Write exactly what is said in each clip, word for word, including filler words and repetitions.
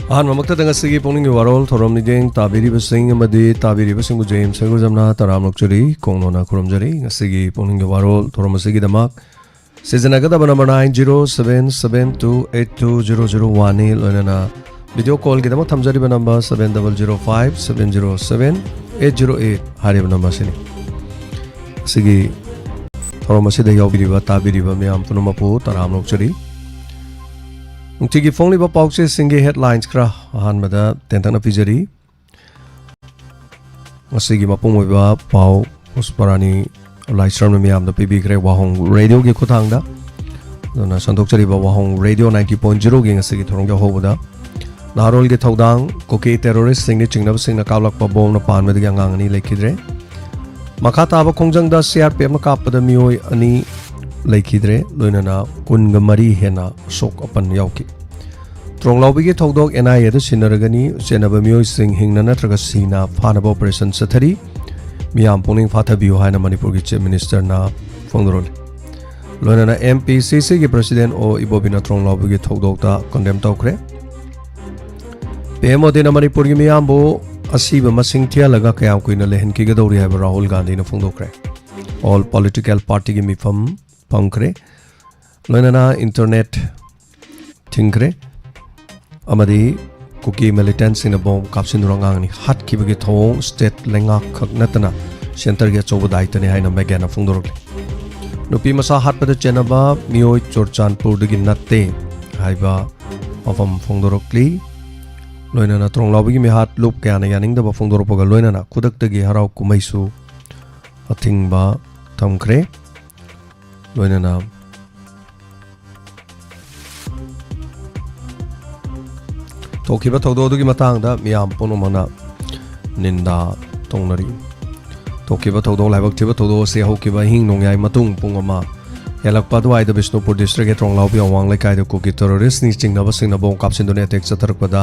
ꯑꯍꯥꯟꯕꯃꯛꯇꯗ ꯉꯁꯤꯒꯤ ꯄꯨꯛꯅꯤꯡꯒꯤ ꯋꯥꯔꯣꯜ ꯊꯧꯔꯝ ꯃꯤꯠꯌꯦꯡ ꯇꯥꯕꯤꯔꯤꯕꯁꯤꯡ ꯑꯃꯗꯤ ꯇꯥꯕꯤꯔꯤꯕꯁꯤꯡꯕꯨ ꯖꯦꯝꯁ ꯁꯔꯒꯨꯖꯝꯅ ꯇꯔꯥꯝꯅ ꯑꯣꯛꯆꯔꯤ, ꯀꯣꯡꯅꯣꯅ ꯈꯨꯔꯨꯝꯖꯔꯤ꯫ ꯉꯁꯤꯒꯤ ꯄꯨꯛꯅꯤꯡꯒꯤ ꯋꯥꯔꯣꯜ ꯊꯧꯔꯝ ꯑꯁꯤꯒꯤꯗꯃꯛ ꯁꯤꯖꯤꯟꯅꯒꯗꯕ number nine zero seven seven two eight two zero zero one ꯅꯤ, ꯂꯣꯏꯅꯅ ꯚꯤꯗꯤꯑꯣ ꯀꯣꯜꯒꯤꯗꯃꯛ ꯊꯝꯖꯔꯤꯕ number seven double zero five seven zero seven eight zero eight ꯍꯥꯏꯔꯤꯕ ꯅꯝꯕꯔꯁꯤꯅꯤ꯫ ꯑꯁꯤꯒꯤ ꯊꯧꯔꯝ ꯑꯁꯤꯗ ꯌꯥꯎꯕꯤꯔꯤꯕ, ꯇꯥꯕꯤꯔꯤꯕ ꯃꯌꯥꯝ ꯄꯨꯝꯅꯃꯛꯄꯨ ꯇꯔꯥꯝꯅ ꯑꯣꯛꯆꯔꯤ꯫ ꯅꯨꯡꯇꯤꯒꯤ ꯐꯣꯡꯂꯤꯕ ꯄꯥꯎꯆꯦꯁꯤꯡꯒꯤ ꯍꯦꯗꯂꯥꯏꯟꯁ ꯈꯔ ꯑꯍꯥꯟꯕꯗ ꯇꯦꯟꯇꯛꯅ ꯄꯤꯖꯔꯤ꯫ ꯉꯁꯤꯒꯤ ꯃꯄꯨꯡ ꯑꯣꯏꯕ ꯄꯥꯎ ꯄꯨꯁꯄꯔꯥꯅꯤ ꯂꯥꯏꯁ꯭ꯔꯝꯅ ꯃꯤꯌꯥꯝꯗ ꯄꯤꯕꯤꯈ꯭ꯔꯦ ꯋꯥꯍꯣꯡ ꯔꯦꯗꯤꯑꯣꯒꯤ ꯈꯨꯠꯊꯥꯡꯗ꯫ ꯑꯗꯨꯅ ꯁꯟꯗꯣꯛꯆꯔꯤꯕ ꯋꯥꯍꯣꯡ ꯔꯦꯗꯤꯑꯣ ninety point zeroꯒꯤ ꯉꯁꯤꯒꯤ ꯊꯧꯔꯝꯒꯤ ꯑꯍꯧꯕꯗ ꯅꯍꯥꯔꯣꯜꯒꯤ ꯊꯧꯗꯥꯡ, ꯀꯨꯀꯤ ꯇꯦꯔꯣꯔꯤꯁ꯭ꯠꯁꯤꯡꯅ ꯆꯤꯡꯅꯕꯁꯤꯡꯅ ꯀꯥꯞꯂꯛꯄ ꯕꯣꯝꯅ ꯄꯥꯟꯕꯗꯒꯤ ꯑꯉꯥꯡ ꯑꯅꯤ ꯂꯩꯈꯤꯗ꯭ꯔꯦ꯫ ꯃꯈꯥ ꯇꯥꯕ ꯈꯣꯡꯖꯪꯗ CRPFꯅ ꯀꯥꯞꯄꯗ ꯃꯤꯑꯣꯏ ꯑꯅꯤ ꯂꯩꯈꯤꯗ꯭ꯔꯦ, ꯂꯣꯏꯅꯅ ꯀꯨꯟꯒ ꯃꯔꯤ ꯍꯦꯟꯅ ꯑꯁꯣꯛ ꯑꯄꯟ ꯌꯥꯎꯈꯤ꯫ ꯇ꯭ꯔꯣꯡꯂꯥꯎꯕꯤꯒꯤ ꯊꯧꯗꯣꯛ NIAꯗ ꯁꯤꯟꯅꯔꯒꯅꯤ, ꯆꯦꯟꯅꯕ ꯃꯤꯑꯣꯏꯁꯤꯡ ꯍꯤꯡꯅ ꯅꯠꯇ꯭ꯔꯒ ꯁꯤꯅ ꯐꯥꯅꯕ ꯑꯣꯄꯔꯦꯁꯟ ꯆꯠꯊꯔꯤ, ꯃꯤꯌꯥꯝ ꯄꯨꯛꯅꯤꯡ ꯐꯥꯊꯕꯤꯌꯨ ꯍꯥꯏꯅ ꯃꯅꯤꯄꯨꯔꯒꯤ ꯆꯤꯐ ꯃꯤꯅꯤꯁꯇꯔꯅ ꯐꯣꯡꯗꯣꯔꯛꯂꯤ꯫ ꯂꯣꯏꯅꯅ MPCCꯒꯤ ꯄ꯭ꯔꯁꯤꯗꯦꯟ ꯑꯣ ꯏꯕꯣꯕꯤꯅ ꯇ꯭ꯔꯣꯡꯂꯥꯎꯕꯤꯒꯤ ꯊꯧꯗꯣꯛꯇ ꯀꯟꯗꯦꯝ ꯇꯧꯈ꯭ꯔꯦ꯫ PM ꯃꯣꯗꯤꯅ ꯃꯅꯤꯄꯨꯔꯒꯤ ꯃꯤꯌꯥꯝꯕꯨ ꯑꯁꯤꯕ ꯃꯁꯤꯡ ꯊꯤꯍꯜꯂꯒ ꯀꯌꯥꯝ ꯀꯨꯏꯅ ꯂꯩꯍꯟꯈꯤꯒꯗꯧꯔꯤ ꯍꯥꯏꯕ ꯔꯥꯍꯨꯜ ꯒꯥꯟꯙꯤꯅ ꯐꯣꯡꯗꯣꯛꯈ꯭ꯔꯦ꯫ All political partyꯒꯤ ꯃꯤꯐꯝ ꯐꯝꯈ꯭ꯔꯦ꯫ ꯂꯣꯏꯅꯅ ꯏꯟꯇꯔꯅꯦꯠ ꯊꯤꯡꯈ꯭ꯔꯦ ꯑꯃꯗꯤ ꯀꯨꯀꯤ ꯃꯤꯂꯤꯇꯦꯟꯠꯁꯤꯡꯅ ꯕꯣꯝ ꯀꯥꯞꯁꯤꯟꯗꯨꯅ ꯑꯉꯥꯡ ꯑꯅꯤ ꯍꯥꯠꯈꯤꯕꯒꯤ ꯊꯧꯑꯣꯡ ꯁ꯭ꯇꯦꯠ ꯂꯩꯉꯥꯛꯈꯛ ꯅꯠꯇꯅ ꯁꯦꯟꯇꯔꯒꯤ ꯑꯆꯧꯕ ꯗꯥꯏꯇꯅꯤ ꯍꯥꯏꯅ ꯃꯦꯒꯥꯅ ꯐꯣꯡꯗꯣꯔꯛꯂꯤ꯫ ꯅꯨꯄꯤ ꯃꯆꯥ ꯍꯥꯠꯄꯗ ꯆꯦꯟꯅꯕ ꯃꯤꯑꯣꯏ ꯆꯨꯔꯆꯥꯟꯄꯨꯔꯗꯒꯤ ꯅꯠꯇꯦ ꯍꯥꯏꯕ ꯋꯥꯐꯝ ꯐꯣꯡꯗꯣꯔꯛꯂꯤ꯫ ꯂꯣꯏꯅꯅ ꯇ꯭ꯔꯣꯡꯂꯥꯎꯕꯤꯒꯤ ꯃꯤꯍꯥꯠ ꯂꯨꯞ ꯀꯌꯥꯅ ꯌꯥꯅꯤꯡꯗꯕ ꯐꯣꯡꯗꯣꯔꯛꯄꯒ ꯂꯣꯏꯅꯅ ꯈꯨꯗꯛꯇꯒꯤ ꯍꯔꯥꯎ ꯀꯨꯝꯍꯩꯁꯨ ꯑꯊꯤꯡꯕ ꯊꯝꯈ꯭ꯔꯦ꯫ ꯂꯣꯏꯅꯅ ꯊꯣꯛꯈꯤꯕ ꯊꯧꯗꯣꯛ ꯑꯗꯨꯒꯤ ꯃꯇꯥꯡꯗ ꯃꯤꯌꯥꯝ ꯄꯨꯝꯅꯃꯛꯅ ꯅꯤꯟꯗꯥ ꯇꯧꯅꯔꯤ꯫ ꯊꯣꯛꯈꯤꯕ ꯊꯧꯗꯣꯛ, ꯂꯥꯏꯕꯛ ꯊꯤꯕ ꯊꯧꯗꯣꯛ ꯑꯁꯤ ꯍꯧꯈꯤꯕ ꯑꯍꯤꯡ ꯅꯣꯡꯌꯥꯏ ꯃꯇꯨꯡ ꯄꯨꯡ ꯑꯃ ꯍꯦꯜꯂꯛꯄ ꯑꯗꯨꯋꯥꯏꯗ ꯕꯤꯁꯅꯨꯄꯨꯔ ꯗꯤꯁꯇ꯭ꯔꯤꯛꯀꯤ ꯇ꯭ꯔꯣꯡꯂꯥꯎꯕꯤ ꯑꯋꯥꯡ ꯂꯩꯀꯥꯏꯗ ꯀꯨꯀꯤ ꯇꯦꯔꯣꯔꯤꯁ꯭ꯠꯅꯤ ꯆꯤꯡꯅꯕꯁꯤꯡꯅ ꯕꯣꯝ ꯀꯥꯞꯁꯤꯟꯗꯨꯅ ꯑꯦꯇꯦꯛ ꯆꯠꯊꯔꯛꯄꯗ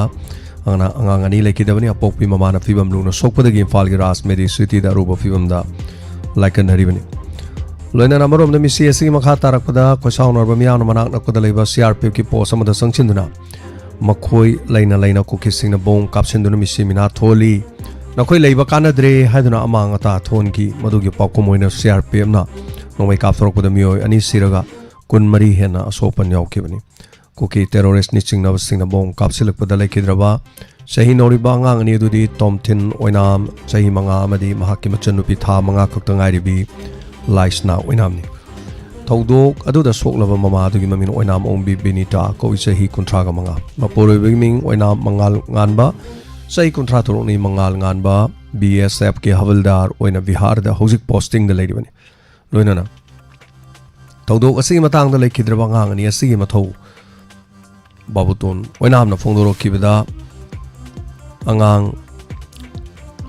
ꯑꯉꯥꯡ, ꯑꯉꯥꯡ ꯑꯅꯤ ꯂꯩꯈꯤꯗꯕꯅꯤ꯫ ꯑꯄꯣꯛꯄꯤ ꯃꯃꯥꯅ ꯐꯤꯕꯝ ꯂꯨꯅ ꯁꯣꯛꯄꯗꯒꯤ ꯏꯝꯐꯥꯜꯒꯤ ꯔꯥꯖ ꯃꯦꯗꯤ ꯁꯤꯇꯤꯗ ꯑꯔꯨꯕ ꯐꯤꯕꯝꯗ ꯂꯥꯏꯀꯠꯅꯔꯤꯕꯅꯤ꯫ ꯂꯣꯏꯅꯅ ꯑꯃꯔꯣꯝꯗ ꯃꯤꯁꯤ ꯑꯁꯤꯒꯤ ꯃꯈꯥ ꯇꯥꯔꯛꯄꯗ ꯈꯣꯏꯁꯥꯎꯅꯔꯕ ꯃꯤꯌꯥꯝꯅ ꯃꯅꯥꯛ ꯅꯛꯄꯗ ꯂꯩꯕ CRPFꯀꯤ ꯄꯣꯁ꯭ꯠ ꯑꯃꯗ ꯆꯪꯁꯤꯟꯗꯨꯅ ꯃꯈꯣꯏ ꯂꯩꯅ ꯂꯩꯅ ꯀꯨꯀꯤꯁꯤꯡꯅ ꯕꯣꯝ ꯀꯥꯞꯁꯤꯟꯗꯨꯅ ꯃꯤꯁꯤ ꯃꯤꯅꯥ ꯊꯣꯛꯍꯜꯂꯤ꯫ ꯅꯈꯣꯏ ꯂꯩꯕ ꯀꯥꯟꯅꯗ꯭ꯔꯦ ꯍꯥꯏꯗꯨꯅ ꯑꯃꯥꯡ ꯑꯇꯥ ꯊꯣꯛꯍꯟꯈꯤ꯫ ꯃꯗꯨꯒꯤ ꯄꯥꯎꯈꯨꯝ ꯑꯣꯏꯅ ꯁꯤ ꯑꯥꯔ ꯄꯤ ꯑꯦꯐꯅ ꯅꯣꯡꯃꯩ ꯀꯥꯞꯊꯣꯔꯛꯄꯗ ꯃꯤꯑꯣꯏ ꯑꯅꯤ ꯁꯤꯔꯒ ꯀꯨꯟꯃꯔꯤ ꯍꯦꯟꯅ ꯑꯁꯣꯛ ꯑꯄꯟ ꯌꯥꯎꯈꯤꯕꯅꯤ꯫ ꯀꯨꯀꯤ ꯇꯦꯔꯣꯔꯤꯁ꯭ꯠꯅꯤ ꯆꯤꯡꯅꯕꯁꯤꯡꯅ ꯕꯣꯝ ꯀꯥꯞꯁꯤꯜꯂꯛꯄꯗ ꯂꯩꯈꯤꯗ꯭ꯔꯕ ꯆꯍꯤ ꯅꯧꯔꯤꯕ ꯑꯉꯥꯡ ꯑꯅꯤ ꯑꯗꯨꯗꯤ ꯇꯣꯝꯊꯤꯟ ꯑꯣꯏꯅꯥꯝ, ꯆꯍꯤ ꯃꯉꯥ, ꯑꯃꯗꯤ ꯃꯍꯥꯛꯀꯤ ꯃꯆꯟꯅꯨꯄꯤ ꯊꯥ ꯃꯉꯥ ꯈꯛꯇ ꯉꯥꯏꯔꯤꯕꯤ ꯂꯥꯏꯁꯅꯥ ꯑꯣꯏꯅꯥꯝꯅꯤ꯫ ꯊꯧꯗꯣꯛ ꯑꯗꯨꯗ ꯁꯣꯛꯂꯕ ꯃꯃꯥ ꯑꯗꯨꯒꯤ ꯃꯃꯤꯡ ꯑꯣꯏꯅꯥꯝ ꯑꯣꯡꯕꯤ ꯕꯤꯅꯤꯇꯥ ꯀꯧꯏ, ꯆꯍꯤ ꯀꯨꯟꯊ꯭ꯔꯥꯒ ꯃꯉꯥ꯫ ꯃꯄꯨꯔꯣꯏꯕꯒꯤ ꯃꯤꯡ ꯑꯣꯏꯅꯥꯝ ꯃꯉꯥꯜ ꯉꯥꯟꯕ, ꯆꯍꯤ ꯀꯨꯟꯊ꯭ꯔꯥ ꯇꯔꯨꯛꯅꯤ꯫ ꯃꯉꯥꯜ ꯉꯥꯟꯕ ꯕꯤ ꯑꯦꯁ ꯑꯦꯐꯀꯤ ꯍꯕꯜꯗꯥꯔ ꯑꯣꯏꯅ ꯕꯤꯍꯥꯔꯗ ꯍꯧꯖꯤꯛ ꯄꯣꯁꯇꯤꯡꯗ ꯂꯩꯔꯤꯕꯅꯤ꯫ ꯂꯣꯏꯅꯅ ꯊꯧꯗꯣꯛ ꯑꯁꯤꯒꯤ ꯃꯇꯥꯡꯗ ꯂꯩꯈꯤꯗ꯭ꯔꯕ ꯑꯉꯥꯡ ꯑꯅꯤ ꯑꯁꯤꯒꯤ ꯃꯊꯧ ꯕꯥꯕꯨꯇꯣꯟ ꯑꯣꯏꯅꯥꯝꯅ ꯐꯣꯡꯗꯣꯔꯛꯈꯤꯕꯗ, ꯑꯉꯥꯡ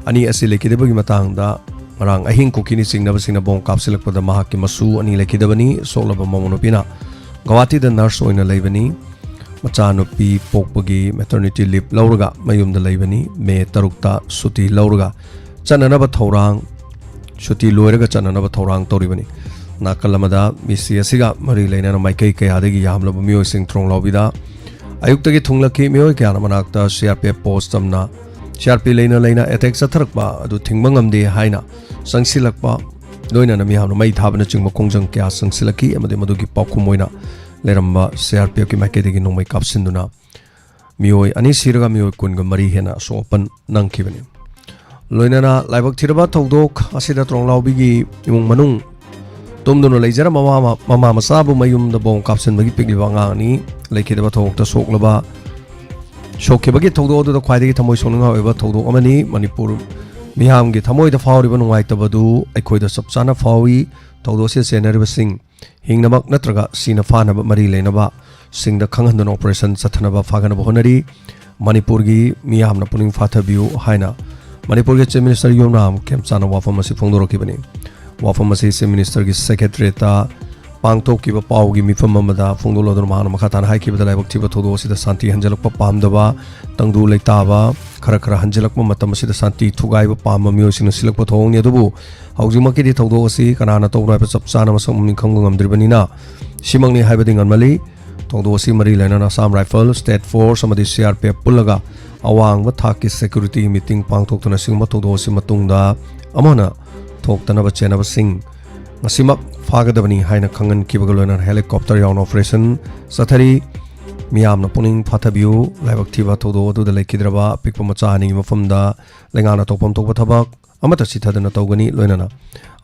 ꯑꯅꯤ ꯑꯁꯤ ꯂꯩꯈꯤꯗꯕꯒꯤ ꯃꯇꯥꯡꯗ ꯉꯔꯥꯡ ꯑꯍꯤꯡ ꯀꯨꯀꯤꯅꯤ ꯆꯤꯡꯅꯕꯁꯤꯡꯅ ꯕꯣꯝ ꯀꯥꯞꯁꯤꯜꯂꯛꯄꯗ ꯃꯍꯥꯛꯀꯤ ꯃꯁꯨ ꯑꯅꯤ ꯂꯩꯈꯤꯗꯕꯅꯤ꯫ ꯁꯣꯛꯂꯕ ꯃꯃꯧ ꯅꯨꯄꯤꯅ ꯒꯧꯍꯥꯇꯤꯗ ꯅꯔꯁ ꯑꯣꯏꯅ ꯂꯩꯕꯅꯤ꯫ ꯃꯆꯥꯅꯨꯄꯤ ꯄꯣꯛꯄꯒꯤ ꯃꯦꯇꯔꯅꯤꯇꯤ ꯂꯤꯞ ꯂꯧꯔꯒ ꯃꯌꯨꯝꯗ ꯂꯩꯕꯅꯤ꯫ ꯃꯦ ꯇꯔꯨꯛꯇ ꯁꯨꯇꯤ ꯂꯧꯔꯒ ꯆꯠꯅꯅꯕ ꯊꯧꯔꯥꯡ, ꯁꯨꯇꯤ ꯂꯣꯏꯔꯒ ꯆꯠꯅꯅꯕ ꯊꯧꯔꯥꯡ ꯇꯧꯔꯤꯕꯅꯤ꯫ ꯅꯥꯀꯜ ꯑꯃꯗ ꯃꯤꯁꯤ ꯑꯁꯤꯒ ꯃꯔꯤ ꯂꯩꯅꯅ ꯃꯥꯏꯀꯩ ꯀꯌꯥꯗꯒꯤ ꯌꯥꯝꯂꯕ ꯃꯤꯑꯣꯏꯁꯤꯡ ꯊꯣꯡꯂꯥꯎꯕꯤꯗ ꯑꯌꯨꯛꯇꯒꯤ ꯊꯨꯡꯂꯛꯈꯤ꯫ ꯃꯤꯑꯣꯏ ꯀꯌꯥꯅ ꯃꯅꯥꯛꯇ ꯁꯤ ꯑꯥꯔ ꯄꯤ ꯑꯦꯐ ꯄꯣꯁ ꯇꯝꯅ ꯁꯤ ꯑꯥꯔ ꯄꯤ ꯂꯩꯅ ꯂꯩꯅ ꯑꯦꯇꯦꯛ ꯆꯠꯊꯔꯛꯄ ꯑꯗꯨ ꯊꯤꯡꯕ ꯉꯝꯗꯦ ꯍꯥꯏꯅ ꯆꯪꯁꯤꯜꯂꯛꯄ, ꯂꯣꯏꯅꯅ ꯃꯤꯌꯥꯝꯅ ꯃꯩ ꯊꯥꯕꯅꯆꯤꯡꯕ ꯈꯣꯡꯖꯪ ꯀꯌꯥ ꯆꯪꯁꯤꯜꯂꯛꯈꯤ ꯑꯃꯗꯤ ꯃꯗꯨꯒꯤ ꯄꯥꯎꯈꯨꯝ ꯑꯣꯏꯅ ꯂꯩꯔꯝꯕ ꯁꯤ ꯑꯥꯔ ꯄꯤ ꯑꯦꯐꯀꯤ ꯃꯥꯏꯀꯩꯗꯒꯤ ꯅꯣꯡꯃꯩ ꯀꯥꯞꯁꯤꯟꯗꯨꯅ ꯃꯤꯑꯣꯏ ꯑꯅꯤ ꯁꯤꯔꯒ ꯃꯤꯑꯣꯏ ꯀꯨꯟꯒ ꯃꯔꯤ ꯍꯦꯟꯅ ꯑꯁꯣꯛ ꯑꯄꯟ ꯅꯪꯈꯤꯕꯅꯤ꯫ ꯂꯣꯏꯅꯅ ꯂꯥꯏꯕꯛ ꯊꯤꯔꯕ ꯊꯧꯗꯣꯛ ꯑꯁꯤꯗ ꯇ꯭ꯔꯣꯡꯂꯥꯎꯕꯤꯒꯤ ꯏꯃꯨꯡ ꯃꯅꯨꯡ ꯇꯨꯝꯗꯨꯅ ꯂꯩꯖꯔꯝꯕ ꯃꯃꯥ, ꯃꯃꯥ ꯃꯆꯥꯕꯨ ꯃꯌꯨꯝꯗ ꯕꯣꯝ ꯀꯥꯞꯁꯤꯟꯕꯒꯤ ꯄꯤꯛꯂꯤꯕ ꯑꯉꯥꯡ ꯑꯅꯤ ꯂꯩꯈꯤꯗꯕ ꯊꯧꯗꯣꯛꯇ ꯁꯣꯛꯂꯕ, ꯁꯣꯛꯈꯤꯕꯒꯤ ꯊꯧꯗꯣꯛ ꯑꯗꯨꯗ ꯈ꯭ꯋꯥꯏꯗꯒꯤ ꯊꯃꯣꯏ ꯁꯣꯛꯅꯤꯡꯉꯥꯏ ꯑꯣꯏꯕ ꯊꯧꯗꯣꯛ ꯑꯃꯅꯤ꯫ ꯃꯅꯤꯄꯨꯔ ꯃꯤꯌꯥꯝꯒꯤ ꯊꯃꯣꯏꯗ ꯐꯥꯎꯔꯤꯕ ꯅꯨꯡꯉꯥꯏꯇꯕꯗꯨ ꯑꯩꯈꯣꯏꯗ ꯆꯞ ꯆꯥꯅ ꯐꯥꯎꯏ꯫ ꯊꯧꯗꯣꯛ ꯑꯁꯤꯗ ꯆꯦꯟꯅꯔꯤꯕꯁꯤꯡ ꯍꯤꯡꯅꯃꯛ ꯅꯠꯇ꯭ꯔꯒ ꯁꯤꯅ ꯐꯥꯅꯕ ꯃꯔꯤ ꯂꯩꯅꯕ ꯁꯤꯡꯗ ꯈꯪꯍꯟꯗꯨꯅ ꯑꯣꯄꯔꯦꯁꯟ ꯆꯠꯊꯅꯕ ꯐꯥꯒꯅꯕ ꯍꯣꯠꯅꯔꯤ꯫ ꯃꯅꯤꯄꯨꯔꯒꯤ ꯃꯤꯌꯥꯝꯅ ꯄꯨꯛꯅꯤꯡ ꯐꯥꯊꯕꯤꯌꯨ ꯍꯥꯏꯅ ꯃꯅꯤꯄꯨꯔꯒꯤ ꯆꯤꯐ ꯃꯤꯅꯤꯁꯇꯔ ꯌꯨꯝꯅꯥꯝ ꯈꯦꯝꯆꯥꯅ ꯋꯥꯐꯝ ꯑꯁꯤ ꯐꯣꯡꯗꯣꯔꯛꯈꯤꯕꯅꯤ꯫ ꯋꯥꯐꯝ ꯑꯁꯤ ꯆꯤꯐ ꯃꯤꯅꯤꯁꯇꯔꯒꯤ ꯁꯦꯀ꯭ꯔꯦꯇꯔꯤꯌꯦꯠꯇ ꯄꯥꯡꯊꯣꯛꯈꯤꯕ ꯄꯥꯎꯒꯤ ꯃꯤꯐꯝ ꯑꯃꯗ ꯐꯣꯡꯗꯣꯛꯂꯗꯨꯅ ꯃꯍꯥꯛꯅ ꯃꯈꯥ ꯇꯥꯅ ꯍꯥꯏꯈꯤꯕꯗ, ꯂꯥꯏꯕꯛ ꯊꯤꯕ ꯊꯧꯗꯣꯛ ꯑꯁꯤꯗ ꯁꯥꯟꯇꯤ ꯍꯟꯖꯤꯜꯂꯛꯄ ꯄꯥꯝꯗꯕ, ꯇꯪꯗꯨ ꯂꯩꯇꯥꯕ, ꯈꯔ ꯈꯔ ꯍꯟꯖꯤꯜꯂꯛꯄ ꯃꯇꯝ ꯑꯁꯤꯗ ꯁꯥꯟꯇꯤ ꯊꯨꯒꯥꯏꯕ ꯄꯥꯝꯕ ꯃꯤꯑꯣꯏꯁꯤꯡꯅ ꯁꯤꯜꯂꯛꯄ ꯊꯧꯑꯣꯡꯅꯤ꯫ ꯑꯗꯨꯕꯨ ꯍꯧꯖꯤꯛꯃꯛꯀꯤꯗꯤ ꯊꯧꯗꯣꯛ ꯑꯁꯤ ꯀꯅꯥꯅ ꯇꯧꯕꯅꯣ ꯍꯥꯏꯕ ꯆꯞ ꯆꯥꯅ ꯃꯁꯛ ꯃꯃꯤꯡ ꯈꯪꯕ ꯉꯝꯗ꯭ꯔꯤꯕꯅꯤꯅ, ꯁꯤꯃꯛꯅꯤ ꯍꯥꯏꯕꯗꯤ ꯉꯝꯃꯜꯂꯤ꯫ ꯊꯧꯗꯣꯛ ꯑꯁꯤ ꯃꯔꯤ ꯂꯩꯅꯅ Assam Rifle, State Force ꯑꯃꯗꯤ C R P F ꯄꯨꯜꯂꯒ ꯑꯋꯥꯡꯕ ꯊꯥꯛꯀꯤ security meeting ꯄꯥꯡꯊꯣꯛꯇꯨꯅ ꯑꯁꯤꯒꯨꯝꯕ ꯊꯧꯗꯣꯛ ꯑꯁꯤ ꯃꯇꯨꯡꯗ ꯑꯃꯨꯛ ꯍꯟꯅ ꯊꯣꯛꯇꯅꯕ ꯆꯦꯟꯅꯕꯁꯤꯡ ꯉꯁꯤꯃꯛ ꯐꯥꯒꯗꯕꯅꯤ ꯍꯥꯏꯅ ꯈꯪꯍꯟꯈꯤꯕꯒ ꯂꯣꯏꯅꯅ helicopter ꯌꯥꯎꯅ operation ꯆꯠꯊꯔꯤ꯫ ꯃꯤꯌꯥꯝꯅ ꯄꯨꯛꯅꯤꯡ ꯐꯥꯊꯕꯤꯌꯨ꯫ ꯂꯥꯏꯕꯛ ꯊꯤꯕ ꯊꯧꯗꯣꯛ ꯑꯗꯨꯗ ꯂꯩꯈꯤꯗ꯭ꯔꯕ ꯑꯄꯤꯛꯄ ꯃꯆꯥ ꯑꯅꯤꯒꯤ ꯃꯐꯝꯗ ꯂꯩꯉꯥꯛꯅ ꯇꯧꯐꯝ ꯊꯣꯛꯄ ꯊꯕꯛ ꯑꯃꯠꯇ ꯆꯤꯊꯗꯅ ꯇꯧꯒꯅꯤ꯫ ꯂꯣꯏꯅꯅ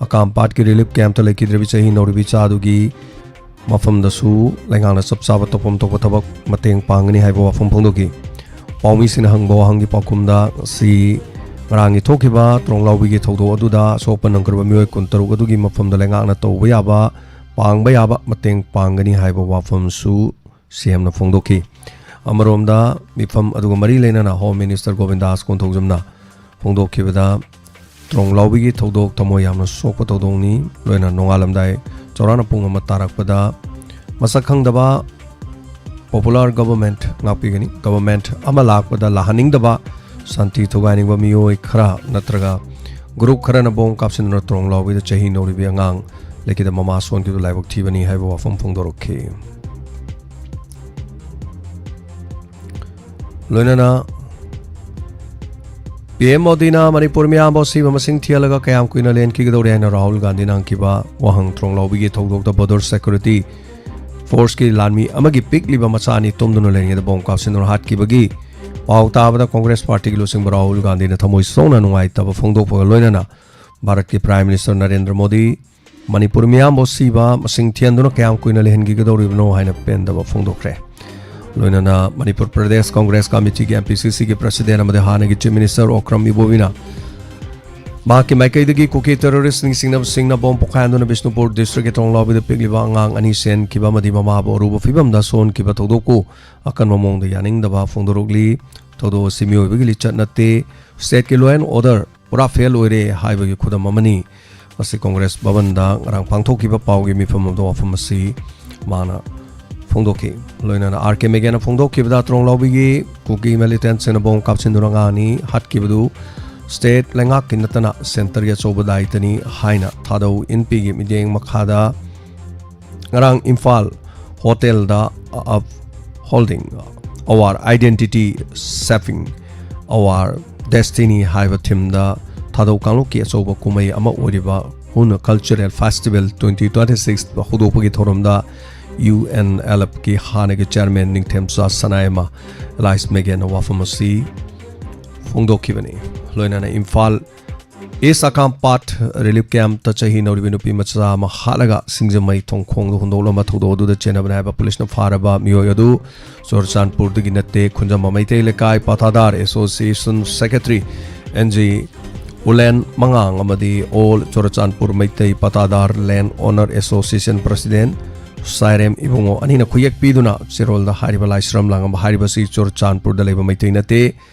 ꯑꯀꯥꯝ ꯄꯥꯠꯀꯤ relief camp ꯇ ꯂꯩꯈꯤꯗ꯭ꯔꯕꯤ ꯆꯍꯤ ꯅꯧꯔꯤꯕ ꯏꯆꯥꯗꯨꯒꯤ ꯃꯐꯝꯗꯁꯨ ꯂꯩꯉꯥꯛꯅ ꯆꯞ ꯆꯥꯕ ꯇꯧꯐꯝ ꯊꯣꯛꯄ ꯊꯕꯛ ꯃꯇꯦꯡ ꯄꯥꯡꯒꯅꯤ ꯍꯥꯏꯕ ꯋꯥꯐꯝ ꯐꯣꯡꯗꯣꯛꯈꯤ꯫ ꯄꯥꯎꯃꯤꯁꯤꯡꯅ ꯍꯪꯕ ꯋꯥꯍꯪꯒꯤ ꯄꯥꯎꯈꯨꯝꯗ ꯉꯁꯤ ꯉꯔꯥꯡꯒꯤ ꯊꯣꯛꯈꯤꯕ ꯇ꯭ꯔꯣꯡꯂꯥꯎꯕꯤꯒꯤ ꯊꯧꯗꯣꯛ ꯑꯗꯨꯗ ꯑꯁꯣꯛ ꯑꯄꯟ ꯅꯪꯈ꯭ꯔꯕ ꯃꯤꯑꯣꯏ ꯀꯨꯟꯇꯔꯨꯛ ꯑꯗꯨꯒꯤ ꯃꯐꯝꯗ ꯂꯩꯉꯥꯛꯅ ꯇꯧꯕ ꯌꯥꯕ, ꯄꯥꯡꯕ ꯌꯥꯕ ꯃꯇꯦꯡ ꯄꯥꯡꯒꯅꯤ ꯍꯥꯏꯕ ꯋꯥꯐꯝꯁꯨ C M ꯅ ꯐꯣꯡꯗꯣꯛꯈꯤ꯫ ꯑꯃꯔꯣꯝꯗ ꯃꯤꯐꯝ ꯑꯗꯨꯒ ꯃꯔꯤ ꯂꯩꯅꯅ Home Minister ꯒꯣꯕꯤꯟꯗꯥꯁ ꯀꯣꯟꯊꯧꯖꯝꯅ ꯐꯣꯡꯗꯣꯛꯈꯤꯕꯗ, ꯇ꯭ꯔꯣꯡꯂꯥꯎꯕꯤꯒꯤ ꯊꯧꯗꯣꯛ ꯊꯃꯣꯏ ꯌꯥꯝꯅ ꯁꯣꯛꯄ ꯊꯧꯗꯣꯛꯅꯤ꯫ ꯂꯣꯏꯅ ꯅꯣꯡꯉꯥꯜꯂꯝꯗꯥꯏ ꯆꯥꯎꯔꯥꯛꯅ ꯄꯨꯡ ꯑꯃ ꯇꯥꯔꯛꯄꯗ ꯃꯁꯛ ꯈꯪꯗꯕ popular government ꯉꯥꯛꯄꯤꯒꯅꯤ, government ꯑꯃ ꯂꯥꯛꯄꯗ ꯂꯥꯛꯍꯟꯅꯤꯡꯗꯕ, ꯁꯥꯟꯇꯤ ꯊꯨꯒꯥꯏꯅꯤꯡꯕ ꯃꯤꯑꯣꯏ ꯈꯔ ꯅꯠꯇ꯭ꯔꯒ group ꯈꯔꯅ ꯕꯣꯝ ꯀꯥꯞꯁꯤꯟꯗꯨꯅ ꯇ꯭ꯔꯣꯡꯂꯥꯎꯕꯤꯗ ꯆꯍꯤ ꯅꯧꯔꯤꯕꯤ ꯑꯉꯥꯡ ꯂꯩꯈꯤꯗ ꯃꯃꯥ ꯁꯣꯟꯈꯤꯕ ꯂꯥꯏꯕꯛ ꯊꯤꯕꯅꯤ ꯍꯥꯏꯕ ꯋꯥꯐꯝ ꯐꯣꯡꯗꯣꯔꯛꯈꯤ꯫ ꯂꯣꯏꯅꯅ P M ꯃꯣꯗꯤꯅ ꯃꯅꯤꯄꯨꯔ ꯃꯤꯌꯥꯝꯕꯨ ꯑꯁꯤꯕ ꯃꯁꯤꯡ ꯊꯤꯍꯜꯂꯒ ꯀꯌꯥꯝ ꯀꯨꯏꯅ ꯂꯦꯟꯈꯤꯒꯗꯧꯔꯦ ꯍꯥꯏꯅ ꯔꯥꯍꯨꯜ ꯒꯥꯟꯙꯤꯅ ꯍꯪꯈꯤꯕ ꯋꯥꯍꯪ, ꯇ꯭ꯔꯣꯡꯂꯥꯎꯕꯤꯒꯤ ꯊꯧꯗꯣꯛꯇ border security force ꯀꯤ ꯂꯥꯟꯃꯤ ꯑꯃꯒꯤ ꯄꯤꯛꯂꯤꯕ ꯃꯆꯥ ꯑꯅꯤ ꯇꯨꯝꯗꯨꯅ ꯂꯩꯔꯤꯉꯩꯗ ꯕꯣꯝ ꯀꯥꯞꯁꯤꯟꯗꯨꯅ ꯍꯥꯠꯈꯤꯕꯒꯤ ꯄꯥꯎ ꯇꯥꯕꯗ ꯀꯣꯡꯒ꯭ꯔꯦꯁ ꯄꯥꯔꯇꯤꯒꯤ ꯂꯨꯆꯤꯡꯕ ꯔꯥꯍꯨꯜ ꯒꯥꯟꯙꯤꯅ ꯊꯃꯣꯏ ꯁꯣꯛꯅ ꯅꯨꯡꯉꯥꯏꯇꯕ ꯐꯣꯡꯗꯣꯛꯄꯒ ꯂꯣꯏꯅꯅ ꯚꯥꯔꯠꯀꯤ Prime Minister ꯅꯔꯦꯟꯗ꯭ꯔ ꯃꯣꯗꯤ ꯃꯅꯤꯄꯨꯔ ꯃꯤꯌꯥꯝꯕꯨ ꯑꯁꯤꯕ ꯃꯁꯤꯡ ꯊꯤꯍꯟꯗꯨꯅ ꯀꯌꯥꯝ ꯀꯨꯏꯅ ꯂꯩꯍꯟꯈꯤꯒꯗꯧꯔꯤꯕꯅꯣ ꯍꯥꯏꯅ ꯄꯦꯟꯗꯕ ꯐꯣꯡꯗꯣꯛꯈ꯭ꯔꯦ꯫ ꯂꯣꯏꯅꯅ Manipur Pradesh Congress ꯀꯃꯤꯇꯤꯒꯤ M P C C ꯒꯤ president ꯑꯃꯗꯤ ꯍꯥꯟꯅꯒꯤ Chief Minister ꯑꯣꯀ꯭ꯔꯝ ꯏꯕꯣꯕꯤꯅ ꯃꯍꯥꯛꯀꯤ ꯃꯥꯏꯀꯩꯗꯒꯤ ꯀꯨꯀꯤ terrorist ꯅꯤꯡꯁꯤꯡꯅꯕꯁꯤꯡꯅ ꯕꯣꯝ ꯄꯣꯈꯥꯏꯍꯟꯗꯨꯅ ꯕꯤꯁꯅꯨꯄꯨꯔ district ꯀꯤ ꯇ꯭ꯔꯣꯡꯂꯥꯎꯕꯤꯗ ꯄꯤꯛꯂꯤꯕ ꯑꯉꯥꯡ ꯑꯅꯤ ꯁꯦꯟꯈꯤꯕ ꯑꯃꯗꯤ ꯃꯃꯥꯕꯨ ꯑꯔꯨꯕ ꯐꯤꯕꯝꯗ ꯁꯣꯟꯈꯤꯕ ꯊꯧꯗꯣꯛꯄꯨ ꯑꯀꯟꯕ ꯃꯑꯣꯡꯗ ꯌꯥꯅꯤꯡꯗꯕ ꯐꯣꯡꯗꯣꯔꯛꯂꯤ꯫ ꯊꯧꯗꯣꯛ ꯑꯁꯤ ꯃꯤꯑꯣꯏꯕꯒꯤ ꯂꯤꯆꯠ ꯅꯠꯇꯦ, state ꯀꯤ law and order ꯄꯨꯔꯥ fail ꯑꯣꯏꯔꯦ ꯍꯥꯏꯕꯒꯤ ꯈꯨꯗꯝ ꯑꯃꯅꯤ꯫ ꯃꯁꯤ ꯀꯣꯡꯒ꯭ꯔꯦꯁ ꯚꯕꯟꯗ ꯉꯔꯥꯡ ꯄꯥꯡꯊꯣꯛꯈꯤꯕ ꯄꯥꯎꯒꯤ ꯃꯤꯐꯝ ꯑꯗꯨ ꯋꯥꯐꯝ ꯑꯁꯤ ꯃꯥꯅ ꯐꯣꯡꯗꯣꯛꯈꯤ꯫ ꯂꯣꯏꯅꯅ R K ꯃꯦꯒꯦꯅ ꯐꯣꯡꯗꯣꯛꯈꯤꯕꯗ ꯇ꯭ꯔꯣꯡꯂꯥꯎꯕꯤꯒꯤ ꯀꯨꯀꯤ militant ꯁꯤꯡꯅ ꯕꯣꯝ ꯀꯥꯞꯁꯤꯟꯗꯨꯅ ꯑꯉꯥꯡ ꯑꯅꯤ ꯍꯥꯠꯈꯤꯕꯗꯨ state ꯂꯩꯉꯥꯛꯀꯤ ꯅꯠꯇꯅ centre ꯒꯤ ꯑꯆꯧꯕ ꯗꯥꯏꯇꯅꯤ ꯍꯥꯏꯅ ꯊꯥꯗꯧ ꯏꯟꯄꯤꯒꯤ ꯃꯤꯠꯌꯦꯡ ꯃꯈꯥꯗ ꯉꯔꯥꯡ Imphal hotel the Upholding Our Identity, Shaping Our Destiny ꯍꯥꯏꯕ ꯊꯤꯝꯗ ꯊꯥꯗꯧ ꯀꯥꯡꯂꯨꯞꯀꯤ ꯑꯆꯧꯕ ꯀꯨꯝꯍꯩ ꯑꯃ ꯑꯣꯏꯔꯤꯕ ꯍꯨꯅ Cultural Festival twenty twenty six ꯍꯧꯗꯣꯛꯄꯒꯤ ꯊꯧꯔꯝꯗ ꯌꯨ ꯑꯦꯟ ꯑꯦꯜ ꯑꯦꯐꯀꯤ ꯍꯥꯟꯅꯒꯤ ꯆꯤꯌꯔꯃꯦꯟ ꯅꯤꯡꯊꯦꯝꯆꯥ ꯁꯅꯥꯌꯥꯏꯃ ꯑꯦꯂꯥꯏꯁ ꯃꯦꯒꯦꯟꯅ ꯋꯥꯐꯝ ꯑꯁꯤ ꯐꯣꯡꯗꯣꯛꯈꯤꯕꯅꯤ꯫ ꯂꯣꯏꯅꯅ ꯏꯝꯐꯥꯜ ꯏꯁ ꯑꯀꯥꯝꯄꯥꯠ ꯔꯤꯂꯤꯐ ꯀꯦꯝꯞꯇ ꯆꯍꯤ ꯅꯧꯔꯤꯕ ꯅꯨꯄꯤ ꯃꯆꯥ ꯑꯃ ꯍꯥꯠꯂꯒ ꯁꯤꯡꯖꯃꯩ ꯊꯣꯡꯈꯣꯡꯗ ꯍꯨꯟꯗꯣꯛꯂꯝꯕ ꯊꯧꯗꯣꯛ ꯑꯗꯨꯗ ꯆꯦꯟꯅꯕꯅꯤ ꯍꯥꯏꯕ ꯄꯨꯂꯤꯁꯅ ꯐꯥꯔꯕ ꯃꯤꯑꯣꯏ ꯑꯗꯨ ꯆꯨꯔꯆꯥꯟꯄꯨꯔꯗꯒꯤ ꯅꯠꯇꯦ꯫ ꯈꯨꯟꯖꯝꯕ ꯃꯩꯇꯩ ꯂꯩꯀꯥꯏ ꯄꯥꯊꯥꯗꯥꯔ ꯑꯦꯁꯣꯁꯤꯌꯦꯁꯟ ꯁꯦꯀ꯭ꯔꯦꯇꯔꯤ ꯑꯦꯟ ꯖꯤ ꯎꯂꯦꯟ ꯃꯉꯥꯡ ꯑꯃꯗꯤ ꯑꯣꯜ ꯆꯨꯔꯆꯥꯟꯄꯨꯔ ꯃꯩꯇꯩ ꯄꯥꯊꯥꯗꯥꯔ ꯂꯦꯟ ꯑꯣꯅꯔ ꯑꯦꯁꯣꯁꯤꯌꯦꯁꯟ ꯄ꯭ꯔꯁꯤꯗꯦꯟ ꯁꯥꯏꯔꯦꯝ ꯏꯕꯨꯡꯉꯣ ꯑꯅꯤꯅ ꯈꯨꯌꯦꯛ ꯄꯤꯗꯨꯅ ꯆꯦꯔꯣꯜꯗ ꯍꯥꯏꯔꯤꯕ ꯂꯥꯏꯁ꯭ꯔꯝ ꯂꯥꯡꯉꯝꯕ ꯍꯥꯏꯔꯤꯕꯁꯤ ꯆꯨꯔꯆꯥꯟꯄꯨꯔꯗ ꯂꯩꯕ ꯃꯩꯇꯩ ꯅꯠꯇꯦ꯫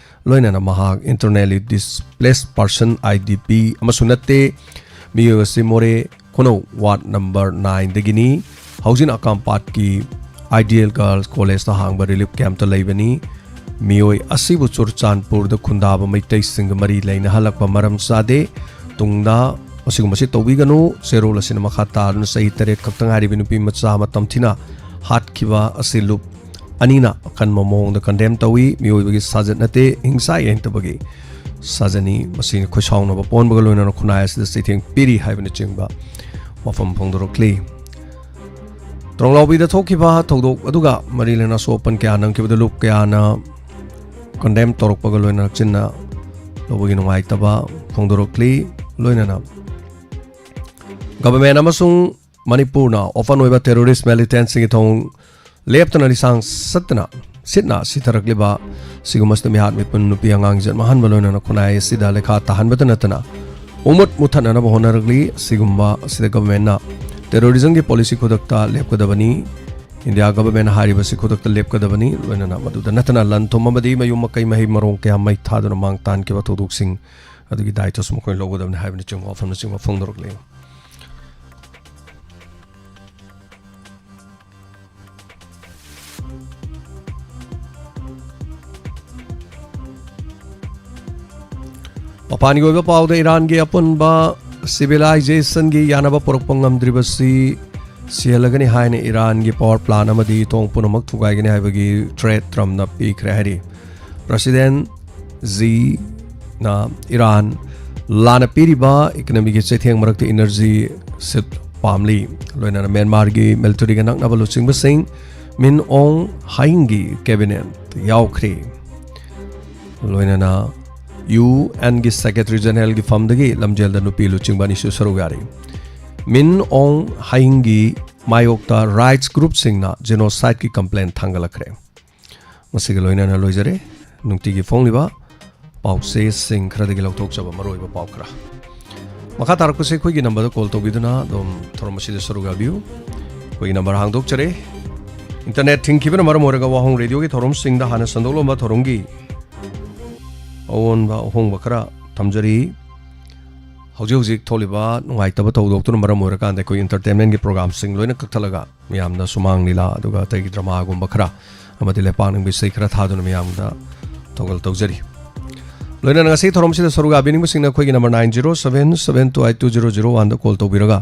ꯂꯣꯏꯅꯅ ꯃꯍꯥꯛ Internally Displaced Person, I D P, ꯑꯃꯁꯨ ꯅꯠꯇꯦ꯫ ꯃꯤꯑꯣꯏ ꯑꯁꯤ ꯃꯣꯔꯦ ꯈꯨꯅꯧ ꯋꯥꯔꯗ ꯅꯝꯕꯔ ꯅꯥꯏꯟꯗꯒꯤꯅꯤ꯫ ꯍꯧꯖꯤꯛꯅ ꯑꯀꯥꯝꯄꯥꯠꯀꯤ ꯑꯥꯏꯗꯤꯌꯦꯜ ꯒꯔꯜꯁ ꯀꯣꯂꯦꯖꯇ ꯍꯥꯡꯕ ꯔꯤꯂꯤꯐ ꯀꯦꯝꯞꯇ ꯂꯩꯕꯅꯤ꯫ ꯃꯤꯑꯣꯏ ꯑꯁꯤꯕꯨ ꯆꯨꯔꯆꯥꯟꯄꯨꯔꯗ ꯈꯨꯟꯗꯥꯕ ꯃꯩꯇꯩꯁꯤꯡꯒ ꯃꯔꯤ ꯂꯩꯅꯍꯜꯂꯛꯄ ꯃꯔꯝ ꯆꯥꯗꯦ꯫ ꯇꯨꯡꯗ ꯃꯁꯤꯒꯨꯝꯕꯁꯤ ꯇꯧꯕꯤꯒꯅꯨ꯫ ꯆꯦꯔꯣꯜ ꯑꯁꯤꯅ ꯃꯈꯥ ꯇꯥꯗꯨꯅ ꯆꯍꯤ ꯇꯔꯦꯠ ꯈꯛꯇ ꯉꯥꯏꯔꯤꯕ ꯅꯨꯄꯤ ꯃꯆꯥ ꯑꯃ ꯇꯝꯊꯤꯅ ꯍꯥꯠꯈꯤꯕ ꯑꯁꯤ ꯂꯨꯞ ꯑꯅꯤꯅ ꯑꯀꯟꯕ ꯃꯑꯣꯡꯗ ꯀꯟꯗꯦꯝ ꯇꯧꯏ꯫ ꯃꯤꯑꯣꯏꯕꯒꯤ ꯁꯥꯖꯠ ꯅꯠꯇꯦ, ꯍꯤꯡꯁꯥ ꯌꯥꯏꯐꯅꯕꯒꯤ ꯁꯥꯖꯠꯅꯤ꯫ ꯃꯁꯤꯅ ꯈꯣꯏꯁꯥꯎꯅꯕ ꯄꯣꯟꯕꯒ ꯂꯣꯏꯅꯅ ꯈꯨꯟꯅꯥꯏ ꯑꯁꯤꯗ ꯆꯩꯊꯦꯡ ꯄꯤꯔꯤ ꯍꯥꯏꯕꯅꯆꯤꯡꯕ ꯋꯥꯐꯝ ꯐꯣꯡꯗꯣꯔꯛꯂꯤ꯫ ꯇ꯭ꯔꯣꯡꯂꯥꯎꯕꯤꯗ ꯊꯣꯛꯈꯤꯕ ꯊꯧꯗꯣꯛ ꯑꯗꯨꯒ ꯃꯔꯤ ꯂꯩꯅꯅ ꯑꯁꯣꯛ ꯑꯄꯟ ꯀꯌꯥ ꯅꯪꯈꯤꯕꯗ ꯂꯨꯞ ꯀꯌꯥꯅ ꯀꯟꯗꯦꯝ ꯇꯧꯔꯛꯄꯒ ꯂꯣꯏꯅꯅ ꯆꯤꯟꯅ ꯂꯧꯕꯒꯤ ꯅꯨꯡꯉꯥꯏꯇꯕ ꯐꯣꯡꯗꯣꯔꯛꯂꯤ꯫ ꯂꯣꯏꯅꯅ ꯒꯚꯔꯟꯃꯦꯟ ꯑꯃꯁꯨꯡ ꯃꯅꯤꯄꯨꯔꯅ ꯑꯣꯄꯟ ꯑꯣꯏꯕ ꯇꯦꯔꯣꯔꯤꯁ ꯃꯤꯂꯤꯇꯦꯟꯠꯁꯤꯡꯒꯤ ꯊꯧꯑꯣꯡ ꯂꯦꯞꯇꯅ ꯂꯤꯁꯥꯡ ꯆꯠꯇꯅ ꯁꯤꯠꯅ ꯁꯤꯊꯔꯛꯂꯤꯕ ꯁꯤꯒꯨꯝꯕꯁꯤꯗ ꯃꯤꯍꯥꯠ ꯃꯤꯄꯨꯟ ꯅꯨꯄꯤ ꯑꯉꯥꯡ ꯏꯖꯠ ꯃꯥꯡꯍꯟꯕ ꯂꯣꯏꯅꯅ ꯈꯨꯟꯅꯥꯏ ꯑꯁꯤꯗ ꯂꯩꯈꯥ ꯇꯥꯍꯟꯕꯇ ꯅꯠꯇꯅ ꯎꯃꯨꯠ ꯃꯨꯊꯠꯅꯅꯕ ꯍꯣꯠꯅꯔꯛꯂꯤ꯫ ꯑꯁꯤꯒꯨꯝꯕ ꯑꯁꯤꯗ ꯒꯚꯔꯟꯃꯦꯟꯅ ꯇꯦꯔꯣꯔꯤꯖꯝꯒꯤ ꯄꯣꯂꯤꯁꯤ ꯈꯨꯗꯛꯇ ꯂꯦꯞꯀꯗꯕꯅꯤ꯫ ꯏꯟꯗꯤꯌꯥ ꯒꯚꯔꯟꯃꯦꯟꯅ ꯍꯥꯏꯔꯤꯕꯁꯤ ꯈꯨꯗꯛꯇ ꯂꯦꯞꯀꯗꯕꯅꯤ꯫ ꯂꯣꯏꯅꯅ ꯃꯗꯨꯗ ꯅꯠꯇꯅ ꯂꯟ ꯊꯨꯝ ꯑꯃꯗꯤ ꯃꯌꯨꯝ ꯃꯀꯩ ꯃꯍꯩ ꯃꯔꯣꯡ ꯀꯌꯥ ꯃꯩ ꯊꯥꯗꯨꯅ ꯃꯥꯡ ꯇꯥꯛꯍꯟꯈꯤꯕ ꯊꯧꯗꯣꯛꯁꯤꯡ ꯑꯗꯨꯒꯤ ꯗꯥꯏꯇꯁꯨ ꯃꯈꯣꯏꯅ ꯂꯧꯒꯗꯕꯅꯤ ꯍꯥꯏꯕꯅꯆꯤꯡꯕ ꯋꯥꯐꯝꯅꯆꯤꯡꯕ ꯐꯣꯡꯗꯣꯔꯛꯂꯤ꯫ ꯃꯄꯥꯟꯒꯤ ꯑꯣꯏꯕ ꯄꯥꯎꯗ ꯏꯔꯥꯟꯒꯤ ꯑꯄꯨꯟꯕ ꯁꯤꯚꯤꯂꯥꯏꯖꯦꯁꯟꯒꯤ ꯌꯥꯅꯕ ꯄꯨꯔꯛꯄ ꯉꯝꯗ꯭ꯔꯤꯕꯁꯤ ꯁꯤꯍꯜꯂꯒꯅꯤ ꯍꯥꯏꯅ ꯏꯔꯥꯟꯒꯤ ꯄꯥꯋꯔ ꯄ꯭ꯂꯥꯟ ꯑꯃꯗꯤ ꯊꯣꯡ ꯄꯨꯝꯅꯃꯛ ꯊꯨꯒꯥꯏꯒꯅꯤ ꯍꯥꯏꯕꯒꯤ ꯊ꯭ꯔꯦꯠ ꯇ꯭ꯔꯝꯞꯅ ꯄꯤꯈ꯭ꯔꯦ ꯍꯥꯏꯔꯤ꯫ ꯄ꯭ꯔꯁꯤꯗꯦꯟ ꯖꯤꯅ ꯏꯔꯥꯟ ꯂꯥꯟꯅ ꯄꯤꯔꯤꯕ ꯏꯀꯅꯃꯤꯒꯤ ꯆꯩꯊꯦꯡ ꯃꯔꯛꯇ ꯏꯅꯔꯖꯤ ꯁꯤꯞ ꯄꯥꯝꯂꯤ꯫ ꯂꯣꯏꯅꯅ ꯃ꯭ꯌꯥꯟꯃꯥꯔꯒꯤ ꯃꯤꯂꯤꯇꯔꯤꯒ ꯅꯛꯅꯕ ꯂꯨꯆꯤꯡꯕꯁꯤꯡ ꯃꯤꯟ ꯑꯣꯡ ꯍꯥꯏꯡꯒꯤ ꯀꯦꯕꯤꯅꯦꯠ ꯌꯥꯎꯈ꯭ꯔꯤ꯫ ꯂꯣꯏꯅꯅ ꯌꯨ ꯑꯦꯟꯒꯤ ꯁꯦꯀ꯭ꯔꯦꯇꯔꯤ ꯖꯦꯅꯔꯦꯜꯒꯤ ꯐꯝꯗꯒꯤ ꯂꯝꯖꯦꯜꯗ ꯅꯨꯄꯤ ꯂꯨꯆꯤꯡꯕ ꯑꯅꯤꯁꯨ ꯁꯔꯨꯛ ꯌꯥꯔꯤ꯫ ꯃꯤꯟ ꯑꯣꯡ ꯍꯥꯏꯡꯒꯤ ꯃꯥꯌꯣꯛꯇ ꯔꯥꯏꯠꯁ ꯒ꯭ꯔꯨꯞꯁꯤꯡꯅ ꯖꯦꯅꯣꯁꯥꯏꯠꯀꯤ ꯀꯝꯄ꯭ꯂꯦꯟ ꯊꯥꯡꯒꯠꯂꯛꯈ꯭ꯔꯦ꯫ ꯃꯁꯤꯒ ꯂꯣꯏꯅꯅ ꯂꯣꯏꯖꯔꯦ ꯅꯨꯡꯇꯤꯒꯤ ꯐꯣꯡꯂꯤꯕ ꯄꯥꯎꯆꯦꯁꯤꯡ ꯈꯔꯗꯒꯤ ꯂꯧꯊꯣꯛꯆꯕ ꯃꯔꯨꯑꯣꯏꯕ ꯄꯥꯎ ꯈꯔ꯫ ꯃꯈꯥ ꯇꯥꯔꯛꯄꯁꯦ ꯑꯩꯈꯣꯏꯒꯤ ꯅꯝꯕꯔꯗ ꯀꯣꯜ ꯇꯧꯕꯤꯗꯨꯅ ꯑꯗꯨꯝ ꯊꯧꯔꯝ ꯑꯁꯤꯗ ꯁꯔꯨꯛ ꯌꯥꯕꯤꯌꯨ꯫ ꯑꯩꯈꯣꯏꯒꯤ ꯅꯝꯕꯔ ꯍꯥꯡꯗꯣꯛꯆꯔꯦ꯫ ꯏꯟꯇꯔꯅꯦꯠ ꯊꯤꯡꯈꯤꯕꯅ ꯃꯔꯝ ꯑꯣꯏꯔꯒ ꯋꯥꯍꯣꯡ ꯔꯦꯗꯤꯑꯣꯒꯤ ꯊꯧꯔꯝꯁꯤꯡꯗ ꯍꯥꯟꯅ ꯁꯟꯗꯣꯛꯂꯝꯕ ꯊꯧꯔꯝꯒꯤ ꯑꯑꯣꯟꯕ ꯑꯍꯣꯡꯕ ꯈꯔ ꯊꯝꯖꯔꯤ꯫ ꯍꯧꯖꯤꯛ ꯍꯧꯖꯤꯛ ꯊꯣꯛꯂꯤꯕ ꯅꯨꯡꯉꯥꯏꯇꯕ ꯊꯧꯗꯣꯛꯇꯨꯅ ꯃꯔꯝ ꯑꯣꯏꯔꯀꯥꯟꯗ ꯑꯩꯈꯣꯏ ꯏꯟꯇꯔꯇꯦꯟꯃꯦꯟꯒꯤ ꯄ꯭ꯔꯣꯒꯥꯝꯁꯤꯡ ꯂꯣꯏꯅ ꯀꯛꯊꯠꯂꯒ ꯃꯤꯌꯥꯝꯅ ꯁꯨꯃꯥꯡ ꯂꯤꯂꯥ ꯑꯗꯨꯒ ꯑꯇꯩꯒꯤ ꯗ꯭ꯔꯃꯥꯒꯨꯝꯕ ꯈꯔ ꯑꯃꯗꯤ ꯂꯩꯄꯥꯛꯅꯤꯡꯕ ꯏꯁꯩ ꯈꯔ ꯊꯥꯗꯨꯅ ꯃꯤꯌꯥꯝꯗ ꯊꯧꯒꯜ ꯇꯧꯖꯔꯤ꯫ ꯂꯣꯏꯅꯅ ꯉꯁꯤ ꯊꯧꯔꯝꯁꯤꯗ ꯁꯔꯨꯛ ꯌꯥꯕꯤꯅꯤꯡꯕꯁꯤꯡꯅ ꯑꯩꯈꯣꯏꯒꯤ number nine zero seven seven two eight two zero zero one ꯗ ꯀꯣꯜ ꯇꯧꯕꯤꯔꯒ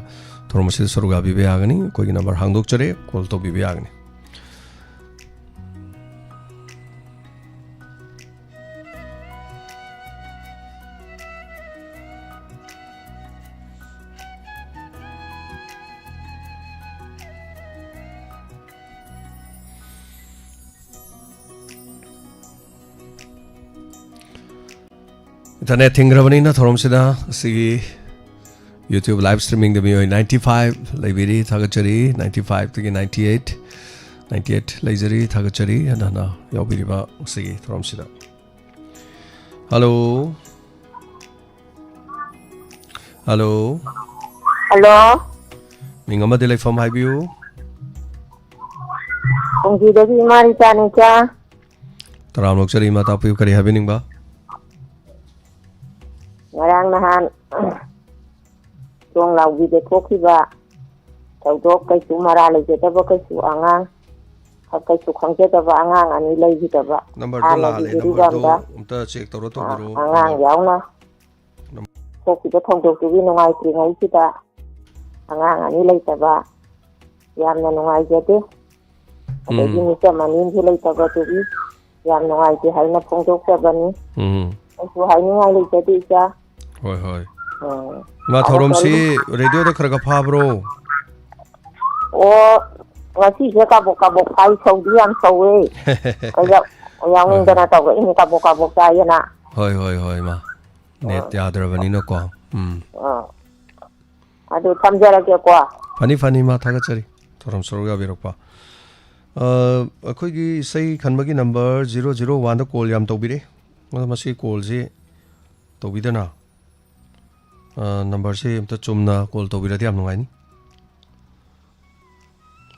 ꯊꯧꯔꯝ ꯑꯁꯤꯗ ꯁꯔꯨꯛ ꯌꯥꯕꯤꯕ ꯌꯥꯒꯅꯤ꯫ ꯑꯩꯈꯣꯏꯒꯤ ꯅꯝꯕꯔ ꯍꯥꯡꯗꯣꯛꯆꯔꯦ, ꯀꯣꯜ ꯇꯧꯕꯤꯕ ꯌꯥꯒꯅꯤ꯫ ꯏꯟꯇꯔꯅꯦꯠ ꯊꯤꯡꯈ꯭ꯔꯕꯅꯤꯅ ꯊꯧꯔꯝꯁꯤꯗ ꯑꯁꯤꯒꯤ YouTube live streamingꯗ ꯃꯤꯑꯣꯏ ninety five ꯂꯩꯕꯤꯔꯤ, ꯊꯥꯒꯠꯆꯔꯤ꯫ Ninety fiveꯇꯒꯤ ninety eight, ninety eight ꯂꯩꯖꯔꯤ, ꯊꯥꯒꯠꯆꯔꯤ꯫ ꯍꯟꯅ ꯍꯟꯅ ꯌꯥꯎꯕꯤꯔꯤꯕ ꯑꯁꯤꯒꯤ ꯊꯧꯔꯝꯁꯤꯗ꯫ ꯍꯜꯂꯣ꯫ ꯍꯜꯂꯣ꯫ ꯍꯜꯂꯣ꯫ ꯃꯤꯡ ꯑꯃꯗꯤ ꯂꯩꯐꯝ ꯍꯥꯏꯕꯤꯌꯨ꯫ ꯈꯣꯡꯖꯨꯗꯒꯤ ꯏꯃꯥ ꯔꯤꯇꯥꯅꯤ ꯏꯆꯥ꯫ ꯇꯔꯥꯝꯅ ꯑꯣꯛꯆꯔꯤ ꯏꯃꯥ, ꯇꯥꯛꯄꯤꯌꯨ, ꯀꯔꯤ ꯍꯥꯏꯕꯤꯅꯤꯡꯕ? ꯉꯔꯥꯡ ꯅꯍꯥꯟ ꯇꯣꯡ ꯂꯥꯎꯕꯤꯗ ꯊꯣꯛꯈꯤꯕ ꯊꯧꯗꯣꯛ, ꯀꯩꯁꯨ ꯃꯔꯥ ꯂꯩꯖꯗꯕ, ꯀꯩꯁꯨ ꯑꯉꯥꯡ, ꯀꯩꯁꯨ ꯈꯪꯖꯗꯕ ꯑꯉꯥꯡ ꯑꯅꯤ ꯂꯩꯈꯤꯗꯕ꯫ ꯅꯝꯕꯔꯗꯣ ꯍꯥꯟꯅꯒꯤ ꯂꯥꯜꯂꯦ, ꯅꯝꯕꯔꯗꯣ ꯖꯤꯔꯤꯕꯥꯝꯗ, ꯑꯝꯇ ꯆꯦꯛ ꯇꯧꯔ ꯑ, ꯇꯧꯕꯤꯔꯛꯑꯣ, ꯑꯉꯥꯡ ꯅꯝꯕꯔ꯫ ꯌꯥꯎꯅ ꯅꯝ- ꯊꯣꯛꯈꯤꯕ ꯊꯧꯗꯣꯛꯇꯨꯒꯤ ꯅꯨꯡꯉꯥꯏꯇ꯭ꯔꯤꯉꯩꯁꯤꯗ ꯑꯉꯥꯡ ꯑꯅꯤ ꯂꯩꯇꯕ, ꯌꯥꯝꯅ ꯅꯨꯡꯉꯥꯏꯖꯗꯦ꯫ ꯑꯗꯒꯤ ꯎꯝ꯫ ꯃꯤꯆꯝ ꯑꯅꯤ ꯑꯝꯁꯨ ꯂꯩꯇꯕꯗꯨꯒꯤ ꯌꯥꯝ ꯅꯨꯡꯉꯥꯏꯇꯦ ꯍꯥꯏꯅ ꯐꯣꯡꯗꯣꯛꯆꯕꯅꯤ꯫ ꯎꯝ꯫ ꯑꯩꯁꯨ ꯍꯥꯏꯅꯤꯡꯉꯥꯏ ꯂꯩꯖꯗꯦ, ꯏꯆꯥ꯫ ꯍꯣꯏ, ꯍꯣꯏ꯫ ꯎꯝ꯫ ꯏꯃꯥ, ꯊꯧꯔꯝꯁꯤ ꯔꯦꯗꯤꯑꯣꯗ ꯈꯔ ꯈꯔ ꯐꯥꯕ꯭ꯔꯣ? ꯑꯣ, ꯉꯁꯤꯁꯦ ꯀꯥꯕꯣꯛ ꯀꯥꯕꯣꯛ ꯐꯥꯏ, ꯁꯧꯗꯤ ꯌꯥꯝ ꯁꯧꯋꯦ꯫ ꯑꯩꯈꯣꯏꯗ ꯍꯣꯏ, ꯌꯥꯎꯅꯤꯡꯗꯅ ꯍꯣꯏ꯫ ꯇꯧꯔꯛꯏꯅꯤ, ꯀꯥꯕꯣꯛ ꯀꯥꯕꯣꯛ ꯆꯥꯏꯌꯦꯅ꯫ ꯍꯣꯏ, ꯍꯣꯏ, ꯍꯣꯏ, ꯏꯃꯥ꯫ ꯅꯦꯠ ꯑꯥ꯫ ꯌꯥꯗ꯭ꯔꯕꯅꯤꯅꯀꯣ꯫ ꯎꯝ꯫ ꯑꯥ꯫ ꯑꯗꯨ ꯊꯝꯖꯔꯒꯦꯀꯣ꯫ ꯐꯅꯤ, ꯐꯅꯤ, ꯏꯃꯥ, ꯊꯥꯒꯠꯆꯔꯤ꯫ ꯊꯧꯔꯝ ꯁꯔꯨꯛ ꯌꯥꯕꯤꯔꯛꯄ꯫ ꯑ, ꯑꯩꯈꯣꯏꯒꯤ ꯏꯁꯩ ꯈꯟꯕꯒꯤ ꯅꯝꯕꯔ zero zero one ꯗ ꯀꯣꯜ ꯌꯥꯝ ꯇꯧꯕꯤꯔꯛꯏ꯫ ꯑꯗꯣ ꯃꯁꯤ ꯀꯣꯜꯁꯤ ꯇꯧꯕꯤꯗꯅ, ꯑ, ꯅꯝꯕꯔꯁꯤ ꯑꯝꯇ ꯆꯨꯝꯅ ꯀꯣꯜ ꯇꯧꯕꯤꯔꯗꯤ ꯌꯥꯝ ꯅꯨꯡꯉꯥꯏꯅꯤ꯫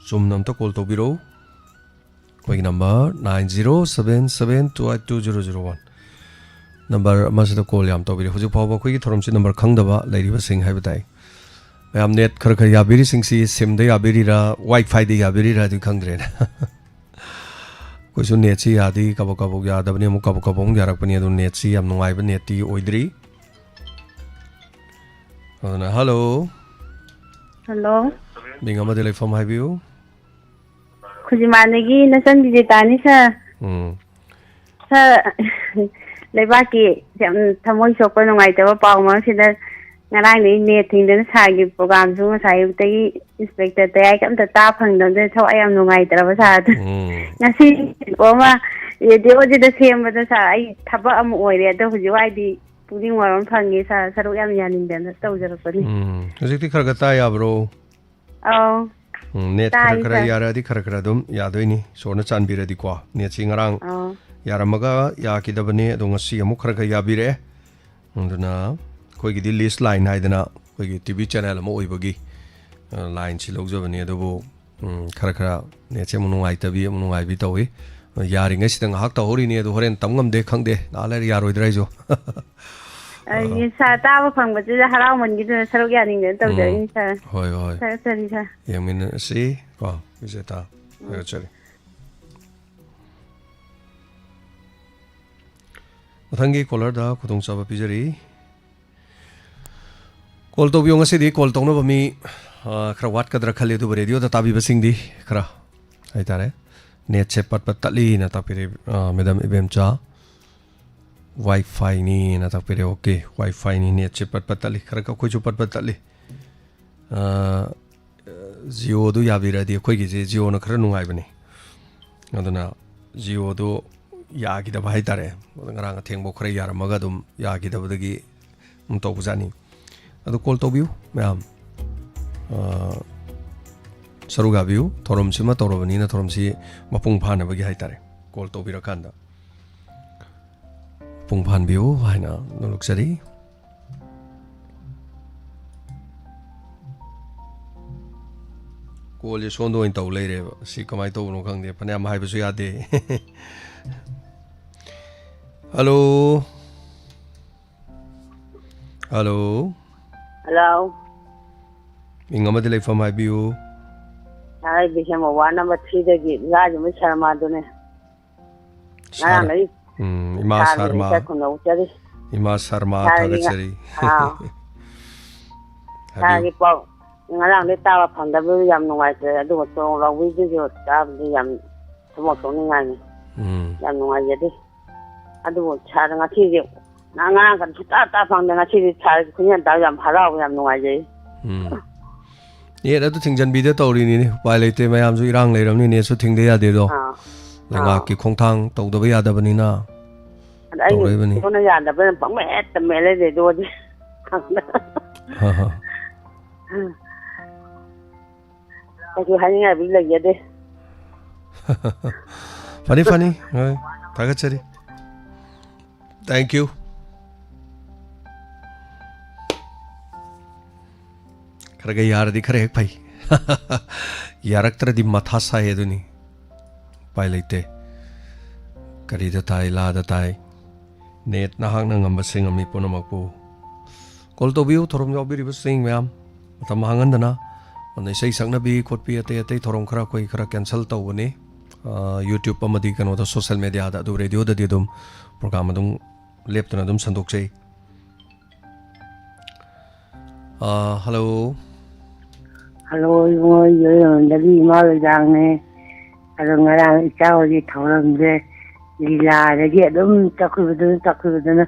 ꯆꯨꯝꯅ ꯑꯝꯇ ꯀꯣꯜ ꯇꯧꯕꯤꯔꯛꯎ꯫ ꯑꯩꯈꯣꯏꯒꯤ number nine zero seven seven two eight two zero zero one꯫ Number ꯑꯃꯁꯤꯗ ꯀꯣꯜ ꯌꯥꯝ ꯇꯧꯕꯤꯔꯛꯏ꯫ ꯍꯧꯖꯤꯛ ꯐꯥꯎꯕ ꯑꯩꯈꯣꯏꯒꯤ ꯊꯧꯔꯝꯁꯤ ꯅꯝꯕꯔ ꯈꯪꯗꯕ ꯂꯩꯔꯤꯕꯁꯤꯡ ꯍꯥꯏꯕ ꯇꯥꯏ꯫ ꯃꯌꯥꯝ ꯅꯦꯠ ꯈꯔ ꯈꯔ ꯌꯥꯕꯤꯔꯤꯁꯤꯡꯁꯤ ꯁꯤꯝꯗ ꯌꯥꯕꯤꯔꯤꯔꯥ, ꯋꯥꯏ ꯐꯥꯏꯗ ꯌꯥꯕꯤꯔꯤꯔꯥ ꯑꯗꯨ ꯈꯪꯗ꯭ꯔꯦꯅꯦ꯫ ꯑꯩꯈꯣꯏꯁꯨ ꯅꯦꯠꯁꯤ ꯌꯥꯗꯤ ꯀꯕꯛ ꯀꯕꯛ ꯌꯥꯗꯕꯅꯤ, ꯑꯃꯨꯛ ꯀꯕꯛ ꯀꯕꯛ ꯑꯃꯨꯛ ꯌꯥꯔꯛꯄꯅꯤ, ꯑꯗꯨ ꯅꯦꯠꯁꯤ ꯌꯥꯝ ꯅꯨꯡꯉꯥꯏꯕ ꯅꯦꯠꯇꯤ ꯑꯣꯏꯗ꯭ꯔꯤ꯫ ꯑꯗꯨꯅ, ꯍꯜꯂꯣ꯫ ꯍꯜꯂꯣ꯫ ꯃꯤꯡ ꯑꯃꯗꯤ ꯂꯩꯐꯝ ꯍꯥꯏꯕꯤꯌꯨ꯫ ꯈꯨꯖꯤꯃꯥꯟꯗꯒꯤ ꯅꯆꯟ ꯕꯤꯖꯦꯇꯥꯅꯤ, ꯁꯥꯔ꯫ ꯎꯝ꯫ ꯁꯥꯔ, ꯂꯩꯕꯥꯛꯀꯤ ꯌꯥꯝ ꯊꯃꯣꯏ ꯁꯣꯛꯄ ꯅꯨꯡꯉꯥꯏꯇꯕ ꯄꯥꯎ ꯃꯔꯛꯁꯤꯗ ꯉꯔꯥꯡꯗꯒꯤ ꯅꯦꯠ ꯊꯤꯡꯗꯅ ꯁꯥꯔꯒꯤ ꯄ꯭ꯔꯣꯒꯥꯝꯁꯨ ꯉꯁꯥꯏ ꯑꯌꯨꯛꯇꯒꯤ ꯏꯟꯁꯄꯦꯛꯇꯔ ꯇꯌꯥꯏꯒ ꯑꯝꯇ ꯇꯥ ꯐꯪꯗꯕꯗ ꯊꯋꯥꯏ ꯌꯥꯝ ꯅꯨꯡꯉꯥꯏꯇ꯭ꯔꯕ, ꯁꯥꯔ꯫ ꯑꯗꯨ ꯎꯝ꯫ ꯉꯁꯤ ꯑꯃ ꯔꯦꯗꯤꯑꯣꯁꯤꯗ ꯁꯦꯝꯕꯗ, ꯁꯥꯔ, ꯑꯩ ꯊꯕꯛ ꯑꯃ ꯑꯣꯏꯔꯦ, ꯑꯗꯣ ꯍꯧꯖꯤꯛ ꯋꯥꯏꯗꯤ ꯄꯨꯛꯅꯤꯡ ꯋꯥꯕ ꯑꯃ ꯐꯪꯉꯦ, ꯁꯥꯔ꯫ ꯁꯔꯨꯛ ꯌꯥꯝ ꯌꯥꯅꯤꯡꯗꯅ ꯇꯧꯖꯔꯛꯄꯅꯤ꯫ ꯎꯝ, ꯍꯧꯖꯤꯛꯇꯤ ꯈꯔ ꯈꯔ ꯇꯥ ꯌꯥꯕ꯭ꯔꯣ? ꯑꯧ꯫ ꯎꯝ, ꯅꯦꯠ ꯈꯔ ꯇꯥꯏ, ꯈꯔ ꯁꯥꯔ꯫ ꯌꯥꯔꯛꯑꯗꯤ ꯈꯔ ꯈꯔ ꯑꯗꯨꯝ ꯌꯥꯗꯣꯏꯅꯤ, ꯏꯁꯣꯔꯅ ꯆꯥꯟꯕꯤꯔꯗꯤꯀꯣ꯫ ꯅꯦꯠꯁꯤ ꯉꯔꯥꯡ ꯑꯧ꯫ ꯌꯥꯔꯝꯃꯒ ꯌꯥꯈꯤꯗꯕꯅꯦ, ꯑꯗꯣ ꯉꯁꯤ ꯑꯃꯨꯛ ꯈꯔ ꯈꯔ ꯌꯥꯕꯤꯔꯛꯑꯦ꯫ ꯑꯗꯨꯅ ꯑꯩꯈꯣꯏꯒꯤꯗꯤ ꯂꯤꯁ ꯂꯥꯏꯟ ꯍꯥꯏꯗꯅ ꯑꯩꯈꯣꯏꯒꯤ ꯇꯤ ꯚꯤ ꯆꯦꯅꯦꯜ ꯑꯃ ꯑꯣꯏꯕꯒꯤ, ꯑ, ꯂꯥꯏꯟꯁꯤ ꯂꯧꯖꯕꯅꯤ꯫ ꯑꯗꯨꯕꯨ, ꯎꯝ, ꯈꯔ ꯈꯔ ꯅꯦꯠꯁꯦ ꯑꯃꯨꯛ ꯅꯨꯡꯉꯥꯏꯇꯕꯤ, ꯑꯃꯨꯛ ꯅꯨꯡꯉꯥꯏꯕꯤ ꯇꯧꯏ꯫ ꯌꯥꯔꯤꯉꯩꯁꯤꯗ ꯉꯥꯏꯍꯥꯛ ꯇꯧꯍꯧꯔꯤꯅꯤ, ꯑꯗꯨ ꯍꯣꯔꯦꯟ ꯇꯝ ꯉꯝꯗꯦ, ꯈꯪꯗꯦ, ꯉꯥꯏꯍꯥꯛ ꯂꯩꯔ ꯌꯥꯔꯣꯏꯗ꯭ꯔꯥ ꯑꯩꯁꯨ꯫ ꯑ, ꯑ꯫ ꯌꯦ-, ꯁꯥꯔ, ꯇꯥꯕ ꯐꯪꯕꯁꯤꯗ ꯍꯔꯥꯎꯃꯟꯈꯤꯗꯅ ꯁꯔꯨꯛ ꯌꯥꯅꯤꯡꯗꯅ ꯎꯝ꯫ ꯇꯧꯖꯔꯛꯏꯅꯤ, ꯁꯥꯔ꯫ ꯍꯣꯏ, ꯍꯣꯏ꯫ ꯊꯥꯒꯠꯆꯔꯤ, ꯁꯥꯔ꯫ ꯌꯦꯡꯃꯤꯟꯅꯁꯤ ꯀꯣ, ꯕꯤꯖꯦꯇꯥ꯫ ꯎꯝ꯫ ꯊꯥꯒꯠꯆꯔꯤ꯫ ꯃꯊꯪꯒꯤ ꯀꯣꯂꯔꯗ ꯈꯨꯗꯣꯡꯆꯥꯕ ꯄꯤꯖꯔꯤ꯫ ꯀꯣꯜ ꯇꯧꯕꯤꯌꯨ꯫ ꯉꯁꯤꯗꯤ ꯀꯣꯜ ꯇꯧꯅꯕ ꯃꯤ ꯑ, ꯈꯔ ꯋꯥꯠꯀꯗ꯭ꯔꯥ ꯈꯜꯂꯤ, ꯑꯗꯨꯕꯨ ꯔꯦꯗꯤꯑꯣꯗ ꯇꯥꯕꯤꯕꯁꯤꯡꯗꯤ ꯈꯔ ꯍꯥꯏꯇꯥꯔꯦ, ꯅꯦꯠꯁꯦ ꯄꯠ ꯄꯠ ꯇꯠꯂꯤꯅ ꯇꯥꯛꯄꯤꯔꯦ, ꯑ, ꯃꯦꯗꯥꯝ ꯏꯕꯦꯝꯆꯥ꯫ ꯋꯥꯏꯐꯥꯏꯅꯤꯅ ꯇꯥꯛꯄꯤꯔꯦ꯫ ꯑꯣꯀꯦ, ꯋꯥꯏꯐꯥꯏꯅꯤ, ꯅꯦꯠꯁꯦ ꯄꯠ ꯄꯠ ꯇꯠꯂꯤ꯫ ꯈꯔ ꯑꯩꯈꯣꯏꯁꯨ ꯄꯠ ꯄꯠ ꯇꯠꯂꯤ꯫ ꯑ, ꯖꯤꯑꯣꯗꯨ ꯌꯥꯕꯤꯔꯗꯤ, ꯑꯩꯈꯣꯏꯒꯤꯁꯦ ꯖꯤꯑꯣꯅ ꯈꯔ ꯅꯨꯡꯉꯥꯏꯕꯅꯤ꯫ ꯑꯗꯨꯅ ꯖꯤꯑꯣꯗꯨ ꯌꯥꯈꯤꯗꯕ ꯍꯥꯏꯇꯥꯔꯦ꯫ ꯉꯔꯥꯡ ꯑꯊꯦꯡꯕ ꯈꯔ ꯌꯥꯔꯝꯃꯒ ꯑꯗꯨꯝ ꯌꯥꯈꯤꯗꯕꯗꯒꯤ ꯑꯗꯨꯝ ꯇꯧꯕꯖꯥꯠꯅꯤ꯫ ꯑꯗꯨ ꯀꯣꯜ ꯇꯧꯕꯤꯌꯨ ꯃꯌꯥꯝ꯫ ꯑ, ꯁꯔꯨꯛ ꯌꯥꯕꯤꯌꯨ꯫ ꯊꯧꯔꯝꯁꯤꯃ ꯇꯧꯔꯕꯅꯤꯅ ꯊꯧꯔꯝꯁꯤ ꯃꯄꯨꯡ ꯐꯥꯅꯕꯒꯤ ꯍꯥꯏꯇꯥꯔꯦ꯫ ꯀꯣꯜ ꯇꯧꯕꯤꯔꯀꯥꯟꯗ ꯃꯄꯨꯡ ꯐꯥꯍꯟꯕꯤꯌꯨ ꯍꯥꯏꯅ ꯅꯣꯂꯨꯛꯆꯔꯤ꯫ ꯀꯣꯜꯁꯦ ꯁꯣꯝꯗ ꯑꯣꯏꯅ ꯇꯧ ꯂꯩꯔꯦꯕ꯫ ꯁꯤ ꯀꯃꯥꯏꯅ ꯇꯧꯕꯅꯣ ꯈꯪꯗꯦ꯫ ꯐꯅꯌꯥꯝ ꯍꯥꯏꯕꯁꯨ ꯌꯥꯗꯦ꯫ ꯍꯜꯂꯣ꯫ ꯍꯜꯂꯣ꯫ ꯍꯜꯂꯣ꯫ ꯃꯤꯡ ꯑꯃꯗꯤ ꯂꯩꯐꯝ ꯍꯥꯏꯕꯤꯌꯨ꯫ ꯑꯩ ꯕꯤꯁꯦꯝ ꯋꯥꯔꯗ ꯅꯝꯕꯔ ꯊ꯭ꯔꯤꯗꯒꯤ ꯂꯥꯖꯃꯩ ꯁꯔꯃꯥꯗꯨꯅꯦ꯫ ꯁꯥꯔ-, ꯉꯔꯥꯡꯗꯒꯤ ꯎꯝ, ꯏꯃꯥ ꯁꯥꯔꯃꯥ꯫ ꯏꯀꯥꯏ ꯈꯨꯝꯅꯧꯖꯔꯤ꯫ ꯏꯃꯥ ꯁꯥꯔꯃꯥ ꯁꯥꯔꯒꯤ ꯉ-, ꯊꯥꯒꯠꯆꯔꯤ꯫ ꯑꯥ꯫ ꯍꯥꯏꯕꯤꯌꯨ꯫ ꯁꯥꯔꯒꯤ ꯄꯥꯎ ꯉꯔꯥꯡꯗꯩ ꯇꯥꯕ ꯐꯪꯗꯕꯗꯨ ꯌꯥꯝ ꯅꯨꯡꯉꯥꯏꯇ꯭ꯔꯦ, ꯑꯗꯨꯒ ꯆꯣꯡ ꯂꯥꯎꯕꯤꯗꯨꯁꯨ ꯇꯥꯕꯗꯤ ꯌꯥꯝ ꯊꯃꯣꯏ ꯁꯣꯛꯅꯤꯡꯉꯥꯏꯅꯤ꯫ ꯎꯝ꯫ ꯌꯥꯝ ꯅꯨꯡꯉꯥꯏꯖꯗꯦ꯫ ꯑꯗꯨꯕꯨ ꯁꯥꯔ ꯉꯁꯤꯗꯤ ꯉꯔꯥꯡ ꯀꯥꯟ ꯁꯨꯡꯇꯥ ꯇꯥ ꯐꯪꯗꯦ, ꯉꯁꯤꯗꯤ ꯁꯥꯔꯒꯤ ꯈꯣꯟꯖꯦꯜ ꯇꯥꯕ ꯌꯥꯝ ꯍꯔꯥꯎꯕ, ꯌꯥꯝ ꯅꯨꯡꯉꯥꯏꯖꯩ꯫ ꯎꯝ꯫ ꯅꯦꯠ ꯑꯗꯨ ꯊꯤꯡꯖꯤꯟꯕꯤꯗ ꯇꯧꯔꯤꯅꯤꯅꯦ꯫ ꯎꯄꯥꯏ ꯂꯩꯇꯦ, ꯃꯌꯥꯝꯁꯨ ꯏꯔꯥꯡ ꯂꯩꯔꯕꯅꯤ, ꯅꯦꯠꯁꯨ ꯊꯤꯡꯗ ꯌꯥꯗꯦꯗꯣ꯫ ꯑꯥ꯫ ꯂꯩꯉꯥꯛꯀꯤ ꯑꯥ꯫ ꯈꯣꯡꯊꯥꯡ ꯇꯧꯗꯕ ꯌꯥꯗꯕꯅꯤꯅ ꯑꯗ ꯑꯩꯅ ꯇꯧꯔꯛꯏꯕꯅꯤ꯫ ꯏꯁꯣꯔꯅ ꯌꯥꯗꯕꯅ ꯄꯪꯃꯦꯠꯇ ꯃꯦꯠ ꯂꯩꯔꯦ ꯑꯗꯨꯒꯗꯤ꯫ ꯍ, ꯍ꯫ ꯀꯩꯁꯨ ꯍꯥꯏꯅꯤꯡꯉꯥꯏꯕꯨꯗꯤ ꯂꯩꯖꯗꯦ꯫ ꯐꯅꯤ, ꯐꯅꯤ꯫ ꯍꯣꯏ, ꯊꯥꯒꯠꯆꯔꯤ꯫ Thank you꯫ ꯈꯔ ꯈꯔ ꯌꯥꯔꯗꯤ ꯈꯔ ꯍꯦꯛ ꯐꯩ꯫ ꯌꯥꯔꯛꯇ꯭ꯔꯗꯤ ꯃꯊꯥ ꯁꯥꯏ ꯑꯗꯨꯅꯤ꯫ ꯎꯄꯥꯏ ꯂꯩꯇꯦ꯫ ꯀꯔꯤꯗ ꯇꯥꯏ, ꯂꯥꯗ ꯇꯥꯏ꯫ ꯅꯦꯠ ꯅꯍꯥꯛꯅ ꯉꯝꯕꯁꯤꯡ ꯉꯝꯃꯤ ꯄꯨꯝꯅꯃꯛꯄꯨ꯫ ꯀꯣꯜ ꯇꯧꯕꯤꯌꯨ, ꯊꯧꯔꯝ ꯌꯥꯎꯕꯤꯔꯤꯕꯁꯤꯡ ꯃꯌꯥꯝ꯫ ꯃꯇꯝ ꯃꯥꯡꯍꯟꯗꯅ꯫ ꯑꯗꯨꯅ ꯏꯁꯩ ꯁꯛꯅꯕꯤ ꯈꯣꯠꯄꯤ ꯑꯇꯩ ꯑꯇꯩ ꯊꯧꯔꯝ ꯈꯔ ꯑꯩꯈꯣꯏ ꯈꯔ ꯀꯦꯟꯁꯦꯜ ꯇꯧꯕꯅꯤ꯫ ꯑ, YouTube ꯑꯃꯗꯤ ꯀꯩꯅꯣꯗ, ꯁꯣꯁꯦꯜ ꯃꯦꯗꯤꯌꯥꯗ, ꯑꯗꯨ ꯔꯦꯗꯤꯑꯣꯗꯗꯤ ꯑꯗꯨꯝ ꯄ꯭ꯔꯣꯒ꯭ꯔꯥꯝ ꯑꯗꯨꯝ ꯂꯦꯞꯇꯅ ꯑꯗꯨꯝ ꯁꯟꯗꯣꯛꯆꯩ꯫ ꯑ, ꯍꯜꯂꯣ꯫ ꯍꯜꯂꯣ ꯏꯕꯨꯡꯉꯣ, ꯌꯣꯏꯔꯣꯝꯗꯒꯤ ꯏꯃꯥ ꯂꯣꯏꯖꯥꯡꯅꯦ꯫ ꯑꯗꯣ ꯉꯔꯥꯡ ꯏꯆꯥ ꯍꯣꯏꯒꯤ ꯊꯧꯔꯝꯁꯦ ꯂꯤꯂꯥꯗꯒꯤ ꯑꯗꯨꯝ ꯆꯠꯈꯤꯕꯗꯨꯅ ꯆꯠꯈꯤꯕꯗꯨꯅ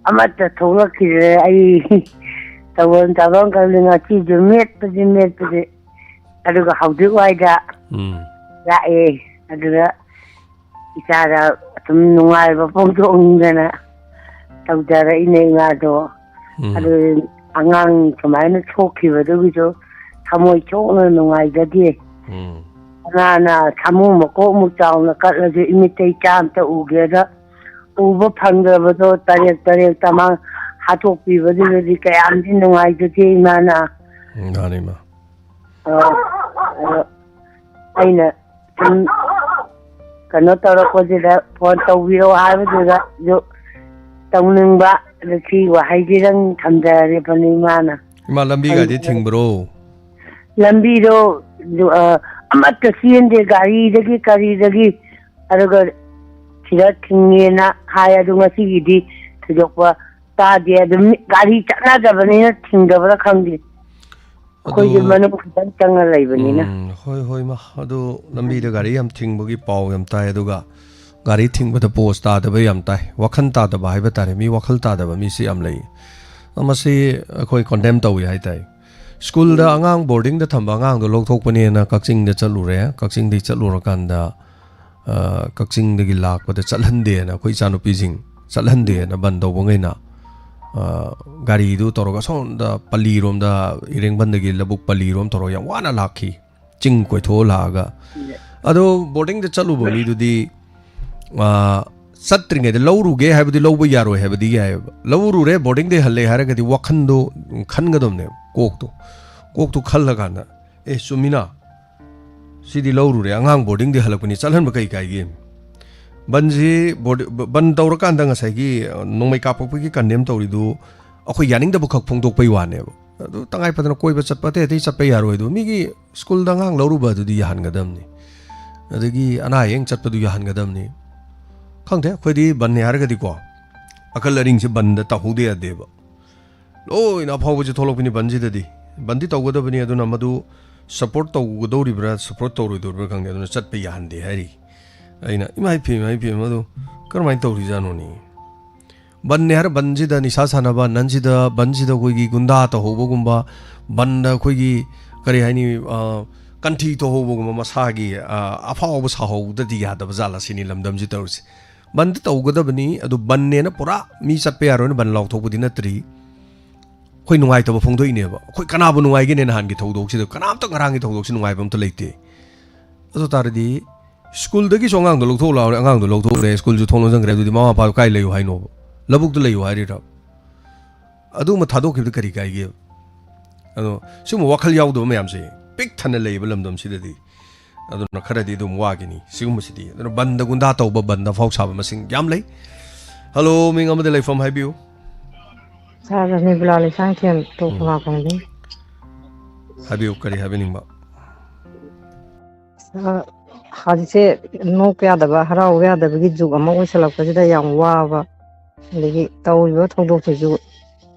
ꯑꯃꯠꯇ ꯊꯣꯛꯂꯛꯈꯤꯗ꯭ꯔꯦ꯫ ꯑꯩ ꯇꯧꯐꯝ ꯆꯥꯐꯝ ꯈꯪꯗꯦ꯫ ꯉꯁꯤꯁꯨ ꯃꯦꯠꯄꯁꯤ ꯃꯦꯠꯄꯁꯤ꯫ ꯑꯗꯨꯒ ꯍꯧꯖꯤꯛ ꯋꯥꯏꯗ ꯎꯝ꯫ ꯂꯥꯛꯑꯦ꯫ ꯑꯗꯨꯗ ꯏꯆꯥꯗ ꯁꯨꯝ ꯅꯨꯡꯉꯥꯏꯕ ꯐꯣꯡꯗꯣꯛꯅꯤꯡꯗꯅ ꯇꯧꯖꯔꯛꯏꯅꯦ ꯏꯃꯥꯗꯣ꯫ ꯎꯝ꯫ ꯑꯗꯨ ꯑꯉꯥꯡ ꯁꯨꯃꯥꯏꯅ ꯁꯣꯛꯈꯤꯕꯗꯨꯒꯤꯁꯨ ꯊꯃꯣꯏ ꯁꯣꯛꯅ ꯅꯨꯡꯉꯥꯏꯖꯗꯦ꯫ ꯎꯝ꯫ ꯀꯅꯥꯅ ꯁꯥꯃꯨ ꯃꯀꯣꯛꯃꯨꯛ ꯆꯥꯎꯅ ꯀꯠꯂꯁꯨ ꯏꯃꯤꯠꯇꯩ ꯆꯥ ꯑꯝꯇ ꯎꯒꯦꯗ ꯎꯕ ꯐꯪꯗ꯭ꯔꯕꯗꯣ ꯇꯔꯦꯛ ꯇꯔꯦꯛ ꯇꯃꯥꯡ ꯍꯥꯠꯇꯣꯛꯄꯤꯕꯗꯨꯗꯗꯤ ꯀꯌꯥꯝꯗꯤ ꯅꯨꯡꯉꯥꯏꯖꯗꯦ ꯏꯃꯥꯅ꯫ ꯎꯝ, ꯃꯥꯅꯤ, ꯏꯃꯥ꯫ ꯑ, ꯑ, ꯑꯩꯅ ꯁꯨꯝ ꯀꯩꯅꯣ ꯇꯧꯔꯛꯄꯁꯤꯗ ꯐꯣꯟ ꯇꯧꯕꯤꯔꯛꯑꯣ ꯍꯥꯏꯕꯗꯨꯗꯁꯨ ꯇꯧꯅꯤꯡꯕ, ꯑꯗ ꯁꯤ ꯋꯥꯍꯩꯁꯤꯗꯪ ꯊꯝꯖꯔꯕꯅꯤ ꯏꯃꯥꯅ꯫ ꯏꯃꯥ, ꯂꯝꯕꯤꯒꯗꯤ ꯑꯩ ꯊꯤꯡꯕ꯭ꯔꯣ? ꯂꯝꯕꯤꯗꯣ, ꯑ, ꯑꯃꯠꯇ ꯆꯦꯟꯗꯦ, ꯒꯥꯔꯤꯗꯒꯤ ꯀꯔꯤꯗꯒꯤ꯫ ꯑꯗꯨꯒ ꯁꯤꯗ ꯊꯤꯡꯉꯦꯅ ꯍꯥꯏ, ꯑꯗꯨ ꯉꯁꯤꯒꯤꯗꯤ ꯊꯣꯏꯗꯣꯛꯄ ꯇꯥꯗꯦ꯫ ꯑꯗꯨꯝ ꯒꯥꯔꯤ ꯆꯠꯅꯗꯕꯅꯤꯅ ꯊꯤꯡꯗꯕ꯭ꯔꯥ ꯈꯪꯗꯦ꯫ ꯑꯩꯈꯣꯏꯁꯦ ꯑꯗꯨ, ꯃꯅꯨꯡ ꯈꯤꯇꯪ ꯆꯪꯉ ꯂꯩꯕꯅꯤꯅ꯫ ꯎꯝ, ꯍꯣꯏ, ꯍꯣꯏ, ꯃꯥ, ꯑꯗꯨ ꯂꯝꯕꯤꯗ ꯒꯥꯔꯤ ꯌꯥꯝ ꯊꯤꯡꯕꯒꯤ ꯄꯥꯎ ꯌꯥꯝ ꯇꯥꯏ, ꯑꯗꯨꯒ ꯒꯥꯔꯤ ꯊꯤꯡꯕꯗ ꯄꯣꯁ ꯇꯥꯗꯕ ꯌꯥꯝ ꯇꯥꯏ, ꯋꯥꯈꯜ ꯇꯥꯗꯕ ꯍꯥꯏꯕ ꯇꯥꯔꯦ, ꯃꯤ ꯋꯥꯈꯜ ꯇꯥꯗꯕ ꯃꯤꯁꯤ ꯌꯥꯝ ꯂꯩ꯫ ꯃꯁꯤ ꯑꯩꯈꯣꯏ ꯀꯣꯟꯗꯦꯝ ꯇꯧꯏ ꯍꯥꯏ ꯇꯥꯏ꯫ ꯁ꯭ꯀꯨꯜꯗ ꯎꯝ꯫ ꯑꯉꯥꯡ ꯕꯣꯔꯗꯤꯡꯗ ꯊꯝꯕ ꯑꯉꯥꯡꯗꯣ ꯂꯧꯊꯣꯛꯄꯅꯦꯅ ꯀꯛꯆꯤꯡꯗ ꯆꯠꯂꯨꯔꯦ꯫ ꯀꯛꯆꯤꯡꯗꯒꯤ ꯆꯠꯂꯨꯔꯀꯥꯟꯗ, ꯑ, ꯀꯛꯆꯤꯡꯗꯒꯤ ꯂꯥꯛꯄꯗ ꯆꯠꯍꯟꯗꯦꯅ, ꯑꯩꯈꯣꯏ ꯏꯆꯥꯅꯨꯄꯤꯁꯤꯡ ꯆꯠꯍꯟꯗꯦꯅ ꯕꯟ ꯇꯧꯕꯉꯩꯅ, ꯑ, ꯒꯥꯔꯤꯗꯨ ꯇꯧꯔꯒ ꯑꯁꯣꯝꯗ ꯄꯜꯂꯤꯔꯣꯝꯗ, ꯏꯔꯦꯡꯕꯟꯗꯒꯤ ꯂꯧꯕꯨꯛ ꯄꯜꯂꯤꯔꯣꯝ ꯇꯧꯔꯒ ꯌꯥꯝ ꯋꯥꯅ ꯂꯥꯛꯈꯤ, ꯆꯤꯡ ꯀꯣꯏꯊꯣꯛꯑ ꯂꯥꯛꯑꯒ꯫ ꯎꯝ꯫ ꯑꯗꯣ ꯕꯣꯔꯗꯤꯡꯗ ꯆꯠꯂꯨꯕ ꯃꯤꯗꯨꯗꯤ, ꯑ, ꯆꯠꯇ꯭ꯔꯤꯉꯩꯗ ꯂꯧꯔꯨꯒꯦ ꯍꯥꯏꯕꯗꯤ ꯂꯧꯕ ꯌꯥꯔꯣꯏ ꯍꯥꯏꯕꯗꯤ ꯌꯥꯏꯑꯕ꯫ ꯂꯧꯔꯨꯔꯦ, ꯕꯣꯔꯗꯤꯡꯗꯩ ꯍꯜꯂꯦ ꯍꯥꯏꯔꯒꯗꯤ ꯋꯥꯈꯟꯗꯣ ꯈꯟꯒꯗꯕꯅꯦꯕ, ꯀꯣꯛꯇꯣ꯫ ꯀꯣꯛꯇꯣ ꯈꯜꯂꯀꯥꯟꯗ, "ꯑꯦ, ꯆꯨꯝꯃꯤꯅ, ꯁꯤꯗꯤ ꯂꯧꯔꯨꯔꯦ, ꯑꯉꯥꯡ ꯕꯣꯔꯗꯤꯡꯗꯩ ꯍꯜꯂꯛꯄꯅꯤ, ꯆꯠꯍꯟꯕ ꯀꯩ ꯀꯥꯏꯒꯦ?" ꯕꯟꯁꯤ ꯕꯣꯔꯗꯤ-, ꯕ-, ꯕꯟ ꯇꯧꯔꯀꯥꯟꯗ ꯉꯁꯥꯏꯒꯤ, ꯑ, ꯅꯣꯡꯃꯩ ꯀꯥꯞꯄꯛꯄꯒꯤ ꯀꯟꯗꯦꯝ ꯇꯧꯔꯤꯗꯨ ꯑꯩꯈꯣꯏ ꯌꯥꯅꯤꯡꯗꯕ ꯈꯛ ꯐꯣꯡꯗꯣꯛꯄꯩ ꯋꯥꯅꯦꯕ꯫ ꯑꯗꯨ ꯇꯉꯥꯏ ꯐꯗꯅ ꯀꯣꯏꯕ ꯆꯠꯄ ꯑꯇꯩ ꯑꯇꯩ ꯆꯠꯄ ꯌꯥꯔꯣꯏ꯫ ꯑꯗꯨ ꯃꯤꯒꯤ ꯁ꯭ꯀꯨꯜꯗ ꯑꯉꯥꯡ ꯂꯧꯔꯨꯕ ꯑꯗꯨꯗꯤ ꯌꯥꯍꯟꯒꯗꯕꯅꯤ, ꯑꯗꯒꯤ ꯑꯅꯥ ꯑꯌꯦꯛ ꯆꯠꯄꯗꯨ ꯌꯥꯍꯟꯒꯗꯕꯅꯤ꯫ ꯈꯪꯗꯦ, ꯑꯩꯈꯣꯏꯗꯤ ꯕꯟꯅꯦ ꯍꯥꯏꯔꯒꯗꯤꯀꯣ, ꯑꯀꯜ ꯑꯔꯤꯡꯁꯦ ꯕꯟꯗ ꯇꯧꯍꯧꯗ ꯌꯥꯗꯦꯕ꯫ ꯂꯣꯏꯅ ꯑꯐꯥꯎꯕꯁꯦ ꯊꯣꯛꯂꯛꯄꯅꯤ ꯕꯟꯁꯤꯗꯗꯤ꯫ ꯕꯟꯗꯤ ꯇꯧꯒꯗꯕꯅꯤ, ꯑꯗꯨꯅ ꯃꯗꯨ ꯁꯞꯄꯣꯔꯠ ꯇꯧꯒꯗꯧꯔꯤꯕ꯭ꯔꯥ ꯁꯞꯄꯣꯔꯠ ꯇꯧꯔꯣꯏꯗꯧꯔꯤꯕ꯭ꯔꯥ ꯈꯪꯗꯦ, ꯑꯗꯨꯅ ꯆꯠꯄ ꯌꯥꯍꯟꯗꯦ ꯍꯥꯏꯔꯤ꯫ ꯑꯩꯅ, "ꯏꯃꯥ ꯏꯄꯦꯝ, ꯏꯃꯥ ꯏꯄꯦꯝ, ꯑꯗꯨ ꯀꯔꯝꯍꯥꯏꯅ ꯇꯧꯔꯤꯖꯥꯠꯅꯣꯅꯦ?" ꯕꯟꯅꯦ ꯍꯥꯏꯔ ꯕꯟꯁꯤꯗ ꯅꯤꯁꯥ ꯁꯥꯟꯅꯕ, ꯅꯟꯁꯤꯗ, ꯕꯟꯁꯤꯗ ꯑꯩꯈꯣꯏꯒꯤ ꯒꯨꯟꯗꯥ ꯇꯧꯍꯧꯕꯒꯨꯝꯕ, ꯕꯟꯗ ꯑꯩꯈꯣꯏꯒꯤ, ꯀꯔꯤ ꯍꯥꯏꯅꯤ, ꯑ, ꯀꯟꯊꯤ ꯇꯧꯍꯧꯕꯒꯨꯝꯕ, ꯃꯁꯥꯒꯤ, ꯑ, ꯑꯐꯥꯎꯕ ꯁꯥꯍꯧꯗꯗꯤ ꯌꯥꯗꯕ ꯖꯥꯠꯂ ꯁꯤꯅꯤ ꯂꯝꯗꯝꯁꯤ ꯇꯧꯔꯤꯁꯦ꯫ ꯕꯟꯗꯤ ꯇꯧꯒꯗꯕꯅꯤ, ꯑꯗꯨ ꯕꯟꯅꯦꯅ ꯄꯨꯔꯥ ꯃꯤ ꯆꯠꯄ ꯌꯥꯔꯣꯏꯅ ꯕꯟ ꯂꯥꯎꯊꯣꯛꯄꯗꯤ ꯅꯠꯇ꯭ꯔꯤ꯫ ꯑꯩꯈꯣꯏ ꯅꯨꯡꯉꯥꯏꯇꯕ ꯐꯣꯡꯗꯣꯛꯏꯅꯦꯕ꯫ ꯑꯩꯈꯣꯏ ꯀꯅꯥꯕꯨ ꯅꯨꯡꯉꯥꯏꯒꯦꯅꯦ? ꯅꯍꯥꯟꯒꯤ ꯊꯧꯗꯣꯛꯁꯤꯗ ꯀꯅꯥꯝꯇ ꯉꯔꯥꯡꯒꯤ ꯊꯧꯗꯣꯛꯁꯤ ꯅꯨꯡꯉꯥꯏꯕ ꯑꯝꯇ ꯂꯩꯇꯦ꯫ ꯑꯗꯨ ꯇꯥꯔꯗꯤ ꯁ꯭ꯀꯨꯜꯗꯒꯤꯁꯨ ꯑꯉꯥꯡꯗꯣ ꯂꯧꯊꯣꯛ ꯂꯥꯎꯔꯦ, ꯑꯉꯥꯡꯗꯣ ꯂꯧꯊꯣꯛꯎꯔꯦ, ꯁ꯭ꯀꯨꯜꯁꯨ ꯊꯣꯡ ꯂꯣꯟꯁꯤꯟꯈ꯭ꯔꯦ, ꯑꯗꯨꯗꯤ ꯃꯃꯥ ꯃꯄꯥꯗꯣ ꯀꯥꯏ ꯂꯩꯌꯨ ꯍꯥꯏꯅꯣꯕ? ꯂꯧꯕꯨꯛꯇ ꯂꯩꯌꯨ ꯍꯥꯏꯔꯤꯔꯕ? ꯑꯗꯨꯒꯨꯝꯕ ꯊꯥꯗꯣꯛꯈꯤꯕꯗ ꯀꯔꯤ ꯀꯥꯏꯒꯦꯕ? ꯑꯗꯣ ꯁꯤꯒꯨꯝꯕ ꯋꯥꯈꯜ ꯌꯥꯎꯗꯕ ꯃꯌꯥꯝꯁꯦ ꯄꯤꯛ ꯊꯟꯅ ꯂꯩꯌꯦꯕ ꯂꯝꯗꯝꯁꯤꯗꯗꯤ꯫ ꯑꯗꯨꯅ ꯈꯔꯗꯤ ꯑꯗꯨꯝ ꯋꯥꯒꯤꯅꯤ ꯁꯤꯒꯨꯝꯕꯁꯤꯗꯤ꯫ ꯑꯗꯨꯅ ꯕꯟꯗ ꯒꯨꯟꯗꯥ ꯇꯧꯕ, ꯕꯟꯗ ꯑꯐꯥꯎ ꯁꯥꯕ ꯃꯁꯤꯡ ꯌꯥꯝ ꯂꯩ꯫ ꯍꯜꯂꯣ, ꯃꯤꯡ ꯑꯃꯗ ꯂꯩꯐꯝ ꯍꯥꯏꯕꯤꯌꯨ꯫ ꯁꯥꯔ, ꯔꯅꯤꯕꯂꯥ ꯂꯩꯁꯥꯡꯊꯦꯝ, ꯇꯣꯞ ꯎꯝ꯫ ꯈꯣꯡꯉꯥ ꯈꯣꯡꯕꯤ꯫ ꯍꯥꯏꯕꯤꯌꯨ, ꯀꯔꯤ ꯍꯥꯏꯕꯤꯅꯤꯡꯕ? ꯑ, ꯍꯧꯖꯤꯛꯁꯦ ꯅꯣꯛꯄ ꯌꯥꯗꯕ, ꯍꯔꯥꯎꯕ ꯌꯥꯗꯕꯒꯤ ꯖꯨꯛ ꯑꯃ ꯑꯣꯏꯁꯜꯂꯛꯄꯁꯤꯗ ꯌꯥꯝ ꯋꯥꯕ, ꯑꯗꯒꯤ ꯇꯧꯔꯤꯕ ꯊꯧꯗꯣꯛꯁꯤꯁꯨ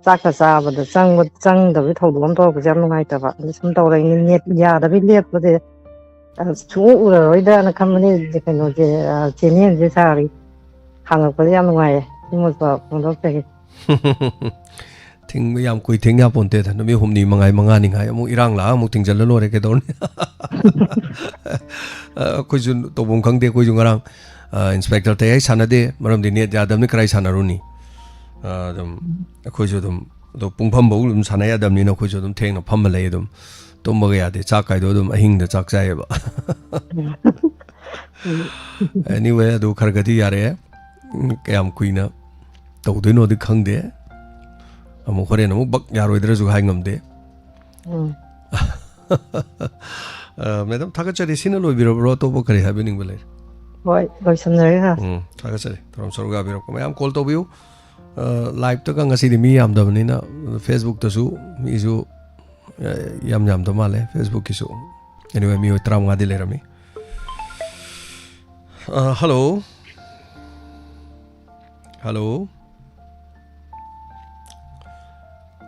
ꯆꯥꯛꯀ ꯆꯥꯕꯗ ꯆꯪꯕ, ꯆꯪꯗꯕꯒꯤ ꯊꯧꯗꯣꯛ ꯑꯃ ꯇꯧꯔꯛꯄꯁꯦ ꯌꯥꯝ ꯅꯨꯡꯉꯥꯏꯇꯕ꯫ ꯑꯗ ꯁꯨꯝ ꯇꯧꯔꯛꯏꯅꯤ, ꯅꯦꯠ ꯌꯥꯗꯕꯒꯤ ꯂꯦꯞꯄꯁꯦ, ꯑ, ꯁꯨꯡꯎ ꯎꯔꯔꯣꯏꯗ꯭ꯔꯥꯅ ꯈꯟꯕꯅꯦ, ꯀꯩꯅꯣꯁꯦ, ꯑ, ꯆꯦꯅꯦꯜꯁꯦ ꯁꯥꯔꯤ ꯍꯥꯡꯉꯛꯄꯁꯦ ꯌꯥꯝ ꯅꯨꯡꯉꯥꯏꯌꯦ꯫ ꯁꯤꯃꯁꯨ ꯐꯣꯡꯗꯣꯛꯆꯒꯦ꯫ ꯊꯤꯡꯕ ꯌꯥꯝ ꯀꯨꯏ ꯊꯦꯡ ꯌꯥꯄꯣꯟꯇꯦꯗ, ꯅꯨꯃꯤꯠ ꯍꯨꯝꯅꯤ ꯃꯉꯥꯏ, ꯃꯉꯥꯅꯤ ꯉꯥꯏ, ꯑꯃꯨꯛ ꯏꯔꯥꯡ ꯂꯥꯛꯑ ꯑꯃꯨꯛ ꯊꯤꯡꯖꯤꯜꯂ ꯂꯣꯏꯔꯦ, ꯀꯩꯗꯧꯔꯨꯅꯤ? ꯑꯩꯈꯣꯏꯁꯨ ꯇꯧꯐꯝ ꯈꯪꯗꯦ, ꯑꯩꯈꯣꯏꯁꯨ ꯉꯔꯥꯡ, ꯑ, ꯏꯟꯁꯄꯦꯛꯇꯔ ꯇꯌꯥꯏ ꯁꯥꯟꯅꯗꯦ, ꯃꯔꯝꯗꯤ ꯅꯦꯠ ꯌꯥꯗꯕꯅꯤ, ꯀꯔꯥꯏ ꯁꯥꯟꯅꯔꯨꯅꯤ? ꯑ, ꯑꯗꯨꯝ ꯑꯩꯈꯣꯏꯁꯨ ꯑꯗꯨꯝ, ꯑꯗꯣ ꯄꯨꯡꯐꯝꯐꯧ ꯑꯗꯨꯝ ꯁꯥꯟꯅ ꯌꯥꯗꯕꯅꯤꯅ ꯑꯩꯈꯣꯏꯁꯨ ꯑꯗꯨꯝ ꯊꯦꯡꯅ ꯐꯝꯃ ꯂꯩ, ꯑꯗꯨꯝ ꯇꯨꯝꯕꯒ ꯌꯥꯗꯦ, ꯆꯥꯛ ꯀꯥꯏꯗꯣ ꯑꯗꯨꯝ ꯑꯍꯤꯡꯗ ꯆꯥꯛ ꯆꯥꯏꯌꯦꯕ꯫ Anyway, ꯑꯗꯨ ꯈꯔ ꯈꯔꯗꯤ ꯌꯥꯔꯛꯑꯦ꯫ ꯎꯝ, ꯀꯌꯥꯝ ꯀꯨꯏꯅ ꯇꯧꯗꯣꯏꯅꯣꯗꯤ ꯈꯪꯗꯦ꯫ ꯑꯃꯨꯛ ꯍꯣꯔꯦꯟ ꯑꯃꯨꯛ ꯕꯛ ꯌꯥꯔꯣꯏꯗ꯭ꯔꯁꯨ ꯍꯥꯏ ꯉꯝꯗꯦ꯫ ꯎꯝ꯫ ꯑ, ꯃꯦꯗꯥꯝ, ꯊꯥꯒꯠꯆꯔꯤ꯫ ꯁꯤꯅ ꯂꯣꯏꯕꯤꯔꯕ꯭ꯔꯣ? ꯑꯇꯣꯞꯄ ꯀꯔꯤ ꯍꯥꯏꯕꯤꯅꯤꯡꯕ ꯂꯩꯔꯤ? ꯍꯣꯏ, ꯂꯣꯏꯁꯟꯖꯔꯦ, ꯁꯥꯔ꯫ ꯎꯝ, ꯊꯥꯒꯠꯆꯔꯤ꯫ ꯊꯧꯔꯝ ꯁꯔꯨꯛ ꯌꯥꯕꯤꯔꯛꯄ ꯃꯌꯥꯝ꯫ ꯀꯣꯜ ꯇꯧꯕꯤꯌꯨ꯫ ꯑ, ꯂꯥꯏꯞꯇꯒ ꯉꯁꯤꯗꯤ ꯃꯤ ꯌꯥꯝꯗꯕꯅꯤꯅ, ꯐꯦꯁꯕꯨꯛꯇꯁꯨ ꯃꯤꯁꯨ, ꯑ, ꯌꯥꯝ ꯌꯥꯝꯗ ꯃꯥꯜꯂꯦ, ꯐꯦꯁꯕꯨꯛꯀꯤꯁꯨ꯫ Anyway, ꯃꯤꯑꯣꯏ ꯇꯔꯥꯃꯉꯥꯗꯤ ꯂꯩꯔꯝꯃꯤ꯫ ꯑ, ꯍꯜꯂꯣ꯫ ꯍꯜꯂꯣ꯫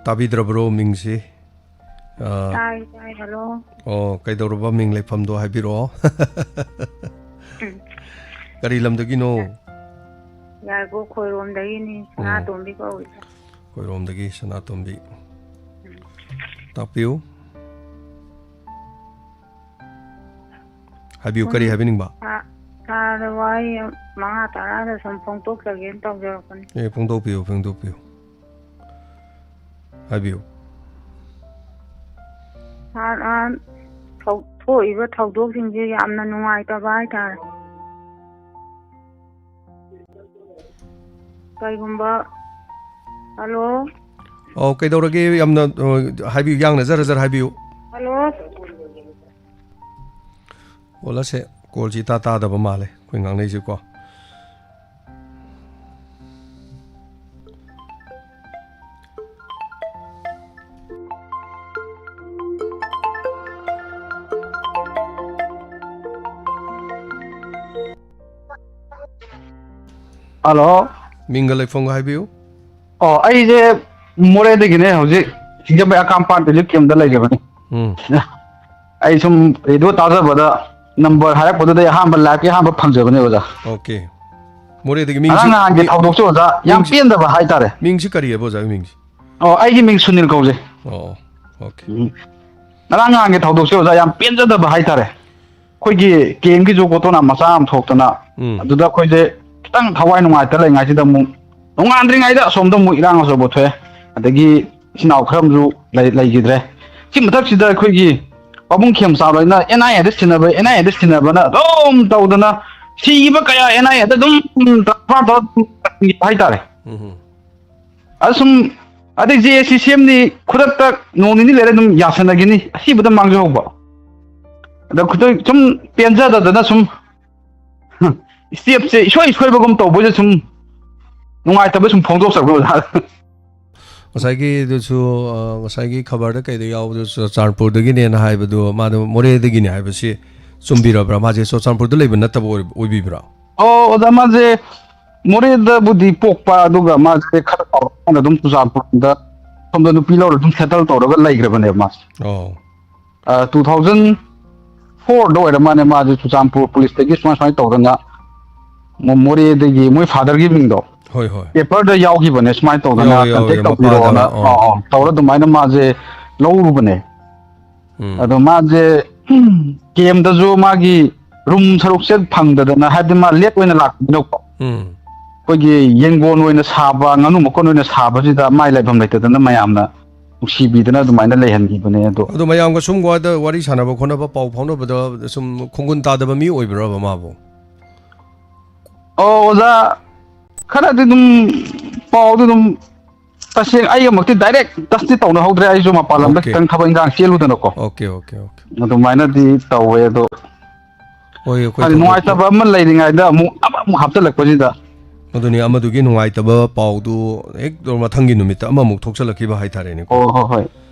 ꯇꯥꯕꯤꯗ꯭ꯔꯕ꯭ꯔꯣ ꯃꯤꯡꯁꯤ? ꯑꯥ, ꯇꯥꯏ, ꯇꯥꯏ, ꯍꯜꯂꯣ꯫ ꯑꯣ, ꯀꯩꯗꯧꯔꯕ, ꯃꯤꯡ ꯂꯩꯐꯝꯗꯣ ꯍꯥꯏꯕꯤꯔꯛꯑꯣ꯫ ꯎꯝ꯫ ꯀꯔꯤ ꯂꯝꯗꯒꯤꯅꯣ? ꯌꯥꯏꯔꯤꯄꯣꯛ ꯈꯣꯏꯔꯣꯝꯗꯒꯤꯅꯤ, ꯎꯝ꯫ ꯁꯅꯥꯇꯣꯝꯕꯤ ꯀꯧꯏ꯫ ꯈꯣꯏꯔꯣꯝꯗꯒꯤ ꯁꯅꯥꯇꯣꯝꯕꯤ꯫ ꯎꯝ꯫ ꯇꯥꯛꯄꯤꯌꯨ꯫ ꯍꯥꯏꯕꯤꯌꯨ, ꯁꯨꯝ ꯀꯔꯤ ꯍꯥꯏꯕꯤꯅꯤꯡꯕ? ꯁꯥ-, ꯁꯥꯔꯗ ꯋꯥꯍꯩ ꯃꯉꯥ ꯇꯔꯥꯗ ꯁꯨꯝ ꯐꯣꯡꯗꯣꯛꯆꯒꯦꯅ ꯇꯧꯖꯔꯛꯄꯅꯤ꯫ ꯑꯦ, ꯐꯣꯡꯗꯣꯛꯄꯤꯌꯨ, ꯐꯣꯡꯗꯣꯛꯄꯤꯌꯨ꯫ ꯍꯥꯏꯕꯤꯌꯨ꯫ ꯁꯥꯔ, ꯑ, ꯊꯧ-, ꯊꯣꯛꯏꯕ ꯊꯧꯗꯣꯛꯁꯤꯡꯁꯦ ꯌꯥꯝꯅ ꯅꯨꯡꯉꯥꯏꯇꯕ ꯍꯥꯏꯇꯥꯔꯦ꯫ ꯀꯩꯒꯨꯝꯕ, ꯍꯜꯂꯣ? ꯑꯧ, ꯀꯩꯗꯧꯔꯒꯦ? ꯌꯥꯝꯅ, ꯑ, ꯍꯥꯏꯕꯤꯌꯨ, ꯌꯥꯡꯅ ꯖꯔ ꯖꯔ ꯍꯥꯏꯕꯤꯌꯨ꯫ ꯍꯜꯂꯣ? ꯑꯣ, ꯂꯁꯦ, ꯀꯣꯜꯁꯤ ꯏꯇꯥ ꯇꯥꯗꯕ ꯃꯥꯜꯂꯦ, ꯑꯩꯈꯣꯏ ꯉꯥꯡꯅꯩꯁꯦꯀꯣ꯫ ꯍꯜꯂꯣ꯫ ꯃꯤꯡꯒ ꯂꯩꯐꯝꯒ ꯍꯥꯏꯕꯤꯌꯨ꯫ ꯑꯣ, ꯑꯩꯁꯦ ꯃꯣꯔꯦꯗꯒꯤꯅꯦ, ꯍꯧꯖꯤꯛ ꯁꯤꯡꯖꯃꯩ ꯑꯀꯥꯝꯄꯥꯟ ꯔꯤꯂꯤꯐ ꯀꯦꯝꯞꯇ ꯂꯩꯖꯕꯅꯤ꯫ ꯎꯝ꯫ ꯑꯩ ꯁꯨꯝ ꯔꯦꯗꯤꯑꯣ ꯇꯥꯖꯕꯗ ꯅꯝꯕꯔ ꯍꯥꯏꯔꯛꯄꯗꯨꯗ ꯑꯩ ꯑꯍꯥꯟꯕ, ꯂꯥꯏꯐꯀꯤ ꯑꯍꯥꯟꯕ ꯐꯪꯖꯕꯅꯦ, ꯑꯣꯖꯥ꯫ ꯑꯣꯀꯦ꯫ ꯃꯣꯔꯦꯗꯒꯤ ꯃꯤꯡꯁꯤ, ꯉꯔꯥꯡ ꯅꯍꯥꯟꯒꯤ ꯃꯤ-, ꯊꯧꯗꯣꯛꯁꯦ, ꯑꯣꯖꯥ, ꯌꯥꯝ ꯃꯤꯡꯁꯤ, ꯄꯦꯟꯗꯕ ꯍꯥꯏꯇꯥꯔꯦ꯫ ꯃꯤꯡꯁꯤ ꯀꯔꯤ ꯍꯥꯏꯕ, ꯑꯣꯖꯥꯒꯤ ꯃꯤꯡꯁꯤ? ꯑꯣ, ꯑꯩꯒꯤ ꯃꯤꯡ ꯁꯨꯅꯤꯜ ꯀꯧꯖꯩ꯫ ꯑꯣ, ꯑꯣꯀꯦ꯫ ꯎꯝ꯫ ꯉꯔꯥꯡ ꯅꯍꯥꯟꯒꯤ ꯊꯧꯗꯣꯛꯁꯦ, ꯑꯣꯖꯥ, ꯌꯥꯝ ꯄꯦꯟꯖꯗꯕ ꯍꯥꯏꯇꯥꯔꯦ꯫ ꯑꯩꯈꯣꯏꯒꯤ ꯀꯦꯝꯒꯤꯁꯨ ꯒꯣꯇꯣꯅꯥ ꯃꯆꯥ ꯑꯃ ꯊꯣꯛꯇꯅ, ꯎꯝ꯫ ꯑꯗꯨꯗ ꯑꯩꯈꯣꯏꯁꯦ ꯈꯤꯇꯪ ꯊꯋꯥꯏ ꯅꯨꯡꯉꯥꯏꯇ ꯂꯩꯉꯥꯏꯁꯤꯗ ꯑꯃꯨꯛ ꯅꯣꯡꯉꯥꯟꯗ꯭ꯔꯤꯉꯩꯗ ꯑꯁꯣꯝꯗ ꯑꯃꯨꯛ ꯏꯔꯥꯡ ꯑꯆꯧꯕ ꯊꯣꯛꯑꯦ꯫ ꯑꯗꯒꯤ ꯏꯆꯤꯟ ꯏꯅꯥꯎ ꯈꯔ ꯑꯃꯁꯨ ꯂꯩ-, ꯂꯩꯈꯤꯗ꯭ꯔꯦ꯫ ꯁꯤ ꯃꯊꯛꯁꯤꯗ ꯑꯩꯈꯣꯏꯒꯤ ꯄꯥꯕꯨꯡ ꯈꯦꯝꯆꯥꯟ ꯍꯣꯏꯅ NIA ꯗ ꯁꯤꯟꯅꯕ, NIA ꯗ ꯁꯤꯟꯅꯕꯅ ꯑꯗꯨꯝ ꯇꯧꯗꯅ ꯁꯤꯈꯤꯕ ꯀꯌꯥ NIA ꯗ ꯑꯗꯨꯝ transfer ꯇꯧꯔ ꯑꯗꯨꯝ ꯍꯥꯏꯇꯥꯔꯦ꯫ ꯎꯝ꯫ ꯑꯗ ꯁꯨꯝ, ꯑꯗꯩ JAC ꯁꯦꯝꯅꯤ, ꯈꯨꯗꯛꯇ ꯅꯣꯡ ꯅꯤꯅꯤ ꯂꯩꯔ ꯑꯗꯨꯝ ꯌꯥꯁꯟꯅꯈꯤꯅꯤ, ꯑꯁꯤꯕꯗ ꯃꯥꯡꯖꯍꯧꯕ꯫ ꯑꯗ ꯈꯨꯗꯛ-, ꯁꯨꯝ ꯄꯦꯟꯖꯗꯗꯅ ꯁꯨꯝ ꯁ꯭ꯇꯦꯞꯁꯦ ꯏꯁꯣꯏ ꯁꯣꯏꯕꯒꯨꯝ ꯇꯧꯕꯁꯦ ꯁꯨꯝ ꯅꯨꯡꯉꯥꯏꯇꯕ ꯁꯨꯝ ꯐꯣꯡꯗꯣꯛꯆꯕ, ꯑꯣꯖꯥ꯫ ꯉꯁꯥꯏꯒꯤꯗꯨꯁꯨ, ꯑ, ꯉꯁꯥꯏꯒꯤ ꯈꯕꯔꯗ ꯀꯩꯗ ꯌꯥꯎꯕꯗꯨ ꯆꯨꯔꯆꯥꯟꯄꯨꯔꯗꯒꯤꯅꯦꯅ ꯍꯥꯏꯕꯗꯨ, ꯃꯥꯗꯣ ꯃꯣꯔꯦꯗꯒꯤꯅꯤ ꯍꯥꯏꯕꯁꯤ ꯆꯨꯝꯕꯤꯔꯕ꯭ꯔꯥ? ꯃꯥꯁꯦ ꯆꯨꯔꯆꯥꯟꯄꯨꯔꯗ ꯂꯩꯕ ꯅꯠꯇꯕ ꯑꯣꯏ-, ꯑꯣꯏꯕꯤꯕ꯭ꯔꯥ? ꯑꯣ, ꯑꯣꯖꯥ, ꯃꯥꯁꯦ ꯃꯣꯔꯦꯗꯕꯨꯗꯤ ꯄꯣꯛꯄ, ꯑꯗꯨꯒ ꯃꯥꯁꯦ ꯈꯔ ꯆꯥꯎꯔꯀꯥꯟꯗ ꯑꯗꯨꯝ ꯆꯨꯔꯆꯥꯟꯄꯨꯔꯗ ꯁꯣꯝꯗ ꯅꯨꯄꯤ ꯂꯧꯔ ꯑꯗꯨꯝ ꯁꯦꯇꯜ ꯇꯧꯔꯒ ꯂꯩꯈ꯭ꯔꯕꯅꯦꯕ ꯃꯥꯁꯦ꯫ ꯑꯣ ꯇꯨ ꯊꯥꯎꯖꯟ ꯐꯣꯔꯗ ꯑꯣꯏꯔ ꯃꯥꯅꯦ, ꯃꯥꯁꯦ ꯆꯨꯔꯆꯥꯟꯄꯨꯔ ꯄꯨꯂꯤꯁꯇꯒꯤ ꯁꯨꯃꯥꯏ ꯁꯨꯃꯥꯏꯅ ꯇꯧꯗꯅ ꯃꯣ- ꯃꯣꯔꯦꯗꯒꯤ ꯃꯣꯏ ꯐꯥꯗꯔꯒꯤ ꯃꯤꯡꯗꯣ ꯍꯣꯏ ꯍꯣꯏ ꯄꯦꯄꯔꯗ ꯌꯥꯎꯈꯤꯕꯅꯦ, ꯁꯨꯃꯥꯏꯅ ꯇꯧꯗꯅ ꯌꯥꯎꯋꯦ, ꯌꯥꯎꯋꯦ, ꯀꯟꯇꯦꯛ ꯃꯄꯥꯗ, ꯇꯧꯕꯤꯔꯛꯑꯣꯅ꯫ ꯑꯣ꯫ ꯑꯧ, ꯑꯧ, ꯇꯧꯔ ꯑꯗꯨꯃꯥꯏꯅ ꯃꯥꯁꯦ ꯂꯧꯔꯨꯕꯅꯦ꯫ ꯎꯝ ꯑꯗꯣ ꯃꯥꯁꯦ ꯀꯦꯝꯗꯁꯨ ꯃꯥꯒꯤ ꯔꯨꯝ ꯁꯔꯨꯛꯁꯦ ꯐꯪꯗꯗꯅ, ꯍꯥꯏꯕꯗꯤ ꯃꯥ ꯂꯦꯠ ꯑꯣꯏꯅ ꯂꯥꯛꯄꯅꯤꯅꯀꯣ, ꯎꯝ ꯑꯩꯈꯣꯏꯒꯤ ꯌꯦꯡꯒꯣꯟ ꯑꯣꯏꯅ ꯁꯥꯕ, ꯉꯥꯅꯨ ꯃꯀꯣꯟ ꯑꯣꯏꯅ ꯁꯥꯕꯁꯤꯗ ꯃꯥꯏ ꯂꯩꯐꯝ ꯂꯩꯇꯗꯅ ꯃꯌꯥꯝꯅ ꯅꯨꯡꯁꯤꯕꯤꯗꯅ ꯑꯗꯨꯃꯥꯏꯅ ꯂꯩꯍꯟꯈꯤꯕꯅꯦ꯫ ꯑꯗꯣ ꯑꯗꯣ ꯃꯌꯥꯝꯒ ꯁꯨꯝ ꯋꯥꯗ ꯋꯥꯔꯤ ꯁꯥꯟꯅꯕ ꯈꯣꯠꯅꯕ, ꯄꯥꯎ ꯐꯥꯎꯅꯕꯗ ꯁꯨꯝ ꯈꯣꯡꯒꯨꯟ ꯇꯥꯗꯕ ꯃꯤ ꯑꯣꯏꯕ꯭ꯔꯕ ꯃꯥꯕꯨ? ꯑꯣ, ꯑꯣꯖꯥ, ꯈꯔꯗꯤ ꯑꯗꯨꯝ ꯄꯥꯎꯗꯤ ꯑꯗꯨꯝ ꯇꯁꯦꯡ ꯑꯩꯒꯃꯛꯇꯤ ꯗꯥꯏꯔꯦꯛ ꯇꯁꯇꯤ ꯇꯧꯅꯍꯧꯗ꯭ꯔꯦ, ꯑꯩꯁꯨ ꯃꯄꯥꯟ ꯂꯝꯗ Okay. ꯈꯤꯇꯪ ꯊꯕꯛ ꯏꯟꯈꯥꯡ ꯆꯦꯜꯂꯨꯗꯅꯀꯣ꯫ ꯑꯣꯀꯦ ꯑꯣꯀꯦ ꯑꯣꯀꯦ ꯑꯗꯨꯃꯥꯏꯅꯗꯤ ꯇꯧꯋꯦ꯫ ꯑꯗꯣ ꯍꯣꯏ, ꯑꯩꯈꯣꯏ ꯍꯥꯏꯗꯤ ꯊꯧꯗꯣꯛ- ꯅꯨꯡꯉꯥꯏꯇꯕ ꯑꯃ ꯂꯩꯔꯤꯉꯩꯗ ꯑꯃꯨꯛ ꯑꯃ ꯑꯃꯨꯛ ꯍꯥꯞꯆꯜꯂꯛꯄꯁꯤꯗ꯫ ꯑꯗꯨꯅꯤ, ꯑꯃꯗꯨꯒꯤ ꯅꯨꯡꯉꯥꯏꯇꯕ ꯄꯥꯎꯗꯨ ꯍꯦꯛ ꯃꯊꯪꯒꯤ ꯅꯨꯃꯤꯠꯇ ꯑꯃꯃꯨꯛ ꯊꯣꯛꯆꯜꯂꯛꯈꯤꯕ ꯍꯥꯏꯇꯥꯔꯦꯅꯦꯀꯣ꯫ ꯑꯣ, ꯍꯣꯏ, ꯍꯣꯏ꯫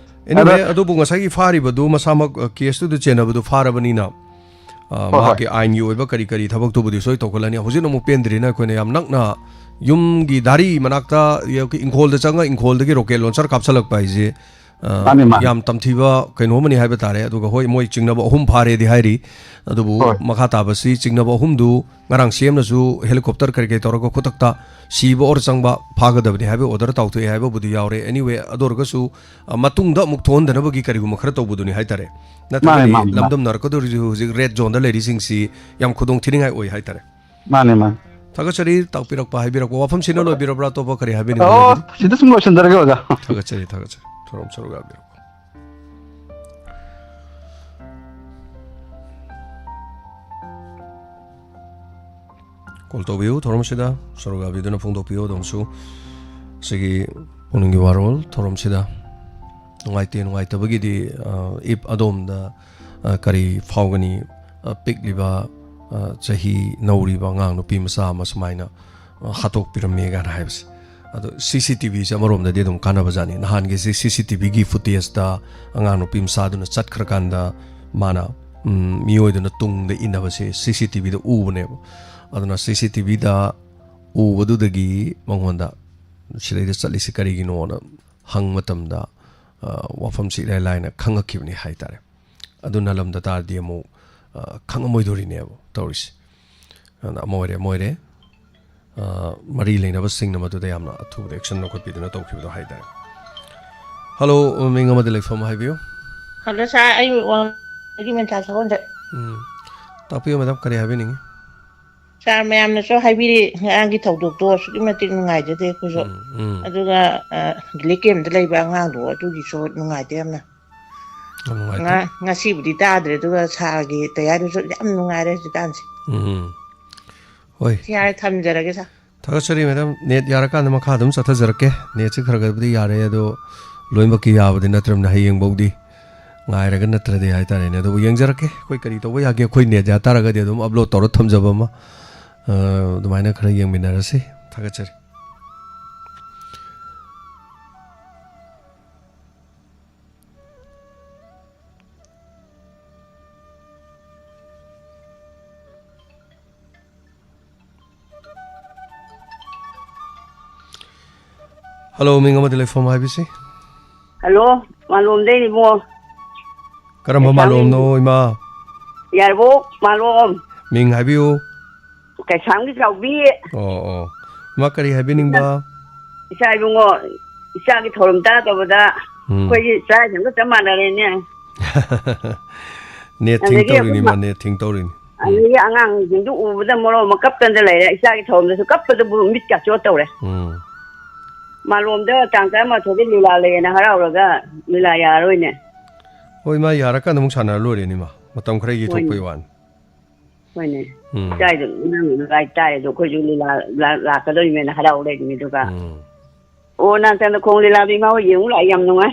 Anyway, ꯑꯗ- ꯑꯗꯨꯕꯨ ꯉꯁꯥꯏꯒꯤ ꯐꯥꯔꯤꯕꯗꯨ ꯃꯁꯥꯃꯛ, ꯑ, ꯀꯦꯁꯇꯨꯗ ꯆꯦꯟꯅꯕꯗꯨ ꯐꯥꯔꯕꯅꯤꯅ, ꯑ, ꯍꯣꯏ, ꯃꯍꯥꯛꯀꯤ ꯑꯥꯏꯟꯒꯤ ꯑꯣꯏꯕ ꯀꯔꯤ ꯀꯔꯤ ꯊꯕꯛꯇꯨꯕꯨꯗꯤ ꯁꯣꯏ ꯇꯧꯈꯠꯂꯅꯤ꯫ ꯍꯧꯖꯤꯛ ꯑꯃꯨꯛ ꯄꯦꯟꯗ꯭ꯔꯤꯅ ꯑꯩꯈꯣꯏꯅ ꯌꯥꯝ ꯅꯛꯅ ꯌꯨꯝꯒꯤ ꯙꯥꯔꯤ ꯃꯅꯥꯛꯇ, ꯏꯪꯈꯣꯜꯗ ꯆꯪꯉ ꯏꯪꯈꯣꯜꯗꯒꯤ ꯔꯣꯀꯦꯠ ꯂꯣꯟꯆꯔ ꯀꯥꯞꯁꯜꯂꯛꯄ ꯍꯥꯏꯁꯦ, ꯑ, ꯃꯥꯅꯤ, ꯃꯥꯅꯤ꯫ ꯌꯥꯝ ꯇꯝꯊꯤꯕ ꯀꯩꯅꯣ ꯑꯃꯅꯤ ꯍꯥꯏꯕ ꯇꯥꯔꯦ꯫ ꯑꯗꯨꯒ ꯍꯣꯏ, ꯃꯣꯏ ꯆꯤꯡꯅꯕ ꯑꯍꯨꯝ ꯐꯥꯔꯦꯗꯤ ꯍꯥꯏꯔꯤ, ꯑꯗꯨꯕꯨ ꯍꯣꯏ꯫ ꯃꯈꯥ ꯇꯥꯕꯁꯤ ꯆꯤꯡꯅꯕ ꯑꯍꯨꯝꯗꯨ ꯉꯔꯥꯡ ꯁꯤ ꯑꯦꯝꯅꯁꯨ ꯍꯦꯂꯤꯀꯣꯞꯇꯔ ꯀꯔꯤ ꯀꯔꯤ ꯇꯧꯔꯒ ꯈꯨꯗꯛꯇ ꯁꯤꯕ ꯑꯣꯔ ꯆꯪꯕ ꯐꯥꯒꯗꯕꯅꯤ ꯍꯥꯏꯕ ꯑꯣꯔꯗꯔ ꯇꯥꯎꯊꯣꯛꯑꯦ ꯍꯥꯏꯕꯕꯨꯗꯤ ꯌꯥꯎꯔꯦ꯫ Anyway, ꯑꯗꯨ ꯑꯣꯏꯔꯒꯁꯨ, ꯑ, ꯃꯇꯨꯡꯗ ꯑꯃꯨꯛ ꯊꯣꯛꯍꯟꯗꯅꯕꯒꯤ ꯀꯔꯤꯒꯨꯝꯕ ꯈꯔ ꯇꯧꯕꯗꯨꯅꯤ ꯍꯥꯏꯇꯥꯔꯦ꯫ ꯅꯠꯇ꯭ꯔꯒꯗꯤ ꯃꯥꯅꯤ, ꯃꯥꯅꯤ, ꯃꯥꯅꯤ꯫ ꯂꯝꯗꯝꯅꯔꯛꯀꯗꯧꯔꯤꯁꯤ ꯍꯧꯖꯤꯛ ꯔꯦꯗ ꯖꯣꯟꯗ ꯂꯩꯔꯤꯁꯤꯡꯁꯤ ꯌꯥꯝ ꯈꯨꯗꯣꯡ ꯊꯤꯅꯤꯡꯉꯥꯏ ꯑꯣꯏ ꯍꯥꯏꯇꯥꯔꯦ꯫ ꯃꯥꯅꯦ, ꯃꯥꯅꯦ꯫ ꯊꯥꯒꯠꯆꯔꯤ ꯇꯥꯛꯄꯤꯔꯛꯄ, ꯍꯥꯏꯕꯤꯔꯛꯄ꯫ ꯋꯥꯐꯝꯁꯤꯅ ꯂꯣꯏꯕꯤꯔꯕ꯭ꯔꯥ? ꯑꯇꯣꯞꯄ ꯀꯔꯤ ꯍꯥꯏꯕꯤꯅꯤꯡꯕ ꯑꯣ, ꯂꯩꯕꯤꯔꯤ? ꯁꯤꯗ ꯁꯨꯝ ꯂꯣꯏꯁꯤꯟꯖꯔꯒꯦ, ꯑꯣꯖꯥ꯫ ꯊꯥꯒꯠꯆꯔꯤ, ꯊꯥꯒꯠꯆꯔꯤ꯫ ꯊꯧꯔꯝ ꯁꯔꯨꯛ ꯌꯥꯕꯤꯔꯛꯄ꯫ ꯀꯣꯜ ꯇꯧꯕꯤꯌꯨ ꯊꯧꯔꯝꯁꯤꯗ, ꯁꯔꯨꯛ ꯌꯥꯕꯤꯗꯨꯅ ꯐꯣꯡꯗꯣꯛꯄꯤꯌꯨ ꯑꯗꯣꯝꯁꯨ꯫ ꯁꯤꯒꯤ ꯄꯨꯛꯅꯤꯡꯒꯤ ꯋꯥꯔꯣꯜ ꯊꯧꯔꯝꯁꯤꯗ꯫ ꯅꯨꯡꯉꯥꯏꯇꯦ, ꯅꯨꯡꯉꯥꯏꯇꯕꯒꯤꯗꯤ, ꯑ, ꯏꯞ ꯑꯗꯣꯝꯗ, ꯑ, ꯀꯔꯤ ꯐꯥꯎꯒꯅꯤ? ꯑ, ꯄꯤꯛꯂꯤꯕ, ꯑ, ꯆꯍꯤ ꯅꯧꯔꯤꯕ ꯑꯉꯥꯡ ꯅꯨꯄꯤ ꯃꯆꯥ ꯑꯃ ꯁꯨꯃꯥꯏꯅ, ꯑ, ꯍꯥꯠꯇꯣꯛꯄꯤꯔꯝꯃꯦ ꯀꯥꯏꯅ ꯍꯥꯏꯕꯁꯦ꯫ ꯑꯗꯣ ꯁꯤ ꯁꯤ ꯇꯤ ꯚꯤꯁꯦ ꯑꯃꯔꯣꯝꯗꯗꯤ ꯑꯗꯨꯝ ꯀꯥꯟꯅꯕꯖꯥꯠꯅꯤ꯫ ꯅꯍꯥꯟꯒꯤꯁꯤ ꯁꯤ ꯁꯤ ꯇꯤ ꯚꯤꯒꯤ ꯐꯨꯇꯦꯖꯇ ꯑꯉꯥꯡ ꯅꯨꯄꯤ ꯃꯆꯥꯗꯨꯅ ꯆꯠꯈ꯭ꯔꯀꯥꯟꯗ ꯃꯥꯅ, ꯎꯝ, ꯃꯤꯑꯣꯏꯗꯨꯅ ꯇꯨꯡꯗ ꯏꯟꯅꯕꯁꯦ ꯁꯤ ꯁꯤ ꯇꯤ ꯚꯤꯗ ꯎꯕꯅꯦꯕ꯫ ꯑꯗꯨꯅ ꯁꯤ ꯁꯤ ꯇꯤ ꯚꯤꯗ ꯎꯕꯗꯨꯗꯒꯤ ꯃꯉꯣꯟꯗ ꯁꯤꯗꯩꯗ ꯆꯠꯂꯤꯁꯤ ꯀꯔꯤꯒꯤꯅꯣꯅ ꯍꯪ ꯃꯇꯝꯗ, ꯑ, ꯋꯥꯐꯝꯁꯤ ꯏꯔꯥꯏ ꯂꯥꯏꯅ ꯈꯪꯉꯛꯈꯤꯕꯅꯤ ꯍꯥꯏ ꯇꯥꯔꯦ꯫ ꯑꯗꯨ ꯅꯜꯂꯝꯗ ꯇꯥꯔꯗꯤ ꯑꯃꯨꯛ, ꯑ, ꯈꯪꯉꯝꯃꯣꯏꯗꯣꯔꯤꯅꯦꯕ ꯇꯧꯔꯤꯁꯦ꯫ ꯑꯗꯨꯅ ꯑꯃ ꯑꯣꯏꯔꯦ, ꯑꯃ ꯑꯣꯏꯔꯦ꯫ ꯑ, ꯃꯔꯤ ꯂꯩꯅꯕꯁꯤꯡꯅ ꯃꯗꯨꯗ ꯌꯥꯝꯅ ꯑꯊꯨꯕꯗ action ꯂꯧꯈꯠꯄꯤꯗꯨꯅ ꯇꯧꯈꯤꯕꯗꯣ ꯍꯥꯏ ꯇꯥꯔꯦ꯫ ꯍꯜꯂꯣ, ꯃꯤꯡ ꯑꯃꯗꯤ ꯂꯩꯐꯝ ꯍꯥꯏꯕꯤꯌꯨ꯫ ꯍꯜꯂꯣ, ꯁꯥꯔ, ꯑꯩ ꯋꯥꯡꯃꯒꯤ ꯃꯦꯟꯇꯥ ꯁꯒꯣꯜꯁꯦ꯫ ꯎꯝ꯫ ꯇꯥꯛꯄꯤꯌꯨ, ꯃꯦꯗꯥꯝ, ꯀꯔꯤ ꯍꯥꯏꯕꯤꯅꯤꯡꯉꯤ? ꯁꯥꯔ, ꯃꯌꯥꯝꯅꯁꯨ ꯍꯥꯏꯕꯤꯔꯤ, ꯉꯔꯥꯡꯒꯤ ꯊꯧꯗꯣꯛꯇꯣ ꯑꯁꯨꯛꯀꯤ ꯃꯇꯤꯛ ꯅꯨꯡꯉꯥꯏꯖꯗꯦ ꯑꯩꯈꯣꯏꯁꯨ꯫ ꯎꯝ, ꯎꯝ꯫ ꯑꯗꯨꯒ, ꯑ, relief camp ꯇ ꯂꯩꯕ ꯑꯉꯥꯡꯗꯣ ꯑꯗꯨꯒꯤꯁꯨ ꯅꯨꯡꯉꯥꯏꯇꯦ ꯌꯥꯝꯅ꯫ ꯌꯥꯝ ꯅꯨꯡꯉꯥꯏꯇꯦ꯫ ꯉ-, ꯉꯁꯤꯕꯨꯗꯤ ꯇꯥꯗ꯭ꯔꯦ, ꯑꯗꯨꯒ ꯁꯥꯔꯒꯤ ꯇꯌꯥꯔꯤꯁꯨ ꯌꯥꯝ ꯅꯨꯡꯉꯥꯏꯔꯦ ꯍꯧꯖꯤꯛꯀꯥꯟꯁꯦ꯫ ꯎꯝ꯫ ꯍꯣꯏ꯫ ꯁꯤ ꯍꯥꯏꯔꯦ, ꯊꯝꯖꯔꯒꯦ, ꯁꯥꯔ꯫ ꯊꯥꯒꯠꯆꯔꯤ, ꯃꯦꯗꯥꯝ꯫ ꯅꯦꯠ ꯌꯥꯔꯀꯥꯟꯗ ꯃꯈꯥ ꯑꯗꯨꯝ ꯆꯠꯊꯖꯔꯛꯀꯦ꯫ ꯅꯦꯠꯁꯤ ꯈꯔ ꯈꯔꯕꯨꯗꯤ ꯌꯥꯔꯦ, ꯑꯗꯣ ꯂꯣꯏꯅꯃꯛꯀꯤ ꯌꯥꯕꯗꯤ ꯅꯠꯇ꯭ꯔꯕꯅꯤꯅ ꯍꯌꯦꯡꯐꯥꯎꯗꯤ ꯉꯥꯏꯔꯒ ꯅꯠꯇ꯭ꯔꯗꯤ ꯍꯥꯏꯇꯥꯔꯦꯅꯦ꯫ ꯑꯗꯨꯕꯨ ꯌꯦꯡꯖꯔꯛꯀꯦ, ꯑꯩꯈꯣꯏ ꯀꯔꯤ ꯇꯧꯕ ꯌꯥꯒꯦ꯫ ꯑꯩꯈꯣꯏ ꯅꯦꯠ ꯌꯥ ꯇꯥꯔꯒꯗꯤ ꯑꯗꯨꯝ upload ꯇꯧꯔ ꯊꯝꯖꯕ ꯑꯃ, ꯑ, ꯑꯗꯨꯃꯥꯏꯅ ꯈꯔ ꯌꯦꯡꯃꯤꯟꯅꯔꯁꯤ꯫ ꯊꯥꯒꯠꯆꯔꯤ꯫ ꯍꯜꯂꯣ, ꯃꯤꯡ ꯑꯃꯗꯤ ꯂꯩꯐꯝ ꯍꯥꯏꯕꯤꯁꯤ꯫ ꯍꯜꯂꯣ, ꯃꯥꯂꯣꯝꯗꯩꯅꯤ ꯏꯕꯨꯡꯉꯣ꯫ ꯀꯔꯝꯕ ꯀꯩꯁꯥꯝ ꯃꯥꯂꯣꯝꯅꯣ, ꯏꯃꯥ? ꯌꯥꯏꯔꯤꯄꯣꯛ ꯃꯥꯂꯣꯝ꯫ ꯃꯤꯡ ꯍꯥꯏꯕꯤꯌꯨ꯫ ꯀꯩꯁꯥꯝꯒꯤ ꯆꯥꯎꯕꯤ꯫ ꯑꯣ, ꯑꯣ꯫ ꯏꯃꯥ, ꯀꯔꯤ ꯍꯥꯏꯕꯤꯅꯤꯡꯕ? ꯏꯆꯥ ꯏꯕꯨꯡꯉꯣ, ꯏꯆꯥꯒꯤ ꯊꯧꯔꯝ ꯇꯥꯗꯕꯗ ꯎꯝ꯫ ꯑꯩꯈꯣꯏꯒꯤ ꯆꯥꯛ ꯏꯁꯤꯡꯒ ꯆꯞ ꯃꯥꯟꯅꯔꯦꯅꯦ꯫ ꯅꯦꯠ ꯊꯤꯡ ꯑꯗꯒꯤ ꯇꯧꯔꯤꯅꯤ, ꯑꯩꯈꯣꯏ ꯃꯥ ꯃ-, ꯅꯦꯠ ꯊꯤꯡ ꯇꯧꯔꯤꯅꯤ꯫ ꯎꯝ꯫ ꯑꯗꯒꯤ ꯑꯉꯥꯡꯁꯤꯡꯗꯨ ꯎꯕꯗ ꯃꯔꯣꯜ ꯑꯃ ꯀꯞꯇꯅ ꯂꯩꯔꯦ꯫ ꯏꯆꯥꯒꯤ ꯊꯧꯔꯝꯗꯁꯨ ꯀꯞꯄꯗꯕꯨ ꯃꯤꯠꯀ ꯆꯣꯠ ꯇꯧꯔꯦ꯫ ꯎꯝ꯫ ꯃꯥꯂꯣꯝꯗ ꯇꯥꯡ ꯇꯔꯥꯃꯥꯊꯣꯏꯗ ꯂꯤꯂꯥ ꯂꯩꯌꯦꯅ ꯍꯔꯥꯎꯔꯒ ꯂꯤꯂꯥ ꯌꯥꯔꯔꯣꯏꯅꯦ꯫ ꯍꯣꯏ, ꯃꯥ ꯌꯥꯔꯀꯥꯟꯗ ꯑꯃꯨꯛ ꯁꯥꯟꯅꯔ ꯂꯣꯏꯔꯦꯅꯦ, ꯃꯥ꯫ ꯃꯇꯝ ꯈꯔ ꯍꯣꯏꯅꯦ꯫ ꯌꯩꯊꯣꯛꯄꯩ ꯋꯥꯅꯤ꯫ ꯍꯣꯏꯅꯦ꯫ ꯎꯝ꯫ ꯏꯆꯥꯒꯤꯗꯣ ꯅꯪ ꯅꯨꯡꯉꯥꯏ ꯇꯥꯔꯦ ꯑꯗꯣ ꯑꯩꯈꯣꯏꯁꯨ ꯂꯤꯂꯥ ꯂꯥ-, ꯂꯥꯛꯀꯗꯧꯔꯤꯃꯦꯅ ꯍꯔꯥꯎ ꯂꯩꯔꯤꯅꯦ ꯑꯗꯨꯒ꯫ ꯎꯝ꯫ ꯑꯣ, ꯅꯪ ꯆꯪꯗ ꯈꯣꯡ ꯂꯤꯂꯥꯗꯣ ꯏꯃꯥ ꯍꯣꯏ ꯌꯦꯡꯉꯨ ꯂꯥꯛꯑꯦ, ꯌꯥꯝ ꯅꯨꯡꯉꯥꯏ꯫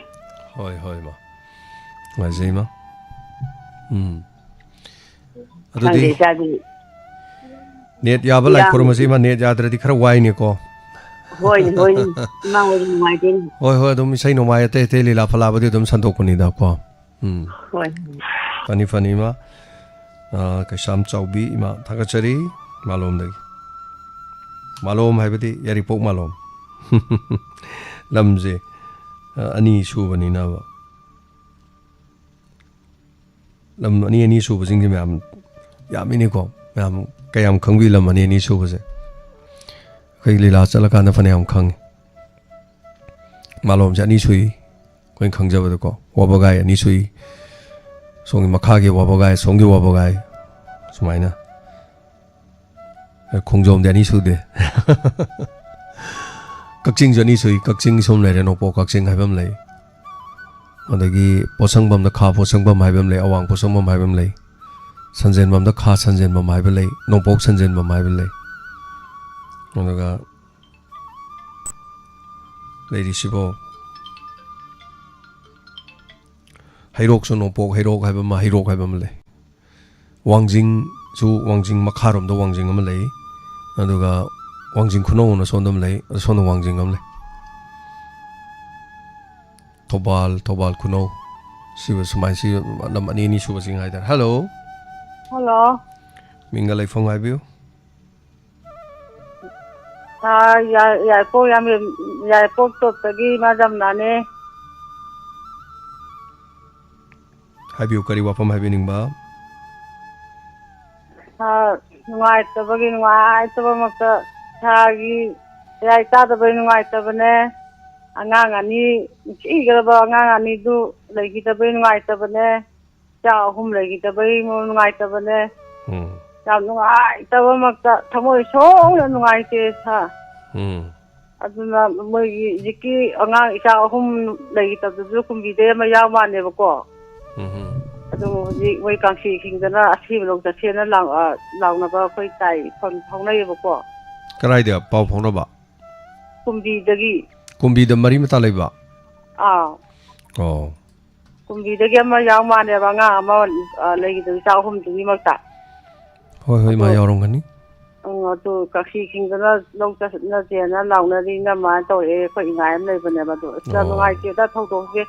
ꯍꯣꯏ, ꯍꯣꯏ, ꯏꯃꯥ꯫ ꯅꯨꯡꯉꯥꯏꯖꯩ, ꯏꯃꯥ꯫ ꯎꯝ꯫ ꯑꯗꯨꯗꯤ ꯈꯪꯗꯦ, ꯏꯆꯥꯒꯤ ꯅꯦꯠ ꯌꯥꯕ ꯂꯥꯏ ꯏꯔꯥꯡ ꯈꯨꯔꯨꯝꯕꯁꯤ, ꯏꯃꯥ, ꯅꯦꯠ ꯌꯥꯗ꯭ꯔꯗꯤ ꯈꯔ ꯋꯥꯏꯅꯦꯀꯣ꯫ ꯍꯣꯏꯅꯦ, ꯍꯣꯏꯅꯦ꯫ ꯏꯃꯥ ꯍꯣꯏꯗꯤ ꯅꯨꯡꯉꯥꯏꯇꯦꯅꯦ꯫ ꯍꯣꯏ, ꯍꯣꯏ, ꯑꯗꯨꯝ ꯏꯁꯩ ꯅꯣꯡꯃꯥꯏ ꯑꯇꯩ ꯑꯇꯩ ꯂꯤꯂꯥ ꯐꯂꯥꯕꯗꯤ ꯑꯗꯨꯝ ꯁꯟꯗꯣꯛꯄꯅꯤꯗꯀꯣ꯫ ꯎꯝ꯫ ꯍꯣꯏ꯫ ꯐꯅꯤ, ꯐꯅꯤ, ꯏꯃꯥ꯫ ꯑ, ꯀꯩꯁꯥꯝ ꯆꯥꯎꯕꯤ ꯏꯃꯥ, ꯊꯥꯒꯠꯆꯔꯤ꯫ ꯃꯥꯂꯣꯝꯗꯒꯤ꯫ ꯃꯥꯂꯣꯝ ꯍꯥꯏꯕꯗꯤ ꯌꯥꯏꯔꯤꯄꯣꯛ ꯃꯥꯂꯣꯝ꯫ ꯂꯝꯁꯦ꯫ ꯑ, ꯑꯅꯤ ꯁꯨꯕꯅꯤꯅꯕ꯫ ꯂꯝ ꯑꯅꯤ ꯑꯅꯤ ꯁꯨꯕꯁꯤꯡꯁꯦ ꯃꯌꯥꯝ ꯌꯥꯝꯃꯤꯅꯦꯀꯣ꯫ ꯃꯌꯥꯝ ꯀꯌꯥꯝ ꯈꯪꯕꯤ ꯂꯝ ꯑꯅꯤ ꯑꯅꯤ ꯁꯨꯕꯁꯦ? ꯑꯩꯈꯣꯏ ꯂꯤꯂꯥ ꯆꯠꯂꯀꯥꯟꯗ ꯐꯅꯌꯥꯝ ꯈꯪꯉꯤ꯫ ꯃꯥꯂꯣꯝꯁꯦ ꯑꯅꯤ ꯁꯨꯏ, ꯑꯩꯈꯣꯏꯅ ꯈꯪꯖꯕꯗꯀꯣ꯫ ꯋꯥꯕꯒꯥꯏ ꯑꯅꯤ ꯁꯨꯏ, ꯁꯣꯝꯒꯤ ꯃꯈꯥꯒꯤ ꯋꯥꯕꯒꯥꯏ, ꯁꯣꯝꯒꯤ ꯋꯥꯕꯒꯥꯏ, ꯁꯨꯃꯥꯏꯅ꯫ ꯈꯣꯡꯖꯣꯝꯗꯤ ꯑꯅꯤ ꯁꯨꯗꯦ꯫ ꯀꯛꯆꯤꯡꯁꯨ ꯑꯅꯤ ꯁꯨꯏ, ꯀꯛꯆꯤꯡ ꯁꯣꯝ ꯂꯩꯔꯦ, ꯅꯣꯡꯄꯣꯛ ꯀꯛꯆꯤꯡ ꯍꯥꯏꯕ ꯑꯃ ꯂꯩ꯫ ꯑꯗꯒꯤ ꯄꯣꯠꯁꯪꯕꯝꯗ ꯈꯥ ꯄꯣꯠꯁꯪꯕꯝ ꯍꯥꯏꯕ ꯑꯃ ꯂꯩ, ꯑꯋꯥꯡ ꯄꯣꯠꯁꯪꯕꯝ ꯍꯥꯏꯕ ꯑꯃ ꯂꯩ, ꯁꯟꯖꯦꯟꯕꯝꯗ ꯈꯥ ꯁꯟꯖꯦꯟꯕꯝ ꯍꯥꯏꯕ ꯂꯩ, ꯅꯣꯡꯄꯣꯛ ꯁꯟꯖꯦꯟꯕꯝ ꯍꯥꯏꯕ ꯂꯩ꯫ ꯑꯗꯨꯒ ꯂꯩꯔꯤꯁꯤꯕꯣ, ꯍꯩꯔꯣꯛꯁꯨ ꯅꯣꯡꯄꯣꯛ ꯍꯩꯔꯣꯛ ꯍꯥꯏꯕ ꯑꯃ, ꯍꯩꯔꯣꯛ ꯍꯥꯏꯕ ꯑꯃ ꯂꯩ꯫ ꯋꯥꯡꯖꯤꯡꯁꯨ, ꯋꯥꯡꯖꯤꯡ ꯃꯈꯥꯔꯣꯝꯗ ꯋꯥꯡꯖꯤꯡ ꯑꯃ ꯂꯩ, ꯑꯗꯨꯒ ꯋꯥꯡꯖꯤꯡ ꯈꯨꯅꯧ ꯑꯅ ꯁꯣꯝꯗ ꯑꯃ ꯂꯩ, ꯑꯗ ꯁꯣꯝꯗ ꯋꯥꯡꯖꯤꯡ ꯑꯃ ꯂꯩ꯫ ꯊꯧꯕꯥꯜ, ꯊꯧꯕꯥꯜ ꯈꯨꯅꯧ, ꯁꯤꯕꯨ ꯁꯨꯃꯥꯏꯅ, ꯁꯤ ꯂꯝ ꯑꯅꯤ ꯑꯅꯤ ꯁꯨꯕꯁꯤꯡ ꯍꯥꯏꯇꯥꯔꯦ꯫ ꯍꯜꯂꯣ꯫ ꯍꯜꯂꯣ꯫ ꯃꯤꯡꯒ ꯂꯩꯐꯝ ꯍꯥꯏꯕꯤꯌꯨ꯫ ꯑꯥ, ꯌꯥ-, ꯌꯥꯏꯄꯣꯛ ꯌꯥꯝꯕꯦꯝ-, ꯌꯥꯏꯄꯣꯛ ꯇꯣꯞꯇꯒꯤ ꯏꯃꯥ ꯖꯝꯅꯥꯅꯦ꯫ ꯍꯥꯏꯕꯤꯌꯨ, ꯀꯔꯤ ꯋꯥꯐꯝ ꯍꯥꯏꯕꯤꯅꯤꯡꯕ? ꯑꯥ, ꯅꯨꯡꯉꯥꯏꯇꯕꯒꯤ, ꯅꯨꯡꯉꯥꯏꯇꯕꯃꯛꯇ ꯏꯁꯥꯒꯤ ꯏꯌꯥꯏ ꯆꯥꯗꯕꯩ ꯅꯨꯡꯉꯥꯏꯇꯕꯅꯦ꯫ ꯑꯉꯥꯡ ꯑꯅꯤ, ꯅꯨꯡꯁꯤꯈ꯭ꯔꯕ ꯑꯉꯥꯡ ꯑꯅꯤꯗꯨ ꯂꯩꯈꯤꯗꯕꯩ ꯅꯨꯡꯉꯥꯏꯇꯕꯅꯦ꯫ ꯏꯆꯥ ꯑꯍꯨꯝ ꯂꯩꯈꯤꯗꯕꯩ ꯅꯨꯡꯉꯥꯏꯇꯕꯅꯦ꯫ ꯎꯝ꯫ ꯌꯥꯝ ꯅꯨꯡꯉꯥꯏꯇꯕꯃꯛꯇ, ꯊꯃꯣꯏ ꯁꯣꯛꯅ ꯅꯨꯡꯉꯥꯏꯇꯦ, ꯁꯥꯔ꯫ ꯎꯝ꯫ ꯑꯗꯨꯅ ꯃꯣꯏꯒꯤ ꯍꯧꯖꯤꯛꯀꯤ ꯑꯉꯥꯡ ꯏꯆꯥ ꯑꯍꯨꯝ ꯂꯩꯈꯤꯗꯕꯗꯨꯁꯨ ꯀꯨꯝꯕꯤꯗꯩ ꯑꯃ ꯌꯥꯎ ꯃꯥꯜꯂꯦꯕꯀꯣ꯫ ꯎꯝ ꯍꯝ꯫ ꯑꯗꯨ ꯍꯧꯖꯤꯛ ꯃꯣꯏ ꯀꯥꯡꯁꯤ ꯈꯤꯡꯗꯅ ꯑꯁꯤꯕ ꯂꯧ ꯆꯠꯁꯦꯅ ꯂꯥꯎ-, ꯑ, ꯂꯥꯎꯅꯕ ꯑꯩꯈꯣꯏ ꯇꯥꯏ, ꯐꯣꯟ ꯐꯥꯎꯅꯩꯌꯦꯕꯀꯣ꯫ ꯀꯗꯥꯏꯗ ꯄꯥꯎ ꯐꯥꯎꯅꯕ? ꯀꯨꯝꯕꯤꯗꯒꯤ꯫ ꯀꯨꯝꯕꯤꯗ ꯃꯔꯤ ꯃꯇꯥ ꯂꯩꯕ? ꯑꯥ꯫ ꯑꯣ꯫ ꯀꯨꯝꯕꯤꯗꯒꯤ ꯑꯃ ꯌꯥꯎ ꯃꯥꯜꯂꯦꯕ, ꯑꯉꯥꯡ ꯑꯃ, ꯑ, ꯂꯩꯈꯤꯗꯕ ꯏꯆꯥ ꯑꯍꯨꯝꯗꯨꯒꯤꯃꯛꯇ꯫ ꯍꯣꯏ, ꯍꯣꯏ, ꯏꯃꯥ, ꯑꯗꯣ, ꯌꯥꯎꯔꯝꯒꯅꯤ꯫ ꯎꯝ, ꯑꯗꯨ ꯀꯛꯆꯤ ꯈꯤꯡꯗꯅ ꯂꯧ ꯆꯠꯅꯁꯦꯅ ꯂꯥꯎꯅꯔꯤ, ꯏꯅꯝꯃꯅ ꯇꯧꯔꯛꯑꯦ, ꯑꯩꯈꯣꯏ ꯏꯉꯥꯏ ꯑꯃ ꯂꯩꯕꯅꯦꯕ꯫ ꯑꯗꯣ ꯑꯁ, ꯌꯥꯝ ꯑꯣ꯫ ꯅꯨꯡꯉꯥꯏꯇꯦꯗ ꯊꯧꯗꯣꯛꯁꯦ꯫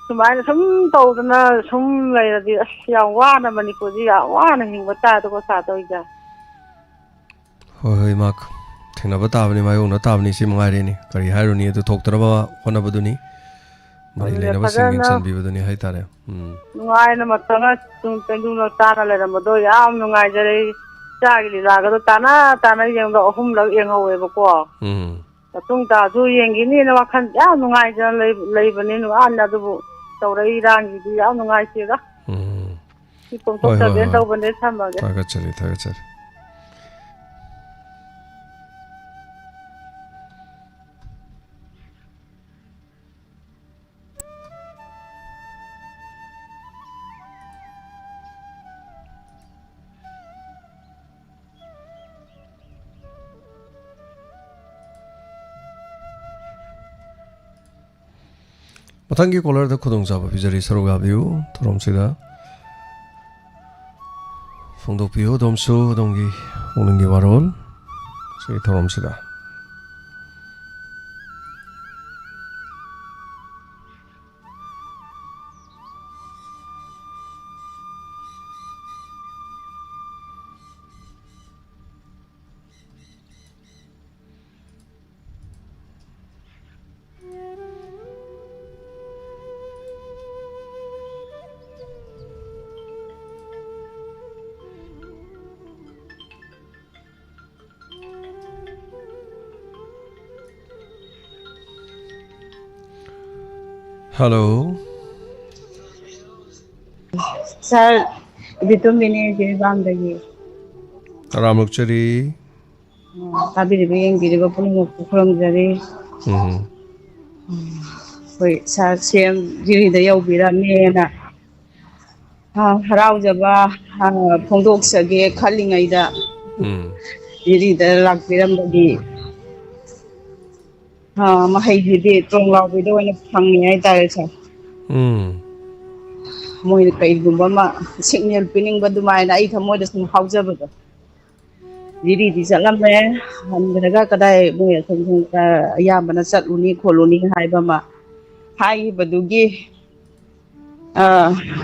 ꯁꯨꯃꯥꯏꯅ ꯁꯨꯝ ꯇꯧꯗꯅ ꯁꯨꯝ ꯂꯩꯔꯗꯤ ꯑꯁ, ꯌꯥꯝ ꯋꯥꯅ, ꯃꯅꯤꯄꯨꯔꯁꯤ ꯌꯥꯝ ꯋꯥꯅ ꯍꯤꯡꯕ ꯇꯥꯔꯦꯗꯀꯣ ꯁꯥꯔ ꯇꯧꯔꯤꯁꯦ꯫ ꯍꯣꯏ, ꯍꯣꯏ, ꯏꯃꯥ, ꯊꯦꯡꯅꯕ ꯇꯥꯕꯅꯤ, ꯃꯥꯌꯣꯛꯅ ꯇꯥꯕꯅꯤ, ꯁꯤ ꯃꯉꯥꯏꯔꯦꯅꯦ꯫ ꯀꯔꯤ ꯍꯥꯏꯔꯨꯅꯤ, ꯑꯗꯨ ꯊꯣꯛꯇꯅꯕ ꯍꯣꯠꯅꯕꯗꯨꯅꯤ꯫ ꯃꯔꯤ ꯑꯗꯨꯅꯦ, ꯂꯩꯅꯕꯁꯤꯡ ꯐꯖꯅ ꯌꯦꯡꯁꯤꯟꯕꯤꯕꯗꯨꯅꯤ ꯍꯥꯏꯇꯥꯔꯦ꯫ ꯎꯝ꯫ ꯅꯨꯡꯉꯥꯏꯅ ꯃꯇꯝ ꯈꯔ ꯁꯨꯝ ꯇꯦꯟꯗꯨꯅ ꯇꯥꯅ ꯂꯩꯔꯝꯕꯗꯣ ꯌꯥꯝ ꯅꯨꯡꯉꯥꯏꯖꯔꯦ꯫ ꯏꯆꯥꯒꯤ ꯂꯤꯂꯥꯒꯗꯣ ꯇꯥꯅ ꯇꯥꯅ ꯌꯦꯡꯕꯗꯣ ꯑꯍꯨꯝꯂꯛ ꯌꯦꯡꯍꯧꯋꯦꯕꯀꯣ꯫ ꯎꯝ꯫ ꯃꯇꯨꯡ ꯇꯥꯁꯨ ꯌꯦꯡꯈꯤꯅꯤꯅ ꯋꯥꯈꯜ ꯌꯥꯝ ꯅꯨꯡꯉꯥꯏꯗꯅ ꯂꯩ-, ꯂꯩꯕꯅꯤ꯫ ꯅꯨꯡꯉꯥꯏꯅ ꯑꯗꯨꯕꯨ ꯇꯧꯔꯛꯏ ꯏꯔꯥꯡꯁꯤꯗꯤ ꯌꯥꯝ ꯅꯨꯡꯉꯥꯏꯇꯦꯗ꯫ ꯎꯝ꯫ ꯁꯤ ꯍꯣꯏ, ꯍꯣꯏ, ꯄꯣꯝꯊꯣꯛꯆꯒꯦꯅ ꯍꯣꯏ꯫ ꯇꯧꯕꯅꯦ, ꯊꯝꯃꯒꯦ꯫ ꯊꯥꯒꯠꯆꯔꯤ, ꯊꯥꯒꯠꯆꯔꯤ꯫ ꯃꯊꯪꯒꯤ ꯀꯣꯂꯔꯗ ꯈꯨꯗꯣꯡꯆꯥꯕ ꯄꯤꯖꯔꯤ, ꯁꯔꯨꯛ ꯌꯥꯕꯤꯌꯨ ꯊꯧꯔꯝꯁꯤꯗ꯫ ꯐꯣꯡꯗꯣꯛꯄꯤꯌꯨ ꯑꯗꯣꯝꯁꯨ ꯑꯗꯣꯝꯒꯤ ꯄꯨꯛꯅꯤꯡꯒꯤ ꯋꯥꯔꯣꯜ ꯁꯤꯒꯤ ꯊꯧꯔꯝꯁꯤꯗ꯫ ꯍꯜꯂꯣ꯫ ꯁꯥꯔ, ꯏꯕꯦꯇꯣꯝꯕꯤꯅꯦ, ꯖꯤꯔꯤꯕꯥꯝꯗꯒꯤ꯫ ꯇꯔꯥꯝ ꯑꯣꯛꯆꯔꯤ꯫ ꯑꯣ, ꯇꯥꯕꯤꯔꯤꯕ, ꯌꯦꯡꯕꯤꯔꯤꯕ ꯄꯨꯝꯅꯃꯛꯄꯨ ꯈꯨꯔꯨꯝꯖꯔꯤ꯫ ꯎꯝ꯫ ꯎꯝ, ꯑꯩꯈꯣꯏ ꯁꯥꯔ ꯁꯤ ꯑꯦꯝ ꯖꯤꯔꯤꯗ ꯌꯧꯕꯤꯔꯝꯃꯦꯅ ꯑ, ꯍꯔꯥꯎꯖꯕ, ꯑ, ꯐꯣꯡꯗꯣꯛꯆꯒꯦ ꯈꯜꯂꯤꯉꯩꯗ ꯎꯝ꯫ ꯖꯤꯔꯤꯗ ꯂꯥꯛꯄꯤꯔꯝꯕꯒꯤ, ꯑ, ꯃꯍꯩꯁꯤꯗꯤ ꯇ꯭ꯔꯣꯡ ꯂꯥꯎꯕꯤꯗ ꯑꯣꯏꯅ ꯐꯪꯉꯦ ꯍꯥꯏꯇꯥꯔꯦ, ꯁꯥꯔ꯫ ꯎꯝ꯫ ꯃꯣꯏꯅ ꯀꯩꯒꯨꯝꯕ ꯑꯃ ꯁꯤꯒꯅꯦꯜ ꯄꯤꯅꯤꯡꯕ ꯑꯗꯨꯃꯥꯏꯅ ꯑꯩ ꯊꯃꯣꯏꯗ ꯁꯨꯝ ꯐꯥꯎꯖꯕꯗꯣ꯫ ꯖꯤꯔꯤꯗꯤ ꯆꯠꯂꯝꯃꯦ, ꯍꯟꯈ꯭ꯔꯒ ꯀꯗꯥꯏ ꯃꯣꯏ ꯑꯁꯣꯝ, ꯑ, ꯑꯌꯥꯝꯕꯅ ꯆꯠꯂꯨꯅꯤ ꯈꯣꯠꯂꯨꯅꯤ ꯍꯥꯏꯕ ꯑꯃ ꯍꯥꯏꯈꯤꯕꯗꯨꯒꯤ ꯑ,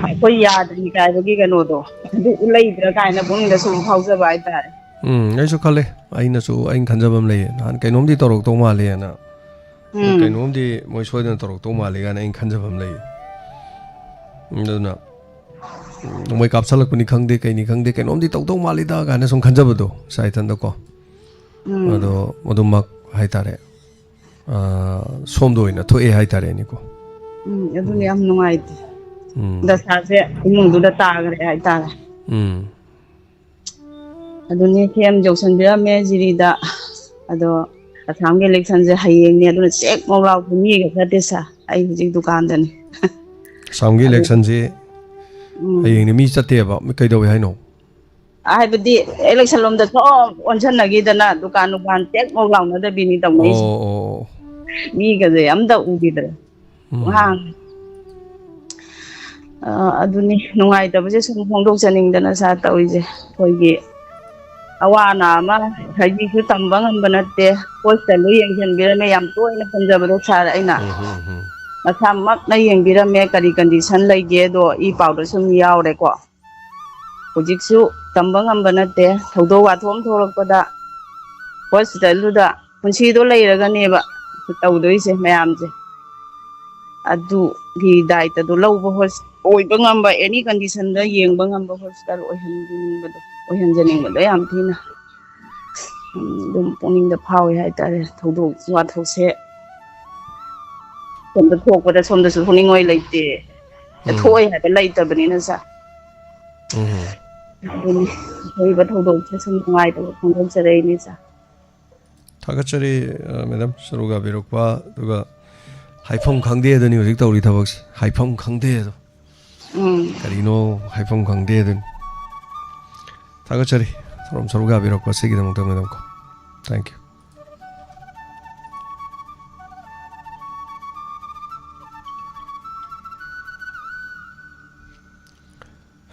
ꯑꯩꯈꯣꯏ ꯌꯥꯗ꯭ꯔꯤ ꯀꯥꯏꯕꯒꯤ ꯀꯩꯅꯣꯗꯣ, ꯑꯗꯨ ꯂꯩꯕ꯭ꯔꯥ ꯀꯥꯏꯅ ꯄꯨꯛꯅꯤꯡꯗ ꯁꯨꯝ ꯐꯥꯎꯖꯕ ꯍꯥꯏꯇꯥꯔꯦ꯫ ꯎꯝ, ꯑꯩꯁꯨ ꯈꯜꯂꯦ꯫ ꯑꯩꯅꯁꯨ, ꯑꯩꯅ ꯈꯟꯖꯕ ꯑꯃ ꯂꯩꯌꯦ꯫ ꯅꯍꯥꯟ ꯀꯩꯅꯣꯝꯗꯤ ꯇꯧꯔꯛꯇꯧ ꯃꯥꯜꯂꯦꯅ꯫ ꯎꯝ꯫ ꯀꯩꯅꯣꯝꯗꯤ ꯃꯣꯏ ꯁꯣꯏꯗꯅ ꯇꯧꯔꯛꯇꯧ ꯃꯥꯜꯂꯤ ꯀꯥꯏꯅ ꯑꯩꯅ ꯈꯟꯖꯕ ꯑꯃ ꯂꯩ꯫ ꯑꯗꯨꯅ, ꯎꯝ, ꯃꯣꯏ ꯀꯥꯞꯁꯜꯂꯛꯄꯅꯤ ꯈꯪꯗꯦ, ꯀꯩꯅꯤ ꯈꯪꯗꯦ, ꯀꯩꯅꯣꯝꯗꯤ ꯇꯧꯗꯧ ꯃꯥꯜꯂꯤꯗ ꯀꯥꯏꯅ ꯁꯨꯝ ꯈꯟꯖꯕꯗꯣ ꯏꯁꯥ ꯏꯊꯟꯗꯀꯣ꯫ ꯎꯝ꯫ ꯑꯗꯣ ꯑꯗꯨꯃꯛ ꯍꯥꯏꯇꯥꯔꯦ, ꯑ, ꯁꯣꯝꯗ ꯑꯣꯏꯅ ꯊꯣꯛꯑꯦ ꯍꯥꯏꯇꯥꯔꯦꯅꯦꯀꯣ꯫ ꯎꯝ, ꯑꯗꯨꯅ ꯎꯝ꯫ ꯌꯥꯝ ꯅꯨꯡꯉꯥꯏꯇꯦ꯫ ꯎꯝ꯫ ꯗꯁꯥꯁꯦ ꯏꯃꯨꯡꯗꯨꯗ ꯇꯥꯈ꯭ꯔꯦ ꯍꯥꯏꯇꯥꯔꯦ꯫ ꯎꯝ꯫ ꯑꯗꯨꯅꯤ, ꯁꯤ ꯑꯦꯝ ꯌꯧꯁꯟꯕꯤꯔꯝꯃꯦ ꯖꯤꯔꯤꯗ꯫ ꯑꯗꯣ ꯑꯁꯥꯝꯒꯤ ꯏꯂꯦꯛꯁꯟꯁꯦ ꯍꯌꯦꯡꯅꯦ, ꯑꯗꯨꯅ ꯆꯦꯛ ꯃꯧ ꯂꯥꯎ ꯃꯤꯒ ꯆꯠꯇꯦ ꯁꯥꯔ꯫ ꯑꯩ ꯍꯧꯖꯤꯛ ꯗꯨꯀꯥꯟꯗꯅꯤ꯫ ꯑꯁꯥꯝꯒꯤ ꯑꯗꯨ, ꯏꯂꯦꯛꯁꯟꯁꯤ ꯎꯝ꯫ ꯍꯌꯦꯡꯅꯤ, ꯃꯤ ꯆꯠꯇꯦꯕ? ꯃꯤ ꯀꯩꯗꯧꯋꯦ ꯍꯥꯏꯅꯣ? ꯍꯥꯏꯕꯗꯤ ꯏꯂꯦꯛꯁꯟ ꯂꯣꯝꯗ ꯁꯨꯝ ꯑꯣꯟꯁꯟꯅꯈꯤꯗꯅ ꯗꯨꯀꯥꯟ ꯅꯨꯡꯀꯥꯟ ꯇꯦꯛ ꯃꯧ ꯂꯥꯎꯅꯗꯕꯤꯅꯤ ꯇꯧꯅꯩꯁꯦ꯫ ꯑꯣ, ꯑꯣ, ꯑꯣ꯫ ꯃꯤꯒꯁꯦ ꯑꯝꯇ ꯎꯈꯤꯗ꯭ꯔꯦ꯫ ꯎꯝ꯫ ꯍꯥꯡ-, ꯑ, ꯑꯗꯨꯅꯤ ꯅꯨꯡꯉꯥꯏꯇꯕꯁꯦ ꯁꯨꯝ ꯐꯣꯡꯗꯣꯛꯆꯅꯤꯡꯗꯅ ꯁꯥꯔ ꯇꯧꯔꯤꯁꯦ꯫ ꯑꯩꯈꯣꯏꯒꯤ ꯑꯋꯥ ꯑꯅꯥ ꯑꯃ ꯍꯥꯏꯗꯤꯁꯨ ꯇꯝꯕ ꯉꯝꯕ ꯅꯠꯇꯦ꯫ ꯍꯣꯁꯄꯤꯇꯥꯜꯗ ꯌꯦꯡꯁꯤꯟꯕꯤꯔꯝꯃꯦ, ꯌꯥꯝ ꯇꯣꯏꯅ ꯍꯪꯖꯕꯗꯣ ꯁꯥꯔ ꯑꯩꯅ꯫ ꯎꯝ, ꯎꯝ, ꯎꯝ꯫ ꯃꯁꯥꯃꯛꯅ ꯌꯦꯡꯕꯤꯔꯝꯃꯦ, ꯀꯔꯤ ꯀꯟꯗꯤꯁꯟ ꯂꯩꯒꯦꯗꯣ ꯏ ꯄꯥꯎꯗ ꯁꯨꯝ ꯌꯥꯎꯔꯦꯀꯣ꯫ ꯍꯧꯖꯤꯛꯁꯨ ꯇꯝꯕ ꯉꯝꯕ ꯅꯠꯇꯦ꯫ ꯊꯧꯗꯣꯛ ꯋꯥꯊꯣꯛ ꯑꯃ ꯊꯣꯛꯂꯛꯄꯗ ꯍꯣꯁꯄꯤꯇꯥꯜꯗꯨꯗ ꯄꯨꯟꯁꯤꯗꯣ ꯂꯩꯔꯒꯅꯦꯕ ꯇꯧꯗꯣꯏꯁꯦ ꯃꯌꯥꯝꯁꯦ꯫ ꯑꯗꯨꯒꯤ ꯗꯥꯏꯇꯗꯣ ꯂꯧꯕ ꯍꯣꯁ-, ꯑꯣꯏꯕ ꯉꯝꯕ, ꯑꯦꯅꯤ ꯀꯟꯗꯤꯁꯟꯗ ꯌꯦꯡꯕ ꯉꯝꯕ ꯍꯣꯁꯄꯤꯇꯥꯜ ꯑꯣꯏꯍꯟꯕꯤꯅꯤꯡꯕꯗꯣ, ꯑꯣꯏꯍꯟꯖꯅꯤꯡꯕꯗꯣ ꯌꯥꯝ ꯊꯤꯅ, ꯎꯝ, ꯑꯗꯨꯝ ꯄꯨꯛꯅꯤꯡꯗ ꯐꯥꯎꯋꯦ ꯍꯥꯏꯇꯥꯔꯦ꯫ ꯊꯧꯗꯣꯛ ꯋꯥꯊꯣꯛꯁꯦ ꯁꯣꯝꯗ ꯊꯣꯛꯄꯗ ꯁꯣꯝꯗꯁꯨ ꯊꯣꯛꯅꯤꯡꯉꯣꯏ ꯂꯩꯇꯦ꯫ ꯎꯝ꯫ ꯊꯣꯛꯑꯣꯏ ꯍꯥꯏꯕ ꯂꯩꯇꯕꯅꯤꯅ ꯁꯥꯔ꯫ ꯎꯝ꯫ ꯑꯗꯨꯅꯤ ꯊꯣꯛꯏꯕ ꯊꯧꯗꯣꯛꯁꯦ ꯁꯨꯝ ꯅꯨꯡꯉꯥꯏꯇꯕ ꯐꯣꯡꯗꯣꯛꯆꯔꯛꯏꯅꯦ ꯁꯥꯔ꯫ ꯊꯥꯒꯠꯆꯔꯤ, ꯑ, ꯃꯦꯗꯥꯝ, ꯁꯔꯨꯛ ꯌꯥꯕꯤꯔꯛꯄ꯫ ꯑꯗꯨꯒ ꯍꯥꯏꯐꯝ ꯈꯪꯗꯦ ꯑꯗꯨꯅꯤ ꯍꯧꯖꯤꯛ ꯇꯧꯔꯤ ꯊꯕꯛꯁꯦ, ꯍꯥꯏꯐꯝ ꯈꯪꯗꯦ ꯑꯗꯣ꯫ ꯎꯝ꯫ ꯀꯔꯤꯅꯣ ꯍꯥꯏꯐꯝ ꯈꯪꯗꯦ ꯑꯗꯨꯅꯤ꯫ ꯊꯥꯒꯠꯆꯔꯤ ꯁꯣꯝ ꯁꯔꯨꯛ ꯌꯥꯕꯤꯔꯛꯄ ꯑꯁꯤꯒꯤꯗꯃꯛꯇ, ꯃꯦꯗꯥꯝ ꯀꯣ꯫ Thank you꯫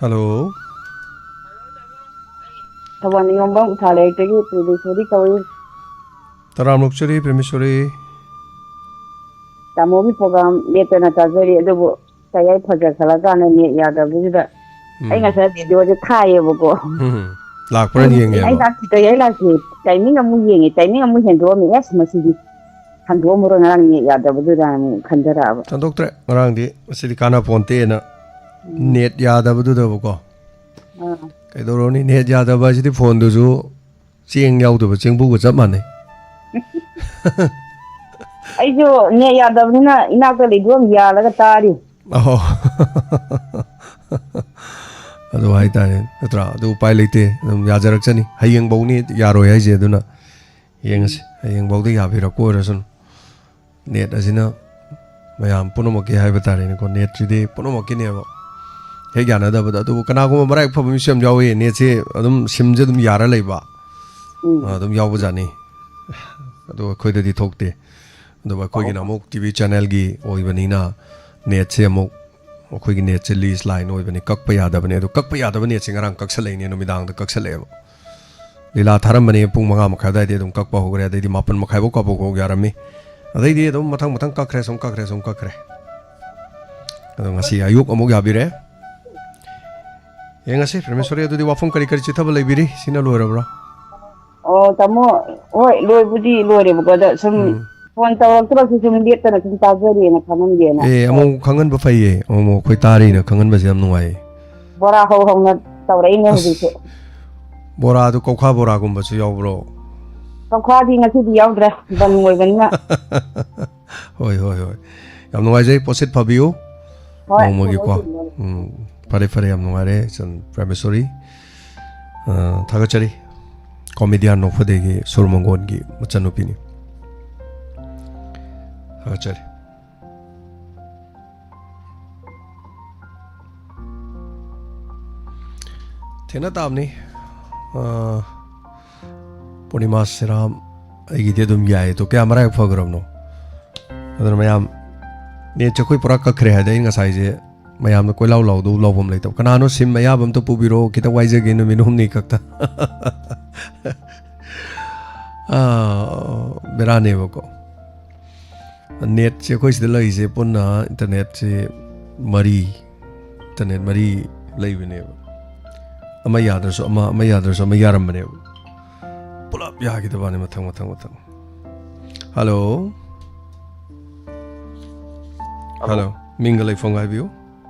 ꯍꯜꯂꯣ꯫ ꯊꯧꯕꯥꯜ ꯅꯤꯉꯣꯝꯕꯝ ꯎꯊꯥ ꯂꯩꯔꯛꯇꯒꯤ ꯄ꯭ꯔꯦꯃꯦꯁꯣꯔꯤ ꯀꯧꯏ꯫ ꯇꯔꯥꯝ ꯑꯣꯛꯆꯔꯤ, ꯄ꯭ꯔꯦꯃꯦꯁꯣꯔꯤ꯫ ꯇꯥꯃꯣꯒꯤ program ꯂꯦꯞꯇꯅ ꯇꯥꯖꯔꯤ, ꯑꯗꯨꯕꯨ ꯇꯌꯥꯏ ꯐꯖꯈꯠꯂꯀꯥꯟꯗ net ꯌꯥꯗꯕꯁꯤꯗ ꯎꯝ꯫ ꯑꯩ ꯉꯁꯥꯏ videoꯁꯦ ꯊꯥꯏꯌꯦꯕꯀꯣ꯫ ꯎꯝ꯫ ꯂꯥꯛꯄ꯭ꯔꯥ ꯑꯩ, ꯌꯦꯡꯉꯦꯕ? ꯑꯩ ꯂꯥꯛꯇꯦ, ꯇꯌꯥꯏ ꯂꯥꯛꯇꯦ꯫ Timing ꯑꯃꯨꯛ ꯌꯦꯡꯉꯦ, timing ꯑꯃꯨꯛ ꯍꯦꯟꯗꯣꯛꯑꯝꯃꯦ꯫ ꯑꯦꯁ, ꯃꯁꯤꯗꯤ꯫ ꯍꯟꯗꯣꯛꯑꯝꯃꯔꯣꯏ, ꯉꯔꯥꯡ ꯅꯦꯠ ꯌꯥꯗꯕꯗꯨꯗ ꯑꯃꯨꯛ ꯈꯟꯖꯔꯛꯑꯕ꯫ ꯍꯟꯗꯣꯛꯇ꯭ꯔꯦ꯫ ꯉꯔꯥꯡꯗꯤ ꯃꯁꯤꯗꯤ ꯀꯥꯟꯅ ꯄꯣꯟꯇꯦꯅ꯫ ꯎꯝ꯫ ꯅꯦꯠ ꯌꯥꯗꯕꯗꯨꯗꯕꯀꯣ꯫ ꯑꯥ꯫ ꯀꯩꯗꯧꯔꯨꯅꯤ? ꯅꯦꯠ ꯌꯥꯗꯕ ꯍꯥꯏꯁꯤꯗꯤ ꯐꯣꯟꯗꯨꯁꯨ ꯆꯦꯡ ꯌꯥꯎꯗꯕ ꯆꯦꯡꯕꯨꯒ ꯆꯞ ꯃꯥꯟꯅꯩ꯫ ꯑꯩꯁꯨ ꯅꯦꯠ ꯌꯥꯗꯕꯅꯤꯅ ꯏꯅꯥꯛꯇ ꯂꯩꯕꯗꯣ ꯑꯗꯨꯝ ꯌꯥꯜꯂꯒ ꯇꯥꯔꯤ꯫ ꯑꯍꯣ꯫ ꯑꯗꯨ ꯍꯥꯏꯇꯥꯔꯦ, ꯅꯠꯇ꯭ꯔꯥ? ꯑꯗꯨ ꯎꯄꯥꯏ ꯂꯩꯇꯦ, ꯑꯗꯨꯝ ꯌꯥꯖꯔꯛꯆꯅꯤ꯫ ꯍꯌꯦꯡꯐꯧꯅꯤ ꯌꯥꯔꯣꯏ ꯍꯥꯏꯁꯦ, ꯑꯗꯨꯅ ꯌꯦꯡꯉꯁꯤ꯫ ꯍꯌꯦꯡꯐꯧꯗ ꯌꯥꯕꯤꯔꯛꯄ ꯑꯣꯏꯔꯁꯅꯨ꯫ ꯅꯦꯠ ꯑꯁꯤꯅ ꯃꯌꯥꯝ ꯄꯨꯝꯅꯃꯛꯀꯤ ꯍꯥꯏꯕ ꯇꯥꯔꯦꯅꯦꯀꯣ, ꯅꯦꯠꯁꯤꯗꯤ ꯄꯨꯝꯅꯃꯛꯀꯤꯅꯦꯕ꯫ ꯍꯦꯛ ꯌꯥꯅꯗꯕꯗ, ꯑꯗꯨꯕꯨ ꯀꯅꯥꯒꯨꯝꯕ ꯃꯔꯥꯏꯕꯛ ꯐꯕ ꯃꯤꯁꯨ ꯌꯥꯝ ꯌꯥꯎꯏ, ꯅꯦꯠꯁꯦ ꯑꯗꯨꯝ ꯁꯤꯝꯁꯦ ꯑꯗꯨꯝ ꯌꯥꯔ ꯂꯩꯕ꯫ ꯎꯝ꯫ ꯑꯗꯨꯝ ꯌꯥꯎꯕꯖꯥꯠꯅꯤ꯫ ꯑꯗꯣ ꯑꯩꯈꯣꯏꯗꯗꯤ ꯊꯣꯛꯇꯦ꯫ ꯑꯗꯨꯒ ꯑꯩꯈꯣꯏꯒꯤꯅ ꯑꯃꯨꯛ ꯇꯤ ꯚꯤ ꯆꯦꯅꯦꯜꯒꯤ ꯑꯣꯏꯕꯅꯤꯅ ꯅꯦꯠꯁꯦ ꯑꯃꯨꯛ ꯑꯩꯈꯣꯏꯒꯤ ꯅꯦꯠꯁꯦ ꯂꯤꯁ ꯂꯥꯏꯟ ꯑꯣꯏꯕꯅꯤ, ꯀꯛꯄ ꯌꯥꯗꯕꯅꯤ꯫ ꯑꯗꯣ ꯀꯛꯄ ꯌꯥꯗꯕ ꯅꯦꯠꯁꯦ ꯉꯔꯥꯡ ꯀꯛꯁꯜꯂꯛꯏꯅꯦ, ꯅꯨꯃꯤꯗꯥꯡꯗ ꯀꯛꯁꯜꯂꯛꯑꯦꯕ꯫ ꯂꯤꯂꯥ ꯊꯥꯔꯝꯕꯅꯦ, ꯄꯨꯡ ꯃꯉꯥ ꯃꯈꯥꯏ ꯑꯗꯨꯋꯥꯏꯗꯩ ꯑꯗꯨꯝ ꯀꯛꯄ ꯍꯧꯈ꯭ꯔꯦ꯫ ꯑꯗꯩꯗꯤ ꯃꯥꯄꯟ ꯃꯈꯥꯏꯐꯥꯎ ꯀꯥꯞꯄꯛꯐꯥꯎ ꯌꯥꯔꯝꯃꯤ꯫ ꯑꯗꯩꯗꯤ ꯑꯗꯨꯝ ꯃꯊꯪ ꯃꯊꯪ ꯀꯛꯈ꯭ꯔꯦ, ꯁꯨꯝ ꯀꯛꯈ꯭ꯔꯦ, ꯁꯨꯝ ꯀꯛꯈ꯭ꯔꯦ꯫ ꯑꯗꯣ ꯉꯁꯤ ꯑꯌꯨꯛ ꯑꯃꯨꯛ ꯌꯥꯕꯤꯔꯦ꯫ ꯌꯦꯡꯉꯁꯤ, ꯄ꯭ꯔꯃꯦꯁꯣꯔꯤ, ꯑꯗꯨꯗꯤ ꯋꯥꯐꯝ ꯀꯔꯤ ꯀꯔꯤ ꯆꯤꯊꯕ ꯂꯩꯕꯤꯔꯤ? ꯁꯤꯅ ꯂꯣꯏꯔꯕ꯭ꯔꯣ? ꯑꯣ, ꯇꯥꯃꯣ, ꯍꯣꯏ, ꯂꯣꯏꯕꯨꯗꯤ ꯂꯣꯏꯔꯦꯕꯀꯣ, ꯑꯗ ꯁꯨꯝ ꯎꯝ꯫ ꯐꯣꯟ ꯇꯧꯔꯛꯇ꯭ꯔꯁꯨ ꯁꯨꯝ ꯂꯦꯞꯇꯅ ꯁꯨꯝ ꯇꯥꯖꯔꯤꯅ ꯈꯪꯍꯟꯒꯦꯅ꯫ ꯑꯦ, ꯑꯃꯨꯛ ꯈꯪꯍꯟꯕ ꯐꯩꯌꯦ, ꯑꯃꯨꯛ ꯑꯃꯨꯛ ꯑꯩꯈꯣꯏ ꯇꯥꯔꯤꯅ ꯈꯪꯍꯟꯕꯁꯦ ꯌꯥꯝ ꯅꯨꯡꯉꯥꯏꯌꯦ꯫ ꯕꯣꯔꯥ ꯍꯧ ꯍꯧꯅ ꯇꯧꯔꯛꯏꯅꯦ ꯑꯁ, ꯍꯧꯖꯤꯛꯁꯨ꯫ ꯕꯣꯔꯥꯗꯨ, ꯀꯧꯈꯥ ꯕꯣꯔꯥꯒꯨꯝꯕꯁꯨ ꯌꯥꯎꯕ꯭ꯔꯣ? ꯀꯧꯈꯥꯗꯤ ꯉꯁꯤꯗꯤ ꯌꯥꯎꯗ꯭ꯔꯦ, ꯕꯟ ꯑꯣꯏꯕꯅꯤꯅ꯫ ꯍꯣꯏ, ꯍꯣꯏ, ꯍꯣꯏ꯫ ꯌꯥꯝ ꯅꯨꯡꯉꯥꯏꯖꯩ, ꯄꯣꯠꯁꯤꯠ ꯐꯕꯤꯌꯨ꯫ ꯍꯣꯏ, ꯅꯣꯡꯃꯒꯤꯀꯣ꯫ ꯍꯣꯏ, ꯍꯣꯏ꯫ ꯎꯝ, ꯐꯔꯦ, ꯐꯔꯦ, ꯌꯥꯝ ꯅꯨꯡꯉꯥꯏꯔꯦ, ꯏꯆꯟ ꯄ꯭ꯔꯃꯦꯁꯣꯔꯤ꯫ ꯑ, ꯊꯥꯒꯠꯆꯔꯤ꯫ ꯀꯣꯃꯦꯗꯤꯌꯥꯟ ꯅꯣꯛꯐꯗꯦꯒꯤ ꯁꯨꯔ ꯃꯪꯒꯣꯟꯒꯤ ꯃꯆꯟꯅꯨꯄꯤꯅꯤ꯫ ꯊꯥꯒꯠꯆꯔꯤ꯫ ꯊꯦꯡꯅ ꯇꯥꯕꯅꯤ꯫ ꯑ, ꯄꯨꯔꯅꯤꯃꯥ ꯁꯤꯔꯥꯝ, ꯑꯩꯒꯤꯗꯤ ꯑꯗꯨꯝ ꯌꯥꯏ꯫ ꯑꯗꯣ ꯀꯌꯥ ꯃꯔꯥꯏꯕꯛ ꯐꯈ꯭ꯔꯕꯅꯣ? ꯑꯗꯨꯅ ꯃꯌꯥꯝ, ꯅꯦꯠꯁꯦ ꯑꯩꯈꯣꯏ ꯄꯨꯔꯥ ꯀꯛꯈ꯭ꯔꯦ ꯍꯥꯏꯗꯤ ꯑꯩ ꯉꯁꯥꯏꯁꯦ ꯃꯌꯥꯝꯅ ꯀꯣꯏꯂꯥꯎ ꯂꯥꯎꯗꯧ ꯂꯥꯎꯐꯝ ꯂꯩꯇꯕ꯫ ꯀꯅꯥꯅꯣ ꯁꯤꯝ ꯑꯌꯥꯕ ꯑꯝꯇ ꯄꯨꯕꯤꯔꯣ, ꯈꯤꯇ ꯋꯥꯏꯖꯒꯦ ꯅꯨꯃꯤꯠ ꯍꯨꯝꯅꯤ ꯈꯛꯇ꯫ ꯑꯥ, ꯕꯦꯔꯥꯅꯦꯕꯀꯣ꯫ ꯅꯦꯠꯁꯦ ꯑꯩꯈꯣꯏ ꯁꯤꯗ ꯂꯩꯔꯤꯁꯦ ꯄꯨꯟꯅ ꯏꯟꯇꯔꯅꯦꯠꯁꯦ ꯃꯔꯤ, ꯏꯟꯇꯔꯅꯦꯠ ꯃꯔꯤ ꯂꯩꯕꯅꯦꯕ꯫ ꯑꯃ ꯌꯥꯗ꯭ꯔꯁꯨ ꯑꯃ, ꯑꯃ ꯌꯥꯗ꯭ꯔꯁꯨ ꯑꯃ ꯌꯥꯔꯝꯕꯅꯦꯕ꯫ ꯄꯨꯂꯞ ꯌꯥꯈꯤꯗꯕꯅꯤ ꯃꯊꯪ, ꯃꯊꯪ, ꯃꯊꯪ꯫ ꯍꯜꯂꯣ꯫ ꯍꯜꯂꯣ꯫ ꯍꯜꯂꯣ꯫ ꯃꯤꯡꯒ ꯂꯩꯐꯝꯒ ꯍꯥꯏꯕꯤꯌꯨ꯫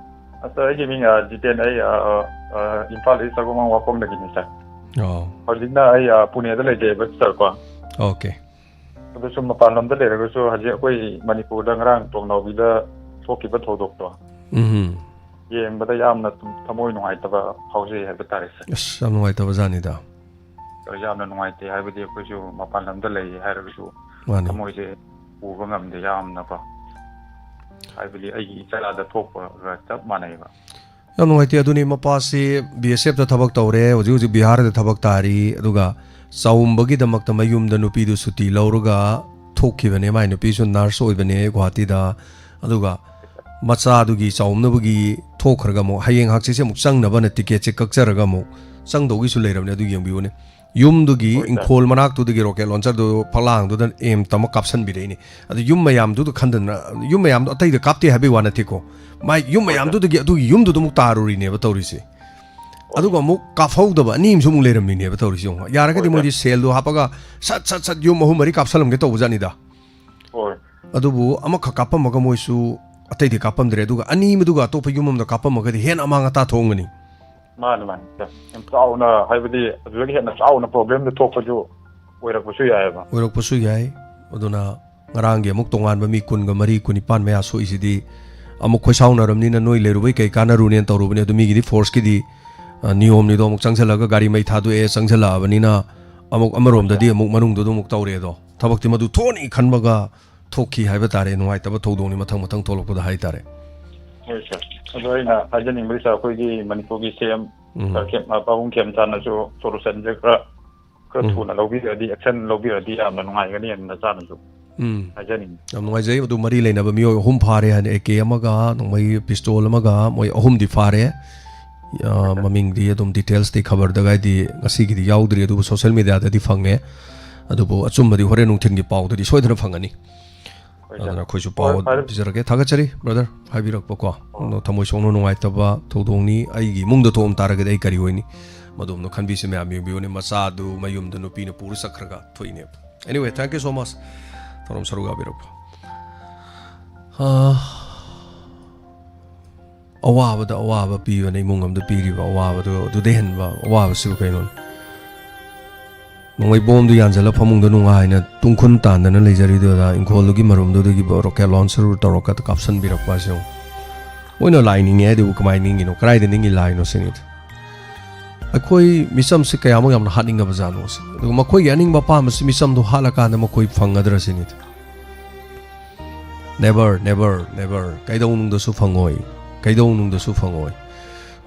ꯑꯁ, ꯑꯩꯒꯤ ꯃꯤꯡ, ꯑ, ꯖꯤꯇꯦꯟ, ꯑꯩ, ꯑ, ꯑ, ꯑ, ꯏꯝꯐꯥꯜ ꯏꯁ ꯁꯒꯣꯜꯕꯟ ꯋꯥꯄꯝꯗꯒꯤꯅꯤ, ꯁꯥꯔ꯫ ꯑꯣ꯫ ꯍꯧꯖꯤꯛꯅ ꯑꯩ, ꯑ, ꯄꯨꯅꯦꯗ ꯂꯩꯖꯩꯑꯕ, ꯁꯥꯔ, ꯀꯣ꯫ ꯑꯣꯀꯦ꯫ ꯑꯗꯨ ꯁꯨꯝ ꯃꯄꯥꯟ ꯂꯝꯗ ꯂꯩꯔꯒꯁꯨ ꯍꯧꯖꯤꯛ ꯑꯩꯈꯣꯏ ꯃꯅꯤꯄꯨꯔꯗ ꯉꯔꯥꯡ ꯇꯣꯡꯅꯥꯎꯕꯤꯗ ꯊꯣꯛꯈꯤꯕ ꯊꯧꯗꯣꯛꯇꯣ ꯎꯝ꯫ ꯌꯦꯡꯕꯗ ꯌꯥꯝꯅ ꯊꯃꯣꯏ ꯅꯨꯡꯉꯥꯏꯇꯕ ꯐꯥꯎꯖꯩ ꯍꯥꯏꯕ ꯇꯥꯔꯦ, ꯁꯥꯔ꯫ ꯑꯁ, ꯌꯥꯝ ꯅꯨꯡꯉꯥꯏꯇꯕ ꯖꯥꯠꯅꯤꯗ꯫ ꯌꯥꯝꯅ ꯅꯨꯡꯉꯥꯏꯇꯦ, ꯍꯥꯏꯕꯗꯤ ꯑꯩꯈꯣꯏꯁꯨ ꯃꯄꯥꯟ ꯂꯝꯗ ꯂꯩ ꯍꯥꯏꯔꯒꯁꯨ ꯃꯥꯅꯤ꯫ ꯊꯃꯣꯏꯁꯦ ꯄꯨꯕ ꯉꯝꯗꯦ ꯌꯥꯝꯅꯀꯣ꯫ ꯍꯥꯏꯕꯗꯤ ꯑꯩꯒꯤ ꯏꯆꯥꯗ ꯊꯣꯛꯄꯒ ꯆꯞ ꯃꯥꯟꯅꯩꯕ꯫ ꯌꯥꯝ ꯅꯨꯡꯉꯥꯏꯇꯦ꯫ ꯑꯗꯨꯅꯤ, ꯃꯄꯥꯁꯤ ꯕꯤ ꯑꯦꯁ ꯑꯦꯐꯇ ꯊꯕꯛ ꯇꯧꯔꯦ, ꯍꯧꯖꯤꯛ ꯍꯧꯖꯤꯛ ꯕꯤꯍꯥꯔꯗ ꯊꯕꯛ ꯇꯥꯔꯤ, ꯑꯗꯨꯒ ꯆꯥꯎꯝꯕꯒꯤꯗꯃꯛꯇ ꯃꯌꯨꯝꯗ ꯅꯨꯄꯤꯗꯨ ꯁꯨꯇꯤ ꯂꯧꯔꯒ ꯊꯣꯛꯈꯤꯕꯅꯦ꯫ ꯃꯥꯏ ꯅꯨꯄꯤꯁꯨ ꯅꯔꯁ ꯑꯣꯏꯕꯅꯦ ꯒꯨꯍꯥꯇꯤꯗ꯫ ꯑꯗꯨꯒ ꯃꯆꯥꯗꯨꯒꯤ ꯆꯥꯎꯝꯅꯕꯒꯤ ꯊꯣꯛꯈ꯭ꯔꯒ ꯑꯃꯨꯛ ꯍꯌꯦꯡ ꯍꯥꯡꯆꯤꯠꯁꯦ ꯑꯃꯨꯛ ꯆꯪꯅꯕꯅ ꯇꯤꯀꯦꯠꯁꯦ ꯀꯛꯆꯔꯒ ꯑꯃꯨꯛ ꯆꯪꯗꯧꯒꯤꯁꯨ ꯂꯩꯔꯕꯅꯦ꯫ ꯑꯗꯨ ꯌꯦꯡꯕꯤꯌꯨꯅꯦ꯫ ꯌꯨꯝꯗꯨꯒꯤ ꯍꯣꯏ, ꯁꯥꯔ꯫ ꯏꯪꯈꯣꯜ ꯃꯅꯥꯛꯇꯨꯗꯒꯤ ꯔꯣꯀꯦꯠ ꯂꯣꯟꯆꯔꯗꯨ ꯐꯛꯂꯥꯡꯗꯨꯗ ꯑꯦꯝ ꯇꯝꯃ ꯀꯥꯞꯁꯟꯕꯤꯔꯛꯏꯅꯦ꯫ ꯑꯗꯨ ꯌꯨꯝ ꯃꯌꯥꯝꯗꯨꯗ ꯈꯟꯗꯅ, ꯌꯨꯝ ꯃꯌꯥꯝꯗꯣ ꯑꯇꯩꯗ ꯀꯥꯞꯇꯦ ꯍꯥꯏꯕꯩ ꯋꯥ ꯅꯠꯇꯦꯀꯣ꯫ ꯃꯥꯏ ꯌꯨꯝ ꯍꯣꯏ, ꯁꯥꯔ꯫ ꯃꯌꯥꯝꯗꯨꯗꯒꯤ ꯑꯗꯨꯒꯤ ꯌꯨꯝꯗꯨꯗ ꯑꯃꯨꯛ ꯇꯥꯔꯨꯔꯤꯅꯦꯕ ꯇꯧꯔꯤꯁꯦ꯫ ꯑꯗꯨꯒ ꯑꯃꯨꯛ ꯀꯥꯞꯍꯧꯗꯕ ꯑꯅꯤ ꯑꯃꯁꯨ ꯑꯃꯨꯛ ꯂꯩꯔꯝꯃꯤꯅꯦꯕ ꯇꯧꯔꯤꯁꯦ ꯌꯦꯡꯉꯣ꯫ ꯌꯥꯔꯒꯗꯤ ꯍꯣꯏ, ꯃꯣꯏꯗꯤ ꯁꯥꯔ꯫ ꯁꯦꯜꯗꯣ ꯍꯥꯞꯄꯒ ꯁꯠ ꯁꯠ ꯁꯠ ꯌꯨꯝ ꯑꯍꯨꯝ ꯃꯔꯤ ꯀꯥꯞꯁꯜꯂꯝꯒꯦ ꯇꯧꯕꯖꯥꯠꯅꯤꯗ꯫ ꯍꯣꯏ꯫ ꯑꯗꯨꯕꯨ ꯑꯃꯈꯛ ꯀꯥꯞꯄꯝꯃꯒ ꯃꯣꯏꯁꯨ ꯑꯇꯩꯗꯤ ꯀꯥꯞꯄꯝꯗ꯭ꯔꯦ꯫ ꯑꯗꯨꯒ ꯑꯅꯤ ꯑꯃꯗꯨꯒ ꯑꯇꯣꯞꯄ ꯌꯨꯝ ꯑꯃꯗ ꯀꯥꯞꯄꯝꯃꯒꯗꯤ ꯍꯦꯟꯅ ꯑꯃꯥꯡ ꯑꯇꯥ ꯊꯣꯛꯑꯝꯒꯅꯤ꯫ ꯃꯥꯅꯤ, ꯃꯥꯅꯤ, ꯁꯥꯔ꯫ ꯌꯥꯝ ꯆꯥꯎꯅ, ꯍꯥꯏꯕꯗꯤ ꯑꯗꯨꯗꯒꯤ ꯍꯦꯟꯅ ꯆꯥꯎꯅ ꯄ꯭ꯔꯣꯕ꯭ꯂꯦꯝꯗꯨ ꯊꯣꯛꯄꯁꯨ ꯑꯣꯏꯔꯛꯄꯁꯨ ꯌꯥꯏꯑꯕ꯫ ꯑꯣꯏꯔꯛꯄꯁꯨ ꯌꯥꯏ꯫ ꯑꯗꯨꯅ ꯉꯔꯥꯡꯒꯤ ꯑꯃꯨꯛ ꯇꯣꯉꯥꯟꯕ ꯃꯤ ꯀꯨꯟꯒ ꯃꯔꯤ, ꯀꯨꯟꯅꯤꯄꯥꯟ ꯃꯌꯥ ꯁꯣꯛꯏꯁꯤꯗꯤ ꯑꯃꯨꯛ ꯈꯣꯏꯁꯥꯎꯅꯔꯕꯅꯤꯅ ꯅꯣꯏ ꯂꯩꯔꯨꯕꯩ ꯀꯩ ꯀꯥꯟꯅꯔꯨꯅꯦꯅ ꯇꯧꯔꯨꯕꯅꯦ꯫ ꯑꯗꯨ ꯃꯤꯒꯤꯗꯤ ꯐꯣꯔꯁꯀꯤꯗꯤ, ꯑ, ꯅꯤꯌꯣꯝꯅꯤꯗꯣ ꯑꯃꯨꯛ ꯆꯪꯁꯤꯜꯂꯒ ꯒꯥꯔꯤ ꯃꯩ ꯊꯥꯗꯣꯛꯑꯦ, ꯆꯪꯁꯤꯜꯂꯛꯑꯕꯅꯤꯅ ꯑꯃꯨꯛ ꯑꯃꯔꯣꯝꯗꯗꯤ ꯑꯃꯨꯛ ꯃꯅꯨꯡꯗꯨꯗ ꯑꯃꯨꯛ ꯇꯧꯔꯦ꯫ ꯑꯗꯣ ꯊꯕꯛꯇꯤ ꯃꯗꯨ ꯊꯣꯛꯑꯅꯤ ꯈꯟꯕꯒ ꯊꯣꯛꯈꯤ ꯍꯥꯏꯕ ꯇꯥꯔꯦ꯫ ꯅꯨꯡꯉꯥꯏꯇꯕ ꯊꯧꯗꯣꯛꯅꯤ ꯃꯊꯪ ꯃꯊꯪ ꯊꯣꯛꯂꯛꯄꯗ ꯍꯥꯏ ꯇꯥꯔꯦ꯫ ꯍꯣꯏ, ꯁꯥꯔ꯫ ꯑꯗꯣ ꯑꯩꯅ ꯍꯥꯏꯖꯅꯤꯡꯕꯗꯤ, ꯁꯥꯔ, ꯑꯩꯈꯣꯏꯒꯤ ꯃꯅꯤꯄꯨꯔꯒꯤ ꯁꯤ ꯑꯦꯝ ꯎꯝ꯫ ꯁꯥꯔ ꯈꯦꯝ-, ꯄꯥꯕꯨꯡ ꯈꯦꯝꯆꯥꯟꯅꯁꯨ ꯁꯣꯂꯨꯁꯟꯁꯦ ꯈꯔ, ꯈꯔ ꯎꯝ꯫ ꯊꯨꯅ ꯂꯧꯕꯤꯔꯗꯤ, ꯑꯦꯛꯁꯟ ꯂꯧꯕꯤꯔꯗꯤ ꯌꯥꯝꯅ ꯅꯨꯡꯉꯥꯏꯒꯅꯤ ꯅꯆꯥꯅꯁꯨ ꯎꯝ꯫ ꯍꯥꯏꯖꯅꯤꯡꯉꯤ꯫ ꯌꯥꯝ ꯅꯨꯡꯉꯥꯏꯖꯩ꯫ ꯑꯗꯨ ꯃꯔꯤ ꯂꯩꯅꯕ ꯃꯤꯑꯣꯏ ꯑꯍꯨꯝ ꯐꯥꯔꯦ ꯍꯥꯏꯅ, ꯑꯦ ꯀꯦ ꯑꯃꯒ, ꯅꯣꯡꯃꯩ ꯄꯤꯁꯇꯣꯜ ꯑꯃꯒ, ꯃꯣꯏ ꯑꯍꯨꯝꯗꯤ ꯐꯥꯔꯦ꯫ ꯑ, ꯃꯃꯤꯡꯗꯤ ꯑꯗꯨꯝ ꯗꯤꯇꯦꯜꯁꯇꯤ ꯈꯕꯔꯗꯒ ꯍꯥꯏꯗꯤ ꯉꯁꯤꯒꯤꯗꯤ ꯌꯥꯎꯗ꯭ꯔꯤ, ꯑꯗꯨꯕꯨ ꯁꯣꯁꯦꯜ ꯃꯦꯗꯤꯌꯥꯗꯗꯤ ꯐꯪꯉꯦ꯫ ꯑꯗꯨꯕꯨ ꯑꯆꯨꯝꯕꯗꯤ ꯍꯣꯔꯦꯟ ꯅꯨꯡꯊꯤꯟꯒꯤ ꯄꯥꯎꯗꯗꯤ ꯁꯣꯏꯗꯅ ꯐꯪꯒꯅꯤ꯫ ꯍꯣꯏ, ꯁꯥꯔ꯫ ꯑꯗꯨꯅ ꯑꯩꯈꯣꯏꯁꯨ ꯄꯥꯎ ꯍꯣꯏ, ꯑꯗꯨꯝ ꯐꯔꯦ꯫ ꯄꯤꯖꯔꯛꯀꯦ꯫ ꯊꯥꯒꯠꯆꯔꯤ, ꯕ꯭ꯔꯗꯔ, ꯍꯥꯏꯕꯤꯔꯛꯄꯀꯣ꯫ ꯑꯣ꯫ ꯑꯗꯣ ꯊꯃꯣꯏ ꯁꯣꯛꯅ ꯅꯨꯡꯉꯥꯏꯇꯕ ꯊꯧꯗꯣꯛꯅꯤ꯫ ꯑꯩꯒꯤ ꯏꯃꯨꯡꯗ ꯊꯣꯛꯑꯝ ꯇꯥꯔꯒꯗꯤ ꯑꯩ ꯀꯔꯤ ꯑꯣꯏꯅꯤ? ꯃꯗꯨꯝꯅ ꯈꯟꯕꯤꯁꯤ ꯃꯌꯥꯝ ꯌꯦꯡꯕꯤꯌꯨꯅꯦ꯫ ꯃꯆꯥꯗꯨ ꯃꯌꯨꯝꯗ ꯅꯨꯄꯤꯅ ꯄꯨꯔ ꯆꯠꯈ꯭ꯔꯒ ꯊꯣꯛꯏꯅꯦꯕ꯫ Anyway, thank you so much꯫ ꯃꯔꯨꯞ ꯁꯔꯨꯛ ꯌꯥꯕꯤꯔꯛꯄ꯫ ꯑꯥ, ꯑꯋꯥꯕꯗ ꯑꯋꯥꯕ ꯄꯤꯕꯅ ꯏꯃꯨꯡ ꯑꯃꯗ ꯄꯤꯔꯤꯕ ꯑꯋꯥꯕꯗꯨ, ꯑꯗꯨꯗꯩ ꯍꯦꯟꯕ ꯑꯋꯥꯕꯁꯤꯕꯨ ꯀꯩꯅꯣꯅꯦ? ꯅꯣꯡꯃꯩ ꯕꯣꯝꯗꯨ ꯌꯥꯟꯁꯤꯜꯂ ꯐꯃꯨꯡꯗ ꯅꯨꯡꯉꯥꯏꯅ ꯇꯨꯡꯈꯨꯟ ꯇꯥꯟꯗꯅ ꯂꯩꯖꯔꯤꯗꯨꯗ, ꯏꯪꯈꯣꯜꯗꯨꯒꯤ ꯃꯔꯨꯝꯗꯨꯗꯒꯤ rocket launcher ꯇꯧꯔꯒ ꯀꯥꯞꯁꯟꯕꯤꯔꯛꯄ ꯑꯁꯤ ꯌꯦꯡꯉꯨ꯫ ꯃꯣꯏꯅ ꯂꯥꯏ ꯅꯤꯡꯉꯦ ꯍꯥꯏꯗꯨꯕꯨ ꯀꯃꯥꯏꯅ ꯅꯤꯡꯉꯤꯅꯣ? ꯀꯗꯥꯏꯗ ꯅꯤꯡꯉꯤ ꯂꯥꯏꯅꯣ ꯁꯤꯅꯤꯗ꯫ ꯑꯩꯈꯣꯏ ꯃꯤꯆꯝꯁꯤ ꯀꯌꯥꯃꯨꯛ ꯌꯥꯝꯅ ꯍꯥꯠꯅꯤꯡꯉꯕ ꯖꯥꯠꯅꯣ ꯁꯤꯅꯤ꯫ ꯑꯗꯨꯒ ꯃꯈꯣꯏꯒꯤ ꯑꯅꯤꯡꯕ ꯑꯄꯥꯝꯕꯁꯤ ꯃꯤꯆꯝꯗꯨ ꯍꯥꯠꯂꯀꯥꯟꯗ ꯃꯈꯣꯏ ꯐꯪꯒꯗ꯭ꯔꯥ ꯁꯤꯅꯤꯗ꯫ Never, never, never. ꯀꯩꯗꯧꯅꯨꯡꯗꯁꯨ ꯐꯪꯉꯣꯏ꯫ ꯀꯩꯗꯧꯅꯨꯡꯗꯁꯨ ꯐꯪꯉꯣꯏ꯫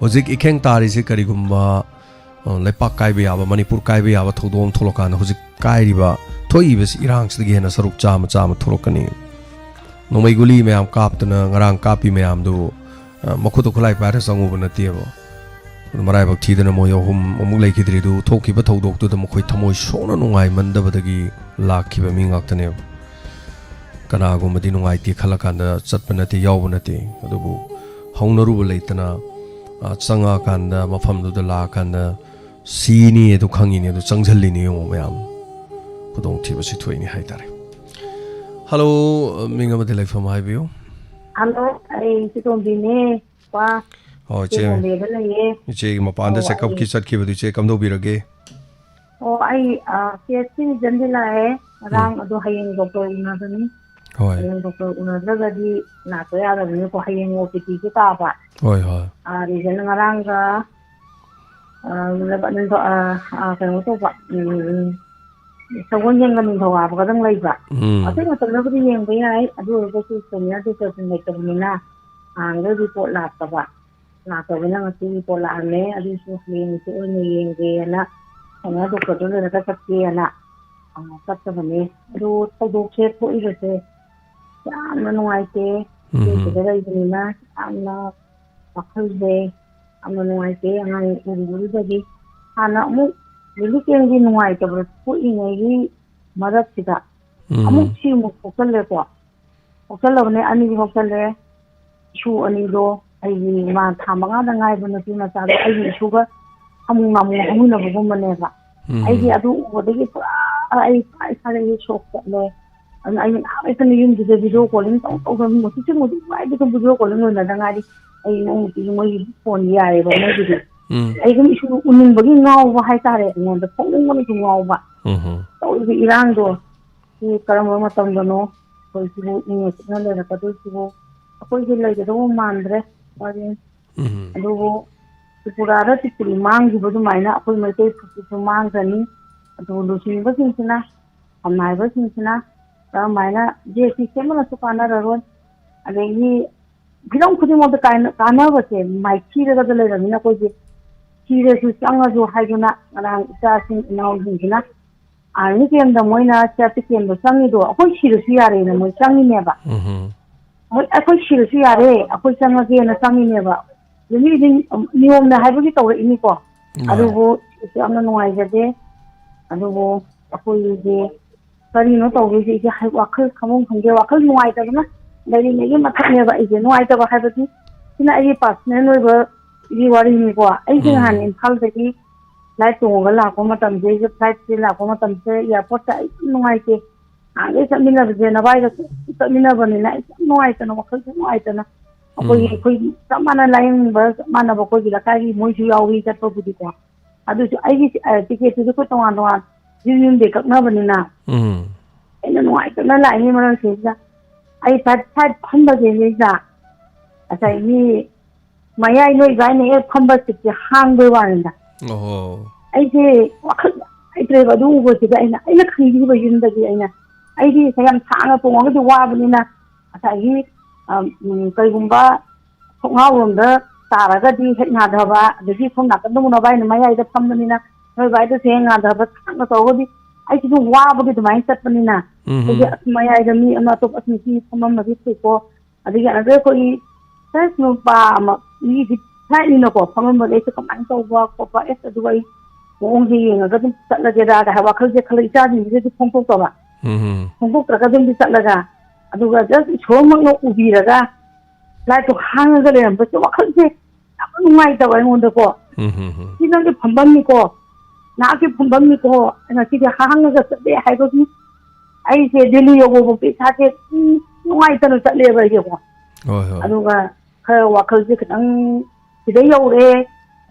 ꯍꯧꯖꯤꯛ ꯏꯈꯦꯡ ꯇꯥꯔꯤꯁꯤ ꯀꯔꯤꯒꯨꯝꯕ, ꯑ, ꯂꯩꯄꯥꯛ ꯀꯥꯏꯕ ꯌꯥꯕ, ꯃꯅꯤꯄꯨꯔ ꯀꯥꯏꯕ ꯌꯥꯕ ꯊꯧꯗꯣꯛ ꯑꯃ ꯊꯣꯛꯂꯀꯥꯟꯗ ꯍꯧꯖꯤꯛ ꯀꯥꯏꯔꯤꯕ, ꯊꯣꯛꯏꯕꯁꯤ ꯏꯔꯥꯡꯁꯤꯗꯒꯤ ꯍꯦꯟꯅ ꯁꯔꯨꯛ ꯆꯥꯝꯃ, ꯆꯥꯝꯃ ꯊꯣꯛꯂꯛꯀꯅꯤ꯫ ꯅꯣꯡꯃꯩ ꯒꯨꯂꯤ ꯃꯌꯥꯝ ꯀꯥꯞꯇꯅ ꯉꯔꯥꯡ ꯀꯥꯞꯄꯤ ꯃꯌꯥꯝꯗꯨ, ꯑ, ꯃꯈꯨꯠꯇ ꯈꯨꯠꯂꯥꯏ ꯄꯥꯏꯔ ꯆꯪꯉꯨꯕ ꯅꯠꯇꯦꯕ꯫ ꯑꯗꯨ ꯃꯔꯥꯏꯕꯛ ꯊꯤꯗꯅ ꯃꯣꯏ ꯑꯍꯨꯝ ꯑꯃꯨꯛ ꯂꯩꯈꯤꯗ꯭ꯔꯤꯗꯨ, ꯊꯣꯛꯈꯤꯕ ꯊꯧꯗꯣꯛꯇꯨꯗ ꯃꯈꯣꯏ ꯊꯃꯣꯏ ꯁꯣꯛꯅ ꯅꯨꯡꯉꯥꯏꯃꯟꯗꯕꯗꯒꯤ ꯂꯥꯛꯈꯤꯕ ꯃꯤ ꯉꯥꯛꯇꯅꯦꯕ꯫ ꯀꯅꯥꯒꯨꯝꯕꯗꯤ ꯅꯨꯡꯉꯥꯏꯇꯦ ꯈꯜꯂꯀꯥꯟꯗ ꯆꯠꯄ ꯅꯠꯇꯦ, ꯌꯥꯎꯕ ꯅꯠꯇꯦ꯫ ꯑꯗꯨꯕꯨ ꯍꯧꯅꯔꯨꯕ ꯂꯩꯇꯅ, ꯑ, ꯆꯪꯉꯛꯑꯀꯥꯟꯗ, ꯃꯐꯝꯗꯨꯗ ꯂꯥꯛꯑꯀꯥꯟꯗ ꯁꯤꯅꯤ ꯑꯗꯨ ꯈꯪꯉꯤꯅꯤ, ꯑꯗꯨ ꯆꯪꯁꯤꯜꯂꯤꯅꯤ꯫ ꯌꯦꯡꯉꯣ ꯃꯌꯥꯝ, ꯈꯨꯗꯣꯡꯊꯤꯕꯁꯤ ꯊꯣꯛꯏꯅꯤ ꯍꯥꯏꯇꯥꯔꯦ꯫ ꯍꯜꯂꯣ, ꯃꯤꯡ ꯑꯃꯗꯤ ꯂꯩꯐꯝ ꯍꯥꯏꯕꯤꯌꯨ꯫ ꯍꯜꯂꯣ, ꯑꯩ ꯆꯤꯇꯣꯝꯕꯤꯅꯦ꯫ ꯄꯥ, ꯍꯣꯏ, ꯏꯆꯦ ꯏꯆꯦ꯫ ꯕꯣꯝꯕꯦꯗ ꯂꯩꯌꯦ꯫ ꯏꯆꯦꯒꯤ ꯃꯄꯥꯟꯗ ꯑꯣ, checkup ꯑꯩ ꯀꯤ ꯆꯠꯈꯤꯕꯗꯨ ꯏꯆꯦ ꯀꯝꯗꯧꯕꯤꯔꯒꯦ? ꯑꯣ, ꯑꯩ, ꯑ, ꯆꯦꯁꯀꯤ ꯔꯤꯖꯟꯗꯤ ꯂꯥꯛꯑꯦ꯫ ꯎꯝ꯫ ꯉꯔꯥꯡ ꯑꯗꯣ ꯍꯌꯦꯡ ꯗꯣꯛꯇꯔ ꯎꯅꯒꯅꯤ꯫ ꯍꯣꯏ꯫ ꯍꯌꯦꯡ ꯗꯣꯛꯇꯔ ꯎꯅꯗ꯭ꯔꯒꯗꯤ ꯂꯥꯛꯄ ꯌꯥꯗꯕꯅꯤꯅꯀꯣ, ꯍꯌꯦꯡ ꯑꯣ ꯄꯤ ꯗꯤꯁꯨ ꯇꯥꯕ꯫ ꯍꯣꯏ, ꯍꯣꯏ꯫ ꯑ, ꯔꯤꯖꯟ ꯉꯔꯥꯡꯒ, ꯑ, ꯂꯕ-, ꯅꯤꯡꯊꯧ-, ꯑ, ꯑ, ꯀꯩꯅꯣ ꯇꯧꯕ, ꯎꯝ, ꯁꯒꯣꯜꯁꯦꯟꯒ ꯅꯤꯡꯊꯧꯀꯥꯕꯒꯗꯪ ꯂꯩꯕ꯫ ꯎꯝ꯫ ꯑꯇꯩ ꯃꯇꯝꯗꯕꯨꯗꯤ ꯌꯦꯡꯕ ꯌꯥꯏ, ꯑꯗꯨ ꯑꯣꯏꯔꯒꯁꯨ senior ꯗꯣꯛꯇꯔꯁꯤꯡ ꯂꯩꯇꯕꯅꯤꯅ ꯍꯥꯟꯅꯗꯒꯤ ꯔꯤꯄꯣꯔꯠ ꯂꯥꯛꯇꯕ꯫ ꯂꯥꯛꯇꯕꯅ ꯉꯁꯤ ꯔꯤꯄꯣꯔꯠ ꯂꯥꯛꯑꯝꯃꯦ, ꯑꯗꯨꯁꯨ ꯍꯌꯦꯡ ꯍꯪꯆꯤꯠ ꯑꯣꯏꯅ ꯌꯦꯡꯒꯦꯅ, ꯀꯩꯅꯣ, ꯗꯣꯛꯇꯔꯗꯣ ꯂꯣꯏꯔꯒ ꯆꯠꯀꯦꯅ, ꯑ, ꯆꯠꯇꯕꯅꯦ꯫ ꯑꯗꯨ ꯊꯧꯗꯣꯛꯁꯦ ꯊꯣꯛꯏꯕꯁꯦ ꯌꯥꯝꯅ ꯅꯨꯡꯉꯥꯏꯇꯦ꯫ ꯎꯝ꯫ ꯑꯩꯈꯣꯏ ꯁꯤꯗ ꯂꯩꯕꯅꯤꯅ ꯌꯥꯝꯅ ꯋꯥꯈꯜꯁꯦ ꯌꯥꯝꯅ ꯅꯨꯡꯉꯥꯏꯇꯦ꯫ ꯑꯉꯥꯡ ꯎꯔꯨꯕꯗꯨꯗꯒꯤ ꯍꯥꯟꯅ ꯑꯃꯨꯛ relief camp ꯀꯤ ꯅꯨꯡꯉꯥꯏꯇꯕ ꯊꯣꯛꯏꯉꯩꯒꯤ ꯃꯔꯛꯁꯤꯗ ꯎꯝ꯫ ꯑꯃꯨꯛ ꯁꯤ ꯑꯃꯨꯛ ꯊꯣꯛꯆꯜꯂꯦꯀꯣ꯫ ꯍꯧꯒꯠꯂꯕꯅꯦ, ꯑꯅꯤꯗꯤ ꯍꯧꯒꯠꯂꯦ꯫ ꯏꯁꯨ ꯑꯅꯤꯗꯣ, ꯑꯩꯒꯤ ꯏꯃꯥ ꯊꯥ ꯃꯉꯥꯗ ꯉꯥꯏꯕ ꯅꯨꯄꯤ ꯃꯆꯥꯗꯣ ꯑꯩꯒꯤ ꯏꯁꯨꯒ ꯑꯃꯨꯛ ꯉꯥꯃꯨ ꯍꯧꯃꯤꯟꯅꯕꯒꯨꯝꯕꯅꯦꯕ꯫ ꯎꯝ꯫ ꯑꯩꯗꯤ ꯑꯗꯨ ꯎꯕꯗꯒꯤ ꯄꯨꯔꯥ ꯑꯩ ꯄꯨꯔꯥ ꯏꯁꯥꯗꯒꯤ ꯁꯣꯛ ꯆꯠꯂꯦ꯫ ꯑꯗꯨꯅ ꯑꯩꯅ ꯉꯥꯏꯍꯥꯛ ꯂꯩꯇꯅ ꯌꯨꯝꯗꯨꯗ ꯚꯤꯗꯤꯑꯣ ꯀꯣꯂꯤꯡ ꯇꯧ ꯇꯧꯗꯅ ꯃꯨꯁꯤꯁꯨ ꯃꯨꯁꯤ ꯅꯨꯡꯉꯥꯏꯕꯗꯨ ꯚꯤꯗꯤꯑꯣ ꯀꯣꯂꯤꯡ ꯂꯣꯏꯅꯗ ꯉꯥꯏꯔꯤ꯫ ꯑꯩ ꯏꯅꯥꯎꯅꯨꯄꯤꯒꯤ ꯃꯣꯏꯒꯤ ꯐꯣꯟ ꯌꯥꯏꯌꯦꯕ ꯃꯣꯏꯒꯤꯗꯤ꯫ ꯎꯝ꯫ ꯑꯩ ꯑꯗꯨꯝ ꯏꯁꯨ ꯎꯅꯤꯡꯕꯒꯤ ꯉꯥꯎꯕ ꯍꯥꯏꯇꯥꯔꯦ, ꯑꯩꯉꯣꯟꯗ ꯊꯣꯛꯅꯤꯡꯕꯅꯁꯨ ꯉꯥꯎꯕ꯫ ꯎꯝ꯫ ꯇꯧꯔꯤꯕ ꯏꯔꯥꯡꯗꯣ ꯁꯤ ꯀꯔꯝꯕ ꯃꯇꯝꯗꯅꯣ ꯑꯩꯈꯣꯏꯁꯤꯕꯨ ꯏꯪꯅ ꯆꯤꯛꯅ ꯂꯩꯔꯛꯀꯗꯣꯏꯁꯤꯕꯨ? ꯑꯩꯈꯣꯏꯁꯦ ꯂꯩꯒꯗꯧꯕ ꯃꯥꯟꯗ꯭ꯔꯦ꯫ ꯋꯥꯔꯤ꯫ ꯎꯝ꯫ ꯑꯗꯨꯕꯨ ꯇ꯭ꯔꯤꯄꯨꯔꯥꯗ ꯇ꯭ꯔꯤꯄꯨꯔꯤ ꯃꯥꯡꯈꯤꯕ ꯑꯗꯨꯃꯥꯏꯅ ꯑꯩꯈꯣꯏ ꯃꯩꯇꯩ ꯐꯨꯔꯨꯞꯁꯤꯁꯨ ꯃꯥꯡꯈ꯭ꯔꯅꯤ꯫ ꯑꯗꯨꯕꯨ ꯂꯨꯆꯤꯡꯕꯁꯤꯡꯁꯤꯅ, ꯐꯝꯅꯥꯏꯕꯁꯤꯡꯁꯤꯅ ꯀꯔꯝꯍꯥꯏꯅ ꯖꯦ ꯁꯤ ꯁꯦꯝꯕꯅꯁꯨ ꯀꯥꯟꯅꯔꯔꯣꯏ꯫ ꯑꯗꯒꯤ ꯍꯤꯔꯝ ꯈꯨꯗꯤꯡꯃꯛꯇ ꯀꯥꯟꯅ-, ꯀꯥꯟꯅꯕꯁꯦ ꯃꯥꯏꯊꯤꯔꯒꯗ ꯂꯩꯔꯕꯅꯤꯅ ꯑꯩꯈꯣꯏꯁꯦ ꯊꯤꯔꯁꯨ ꯆꯪꯉꯁꯨ ꯍꯥꯏꯗꯨꯅ ꯉꯔꯥꯡ ꯏꯆꯥꯁꯤꯡ ꯏꯅꯥꯎꯁꯤꯡꯁꯤꯅ ꯑꯥꯔꯃꯤ ꯀꯦꯝꯗ ꯃꯣꯏꯅ ꯁꯤ ꯑꯥꯔ ꯄꯤ ꯀꯦꯝꯗ ꯆꯪꯉꯤꯗꯣ ꯑꯩꯈꯣꯏ ꯁꯤꯔꯁꯨ ꯌꯥꯔꯦꯅ ꯃꯣꯏ ꯆꯪꯉꯤꯅꯦꯕ꯫ ꯎꯝ꯫ ꯃꯣꯏ ꯑꯩꯈꯣꯏ ꯁꯤꯔꯁꯨ ꯌꯥꯔꯦ, ꯑꯩꯈꯣꯏ ꯆꯪꯉꯒꯦꯅ ꯆꯪꯉꯤꯅꯦꯕ꯫ ꯑꯗꯨ ꯃꯤꯗꯤ ꯅꯤꯌꯣꯝꯅ ꯍꯥꯏꯕꯒꯤ ꯇꯧꯔꯛꯏꯅꯤꯀꯣ꯫ ꯃꯥꯅꯦ꯫ ꯑꯗꯨꯕꯨ ꯌꯥꯝꯅ ꯅꯨꯡꯉꯥꯏꯖꯗꯦ꯫ ꯑꯗꯨꯕꯨ ꯑꯩꯈꯣꯏꯒꯤ ꯀꯔꯤꯅꯣ ꯇꯧꯗꯣꯏꯁꯦ? ꯑꯩꯁꯦ ꯍꯥꯏ-, ꯋꯥꯈꯜ ꯈꯟꯐꯝ ꯈꯪꯗꯦ꯫ ꯋꯥꯈꯜ ꯅꯨꯡꯉꯥꯏꯇꯕꯅ ꯂꯩꯔꯤꯉꯩꯒꯤ ꯃꯊꯛꯅꯦꯕ꯫ ꯑꯩꯁꯦ ꯅꯨꯡꯉꯥꯏꯇꯕ ꯍꯥꯏꯕꯗꯤ ꯁꯤꯅ ꯑꯩꯒꯤ ꯄꯥꯔꯁꯣꯅꯦꯜ ꯑꯣꯏꯕꯒꯤ ꯋꯥꯔꯤꯅꯤꯀꯣ꯫ ꯑꯩꯁꯦ ꯎꯝ꯫ ꯅꯍꯥꯟ ꯏꯝꯐꯥꯜꯗꯒꯤ ꯐ꯭ꯂꯥꯏꯠ ꯇꯣꯡꯉꯒ ꯂꯥꯛꯄ ꯃꯇꯝꯁꯦ, ꯑꯩꯁꯦ ꯐ꯭ꯂꯥꯏꯠꯁꯦ ꯂꯥꯛꯄ ꯃꯇꯝꯁꯦ ꯑꯦꯌꯥꯔꯄꯣꯔꯠꯇ ꯑꯩ ꯌꯥꯝ ꯅꯨꯡꯉꯥꯏꯇꯦ꯫ ꯅꯍꯥꯟꯗꯩ ꯆꯠꯃꯤꯟꯅꯕꯁꯦ ꯅꯚꯥꯏꯒ ꯁꯨꯝ ꯆꯠꯃꯤꯟꯅꯕꯅꯤꯅ ꯑꯩ ꯌꯥꯝ ꯅꯨꯡꯉꯥꯏꯇꯅ, ꯋꯥꯈꯜꯁꯦ ꯅꯨꯡꯉꯥꯏꯇꯅ ꯑꯩꯈꯣꯏꯒꯤ, ꯎꯝ꯫ ꯑꯩꯈꯣꯏ ꯆꯞ ꯃꯥꯟꯅ ꯂꯥꯏꯌꯦꯡꯕ ꯆꯞ ꯃꯥꯟꯅꯕ ꯑꯩꯈꯣꯏꯒꯤ ꯂꯩꯀꯥꯏꯒꯤ ꯃꯣꯏꯁꯨ ꯌꯥꯎꯏ ꯆꯠꯄꯕꯨꯗꯤꯀꯣ꯫ ꯑꯗꯨꯁꯨ ꯑꯩꯒꯤ, ꯑ, ꯇꯤꯀꯦꯠꯇꯨꯁꯨ ꯑꯩꯈꯣꯏ ꯇꯣꯉꯥꯟ ꯇꯣꯉꯥꯟ ꯌꯨꯝ ꯌꯨꯝꯗꯩ ꯀꯛꯅꯕꯅꯤꯅ ꯎꯝ꯫ ꯑꯩꯅ ꯅꯨꯡꯉꯥꯏꯇꯅ ꯂꯥꯛꯏꯉꯩ ꯃꯔꯛꯁꯤꯗ ꯑꯩ ꯐꯠ ꯐꯠ ꯐꯝꯕꯁꯤꯗꯩꯗ ꯉꯁꯥꯏꯒꯤ ꯃꯌꯥꯏ ꯅꯣꯏ ꯏꯕꯥꯏꯅ ꯍꯦꯛ ꯐꯝꯕ ꯁꯤꯠꯁꯦ ꯍꯥꯡꯕꯩ ꯋꯥꯅꯤꯗ꯫ ꯑꯣꯍꯣ꯫ ꯑꯩꯁꯦ ꯋꯥꯈꯜ ꯅꯨꯡꯉꯥꯏꯇ꯭ꯔꯦꯕ ꯑꯗꯨ ꯎꯕꯁꯤꯗ꯫ ꯑꯩꯅ, ꯑꯩꯅ ꯈꯪꯕꯤꯕ ꯌꯨꯝꯗꯒꯤ ꯑꯩꯅ, ꯑꯩꯗꯤ ꯌꯥꯝ ꯁꯥꯡꯅ ꯇꯣꯡꯉꯒꯗꯤ ꯋꯥꯕꯅꯤꯅ ꯉꯁꯥꯏꯒꯤ, ꯑ, ꯎꯝ, ꯀꯩꯒꯨꯝꯕ ꯊꯣꯡꯅꯥꯎꯔꯣꯝꯗ ꯇꯥꯔꯒꯗꯤ ꯍꯦꯛ ꯉꯥꯊꯕ, ꯑꯗꯒꯤ ꯁꯣꯝ ꯅꯥꯀꯟꯗ ꯑꯃꯨꯛ ꯅꯚꯥꯏꯅ ꯃꯌꯥꯏꯗ ꯐꯝꯕꯅꯤꯅ ꯅꯣꯏ ꯚꯥꯏꯗꯁꯨ ꯍꯦꯛ ꯉꯥꯊꯕ ꯁꯥꯡꯅ ꯇꯧꯔꯒꯗꯤ ꯑꯩꯁꯨ ꯑꯗꯨꯝ ꯋꯥꯕꯒꯤ ꯑꯗꯨꯃꯥꯏꯅ ꯆꯠꯄꯅꯤꯅ ꯎꯝ꯫ ꯑꯩꯁꯦ ꯑꯁ ꯃꯌꯥꯏꯗ ꯃꯤ ꯑꯃ ꯑꯇꯣꯞꯄ ꯅꯨꯄꯤ ꯐꯝꯃꯝꯃꯗꯤ ꯐꯩꯀꯣ꯫ ꯑꯗꯒꯤ ꯑꯗ ꯑꯩꯈꯣꯏꯒꯤ ꯐ꯭ꯔꯦꯟꯁ ꯅꯨꯄꯥ ꯑꯃ ꯃꯤꯗꯤ ꯐ꯭ꯂꯥꯏꯠꯅꯤꯅꯀꯣ ꯐꯝꯃꯝꯕꯗ ꯑꯩꯁꯦ ꯀꯃꯥꯏꯅ ꯇꯧꯕ ꯈꯣꯠꯄ ꯑꯦꯁ ꯑꯗꯨꯒ ꯑꯩ ꯃꯑꯣꯡꯁꯦ ꯌꯦꯡꯉꯒ ꯑꯗꯨꯝ ꯆꯠꯂꯒꯦꯗ ꯍꯥꯏꯕ ꯋꯥꯈꯜꯁꯦ ꯈꯜꯂ ꯏꯆꯥꯁꯤꯡꯁꯤꯗꯗꯤ ꯐꯣꯡꯗꯣꯛꯇꯕ꯫ ꯎꯝ꯫ ꯐꯣꯡꯗꯣꯛꯇ꯭ꯔꯒ ꯑꯗꯨꯝꯗꯤ ꯆꯠꯂꯒ ꯑꯗꯨꯒ ꯖꯁ ꯏꯁꯣꯔꯃꯛꯅ ꯎꯕꯤꯔꯒ ꯂꯥꯏꯠꯇꯣ ꯍꯥꯡꯉꯒ ꯂꯩꯔꯝꯕꯁꯦ ꯋꯥꯈꯜꯁꯦ ꯌꯥꯝ ꯅꯨꯡꯉꯥꯏꯇꯕ ꯑꯩꯉꯣꯟꯗꯀꯣ꯫ ꯎꯝ ꯍꯝ ꯍꯝ꯫ "ꯁꯤ ꯅꯪꯒꯤ ꯐꯝꯐꯝꯅꯤꯀꯣ, ꯅꯍꯥꯛꯀꯤ ꯐꯝꯐꯝꯅꯤꯀꯣ, ꯉꯁꯤꯗꯤ ꯍꯥꯡꯉꯒ ꯆꯠꯂꯦ" ꯍꯥꯏꯕꯒꯤ ꯑꯩꯁꯦ ꯗꯦꯜꯂꯤ ꯌꯧꯕꯐꯥꯎꯗꯤ ꯏꯁꯥꯁꯦ ꯁꯨꯝ ꯅꯨꯡꯉꯥꯏꯇꯅ ꯆꯠꯂꯦꯕ ꯑꯩꯁꯦꯀꯣ꯫ ꯍꯣꯏ, ꯍꯣꯏ꯫ ꯑꯗꯨꯒ ꯈꯔ ꯋꯥꯈꯜꯁꯦ ꯈꯤꯇꯪ ꯁꯤꯗ ꯌꯧꯔꯦ,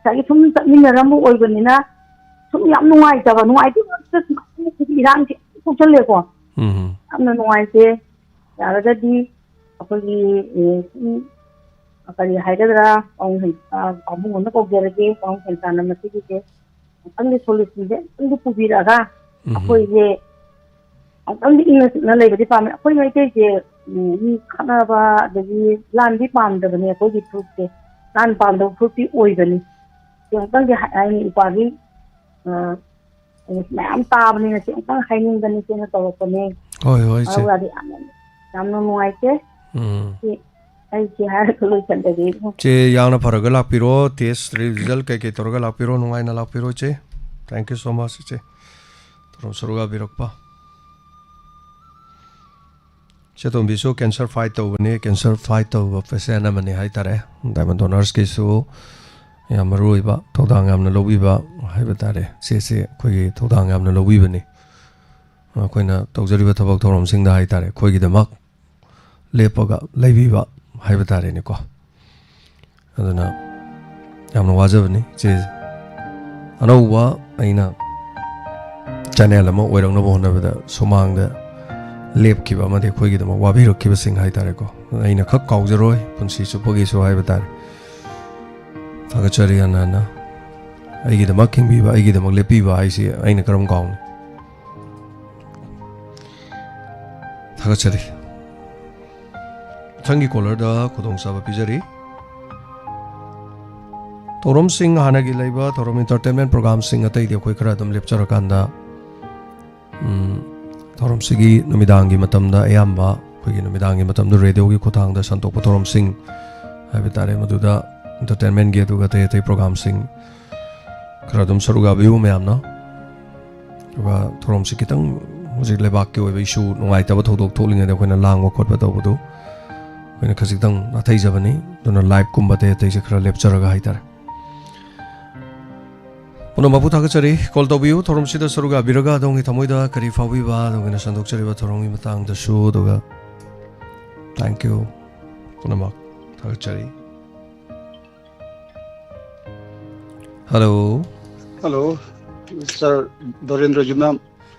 ꯉꯁꯥꯏꯒꯤ ꯁꯨꯝ ꯆꯠꯃꯤꯟꯅꯔꯝꯕ ꯑꯣꯏꯕꯅꯤꯅ ꯁꯨꯝ ꯌꯥꯝ ꯅꯨꯡꯉꯥꯏꯇꯕ, ꯅꯨꯡꯉꯥꯏꯇꯕ ꯁꯨꯝ ꯏꯔꯥꯡꯁꯦ ꯊꯣꯛꯆꯜꯂꯦꯀꯣ꯫ ꯎꯝ꯫ ꯌꯥꯝꯅ ꯅꯨꯡꯉꯥꯏꯇꯦ꯫ ꯌꯥꯔꯒꯗꯤ ꯑꯩꯈꯣꯏꯒꯤ, ꯑꯦ, ꯁꯨꯝ ꯀꯔꯤ ꯍꯥꯏꯒꯗ꯭ꯔꯥ, ꯄꯥꯕꯨꯡ ꯍꯦꯟ-, ꯑ, ꯄꯥꯕꯨꯡ ꯑꯃ ꯀꯧꯖꯔꯒꯦ, ꯄꯥꯕꯨꯡ ꯍꯦꯟꯇꯥꯅ ꯃꯁꯤꯒꯤꯁꯦ ꯑꯃꯨꯛꯇꯪꯗꯤ solutionꯁꯦ ꯑꯃꯨꯛꯇꯪꯗꯤ ꯄꯨꯕꯤꯔꯛꯑꯒ ꯎꯝ꯫ ꯑꯩꯈꯣꯏꯁꯦ ꯑꯃꯨꯛꯇꯪꯗꯤ ꯏꯪꯅ ꯆꯤꯛꯅ ꯂꯩꯕꯗꯤ ꯄꯥꯝꯃꯦ꯫ ꯑꯩꯈꯣꯏ ꯃꯩꯇꯩꯁꯦ, ꯎꯝ, ꯃꯤ ꯈꯠꯅꯕ ꯑꯗꯒꯤ ꯂꯥꯟꯗꯤ ꯄꯥꯝꯗꯕꯅꯦ ꯑꯩꯈꯣꯏꯒꯤ ꯐꯨꯔꯨꯞꯁꯦ꯫ ꯂꯥꯟ ꯄꯥꯝꯗꯕ ꯐꯨꯔꯨꯞꯇꯤ ꯑꯣꯏꯕꯅꯤ꯫ ꯁꯤ ꯑꯃꯨꯛꯇꯪꯗꯤ ꯍꯥꯏ-, ꯍꯥꯏꯅꯤ ꯏꯄ꯭ꯋꯥꯒꯤ, ꯑ, ꯑꯩ ꯃꯌꯥꯝ ꯇꯥꯕꯅꯤꯅ ꯁꯤ ꯑꯃꯨꯛꯇꯪ ꯍꯥꯏꯅꯤꯡꯗꯅ ꯏꯆꯦꯅ ꯇꯧꯔꯛꯄꯅꯦ꯫ ꯍꯣꯏ, ꯍꯣꯏ, ꯏꯆꯦ꯫ ꯑꯗꯨꯒꯗꯤ ꯌꯥꯝꯅ, ꯌꯥꯝꯅ ꯅꯨꯡꯉꯥꯏꯇꯦ꯫ ꯎꯝ꯫ ꯁꯤ ꯑꯩ ꯁꯤ ꯍꯥꯏꯔꯒ ꯂꯣꯏꯁꯤꯟꯖꯒꯦ꯫ ꯏꯆꯦ, ꯌꯥꯝꯅ ꯐꯔꯒ ꯂꯥꯛꯄꯤꯔꯣ꯫ Test result ꯀꯩꯀꯩ ꯇꯧꯔꯒ ꯂꯥꯛꯄꯤꯔꯣ꯫ ꯅꯨꯡꯉꯥꯏꯅ ꯂꯥꯛꯄꯤꯔꯣ, ꯏꯆꯦ꯫ Thank you so much, ꯏꯆꯦ꯫ ꯊꯧꯔꯝ ꯁꯔꯨꯛ ꯌꯥꯕꯤꯔꯛꯄ꯫ ꯏꯆꯦ ꯇꯣꯝꯕꯤꯁꯨ cancer fight ꯇꯧꯕꯅꯤ, cancer fight ꯇꯧꯕ patient ꯑꯃꯅꯤ ꯍꯥꯏꯇꯥꯔꯦ꯫ Diamond Donorsꯀꯤꯁꯨ ꯌꯥꯝ ꯃꯔꯨ ꯑꯣꯏꯕ ꯊꯧꯗꯥꯡ ꯌꯥꯝꯅ ꯂꯧꯕꯤꯕ ꯍꯥꯏꯕ ꯇꯥꯔꯦ꯫ ꯏꯆꯦꯁꯦ ꯑꯩꯈꯣꯏꯒꯤ ꯊꯧꯗꯥꯡ ꯌꯥꯝꯅ ꯂꯧꯕꯤꯕꯅꯤ꯫ ꯑꯩꯈꯣꯏꯅ ꯇꯧꯖꯔꯤꯕ ꯊꯕꯛ ꯊꯧꯔꯝꯁꯤꯡꯗ ꯍꯥꯏꯇꯥꯔꯦ, ꯑꯩꯈꯣꯏꯒꯤꯗꯃꯛ ꯂꯦꯞꯄꯒ ꯂꯩꯕꯤꯕ ꯍꯥꯏꯕ ꯇꯥꯔꯦꯅꯦꯀꯣ꯫ ꯑꯗꯨꯅ ꯌꯥꯝꯅ ꯋꯥꯖꯕꯅꯤ ꯏꯆꯦ꯫ ꯑꯅꯧꯕ ꯑꯩꯅ channel ꯑꯃ ꯑꯣꯏꯔꯛꯅꯕ ꯍꯣꯠꯅꯕꯗ ꯁꯨꯃꯥꯡꯗ ꯂꯦꯞꯈꯤꯕ ꯑꯃꯗꯤ ꯑꯩꯈꯣꯏꯒꯤꯗꯃꯛ ꯋꯥꯕꯤꯔꯛꯈꯤꯕꯁꯤꯡ ꯍꯥꯏꯇꯥꯔꯦꯀꯣ, ꯑꯩꯅ ꯈꯛ ꯀꯥꯎꯖꯔꯣꯏ ꯄꯨꯟꯁꯤ ꯆꯨꯞꯄꯒꯤꯁꯨ ꯍꯥꯏꯕ ꯇꯥꯔꯦ꯫ ꯊꯥꯒꯠꯆꯔꯤ ꯍꯟꯅ ꯍꯟꯅ꯫ ꯑꯩꯒꯤꯗꯃꯛ ꯍꯤꯡꯕꯤꯕ, ꯑꯩꯒꯤꯗꯃꯛ ꯂꯦꯞꯄꯤꯕ ꯍꯥꯏꯁꯤ ꯑꯩꯅ ꯀꯔꯝ ꯀꯥꯎꯅꯤ? ꯊꯥꯒꯠꯆꯔꯤ꯫ ꯃꯊꯪꯒꯤ callerꯗ ꯈꯨꯗꯣꯡꯆꯥꯕ ꯄꯤꯖꯔꯤ꯫ ꯊꯧꯔꯝꯁꯤꯡ, ꯍꯥꯟꯅꯒꯤ ꯂꯩꯕ ꯊꯧꯔꯝ, entertainment programꯁꯤꯡ ꯑꯇꯩꯗꯤ ꯑꯩꯈꯣꯏ ꯈꯔ ꯑꯗꯨꯝ ꯂꯦꯞꯆꯔꯀꯥꯟꯗ, ꯎꯝ, ꯊꯧꯔꯝꯁꯤꯒꯤ ꯅꯨꯃꯤꯗꯥꯡꯒꯤ ꯃꯇꯝꯗ ꯑꯌꯥꯝꯕ ꯑꯩꯈꯣꯏꯒꯤ ꯅꯨꯃꯤꯗꯥꯡꯒꯤ ꯃꯇꯝꯗ radioꯒꯤ ꯈꯨꯠꯊꯥꯡꯗ ꯁꯟꯗꯣꯛꯄ ꯊꯧꯔꯝꯁꯤꯡ ꯍꯥꯏꯕ ꯇꯥꯔꯦ, ꯃꯗꯨꯗ entertainmentꯒꯤ ꯑꯗꯨꯒ ꯑꯇꯩ ꯑꯇꯩ programꯁꯤꯡ ꯈꯔ ꯑꯗꯨꯝ ꯁꯔꯨꯛ ꯌꯥꯕꯤꯌꯨ ꯃꯌꯥꯝꯅ꯫ ꯑꯗꯨꯒ ꯊꯧꯔꯝꯁꯤ ꯈꯤꯇꯪ ꯍꯧꯖꯤꯛ ꯂꯩꯕꯥꯛꯀꯤ ꯑꯣꯏꯕ issue, ꯅꯨꯡꯉꯥꯏꯇꯕ ꯊꯧꯗꯣꯛ ꯊꯣꯛꯂꯤꯉꯩꯗ ꯑꯩꯈꯣꯏꯅ ꯂꯥꯡꯕ ꯈꯣꯠꯄ ꯇꯧꯕꯗꯨ ꯑꯩꯈꯣꯏꯅ ꯈꯖꯤꯛꯇꯪ ꯅꯥꯊꯩꯖꯕꯅꯤ꯫ ꯑꯗꯨꯅ liveꯀꯨꯝꯕ ꯑꯇꯩ ꯑꯇꯩꯁꯦ ꯈꯔ ꯂꯦꯞꯆꯔꯒ ꯍꯥꯏꯇꯥꯔꯦ꯫ ꯄꯨꯝꯅꯃꯛꯄꯨ ꯊꯥꯒꯠꯆꯔꯤ꯫ ꯀꯣꯜ ꯇꯧꯕꯤꯌꯨ꯫ ꯊꯧꯔꯝꯁꯤꯗ ꯁꯔꯨꯛ ꯌꯥꯕꯤꯔꯒ ꯑꯗꯣꯝꯒꯤ ꯊꯃꯣꯏꯗ ꯀꯔꯤ ꯐꯥꯎꯕꯤꯕ, ꯑꯗꯣꯝꯒꯤꯅ ꯁꯟꯗꯣꯛꯆꯔꯤꯕ ꯊꯧꯔꯝꯒꯤ ꯃꯇꯥꯡꯗꯁꯨ, ꯑꯗꯨꯒ thank you꯫ ꯄꯨꯝꯅꯃꯛ ꯊꯥꯒꯠꯆꯔꯤ꯫ ꯍꯜꯂꯣ꯫ ꯍꯜꯂꯣ, ꯁꯥꯔ ꯗꯣꯔꯦꯟꯗ꯭ꯔ ꯌꯨꯝꯅꯥꯝ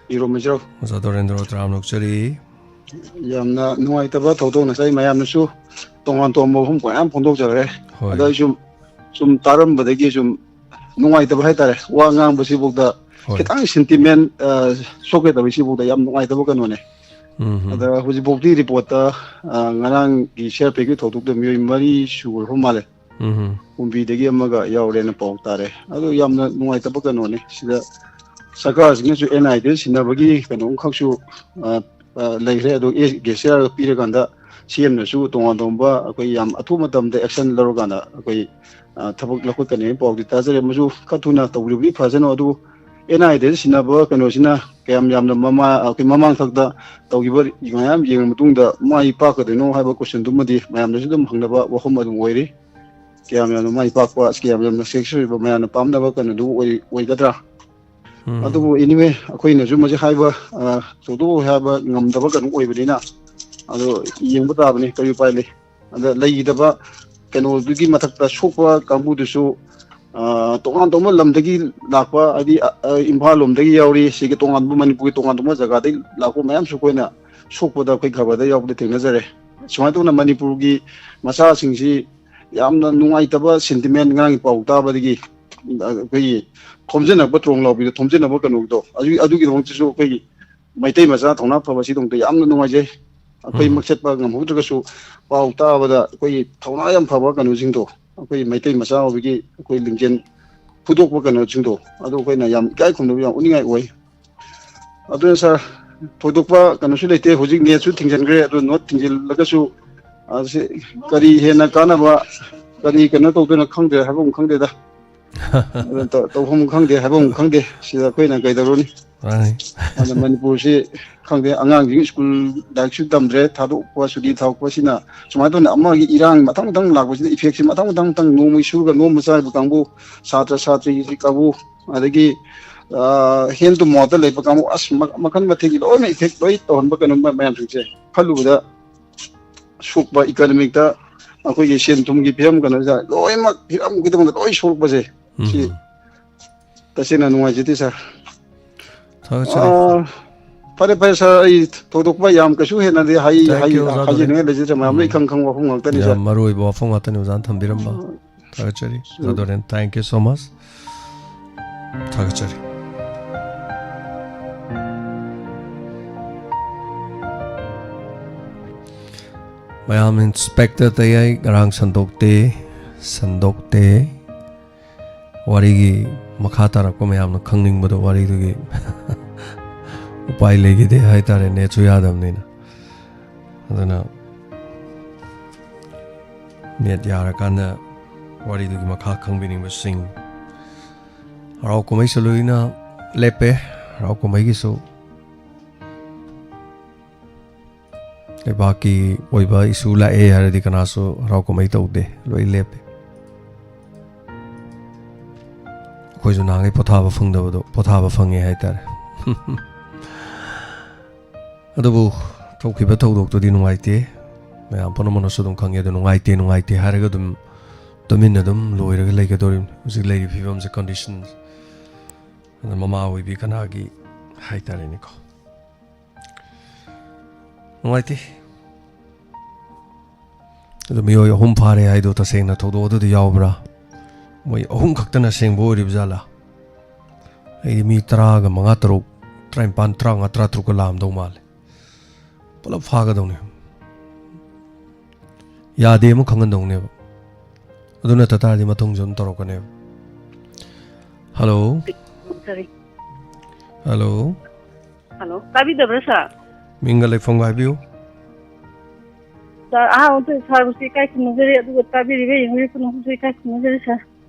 ꯏꯔꯣꯝꯕꯁꯤꯔꯣ? ꯑꯣꯖꯥ ꯗꯣꯔꯦꯟꯗ꯭ꯔ, ꯇꯔꯥꯝꯅ ꯑꯣꯛꯆꯔꯤ꯫ ꯌꯥꯝꯅ ꯅꯨꯡꯉꯥꯏꯇꯕ ꯊꯧꯗꯣꯛ ꯉꯁꯥꯏ ꯃꯌꯥꯝꯅꯁꯨ ꯇꯣꯉꯥꯟ ꯇꯣꯉꯥꯟꯕ ꯋꯥꯐꯝ ꯀꯌꯥ ꯑꯃ ꯐꯣꯡꯗꯣꯛꯆꯈ꯭ꯔꯦ꯫ ꯍꯣꯏ꯫ ꯑꯗꯣ ꯑꯩ ꯁꯨꯝ, ꯁꯨꯝ ꯇꯥꯔꯝꯕꯗꯒꯤ ꯁꯨꯝ ꯅꯨꯡꯉꯥꯏꯇꯕ ꯍꯥꯏꯇꯥꯔꯦ꯫ ꯋꯥ ꯉꯥꯡꯕꯁꯤꯐꯥꯎꯗ ꯍꯣꯏ꯫ ꯈꯤꯇꯪ ꯁꯦꯟꯇꯤꯃꯦꯟ, ꯑ, ꯁꯣꯛꯀꯦ ꯇꯧꯋꯤ꯫ ꯁꯤꯐꯥꯎꯗ ꯌꯥꯝ ꯅꯨꯡꯉꯥꯏꯇꯕ ꯀꯩꯅꯣꯅꯦ꯫ ꯎꯝ ꯍꯝ꯫ ꯑꯗ ꯍꯧꯖꯤꯛꯐꯥꯎꯗꯤ ꯔꯤꯄꯣꯔꯠꯇ, ꯑ, ꯉꯔꯥꯡꯒꯤ ꯁꯤ ꯑꯥꯔ ꯄꯤ ꯑꯦꯐꯀꯤ ꯊꯧꯗꯣꯛꯇ ꯃꯤꯑꯣꯏ ꯃꯔꯤ ꯁꯨꯔꯕ ꯃꯥꯜꯂꯦ꯫ ꯎꯝ ꯍꯝ꯫ ꯀꯨꯝꯕꯤꯗꯒꯤ ꯑꯃꯒ ꯌꯥꯎꯔꯦꯅ ꯄꯥꯎ ꯇꯥꯔꯦ꯫ ꯑꯗꯨ ꯌꯥꯝꯅ ꯅꯨꯡꯉꯥꯏꯇꯕ ꯀꯩꯅꯣꯅꯦ꯫ ꯁꯤꯗ ꯁꯔꯀꯥꯔꯁꯤꯅꯁꯨ ꯑꯦꯟ ꯑꯥꯏ ꯗꯤꯗ ꯁꯤꯟꯅꯕꯒꯤ ꯀꯩꯅꯣꯝꯈꯛꯁꯨ, ꯑ, ꯑ, ꯂꯩꯈ꯭ꯔꯦ꯫ ꯑꯗꯣ ꯑꯦ, ꯒꯦꯁꯤꯌꯥꯔ ꯄꯤꯔꯀꯥꯟꯗ ꯁꯤ ꯑꯦꯝꯅꯁꯨ ꯇꯣꯉꯥꯟ ꯇꯣꯉꯥꯟꯕ ꯑꯩꯈꯣꯏ ꯌꯥꯝ ꯑꯊꯨꯕ ꯃꯇꯝꯗ ꯑꯦꯛꯁꯟ ꯂꯧꯔꯀꯥꯟꯗ ꯑꯩꯈꯣꯏ, ꯑ, ꯊꯕꯛ ꯂꯧꯈꯠꯀꯅꯤ ꯍꯥꯏꯕ ꯄꯥꯎꯗꯤ ꯇꯥꯖꯔꯦ꯫ ꯃꯁꯨ ꯈꯔ ꯊꯨꯅ ꯇꯧꯕꯤꯔꯕꯗꯤ ꯐꯖꯅꯣ꯫ ꯑꯗꯨꯕꯨ ꯑꯦꯟ ꯑꯥꯏ ꯗꯤꯗ ꯁꯤꯟꯅꯕ ꯀꯩꯅꯣꯁꯤꯅ ꯀꯌꯥꯝ ꯌꯥꯝꯅ ꯃꯃꯥ-, ꯑꯩꯈꯣꯏ ꯃꯃꯥꯡꯊꯛꯇ ꯇꯧꯈꯤꯕ ꯃꯌꯥꯝ ꯌꯦꯡꯉ ꯃꯇꯨꯡꯗ ꯃꯥꯏ ꯄꯥꯛꯀꯗꯣꯏꯅꯣ ꯍꯥꯏꯕ ꯀꯣꯏꯁꯟꯗꯨꯃꯗꯤ ꯃꯌꯥꯝꯅꯁꯨ ꯑꯗꯨꯝ ꯍꯪꯅꯕ ꯋꯥꯐꯝ ꯑꯗꯨꯝ ꯑꯣꯏꯔꯤ꯫ ꯀꯌꯥꯝ ꯌꯥꯝꯅ ꯃꯥꯏ ꯄꯥꯛꯄ, ꯀꯌꯥꯝ ꯌꯥꯝꯅ ꯁꯛꯁꯦꯁ ꯑꯣꯏꯕ, ꯃꯌꯥꯝꯅ ꯄꯥꯝꯅꯕ ꯀꯩꯅꯣꯗꯨ ꯑꯣꯏ-, ꯑꯣꯏꯒꯗ꯭ꯔꯥ? ꯎꯝ꯫ ꯑꯗꯨꯕꯨ anyway, ꯑꯩꯈꯣꯏꯅꯁꯨ ꯃꯁꯤ ꯍꯥꯏꯕ, ꯑ, ꯊꯧꯗꯣꯛ ꯍꯥꯏꯕ ꯉꯝꯗꯕ ꯀꯩꯅꯣ ꯑꯣꯏꯕꯅꯤꯅ, ꯑꯗꯣ ꯌꯦꯡꯕ ꯇꯥꯕꯅꯤ, ꯀꯔꯤ ꯎꯄꯥꯏ ꯂꯩ? ꯑꯗ ꯂꯩꯈꯤꯗꯕ ꯀꯩꯅꯣꯗꯨꯒꯤ ꯃꯊꯛꯇ ꯁꯣꯛꯄ ꯀꯥꯡꯕꯨꯗꯨꯁꯨ, ꯑ, ꯇꯣꯉꯥꯟ ꯇꯣꯉꯥꯟꯕ ꯂꯝꯗꯒꯤ ꯂꯥꯛꯄ, ꯍꯥꯏꯗꯤ, ꯑ, ꯑ, ꯏꯝꯐꯥꯜ ꯂꯣꯝꯗꯒꯤ ꯌꯥꯎꯔꯤ, ꯁꯤꯒꯤ ꯇꯣꯉꯥꯟꯕ, ꯃꯅꯤꯄꯨꯔꯒꯤ ꯇꯣꯉꯥꯟ ꯇꯣꯉꯥꯟꯕ ꯖꯒꯥꯗꯒꯤ ꯂꯥꯛꯄ ꯃꯌꯥꯝꯁꯨ ꯑꯩꯈꯣꯏꯅ ꯁꯣꯛꯄꯗ ꯑꯩꯈꯣꯏ ꯈꯕꯔꯗ ꯌꯥꯎꯕꯗ ꯊꯦꯡꯅꯖꯔꯦ꯫ ꯁꯨꯃꯥꯏꯅ ꯇꯧꯅ ꯃꯅꯤꯄꯨꯔꯒꯤ ꯃꯆꯥꯁꯤꯡꯁꯤ ꯌꯥꯝꯅ ꯅꯨꯡꯉꯥꯏꯇꯕ ꯁꯦꯟꯇꯤꯃꯦꯟ ꯉꯔꯥꯡꯒꯤ ꯄꯥꯎ ꯇꯥꯕꯗꯒꯤ, ꯑꯩꯈꯣꯏꯒꯤ ꯊꯣꯝꯖꯤꯟꯅꯕ, ꯇ꯭ꯔꯣꯡ ꯂꯥꯎꯕꯤꯗꯣ ꯊꯣꯝꯖꯤꯟꯅꯕ ꯀꯩꯅꯣꯗꯣ, ꯑꯗꯨ, ꯑꯗꯨꯒꯤꯗꯃꯛꯇꯁꯨ ꯑꯩꯈꯣꯏꯒꯤ ꯃꯩꯇꯩ ꯃꯆꯥ ꯊꯧꯅꯥ ꯐꯕꯁꯤꯗꯃꯛꯇ ꯌꯥꯝꯅ ꯅꯨꯡꯉꯥꯏꯖꯩ꯫ ꯑꯩꯈꯣꯏ ꯎꯝ꯫ ꯃꯛ ꯆꯠꯄ ꯉꯝꯍꯧꯗ꯭ꯔꯒꯁꯨ ꯄꯥꯎ ꯇꯥꯕꯗ ꯑꯩꯈꯣꯏꯒꯤ ꯊꯧꯅꯥ ꯌꯥꯝ ꯐꯕ ꯀꯩꯅꯣꯁꯤꯡꯗꯣ, ꯑꯩꯈꯣꯏ ꯃꯩꯇꯩ ꯃꯆꯥ ꯑꯣꯏꯕꯒꯤ ꯑꯩꯈꯣꯏ ꯂꯤꯡꯖꯦꯜ ꯐꯨꯗꯣꯛꯄ ꯀꯩꯅꯣꯁꯤꯡꯗꯣ, ꯑꯗꯨ ꯑꯩꯈꯣꯏꯅ ꯌꯥꯝ ꯏꯀꯥꯏ ꯈꯨꯝꯅꯕ ꯌꯥꯝ ꯎꯠꯅꯤꯡꯉꯥꯏ ꯑꯣꯏ꯫ ꯑꯗꯨꯅ ꯁꯥꯔ, ꯊꯣꯏꯗꯣꯛꯄ ꯀꯩꯅꯣꯁꯨ ꯂꯩꯇꯦ꯫ ꯍꯧꯖꯤꯛ ꯅꯦꯠꯁꯨ ꯊꯤꯡꯖꯤꯟꯈ꯭ꯔꯦ꯫ ꯑꯗꯨ ꯅꯦꯠ ꯊꯤꯡꯖꯤꯜꯂꯒꯁꯨ, ꯑ, ꯁꯤ ꯀꯔꯤ ꯍꯦꯟꯅ ꯀꯥꯟꯅꯕ, ꯀꯔꯤ ꯀꯩꯅꯣ ꯇꯧꯗꯣꯏꯅꯣ ꯈꯪꯗ꯭ꯔꯦ, ꯍꯥꯏꯕ ꯑꯃ ꯈꯪꯗꯦꯗ꯫ ꯑꯗꯨ ꯇꯧ-, ꯇꯧꯐꯝ ꯈꯪꯗꯦ, ꯍꯥꯏꯐꯝ ꯈꯪꯗꯦ꯫ ꯁꯤꯗ ꯑꯩꯈꯣꯏꯅ ꯀꯩꯗꯧꯔꯨꯅꯤ? ꯃꯥꯅꯤ꯫ ꯑꯗ ꯃꯅꯤꯄꯨꯔꯁꯤ ꯈꯪꯗꯦ, ꯑꯉꯥꯡꯁꯤꯡ ꯁ꯭ꯀꯨꯜ ꯂꯥꯏꯔꯤꯛꯁꯨ ꯇꯝꯗ꯭ꯔꯦ, ꯊꯥꯗꯣꯛꯄ, ꯁꯨꯇꯤ ꯊꯥꯗꯣꯛꯄꯁꯤꯅ ꯁꯨꯃꯥꯏꯅ ꯇꯧꯅ ꯑꯃꯒꯤ ꯏꯔꯥꯡ ꯃꯊꯪ ꯃꯊꯪ ꯂꯥꯛꯄꯁꯤꯅ ꯏꯐꯦꯛꯁꯤ ꯃꯊꯪ ꯃꯊꯪ ꯃꯊꯪ, ꯅꯣꯡꯃꯒꯤ ꯁꯨꯔꯒ ꯅꯣꯡꯃ ꯆꯥꯔꯤꯕ ꯀꯥꯡꯕꯨ, ꯁꯥꯇ꯭ꯔ ꯁꯥꯇ꯭ꯔꯤ ꯀꯥꯡꯕꯨ, ꯑꯗꯒꯤ ꯍꯦꯟ ꯇꯨ ꯃꯥꯎꯠꯇ ꯂꯩꯕ ꯀꯥꯡꯕꯨ, ꯑꯁ, ꯃ- ꯃꯈꯜ ꯃꯊꯦꯜꯒꯤ ꯂꯣꯏꯅ ꯏꯐꯦꯛ ꯂꯣꯏ ꯇꯧꯍꯟꯕ ꯀꯩꯅꯣ ꯃ- ꯃꯌꯥꯝꯁꯤꯡꯁꯦ ꯈꯜꯂꯨꯕꯗ ꯁꯣꯛꯄ, ꯏꯀꯅꯣꯃꯤꯛꯇ ꯑꯩꯈꯣꯏꯒꯤ ꯁꯦꯟ ꯊꯨꯝꯒꯤ ꯐꯤꯕꯝ, ꯀꯩꯅꯣꯁꯦ ꯂꯣꯏꯅꯃꯛ ꯍꯤꯔꯝ ꯈꯨꯗꯤꯡꯃꯛꯇ ꯂꯣꯏ ꯁꯣꯛꯄꯁꯦ, ꯁꯤ ꯎꯝ꯫ ꯇꯁꯦꯡꯅ ꯅꯨꯡꯉꯥꯏꯖꯗꯦ ꯁꯥꯔ꯫ ꯊꯥꯒꯠꯆꯔꯤ꯫ ꯑꯥ, ꯐꯔꯦ ꯐꯔꯦ ꯁꯥꯔ, ꯑꯩ ꯊꯣꯏꯗꯣꯛꯄ ꯌꯥꯝ ꯀꯩꯁꯨ ꯍꯦꯟꯅꯗꯤ ꯍꯥꯏ- Thank ꯍꯥꯏ- you, ꯑꯣꯖꯥ ꯗꯣꯔꯦꯟ꯫ ꯍꯥꯏꯖꯅꯤꯡꯉꯥꯏ ꯂꯩꯖꯗ꯭ꯔꯦ, ꯃꯌꯥꯝꯅ ꯎꯝ꯫ ꯏꯈꯪ ꯈꯪꯕ ꯋꯥꯐꯝ ꯉꯥꯛꯇꯅꯤ ꯌꯥꯝ ꯁꯥꯔ꯫ ꯃꯔꯨ ꯑꯣꯏꯕ ꯋꯥꯐꯝ ꯉꯥꯛꯇꯅꯤ ꯑꯣꯖꯥꯅ ꯊꯝꯕꯤꯔꯝꯕ꯫ ꯊꯥꯒꯠꯆꯔꯤ ꯑꯣꯖꯥ ꯗꯣꯔꯦꯟ, thank you so much꯫ ꯊꯥꯒꯠꯆꯔꯤ꯫ ꯃꯌꯥꯝ, ꯏꯟꯁꯄꯦꯛꯇꯔ ꯇꯌꯥꯏ ꯉꯔꯥꯡ ꯁꯟꯗꯣꯛꯇꯦ, ꯁꯟꯗꯣꯛꯇꯦ꯫ ꯋꯥꯔꯤꯒꯤ ꯃꯈꯥ ꯇꯥꯔꯛꯄ ꯃꯌꯥꯝꯅ ꯈꯪꯅꯤꯡꯕꯗꯣ, ꯋꯥꯔꯤꯗꯨꯒꯤ ꯎꯄꯥꯏ ꯂꯩꯈꯤꯗꯦ ꯍꯥꯏꯇꯥꯔꯦ, ꯅꯦꯠꯁꯨ ꯌꯥꯗꯕꯅꯤꯅ꯫ ꯑꯗꯨꯅ ꯅꯦꯠ ꯌꯥꯔꯀꯥꯟꯗ ꯋꯥꯔꯤꯗꯨꯒꯤ ꯃꯈꯥ ꯈꯪꯕꯤꯅꯤꯡꯕꯁꯤꯡ, ꯍꯔꯥꯎ ꯀꯨꯝꯍꯩꯁꯨ ꯂꯣꯏꯅ ꯂꯦꯞꯄꯦ꯫ ꯍꯔꯥꯎ ꯀꯨꯝꯍꯩꯒꯤꯁꯨ ꯂꯩꯕꯥꯛꯀꯤ ꯑꯣꯏꯕ ꯏꯁꯨ ꯂꯥꯛꯑꯦ ꯍꯥꯏꯔꯗꯤ ꯀꯅꯥꯁꯨ ꯍꯔꯥꯎ ꯀꯨꯝꯍꯩ ꯇꯧꯗꯦ, ꯂꯣꯏ ꯂꯦꯞꯄꯦ꯫ ꯑꯩꯈꯣꯏꯁꯨ ꯅꯍꯥꯟꯈꯩ ꯄꯣꯊꯥꯕ ꯐꯪꯗꯕꯗꯣ ꯄꯣꯊꯥꯕ ꯐꯪꯉꯦ ꯍꯥꯏꯇꯥꯔꯦ꯫ ꯑꯗꯨꯕꯨ ꯊꯣꯛꯈꯤꯕ ꯊꯧꯗꯣꯛꯇꯨꯗꯤ ꯅꯨꯡꯉꯥꯏꯇꯦ, ꯃꯌꯥꯝ ꯄꯨꯝꯅꯃꯛꯅꯁꯨ ꯑꯗꯨꯝ ꯈꯪꯉꯦ꯫ ꯑꯗꯨ ꯅꯨꯡꯉꯥꯏꯇꯦ, ꯅꯨꯡꯉꯥꯏꯇꯦ ꯍꯥꯏꯔꯒ ꯑꯗꯨꯝ ꯇꯨꯃꯤꯟꯅ ꯑꯗꯨꯝ ꯂꯣꯏꯔꯒ ꯂꯩꯒꯗꯧꯔꯤꯕꯅꯤ ꯍꯧꯖꯤꯛ ꯂꯩꯔꯤꯕ ꯐꯤꯕꯝꯁꯦ, ꯀꯟꯗꯤꯁꯟ꯫ ꯑꯗ ꯃꯃꯥ ꯑꯣꯏꯕꯤ ꯀꯅꯥꯒꯤ ꯍꯥꯏꯇꯥꯔꯦꯅꯦꯀꯣ, ꯅꯨꯡꯉꯥꯏꯇꯦ꯫ ꯑꯗꯨ ꯃꯤꯑꯣꯏ ꯑꯍꯨꯝ ꯐꯥꯔꯦ ꯍꯥꯏꯗꯣ ꯇꯁꯦꯡꯅ ꯊꯧꯗꯣꯛ ꯑꯗꯨꯗ ꯌꯥꯎꯕ꯭ꯔꯥ? ꯃꯣꯏ ꯑꯍꯨꯝ ꯈꯛꯇꯅ ꯑꯁꯦꯡꯕ ꯑꯣꯏꯔꯤꯕ ꯖꯥꯠꯂꯥ? ꯑꯩꯗꯤ ꯃꯤ ꯇꯔꯥꯒ ꯃꯉꯥ, ꯇꯔꯨꯛ, ꯇꯔꯥꯅꯤꯄꯥꯟ, ꯇꯔꯥꯃꯉꯥ, ꯇꯔꯥꯇꯔꯨꯛꯀ ꯂꯥꯛꯑꯝꯗꯧ ꯃꯥꯜꯂꯦ꯫ ꯄꯨꯂꯞ ꯐꯥꯒꯗꯧꯅꯦ꯫ ꯌꯥꯗꯦ ꯑꯃ ꯈꯪꯍꯟꯗꯧꯅꯦꯕ꯫ ꯑꯗꯨ ꯅꯠꯇ ꯇꯥꯔꯗꯤ ꯃꯇꯨꯡꯁꯨ ꯑꯗꯨꯝ ꯇꯧꯔꯛꯀꯅꯦꯕ꯫ ꯍꯜꯂꯣ꯫ ꯀꯔꯤ? ꯍꯜꯂꯣ꯫ ꯍꯜꯂꯣ, ꯇꯥꯕꯤꯗꯕ꯭ꯔꯥ ꯁꯥꯔ? ꯃꯤꯡꯒ ꯂꯩꯐꯝꯒ ꯍꯥꯏꯕꯤꯌꯨ꯫ ꯁꯥꯔ, ꯑꯍꯥꯟꯕꯗ ꯁꯥꯔꯕꯨꯁꯨ ꯏꯀꯥꯏ ꯈꯨꯝꯅꯖꯔꯤ, ꯑꯗꯨꯒ ꯇꯥꯕꯤꯔꯤꯕ ꯌꯦꯡꯕꯤꯔꯤꯕ ꯄꯨꯝꯅꯃꯛꯄꯨꯁꯨ ꯏꯀꯥꯏ ꯈꯨꯝꯅꯖꯔꯤ ꯁꯥꯔ꯫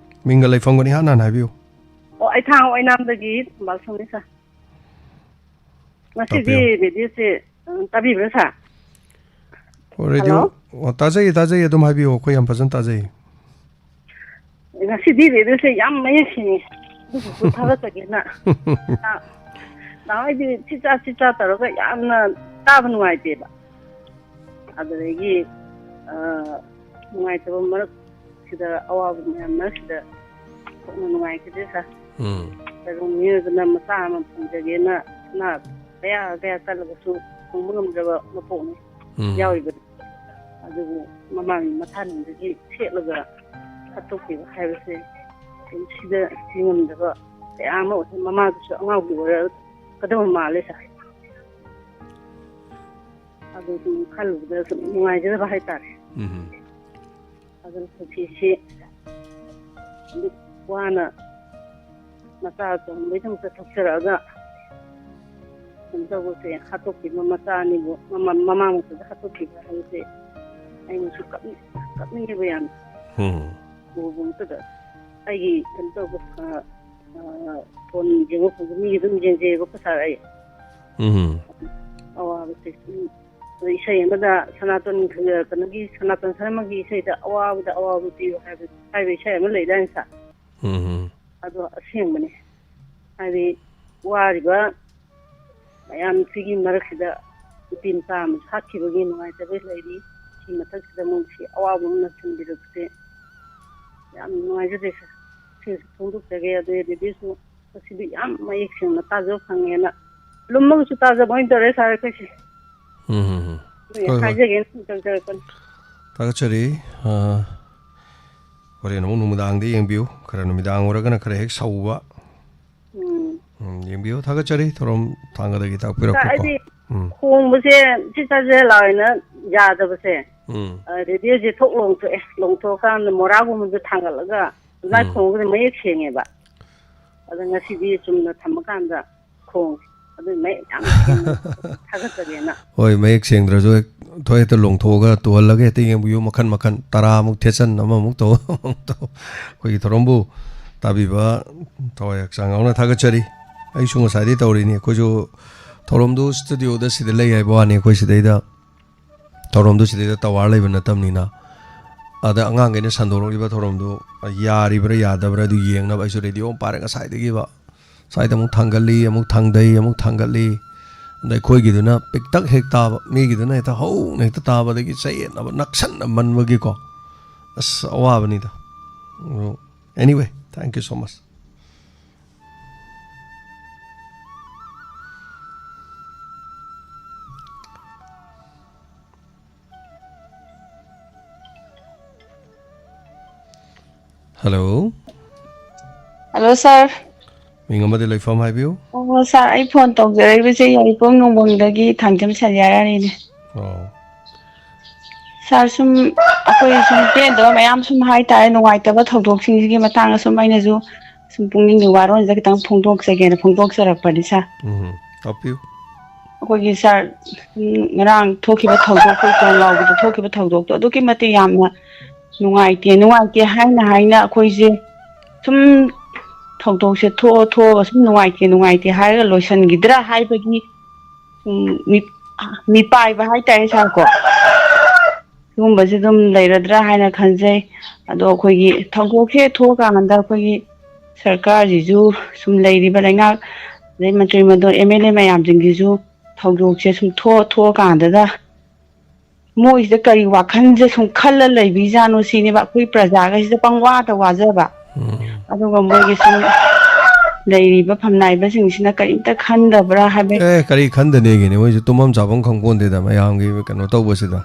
ꯃꯤꯡꯒ ꯂꯩꯐꯝꯒꯅꯤ ꯏꯍꯥꯟ ꯍꯥꯟꯅ ꯍꯥꯏꯕꯤꯌꯨ꯫ ꯑꯣ, ꯑꯩ ꯊꯥꯡ ꯑꯣꯏꯅꯥꯝꯗꯒꯤ ꯊꯝꯕꯥꯜ ꯁꯝꯅꯤ ꯁꯥꯔ꯫ ꯉꯁꯤꯗꯤ ꯇꯥꯛꯄꯤꯌꯨ꯫ ꯔꯦꯗꯤꯑꯣꯁꯦ, ꯑ, ꯇꯥꯕꯤꯕ꯭ꯔꯥ, ꯁꯥꯔ? ꯑꯣ, ꯔꯦꯗꯤꯑꯣ, ꯍꯜꯂꯣ? ꯑꯣ, ꯇꯥꯖꯩꯌꯦ, ꯇꯥꯖꯩꯌꯦ, ꯑꯗꯨꯝ ꯍꯥꯏꯕꯤꯌꯨ, ꯑꯩꯈꯣꯏ ꯌꯥꯝ ꯐꯖꯅ ꯇꯥꯖꯩꯌꯦ꯫ ꯉꯁꯤꯗꯤ ꯔꯦꯗꯤꯑꯣꯁꯦ ꯌꯥꯝ ꯃꯌꯦꯛ ꯁꯦꯡꯉꯦ, ꯑꯗꯨꯒꯤꯁꯨ ꯊꯥꯒꯠꯆꯒꯦꯅ꯫ ꯅ-, ꯅꯍꯥꯟꯋꯥꯏꯗꯤ ꯆꯤꯠ ꯆꯥ ꯆꯤꯠ ꯆꯥ ꯇꯧꯔꯒ ꯌꯥꯝꯅ ꯇꯥꯕ ꯅꯨꯡꯉꯥꯏꯇꯦꯕ꯫ ꯑꯗꯨꯗꯒꯤ, ꯑ, ꯅꯨꯡꯉꯥꯏꯇꯕ ꯃꯔꯛꯁꯤꯗ, ꯑꯋꯥꯕ ꯃꯌꯥꯝ ꯃꯔꯛꯁꯤꯗ ꯊꯣꯛꯅ ꯅꯨꯡꯉꯥꯏꯈꯤꯗꯦ, ꯁꯥꯔ꯫ ꯎꯝ꯫ ꯀꯩꯒꯨꯝꯕ ꯃꯤꯑꯣꯏꯕꯅ ꯃꯆꯥ ꯑꯃ ꯐꯪꯖꯒꯦꯅ ꯁꯅꯥ ꯀꯌꯥ ꯀꯌꯥ ꯀꯜꯂꯒꯁꯨ ꯐꯪꯕ ꯉꯝꯗ꯭ꯔꯕ ꯃꯄꯣꯛꯅꯤ ꯎꯝ꯫ ꯌꯥꯎꯔꯤꯕꯅꯤ꯫ ꯑꯗꯨꯕꯨ ꯃꯃꯥꯒꯤ ꯃꯊꯥꯅꯤꯡꯗꯒꯤ ꯁꯦꯠꯂꯒ ꯍꯥꯠꯇꯣꯛꯈꯤꯕ ꯍꯥꯏꯕꯁꯦ ꯄꯨꯟꯁꯤꯗ ꯅꯤꯡꯉꯝꯗꯕ ꯀꯌꯥ ꯑꯃ ꯑꯣꯏ꯫ ꯃꯃꯥꯗꯨꯁꯨ ꯑꯉꯥꯎꯕꯤ ꯑꯣꯏꯔꯛꯀꯗꯕ ꯃꯥꯜꯂꯦ, ꯁꯥꯔ꯫ ꯑꯗꯨ ꯁꯨꯝ ꯈꯜꯂꯨꯕꯗ ꯁꯨꯝ ꯅꯨꯡꯉꯥꯏꯖꯗꯕ ꯍꯥꯏꯇꯥꯔꯦ꯫ ꯎꯝ꯫ ꯑꯗꯨꯅ ꯄꯨꯟꯁꯤꯁꯤ ꯋꯥꯅ ꯃꯆꯥ ꯑꯆꯧꯕꯒꯤꯗꯃꯛꯇ ꯊꯣꯛꯆꯔꯛꯑꯒ ꯀꯩꯅꯣ ꯇꯧꯕꯁꯦ, ꯍꯥꯠꯇꯣꯛꯈꯤꯕ ꯃꯆꯥ ꯑꯅꯤꯕꯨ, ꯃꯃꯥ, ꯃꯃꯥ ꯃꯛꯇꯗ ꯍꯥꯠꯇꯣꯛꯈꯤꯕ ꯍꯥꯏꯕꯁꯦ ꯑꯩꯅꯁꯨ ꯀꯞꯅꯤꯡ-, ꯀꯞꯅꯤꯡꯉꯦꯕ ꯌꯥꯝꯅ꯫ ꯎꯝ꯫ ꯎꯕ ꯃꯛꯇꯗ ꯑꯩꯒꯤ ꯀꯩꯅꯣ ꯇꯧꯕ, ꯑ, ꯑ, ꯐꯣꯟ ꯌꯦꯡꯕ ꯐꯪꯗꯦ, ꯃꯤꯒꯤ ꯑꯗꯨꯝ ꯌꯦꯡꯖꯩꯌꯦꯕꯀꯣ, ꯁꯥꯔ, ꯑꯩ꯫ ꯎꯝ꯫ ꯑꯋꯥꯕꯁꯦ ꯁꯨꯝ ꯑꯗꯣ ꯏꯁꯩ ꯑꯃꯗ ꯁꯅꯥꯇꯣꯟ, ꯀꯩꯅꯣꯒꯤ ꯁꯅꯥꯇꯣꯟ ꯁꯔꯃꯒꯤ ꯏꯁꯩꯗ "ꯑꯋꯥꯕꯗ ꯑꯋꯥꯕ ꯄꯤꯌꯨ" ꯍꯥꯏꯕ, ꯍꯥꯏꯕ ꯏꯁꯩ ꯑꯃ ꯂꯩꯗꯥꯏꯅꯦ, ꯁꯥꯔ? ꯎꯝ꯫ ꯑꯗꯣ ꯑꯁꯦꯡꯕꯅꯦ꯫ ꯍꯥꯏꯗꯤ ꯋꯥꯔꯤꯕ ꯃꯌꯥꯝꯁꯤꯒꯤ ꯃꯔꯛꯁꯤꯗ ꯅꯨꯄꯤ ꯃꯆꯥ ꯑꯃ ꯍꯥꯠꯈꯤꯕꯒꯤ ꯅꯨꯡꯉꯥꯏꯇꯕ ꯂꯩꯔꯤ꯫ ꯁꯤ ꯃꯊꯛꯁꯤꯗ ꯑꯃꯨꯛ ꯁꯤ ꯑꯋꯥꯕ ꯑꯃ ꯅꯪꯁꯤꯟꯕꯤꯔꯛꯄꯁꯦ ꯌꯥꯝ ꯅꯨꯡꯉꯥꯏꯖꯗꯦ, ꯁꯥꯔ꯫ ꯁꯤꯁꯨ ꯐꯣꯡꯗꯣꯛꯆꯒꯦ꯫ ꯑꯗꯨ ꯔꯦꯗꯤꯑꯣꯁꯨ ꯉꯁꯤꯗꯤ ꯌꯥꯝ ꯃꯌꯦꯛ ꯁꯦꯡꯅ ꯇꯥꯖꯕ ꯐꯪꯉꯦꯅ ꯂꯨꯝꯃꯒꯁꯨ ꯇꯥꯖꯕ ꯑꯣꯏꯅ ꯇꯧꯔꯦ, ꯁꯥꯔ, ꯑꯩꯈꯣꯏꯁꯦ꯫ ꯎꯝ, ꯎꯝ, ꯎꯝ꯫ ꯑꯗꯨ ꯍꯣꯏ, ꯍꯣꯏ꯫ ꯍꯥꯏꯖꯒꯦꯅ ꯁꯨꯝ ꯇꯧꯖꯔꯛꯄꯅꯤ꯫ ꯊꯥꯒꯠꯆꯔꯤ꯫ ꯑ, ꯍꯣꯔꯦꯟ ꯑꯃꯨꯛ ꯅꯨꯃꯤꯗꯥꯡꯗ ꯌꯦꯡꯕꯤꯌꯨ꯫ ꯈꯔ ꯅꯨꯃꯤꯗꯥꯡ ꯑꯣꯏꯔꯒꯅ ꯈꯔ ꯍꯦꯛ ꯁꯧꯕ꯫ ꯎꯝ꯫ ꯎꯝ, ꯌꯦꯡꯕꯤꯌꯨ꯫ ꯊꯥꯒꯠꯆꯔꯤ ꯊꯧꯔꯝ ꯊꯥꯡꯒꯗꯒꯤ ꯁꯥꯔ, ꯇꯥꯛꯄꯤꯔꯛꯄꯀꯣ꯫ ꯑꯩꯗꯤ ꯎꯝ꯫ ꯈꯣꯡꯕꯁꯦ ꯁꯤ ꯆꯠꯁꯦ ꯂꯥꯎꯅ ꯌꯥꯗꯕꯁꯦ, ꯎꯝ꯫ ꯑ, ꯔꯦꯗꯤꯑꯣꯁꯦ ꯊꯣꯛ ꯂꯣꯡꯊꯣꯛꯑꯦ꯫ ꯂꯣꯡꯊꯣꯛꯑꯀꯥꯟꯗ ꯃꯣꯔꯥꯒꯨꯝꯕꯗ ꯊꯥꯡꯒꯠꯂꯒ ꯑꯗꯨꯃꯥꯏꯅ ꯎꯝ꯫ ꯈꯣꯡꯕꯗ ꯃꯌꯦꯛ ꯁꯦꯡꯉꯦꯕ꯫ ꯑꯗ ꯉꯁꯤꯗꯤ ꯆꯨꯝꯅ ꯊꯝꯃꯀꯥꯟꯗ ꯈꯣꯡꯉꯦ꯫ ꯑꯗꯨ ꯃꯌꯦꯛ ꯌꯥꯝ ꯁꯦꯡꯅ ꯊꯥꯒꯠꯆꯒꯦꯅ꯫ ꯍꯣꯏ, ꯃꯌꯦꯛ ꯁꯦꯡꯗ꯭ꯔꯁꯨ ꯍꯦꯛ ꯊꯣꯛ-, ꯍꯦꯛꯇ ꯂꯣꯡꯊꯣꯛꯑꯒ ꯇꯨꯍꯜꯂꯒ ꯍꯦꯛꯇ ꯌꯦꯡꯕꯤꯌꯨ꯫ ꯃꯈꯟ ꯃꯈꯟ ꯇꯔꯥꯃꯨꯛ ꯊꯦꯠꯆꯟ, ꯑꯃꯃꯨꯛ ꯇꯧ, ꯑꯃꯃꯨꯛ ꯇꯧ꯫ ꯑꯩꯈꯣꯏꯒꯤ ꯊꯧꯔꯝꯕꯨ ꯇꯥꯕꯤꯕ ꯊꯋꯥꯏ ꯍꯛꯆꯥꯡ ꯌꯥꯎꯅ ꯊꯥꯒꯠꯆꯔꯤ꯫ ꯑꯩꯁꯨ ꯉꯁꯥꯏꯗꯩ ꯇꯧꯔꯤꯅꯤ꯫ ꯑꯩꯈꯣꯏꯁꯨ ꯊꯧꯔꯝꯗꯨ ꯁ꯭ꯇꯨꯗꯤꯑꯣꯗ ꯁꯤꯗ ꯂꯩ ꯍꯥꯏꯕ ꯋꯥꯅꯤ, ꯑꯩꯈꯣꯏ ꯁꯤꯗꯩꯗ ꯊꯧꯔꯝꯗꯨ ꯁꯤꯗꯩꯗ ꯇꯋꯥꯔ ꯂꯩꯕ ꯅꯠꯇꯕꯅꯤꯅ꯫ ꯑꯗ ꯑꯉꯥꯡꯈꯩꯅ ꯁꯟꯗꯣꯔꯛꯂꯤꯕ ꯊꯧꯔꯝꯗꯨ ꯌꯥꯔꯤꯕ꯭ꯔꯥ ꯌꯥꯗꯕ꯭ꯔꯥ ꯑꯗꯨ ꯌꯦꯡꯅꯕ ꯑꯩꯁꯨ ꯔꯦꯗꯤꯑꯣ ꯑꯃ ꯄꯥꯏꯔꯒ ꯉꯁꯥꯏꯗꯒꯤꯕ ꯁ꯭ꯋꯥꯏꯗ ꯑꯃꯨꯛ ꯊꯥꯡꯒꯠꯂꯤ, ꯑꯃꯨꯛ ꯊꯥꯡꯗꯩ, ꯑꯃꯨꯛ ꯊꯥꯡꯒꯠꯂꯤ꯫ ꯑꯗ ꯑꯩꯈꯣꯏꯒꯤꯗꯨꯅ ꯄꯤꯛꯇꯛ ꯍꯦꯛ ꯇꯥꯕ, ꯃꯤꯒꯤꯗꯨꯅ ꯍꯦꯛꯇ ꯍꯧꯅ ꯍꯦꯛꯇ ꯇꯥꯕ, ꯑꯗꯒꯤ ꯆꯌꯦꯠꯅꯕ ꯅꯛꯁꯟꯅ ꯃꯟꯕꯒꯤꯀꯣ꯫ ꯑꯁ, ꯑꯋꯥꯕꯅꯤꯗ꯫ ꯑꯗꯣ, anyway, thank you so much. Hello. Hello, sir. ꯃꯤꯡ ꯑꯃꯗꯤ ꯂꯩꯐꯝ ꯍꯥꯏꯕꯤꯌꯨ꯫ ꯑꯣ, sir, ꯑꯩ ꯐꯣꯟ ꯇꯧꯖꯔꯛꯏꯕꯁꯦ ꯌꯥꯏꯔꯤꯄꯣꯛ ꯅꯣꯡꯕꯝꯗꯒꯤ ꯊꯥꯡꯖꯝ ꯁꯟꯌꯥꯔꯥꯅꯤꯅꯦ꯫ ꯑꯣ꯫ Sir, ꯁꯨꯝ ꯑꯩꯈꯣꯏ ꯁꯨꯝ ꯄꯦꯟꯗꯕ ꯃꯌꯥꯝ ꯁꯨꯝ ꯍꯥꯏꯇꯥꯔꯦ, ꯅꯨꯡꯉꯥꯏꯇꯕ ꯊꯧꯗꯣꯛꯁꯤꯡꯁꯤꯒꯤ ꯃꯇꯥꯡꯗ ꯁꯨꯝ ꯑꯩꯅꯁꯨ ꯁꯨꯝ ꯄꯨꯛꯅꯤꯡꯒꯤ ꯋꯥꯔꯣꯜꯁꯦ ꯈꯤꯇꯪ ꯐꯣꯡꯗꯣꯛꯆꯒꯦꯅ ꯐꯣꯡꯗꯣꯛꯆꯔꯛꯄꯅꯤ, sir꯫ ꯎꯝ, ꯇꯥꯛꯄꯤꯌꯨ꯫ ꯑꯩꯈꯣꯏꯒꯤ, sir, ꯎꯝ, ꯉꯔꯥꯡ ꯊꯣꯛꯈꯤꯕ ꯊꯧꯗꯣꯛ, ꯑꯩꯈꯣꯏ ꯊꯣꯡꯖꯥꯎꯕꯗ ꯊꯣꯛꯈꯤꯕ ꯊꯧꯗꯣꯛꯇꯣ ꯑꯗꯨꯛꯀꯤ ꯃꯇꯤꯛ ꯌꯥꯝꯅ ꯅꯨꯡꯉꯥꯏꯇꯦ꯫ ꯅꯨꯡꯉꯥꯏꯇꯦ ꯍꯥꯏꯅ ꯍꯥꯏꯅ ꯑꯩꯈꯣꯏꯁꯦ ꯁꯨꯝ ꯊꯧꯗꯣꯛꯁꯦ ꯊꯣꯛꯑ ꯊꯣꯛꯑꯒ ꯁꯨꯝ ꯅꯨꯡꯉꯥꯏꯇꯦ ꯅꯨꯡꯉꯥꯏꯇꯦ ꯍꯥꯏꯔꯒ ꯂꯣꯏꯁꯤꯟꯈꯤꯗ꯭ꯔꯥ ꯍꯥꯏꯕꯒꯤ ꯁꯨꯝ ꯃꯤ-, ꯃꯤꯄꯥꯏꯕ ꯍꯥꯏꯇꯥꯔꯦ, sir, ꯀꯣ꯫ ꯁꯤꯒꯨꯝꯕꯁꯦ ꯑꯗꯨꯝ ꯂꯩꯔꯗ꯭ꯔꯥ ꯍꯥꯏꯅ ꯈꯟꯖꯩ꯫ ꯑꯗꯣ ꯑꯩꯈꯣꯏꯒꯤ ꯊꯧꯗꯣꯛꯁꯦ ꯊꯣꯛꯑꯀꯥꯟꯗ ꯑꯩꯈꯣꯏꯒꯤ ꯁꯔꯀꯥꯔꯁꯤꯁꯨ ꯁꯨꯝ ꯂꯩꯔꯤꯕ ꯂꯩꯉꯥꯛ, ꯑꯗꯩ ꯃꯟꯇ꯭ꯔꯤ ꯃꯟꯗꯣꯟ, MLA ꯃꯌꯥꯝꯁꯤꯡꯒꯤꯁꯨ ꯊꯧꯗꯣꯛꯁꯦ ꯁꯨꯝ ꯊꯣꯛꯑ ꯊꯣꯛꯑꯀꯥꯟꯗꯗ ꯃꯣꯏꯁꯤꯗ ꯀꯔꯤ ꯋꯥꯈꯜꯁꯦ ꯁꯨꯝ ꯈꯜꯂ ꯂꯩꯕꯤꯖꯥꯠꯅꯣ ꯁꯤꯅꯦꯕ ꯑꯩꯈꯣꯏ ꯄ꯭ꯔꯖꯥꯒꯩꯁꯤꯗ ꯄꯪꯋꯥꯗ ꯋꯥꯖꯕ꯫ ꯎꯝ꯫ ꯑꯗꯨꯒ ꯃꯣꯏꯒꯤ ꯁꯨꯝ ꯂꯩꯔꯤꯕ ꯐꯝꯅꯥꯏꯕꯁꯤꯡꯁꯤꯅ ꯀꯔꯤꯝꯇ ꯈꯟꯗꯕ꯭ꯔꯥ ꯍꯥꯏꯕ꯫ ꯑꯦ, ꯀꯔꯤ ꯈꯟꯗꯅꯦꯒꯤꯅꯦ? ꯃꯣꯏꯁꯨ ꯇꯨꯝꯐꯝ ꯆꯥꯐꯝ ꯈꯪꯄꯣꯟꯗꯦꯗ, ꯃꯌꯥꯝꯒꯤ ꯀꯩꯅꯣ ꯇꯧꯕꯁꯤꯗ꯫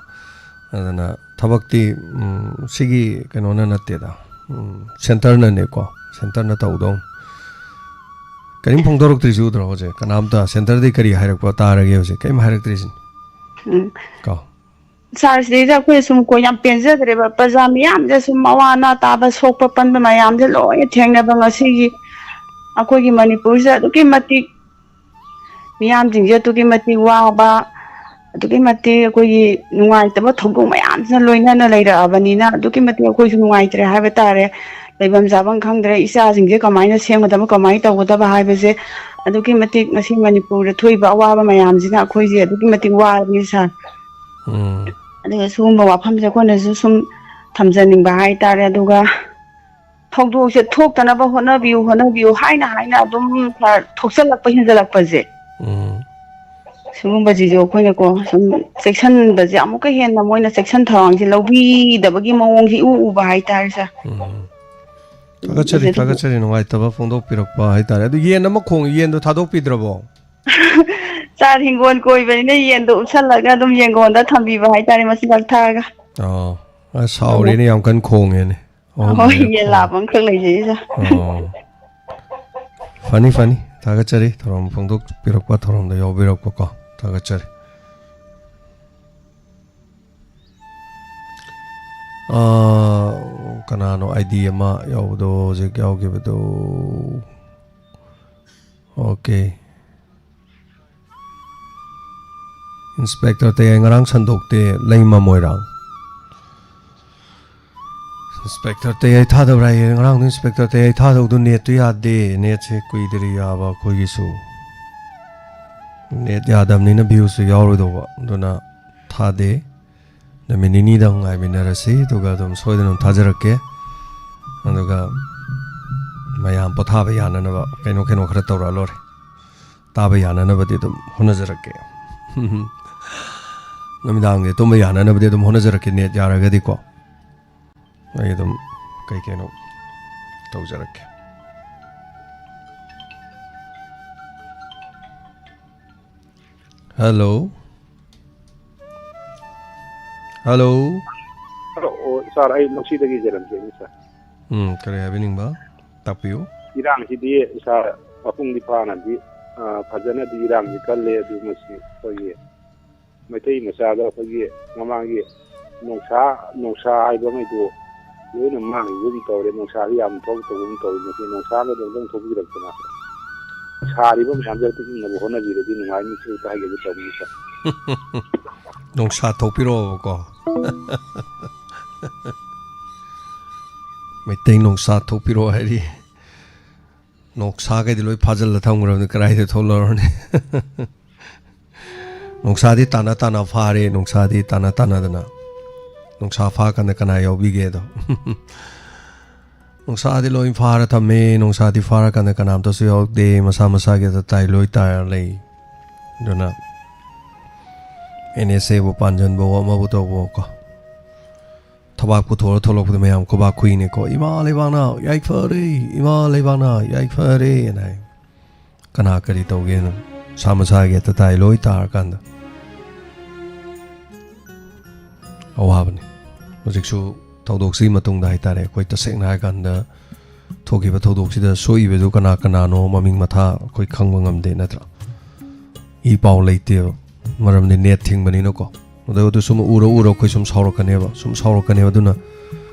ꯑꯗꯨꯅ ꯊꯕꯛꯇꯤ, ꯎꯝ, ꯁꯤꯒꯤ ꯀꯩꯅꯣꯅ ꯅꯠꯇꯦꯗ, ꯎꯝ, centreꯅꯅꯦꯀꯣ, centreꯅ ꯇꯧꯗꯧ꯫ ꯀꯔꯤꯝ ꯐꯣꯡꯗꯣꯔꯛꯇ꯭ꯔꯤꯁꯤ ꯎꯗ꯭ꯔꯣ ꯍꯧꯖꯤꯛ? ꯀꯅꯥꯝꯇ centreꯗꯒꯤ ꯀꯔꯤ ꯍꯥꯏꯔꯛꯄ ꯇꯥꯔꯒꯦ ꯍꯧꯖꯤꯛ? ꯀꯔꯤꯝ ꯍꯥꯏꯔꯛꯇ꯭ꯔꯤꯁꯤꯅꯤ꯫ ꯎꯝ꯫ ꯀꯣ꯫ Sir, ꯁꯤꯗꯩꯗ ꯑꯩꯈꯣꯏ ꯁꯨꯝ ꯀꯣ ꯌꯥꯝ ꯄꯦꯟꯖꯗ꯭ꯔꯦꯕ꯫ ꯄ꯭ꯔꯖꯥ ꯃꯤꯌꯥꯝꯁꯦ ꯁꯨꯝ ꯑꯋꯥ ꯑꯅꯥ ꯇꯥꯕ, ꯁꯣꯛꯄ ꯄꯟꯕ ꯃꯌꯥꯝꯁꯦ ꯂꯣꯏꯅ ꯊꯦꯡꯅꯕ ꯉꯁꯤꯒꯤ ꯑꯩꯈꯣꯏꯒꯤ ꯃꯅꯤꯄꯨꯔꯁꯤꯗ ꯑꯗꯨꯛꯀꯤ ꯃꯇꯤꯛ ꯃꯤꯌꯥꯝꯁꯤꯡꯁꯦ ꯑꯗꯨꯛꯀꯤ ꯃꯇꯤꯛ ꯋꯥꯕ, ꯑꯗꯨꯛꯀꯤ ꯃꯇꯤꯛ ꯑꯩꯈꯣꯏꯒꯤ ꯅꯨꯡꯉꯥꯏꯇꯕ ꯊꯧꯗꯣꯛ ꯃꯌꯥꯝꯁꯤꯅ ꯂꯣꯏꯅꯅ ꯂꯩꯔꯛꯑꯕꯅꯤꯅ ꯑꯗꯨꯛꯀꯤ ꯃꯇꯤꯛ ꯑꯩꯈꯣꯏꯁꯨ ꯅꯨꯡꯉꯥꯏꯇ꯭ꯔꯦ ꯍꯥꯏꯕ ꯇꯥꯔꯦ꯫ ꯂꯩꯐꯝ ꯆꯥꯐꯝ ꯈꯪꯗ꯭ꯔꯦ꯫ ꯏꯆꯥꯁꯤꯡꯁꯦ ꯀꯃꯥꯏꯅ ꯁꯦꯝꯒꯗꯕ, ꯀꯃꯥꯏꯅ ꯇꯧꯒꯗꯕ ꯍꯥꯏꯕꯁꯦ ꯑꯗꯨꯛꯀꯤ ꯃꯇꯤꯛ ꯉꯁꯤ ꯃꯅꯤꯄꯨꯔꯗ ꯊꯣꯛꯏꯕ ꯑꯋꯥꯕ ꯃꯌꯥꯝꯁꯤꯅ ꯑꯩꯈꯣꯏꯁꯦ ꯑꯗꯨꯛꯀꯤ ꯃꯇꯤꯛ ꯋꯥꯔꯕꯅꯤ ꯁꯥꯔ꯫ ꯎꯝ꯫ ꯑꯗꯨꯒ ꯁꯤꯒꯨꯝꯕ ꯋꯥꯐꯝꯁꯦ ꯑꯩꯈꯣꯏꯅꯁꯨ ꯁꯨꯝ ꯊꯝꯖꯅꯤꯡꯕ ꯍꯥꯏꯇꯥꯔꯦ꯫ ꯑꯗꯨꯒ ꯊꯧꯗꯣꯛꯁꯦ ꯊꯣꯛꯇꯅꯕ ꯍꯣꯠꯅꯕꯤꯌꯨ, ꯍꯣꯠꯅꯕꯤꯌꯨ ꯍꯥꯏꯅ ꯍꯥꯏꯅ ꯑꯗꯨꯝ ꯁꯥꯔ ꯊꯣꯛꯆꯜꯂꯛꯄ ꯍꯦꯟꯖꯜꯂꯛꯄꯁꯦ, ꯎꯝ꯫ ꯁꯤꯒꯨꯝꯕꯁꯤꯁꯨ ꯑꯩꯈꯣꯏꯅꯀꯣ ꯁꯨꯝ ꯆꯦꯛꯁꯤꯟꯕꯁꯦ ꯑꯃꯨꯛꯀ ꯍꯦꯟꯅ ꯃꯣꯏꯅ ꯆꯦꯛꯁꯤꯟ ꯊꯧꯔꯥꯡꯁꯦ ꯂꯧꯕꯤꯗꯕꯒꯤ ꯃꯑꯣꯡꯁꯦ ꯏꯎ ꯎꯕ ꯍꯥꯏꯇꯥꯔꯦ ꯁꯥꯔ꯫ ꯎꯝ꯫ ꯊꯥꯒꯠꯆꯔꯤ, ꯃꯁꯤꯗ ꯊꯥꯒꯠꯆꯔꯤ꯫ ꯅꯨꯡꯉꯥꯏꯇꯕ ꯐꯣꯡꯗꯣꯛꯄꯤꯔꯛꯄ ꯍꯥꯏꯇꯥꯔꯦ꯫ ꯑꯗꯨ ꯌꯦꯟ ꯑꯃ ꯈꯣꯡ-, ꯌꯦꯟꯗꯣ ꯊꯥꯗꯣꯛꯄꯤꯗ꯭ꯔꯕꯣ? ꯁꯥꯔ, ꯍꯤꯡꯒꯣꯜ ꯀꯣꯏꯕꯅꯤꯅ ꯌꯦꯟꯗꯣ ꯎꯞꯁꯜꯂꯒ ꯑꯗꯨꯝ ꯌꯦꯡꯒꯣꯟꯗ ꯊꯝꯕꯤꯕ ꯍꯥꯏꯇꯥꯔꯦ, ꯃꯆꯤꯟꯖꯥꯛ ꯊꯥꯛꯑꯒ꯫ ꯑꯣ, ꯑꯁ, ꯁꯥꯎꯔꯦꯅꯦ, ꯌꯥꯝ ꯀꯟꯅ ꯈꯣꯡꯉꯦꯅꯦ꯫ ꯑꯍꯨꯝ ꯍꯣꯏ, ꯃꯔꯤꯔꯛ ꯌꯦꯟ ꯈꯣꯡ-, ꯂꯥꯕ ꯑꯃꯈꯛ ꯂꯩꯖꯩ, ꯁꯥꯔ꯫ ꯑꯣ꯫ ꯐꯅꯤ, ꯐꯅꯤ꯫ ꯊꯥꯒꯠꯆꯔꯤ ꯊꯧꯔꯝ ꯐꯣꯡꯗꯣꯛꯄꯤꯔꯛꯄ, ꯊꯧꯔꯝꯗ ꯌꯥꯎꯕꯤꯔꯛꯄꯀꯣ꯫ ꯊꯥꯒꯠꯆꯔꯤ꯫ ꯑꯥ, ꯀꯅꯥꯅꯣ ID ꯑꯃ ꯌꯥꯎꯕꯗꯣ, ꯍꯧꯖꯤꯛ ꯌꯥꯎꯈꯤꯕꯗꯣ? OK꯫ Inspector ꯇꯌꯥꯏ ꯉꯔꯥꯡ ꯁꯟꯗꯣꯛꯇꯦ, ꯂꯩꯃ ꯃꯣꯏꯔꯥꯡ꯫ Inspector ꯇꯌꯥꯏ ꯊꯥꯗꯕ꯭ꯔꯥ ꯍꯥꯏꯌꯦ꯫ ꯉꯔꯥꯡꯗꯣ Inspector ꯇꯌꯥꯏ ꯊꯥꯗꯧꯗꯣ net ꯇꯨ ꯌꯥꯗꯦ꯫ Net ꯁꯦ ꯀꯨꯏꯗ꯭ꯔꯤ ꯌꯥꯕ ꯑꯩꯈꯣꯏꯒꯤꯁꯨ꯫ Net ꯌꯥꯗꯕꯅꯤꯅ view ꯁꯨ ꯌꯥꯎꯔꯣꯏꯗꯧꯕ꯫ ꯑꯗꯨꯅ ꯊꯥꯗꯦ꯫ ꯅꯨꯃꯤꯠ ꯅꯤꯅꯤꯗꯪ ꯉꯥꯏꯃꯤꯟꯅꯔꯁꯤ, ꯑꯗꯨꯒ ꯑꯗꯨꯝ ꯁꯣꯏꯗꯅ ꯑꯗꯨꯝ ꯊꯥꯖꯔꯛꯀꯦ꯫ ꯑꯗꯨꯒ ꯃꯌꯥꯝ ꯄꯣꯊꯥꯕ ꯌꯥꯅꯅꯕ ꯀꯩꯅꯣ ꯀꯩꯅꯣ ꯈꯔ ꯇꯧꯔꯛꯑ ꯂꯣꯏꯔꯦ꯫ ꯇꯥꯕ ꯌꯥꯅꯅꯕꯗꯤ ꯑꯗꯨꯝ ꯍꯣꯠꯅꯖꯔꯛꯀꯦ꯫ ꯅꯨꯃꯤꯗꯥꯡꯒꯤ ꯇꯨꯝꯕ ꯌꯥꯅꯅꯕꯗꯤ ꯑꯗꯨꯝ ꯍꯣꯠꯅꯖꯔꯛꯀꯦ, net ꯌꯥꯔꯒꯗꯤꯀꯣ꯫ ꯑꯩ ꯑꯗꯨꯝ ꯀꯩ ꯀꯩꯅꯣ ꯇꯧꯖꯔꯛꯀꯦ꯫ Hello꯫ Hello꯫ Hello, ꯑꯣ, sir, ꯑꯩ ꯂꯧꯁꯤꯗꯒꯤ ꯖꯦꯔꯟ ꯁꯦꯡꯅꯤ, sir꯫ ꯎꯝ, ꯀꯔꯤ ꯍꯥꯏꯕꯤꯅꯤꯡꯕ? ꯇꯥꯛꯄꯤꯌꯨ꯫ ꯏꯔꯥꯡꯁꯤꯗꯤ, sir, ꯃꯄꯨꯡꯗꯤ ꯐꯥꯅꯗꯤ, ꯑ, ꯐꯖꯅꯗꯤ ꯏꯔꯥꯡꯁꯤ ꯀꯜꯂꯦ, ꯑꯗꯨ ꯃꯁꯤ ꯑꯩꯈꯣꯏꯒꯤ ꯃꯩꯇꯩ ꯃꯆꯥꯗ ꯑꯩꯈꯣꯏꯒꯤ ꯃꯃꯥꯡꯒꯤ ꯅꯣꯡꯁꯥ, ꯅꯣꯡꯁꯥ ꯍꯥꯏꯕ ꯑꯃꯗꯣ ꯂꯣꯏꯅ ꯃꯥꯡꯈꯤꯕꯒꯨꯝ ꯇꯧꯔꯦ꯫ ꯅꯣꯡꯁꯥꯁꯤ ꯌꯥꯝ ꯊꯣꯛꯇꯕꯒꯨꯝ ꯇꯧꯔꯦ꯫ ꯃꯁꯤ ꯅꯣꯡꯁꯥꯒꯗꯣ ꯑꯝꯇꯪ ꯊꯣꯛꯄꯤꯔꯛꯇꯅ ꯁꯥꯔꯤꯕ ꯃꯌꯥꯝꯁꯦ ꯑꯝꯇ ꯏꯪꯅꯕ ꯍꯣꯠꯅꯕꯤꯔꯗꯤ ꯅꯨꯡꯉꯥꯏꯅꯤ, ꯁꯤ ꯑꯝꯇ ꯍꯥꯏꯖꯒꯦ ꯇꯧꯕꯅꯤ, sir꯫ ꯅꯣꯡꯁꯥ ꯊꯣꯛꯄꯤꯔꯛꯑꯣꯕꯀꯣ꯫ ꯃꯩꯇꯩ ꯅꯣꯡꯁꯥ ꯊꯣꯛꯄꯤꯔꯛꯑꯣ ꯍꯥꯏꯔꯤ꯫ ꯅꯣꯡꯁꯥꯈꯩꯗꯤ ꯂꯣꯏ ꯐꯥꯖꯤꯜꯂ ꯊꯝꯈ꯭ꯔꯕꯅꯤ, ꯀꯗꯥꯏꯗ ꯊꯣꯛꯂꯛꯑꯣꯅꯤ? ꯅꯣꯡꯁꯥꯗꯤ ꯇꯥꯅ ꯇꯥꯅ ꯐꯥꯔꯦ, ꯅꯣꯡꯁꯥꯗꯤ ꯇꯥꯅ ꯇꯥꯅꯗꯅ꯫ ꯅꯣꯡꯁꯥ ꯐꯥꯀꯥꯟꯗ ꯀꯅꯥ ꯌꯥꯎꯕꯤꯒꯦꯗꯣ? ꯅꯣꯡꯁꯥꯗꯤ ꯂꯣꯏ ꯐꯥꯔ ꯊꯝꯃꯦ꯫ ꯅꯣꯡꯁꯥꯗꯤ ꯐꯥꯔꯀꯥꯟꯗ ꯀꯅꯥꯝꯇꯁꯨ ꯌꯥꯎꯗꯦ, ꯃꯁꯥ ꯃꯁꯥꯒꯤ ꯇꯇꯥꯏ ꯂꯣꯏ ꯇꯥꯔ ꯂꯩ꯫ ꯑꯗꯨꯅ ꯑꯦꯟ ꯑꯦꯁ ꯑꯦꯕꯨ ꯄꯥꯟꯖꯟꯕꯋꯣ, ꯑꯃꯕꯨ ꯇꯧꯕꯋꯣ ꯀꯣ, ꯊꯕꯥꯛ ꯄꯨꯊꯣꯛꯑ ꯊꯣꯛꯂꯛꯄꯗ ꯃꯌꯥꯝ ꯈꯨꯕꯥꯛ ꯈꯨꯏꯅꯦꯀꯣ, "ꯏꯃꯥ ꯂꯩꯕꯥꯛꯅ ꯌꯥꯏꯐꯔꯦ, ꯏꯃꯥ ꯂꯩꯕꯥꯛꯅ ꯌꯥꯏꯐꯔꯦ" ꯑꯅ ꯍꯥꯏ꯫ ꯀꯅꯥ ꯀꯔꯤ ꯇꯧꯒꯦꯅ ꯃꯁꯥ ꯃꯁꯥꯒꯤ ꯑꯇꯇꯥꯏ ꯂꯣꯏ ꯇꯥꯔꯀꯥꯟꯗ꯫ ꯑꯋꯥꯕꯅꯤ꯫ ꯍꯧꯖꯤꯛꯁꯨ ꯊꯧꯗꯣꯛꯁꯤꯒꯤ ꯃꯇꯨꯡꯗ ꯍꯥꯏꯇꯥꯔꯦ, ꯑꯩꯈꯣꯏ ꯇꯁꯦꯡꯅ ꯍꯥꯏꯔꯀꯥꯟꯗ ꯊꯣꯛꯈꯤꯕ ꯊꯧꯗꯣꯛꯁꯤꯗ ꯁꯣꯛꯏꯕꯗꯨ ꯀꯅꯥ ꯀꯅꯥꯅꯣ, ꯃꯃꯤꯡ ꯃꯊꯥ ꯑꯩꯈꯣꯏ ꯈꯪꯕ ꯉꯝꯗꯦ, ꯅꯠꯇ꯭ꯔꯥ? ꯏ ꯄꯥꯎ ꯂꯩꯇꯦꯕ, ꯃꯔꯝꯗꯤ ꯅꯦꯠ ꯊꯤꯡꯕꯅꯤꯅꯀꯣ꯫ ꯑꯗꯨ, ꯑꯗꯨ ꯁꯨꯝ ꯎꯔ ꯎꯔ ꯑꯩꯈꯣꯏ ꯁꯨꯝ ꯁꯥꯎꯔꯛꯀꯅꯦꯕ, ꯁꯨꯝ ꯁꯥꯎꯔꯛꯀꯅꯦꯕ꯫ ꯑꯗꯨꯅ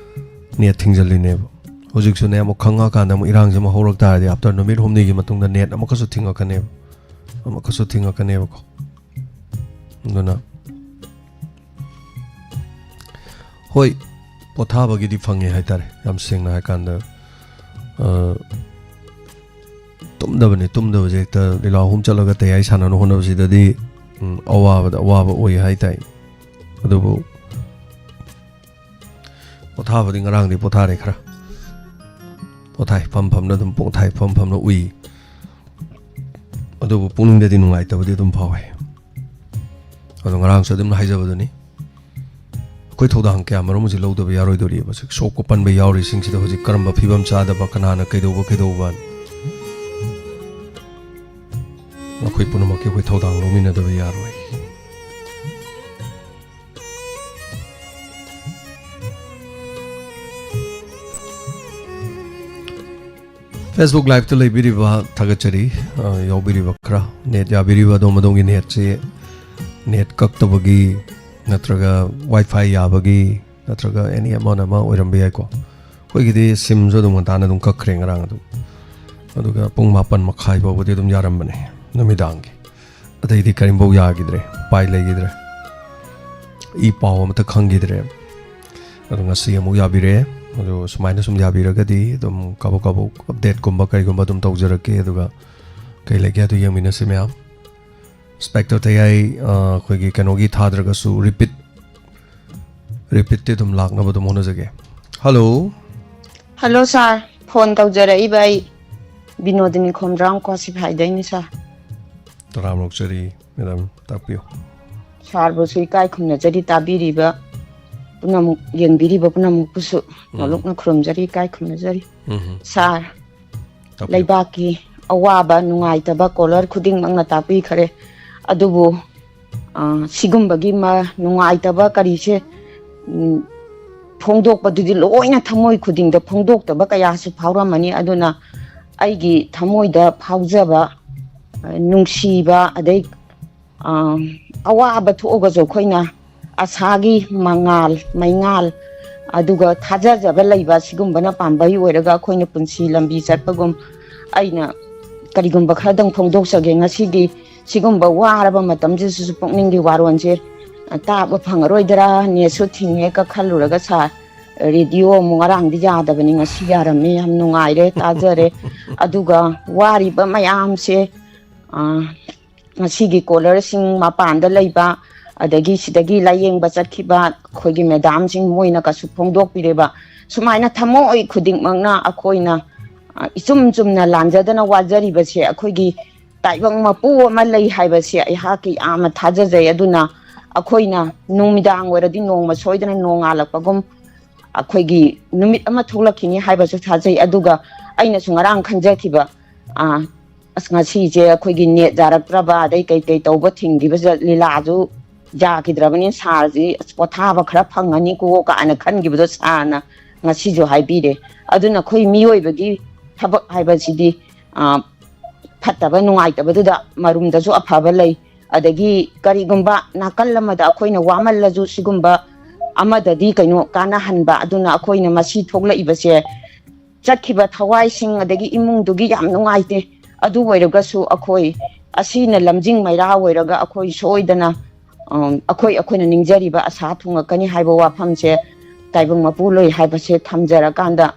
ꯅꯦꯠ ꯊꯤꯡꯖꯤꯜꯂꯤꯅꯦꯕ꯫ ꯍꯧꯖꯤꯛꯁꯨꯅꯦ, ꯑꯃꯨꯛ ꯈꯪꯉꯛꯑꯀꯥꯟꯗ ꯑꯃꯨꯛ ꯏꯔꯥꯡꯁꯦ ꯑꯃꯨꯛ ꯍꯧꯔꯛ ꯇꯥꯔꯗꯤ, after ꯅꯨꯃꯤꯠ ꯍꯨꯝꯅꯤꯒꯤ ꯃꯇꯨꯡꯗ ꯅꯦꯠ ꯑꯃꯨꯛꯀꯁꯨ ꯊꯤꯡꯉꯛꯀꯅꯦꯕ, ꯑꯃꯨꯛꯀꯁꯨ ꯊꯤꯡꯉꯛꯀꯅꯦꯕꯀꯣ꯫ ꯑꯗꯨꯅ ꯍꯣꯏ, ꯄꯣꯊꯥꯕꯒꯤꯗꯤ ꯐꯪꯉꯦ ꯍꯥꯏꯇꯥꯔꯦ, ꯌꯥꯝ ꯁꯦꯡꯅ ꯍꯥꯏꯀꯥꯟꯗ꯫ ꯑ, ꯇꯨꯝꯗꯕꯅꯤ, ꯇꯨꯝꯗꯕꯁꯦ ꯍꯦꯛꯇ ꯂꯤꯂꯥ ꯑꯍꯨꯝ ꯆꯠꯂꯒ ꯇꯌꯥꯏ ꯁꯥꯟꯅꯅ ꯍꯣꯠꯅꯕꯁꯤꯗꯗꯤ, ꯎꯝ, ꯑꯋꯥꯕꯗ ꯑꯋꯥꯕ ꯑꯣꯏ ꯍꯥꯏꯇꯥꯏ꯫ ꯑꯗꯨꯕꯨ ꯄꯣꯊꯥꯕꯗꯤ ꯉꯔꯥꯡꯗꯤ ꯄꯣꯊꯥꯔꯦ ꯈꯔ꯫ ꯄꯣꯊꯥꯏ, ꯐꯝ ꯐꯝꯅ ꯑꯗꯨꯝ ꯄꯣꯊꯥꯏ, ꯐꯝ ꯐꯝꯅ ꯎꯏ꯫ ꯑꯗꯨꯕꯨ ꯄꯨꯛꯅꯤꯡꯗꯗꯤ ꯅꯨꯡꯉꯥꯏꯇꯕꯗꯤ ꯑꯗꯨꯝ ꯐꯥꯎꯋꯦ꯫ ꯑꯗꯣ ꯉꯔꯥꯡꯁꯨ ꯑꯗꯨꯝ ꯍꯥꯏꯖꯕꯗꯨꯅꯤ, ꯑꯩꯈꯣꯏ ꯊꯧꯗꯥꯡ ꯀꯌꯥ ꯃꯔꯨꯝ ꯑꯁꯤ ꯂꯧꯗꯕ ꯌꯥꯔꯣꯏꯗꯣꯔꯤꯕ꯫ ꯍꯧꯖꯤꯛ ꯁꯣꯛꯄ ꯄꯟꯕ ꯌꯥꯎꯔꯤꯁꯤꯡꯁꯤꯗ ꯍꯧꯖꯤꯛ ꯀꯔꯝꯕ ꯐꯤꯕꯝ ꯆꯥꯗꯕ, ꯀꯅꯥꯅ ꯀꯩꯗꯧꯕ ꯀꯩꯗꯧꯕ, ꯃꯈꯣꯏ ꯄꯨꯝꯅꯃꯛꯀꯤ ꯑꯩꯈꯣꯏ ꯊꯧꯗꯥꯡ ꯂꯧꯃꯤꯟꯅꯗꯕ ꯌꯥꯔꯣꯏ꯫ Facebook Live-ꯇ ꯂꯩꯕꯤꯔꯤꯕ ꯊꯥꯒꯠꯆꯔꯤ, ꯑ, ꯌꯥꯎꯕꯤꯔꯤꯕ ꯈꯔ꯫ ꯅꯦꯠ ꯌꯥꯕꯤꯔꯤꯕ ꯑꯗꯣꯝ ꯑꯗꯣꯝꯒꯤ ꯅꯦꯠꯁꯤ, ꯅꯦꯠ ꯀꯛꯇꯕꯒꯤ ꯅꯠꯇ꯭ꯔꯒ Wi-Fi ꯌꯥꯕꯒꯤ ꯅꯠꯇ꯭ꯔꯒ ꯑꯦꯅꯤ ꯑꯃꯅ ꯑꯃ ꯑꯣꯏꯔꯝꯕ ꯌꯥꯏꯀꯣ꯫ ꯑꯩꯈꯣꯏꯒꯤꯗꯤ ꯁꯤꯝꯁꯨ ꯑꯗꯨꯝ ꯉꯟꯇꯥꯅ ꯑꯗꯨꯝ ꯀꯛꯈ꯭ꯔꯦ ꯉꯔꯥꯡ ꯑꯗꯨꯝ, ꯑꯗꯨꯒ ꯄꯨꯡ ꯃꯥꯄꯟ ꯃꯈꯥꯏ ꯐꯥꯎꯕꯗꯤ ꯑꯗꯨꯝ ꯌꯥꯔꯝꯕꯅꯦ ꯅꯨꯃꯤꯗꯥꯡꯒꯤ꯫ ꯑꯇꯩꯗꯤ ꯀꯔꯤꯝꯐꯥꯎ ꯌꯥꯈꯤꯗ꯭ꯔꯦ, ꯎꯄꯥꯏ ꯂꯩꯈꯤꯗ꯭ꯔꯦ, ꯏ ꯄꯥꯎ ꯑꯃꯇ ꯈꯪꯈꯤꯗ꯭ꯔꯦ꯫ ꯑꯗꯣ ꯉꯁꯤ ꯑꯃꯨꯛ ꯌꯥꯕꯤꯔꯦ꯫ ꯑꯗꯣ ꯁꯨꯃꯥꯏꯅ ꯁꯨꯝ ꯌꯥꯕꯤꯔꯒꯗꯤ ꯑꯗꯨꯝ ꯀꯥꯕꯣꯛ ꯀꯥꯕꯣꯛ ꯑꯞꯗꯦꯠꯀꯨꯝꯕ ꯀꯔꯤꯒꯨꯝꯕ ꯑꯗꯨꯝ ꯇꯧꯖꯔꯛꯀꯦ꯫ ꯑꯗꯨꯒ ꯀꯩ ꯂꯩꯒꯦ ꯑꯗꯨ ꯌꯦꯡꯃꯤꯟꯅꯁꯤ ꯃꯌꯥꯝ꯫ ꯏꯟꯁꯄꯦꯛꯇꯔ ꯇꯌꯥꯏ, ꯑ, ꯑꯩꯈꯣꯏꯒꯤ ꯀꯩꯅꯣꯒꯤ ꯊꯥꯗ꯭ꯔꯒꯁꯨ ꯔꯤꯄꯤꯠ, ꯔꯤꯄꯤꯠꯇꯤ ꯑꯗꯨꯝ ꯂꯥꯛꯅꯕ ꯑꯗꯨꯝ ꯍꯣꯠꯅꯖꯒꯦ꯫ ꯍꯜꯂꯣ꯫ ꯍꯜꯂꯣ ꯁꯥꯔ, ꯐꯣꯟ ꯇꯧꯖꯔꯛꯏꯕ ꯑꯩ ꯕꯤꯅꯣꯗꯤꯅꯤ ꯈꯣꯝꯗ꯭ꯔꯥꯝ ꯀ꯭ꯋꯥꯁꯤꯐꯥꯏꯗꯩꯅꯤ ꯁꯥꯔ꯫ ꯇꯔꯥꯝꯅ ꯑꯣꯛꯆꯔꯤ꯫ ꯃꯦꯗꯥꯝ, ꯇꯥꯛꯄꯤꯌꯨ꯫ ꯁꯥꯔꯕꯨꯁꯨ ꯏꯀꯥꯏ ꯈꯨꯝꯅꯖꯔꯤ, ꯇꯥꯕꯤꯔꯤꯕ ꯄꯨꯝꯅꯃꯛ, ꯌꯦꯡꯕꯤꯔꯤꯕ ꯄꯨꯝꯅꯃꯛꯄꯨꯁꯨ ꯎꯝ꯫ ꯅꯣꯂꯨꯛꯅ ꯈꯨꯔꯨꯝꯖꯔꯤ, ꯏꯀꯥꯏ ꯈꯨꯝꯅꯖꯔꯤ꯫ ꯎꯝ꯫ ꯁꯥꯔ, ꯇꯥꯛꯄꯤꯌꯨ꯫ ꯂꯩꯕꯥꯛꯀꯤ ꯑꯋꯥꯕ, ꯅꯨꯡꯉꯥꯏꯇꯕ ꯀꯣꯂꯔ ꯈꯨꯗꯤꯡꯃꯛꯅ ꯇꯥꯛꯄꯤꯈꯔꯦ꯫ ꯑꯗꯨꯕꯨ, ꯑ, ꯁꯤꯒꯨꯝꯕꯒꯤ ꯃ-, ꯅꯨꯡꯉꯥꯏꯇꯕ ꯀꯔꯤꯁꯦ, ꯎꯝ, ꯐꯣꯡꯗꯣꯛꯄꯗꯨꯗꯤ ꯂꯣꯏꯅ ꯊꯃꯣꯏ ꯈꯨꯗꯤꯡꯗ ꯐꯣꯡꯗꯣꯛꯇꯕ ꯀꯌꯥꯁꯨ ꯐꯥꯎꯔꯝꯃꯅꯤ꯫ ꯑꯗꯨꯅ ꯑꯩꯒꯤ ꯊꯃꯣꯏꯗ ꯐꯥꯎꯖꯕ, ꯑ, ꯅꯨꯡꯁꯤꯕ, ꯑꯗꯩ, ꯑ, ꯑꯋꯥꯕ ꯊꯣꯛꯑꯒꯁꯨ ꯑꯩꯈꯣꯏꯅ ꯑꯁꯥꯒꯤ ꯃꯉꯥꯜ, ꯃꯩꯉꯥꯜ, ꯑꯗꯨꯒ ꯊꯥꯖꯖꯕ ꯂꯩꯕ, ꯁꯤꯒꯨꯝꯕꯅ ꯄꯥꯝꯕꯩ ꯑꯣꯏꯔꯒ ꯑꯩꯈꯣꯏꯅ ꯄꯨꯟꯁꯤ ꯂꯝꯕꯤ ꯆꯠꯄꯒꯨꯝ꯫ ꯑꯩꯅ ꯀꯔꯤꯒꯨꯝꯕ ꯈꯔꯗꯪ ꯐꯣꯡꯗꯣꯛꯆꯒꯦ꯫ ꯉꯁꯤꯗꯤ ꯁꯤꯒꯨꯝꯕ ꯋꯥꯔꯕ ꯃꯇꯝꯁꯤꯗꯁꯨ ꯄꯨꯛꯅꯤꯡꯒꯤ ꯋꯥꯔꯣꯜꯁꯦ, ꯑ, ꯇꯥꯕ ꯐꯪꯉꯔꯣꯏꯗ꯭ꯔꯥ, ꯅꯦꯠꯁꯨ ꯊꯤꯡꯉꯦ ꯀ ꯈꯜꯂꯨꯔꯒ ꯁꯥꯔ, ꯔꯦꯗꯤꯑꯣ ꯑꯃꯨꯛ ꯉꯔꯥꯡꯗꯤ ꯌꯥꯗꯕꯅꯤ, ꯉꯁꯤ ꯌꯥꯔꯝꯃꯦ, ꯌꯥꯝ ꯅꯨꯡꯉꯥꯏꯔꯦ, ꯇꯥꯖꯔꯦ꯫ ꯑꯗꯨꯒ ꯋꯥꯔꯤꯕ ꯃꯌꯥꯝꯁꯦ, ꯑ, ꯉꯁꯤꯒꯤ ꯀꯣꯂꯔꯁꯤꯡ ꯃꯄꯥꯟꯗ ꯂꯩꯕ, ꯑꯗꯒꯤ ꯁꯤꯗꯒꯤ ꯂꯥꯏꯌꯦꯡꯕ ꯆꯠꯈꯤꯕ ꯑꯩꯈꯣꯏꯒꯤ ꯃꯦꯗꯥꯝꯁꯤꯡ, ꯃꯣꯏꯅ ꯀꯁꯨ ꯐꯣꯡꯗꯣꯛꯄꯤꯔꯦꯕ꯫ ꯁꯨꯃꯥꯏꯅ ꯊꯃꯣꯏ ꯈꯨꯗꯤꯡꯃꯛꯅ ꯑꯩꯈꯣꯏꯅ, ꯑ, ꯏꯆꯨꯝ ꯆꯨꯝꯅ ꯂꯥꯟꯖꯗꯅ ꯋꯥꯖꯔꯤꯕꯁꯦ ꯑꯩꯈꯣꯏꯒꯤ ꯇꯥꯏꯕꯪ ꯃꯄꯨ ꯑꯃ ꯂꯩ ꯍꯥꯏꯕꯁꯦ ꯑꯩꯍꯥꯛꯀꯤ ꯌꯥꯝꯅ ꯊꯥꯖꯖꯩ꯫ ꯑꯗꯨꯅ ꯑꯩꯈꯣꯏꯅ ꯅꯨꯃꯤꯗꯥꯡ ꯑꯣꯏꯔꯗꯤ ꯅꯣꯡꯃ ꯁꯣꯏꯗꯅ ꯅꯣꯡꯉꯥꯜꯂꯛꯄꯒꯨꯝ ꯑꯩꯈꯣꯏꯒꯤ ꯅꯨꯃꯤꯠ ꯑꯃ ꯊꯣꯛꯂꯛꯈꯤꯅꯤ ꯍꯥꯏꯕꯁꯨ ꯊꯥꯖꯩ꯫ ꯑꯗꯨꯒ ꯑꯩꯅꯁꯨ ꯉꯔꯥꯡ ꯈꯟꯖꯈꯤꯕ, ꯑ, ꯑꯁ, ꯉꯁꯤꯁꯦ ꯑꯩꯈꯣꯏꯒꯤ ꯅꯦꯠ ꯌꯥꯔꯛꯇ꯭ꯔꯕ, ꯑꯗꯩ ꯀꯩ ꯀꯩ ꯇꯧꯕ ꯊꯤꯡꯈꯤꯕ ꯖ-, ꯂꯤꯂꯥꯁꯨ ꯌꯥꯈꯤꯗ꯭ꯔꯕꯅꯤꯅ ꯁꯥꯔꯁꯤ, ꯑꯁ, ꯄꯣꯊꯥꯕ ꯈꯔ ꯐꯪꯉꯅꯤꯀꯣ ꯀꯥꯏꯅ ꯈꯟꯈꯤꯕꯗꯣ ꯁꯥꯔꯅ ꯉꯁꯤꯁꯨ ꯍꯥꯏꯕꯤꯔꯦ꯫ ꯑꯗꯨꯅ ꯑꯩꯈꯣꯏ ꯃꯤꯑꯣꯏꯕꯒꯤ ꯊꯕꯛ ꯍꯥꯏꯕꯁꯤꯗꯤ, ꯑ, ꯐꯠꯇꯕ ꯅꯨꯡꯉꯥꯏꯇꯕꯗꯨꯗ ꯃꯔꯨꯝꯗꯁꯨ ꯑꯐꯕ ꯂꯩ, ꯑꯗꯒꯤ ꯀꯔꯤꯒꯨꯝꯕ ꯅꯥꯀꯜ ꯑꯃꯗ ꯑꯩꯈꯣꯏꯅ ꯋꯥꯃꯜꯂꯁꯨ ꯁꯤꯒꯨꯝꯕ ꯑꯃꯗꯗꯤ ꯀꯩꯅꯣ ꯀꯥꯟꯅꯍꯟꯕ꯫ ꯑꯗꯨꯅ ꯑꯩꯈꯣꯏꯅ ꯃꯁꯤ ꯊꯣꯛꯂꯛꯏꯕꯁꯦ ꯆꯠꯈꯤꯕ ꯊꯋꯥꯏꯁꯤꯡ ꯑꯗꯒꯤ ꯏꯃꯨꯡꯗꯨꯒꯤ ꯌꯥꯝ ꯅꯨꯡꯉꯥꯏꯇꯦ꯫ ꯑꯗꯨ ꯑꯣꯏꯔꯒꯁꯨ ꯑꯩꯈꯣꯏ ꯑꯁꯤꯅ ꯂꯝꯖꯤꯡ ꯃꯩꯔꯥ ꯑꯣꯏꯔꯒ ꯑꯩꯈꯣꯏ ꯁꯣꯏꯗꯅ, ꯎꯝ, ꯑꯩꯈꯣꯏ, ꯑꯩꯈꯣꯏꯅ ꯅꯤꯡꯖꯔꯤꯕ ꯑꯁꯥ ꯊꯨꯡꯉꯛꯀꯅꯤ ꯍꯥꯏꯕ ꯋꯥꯐꯝꯁꯦ ꯇꯥꯏꯕꯪ ꯃꯄꯨ ꯂꯣꯏ ꯍꯥꯏꯕꯁꯦ ꯊꯝꯖꯔꯀꯥꯟꯗ,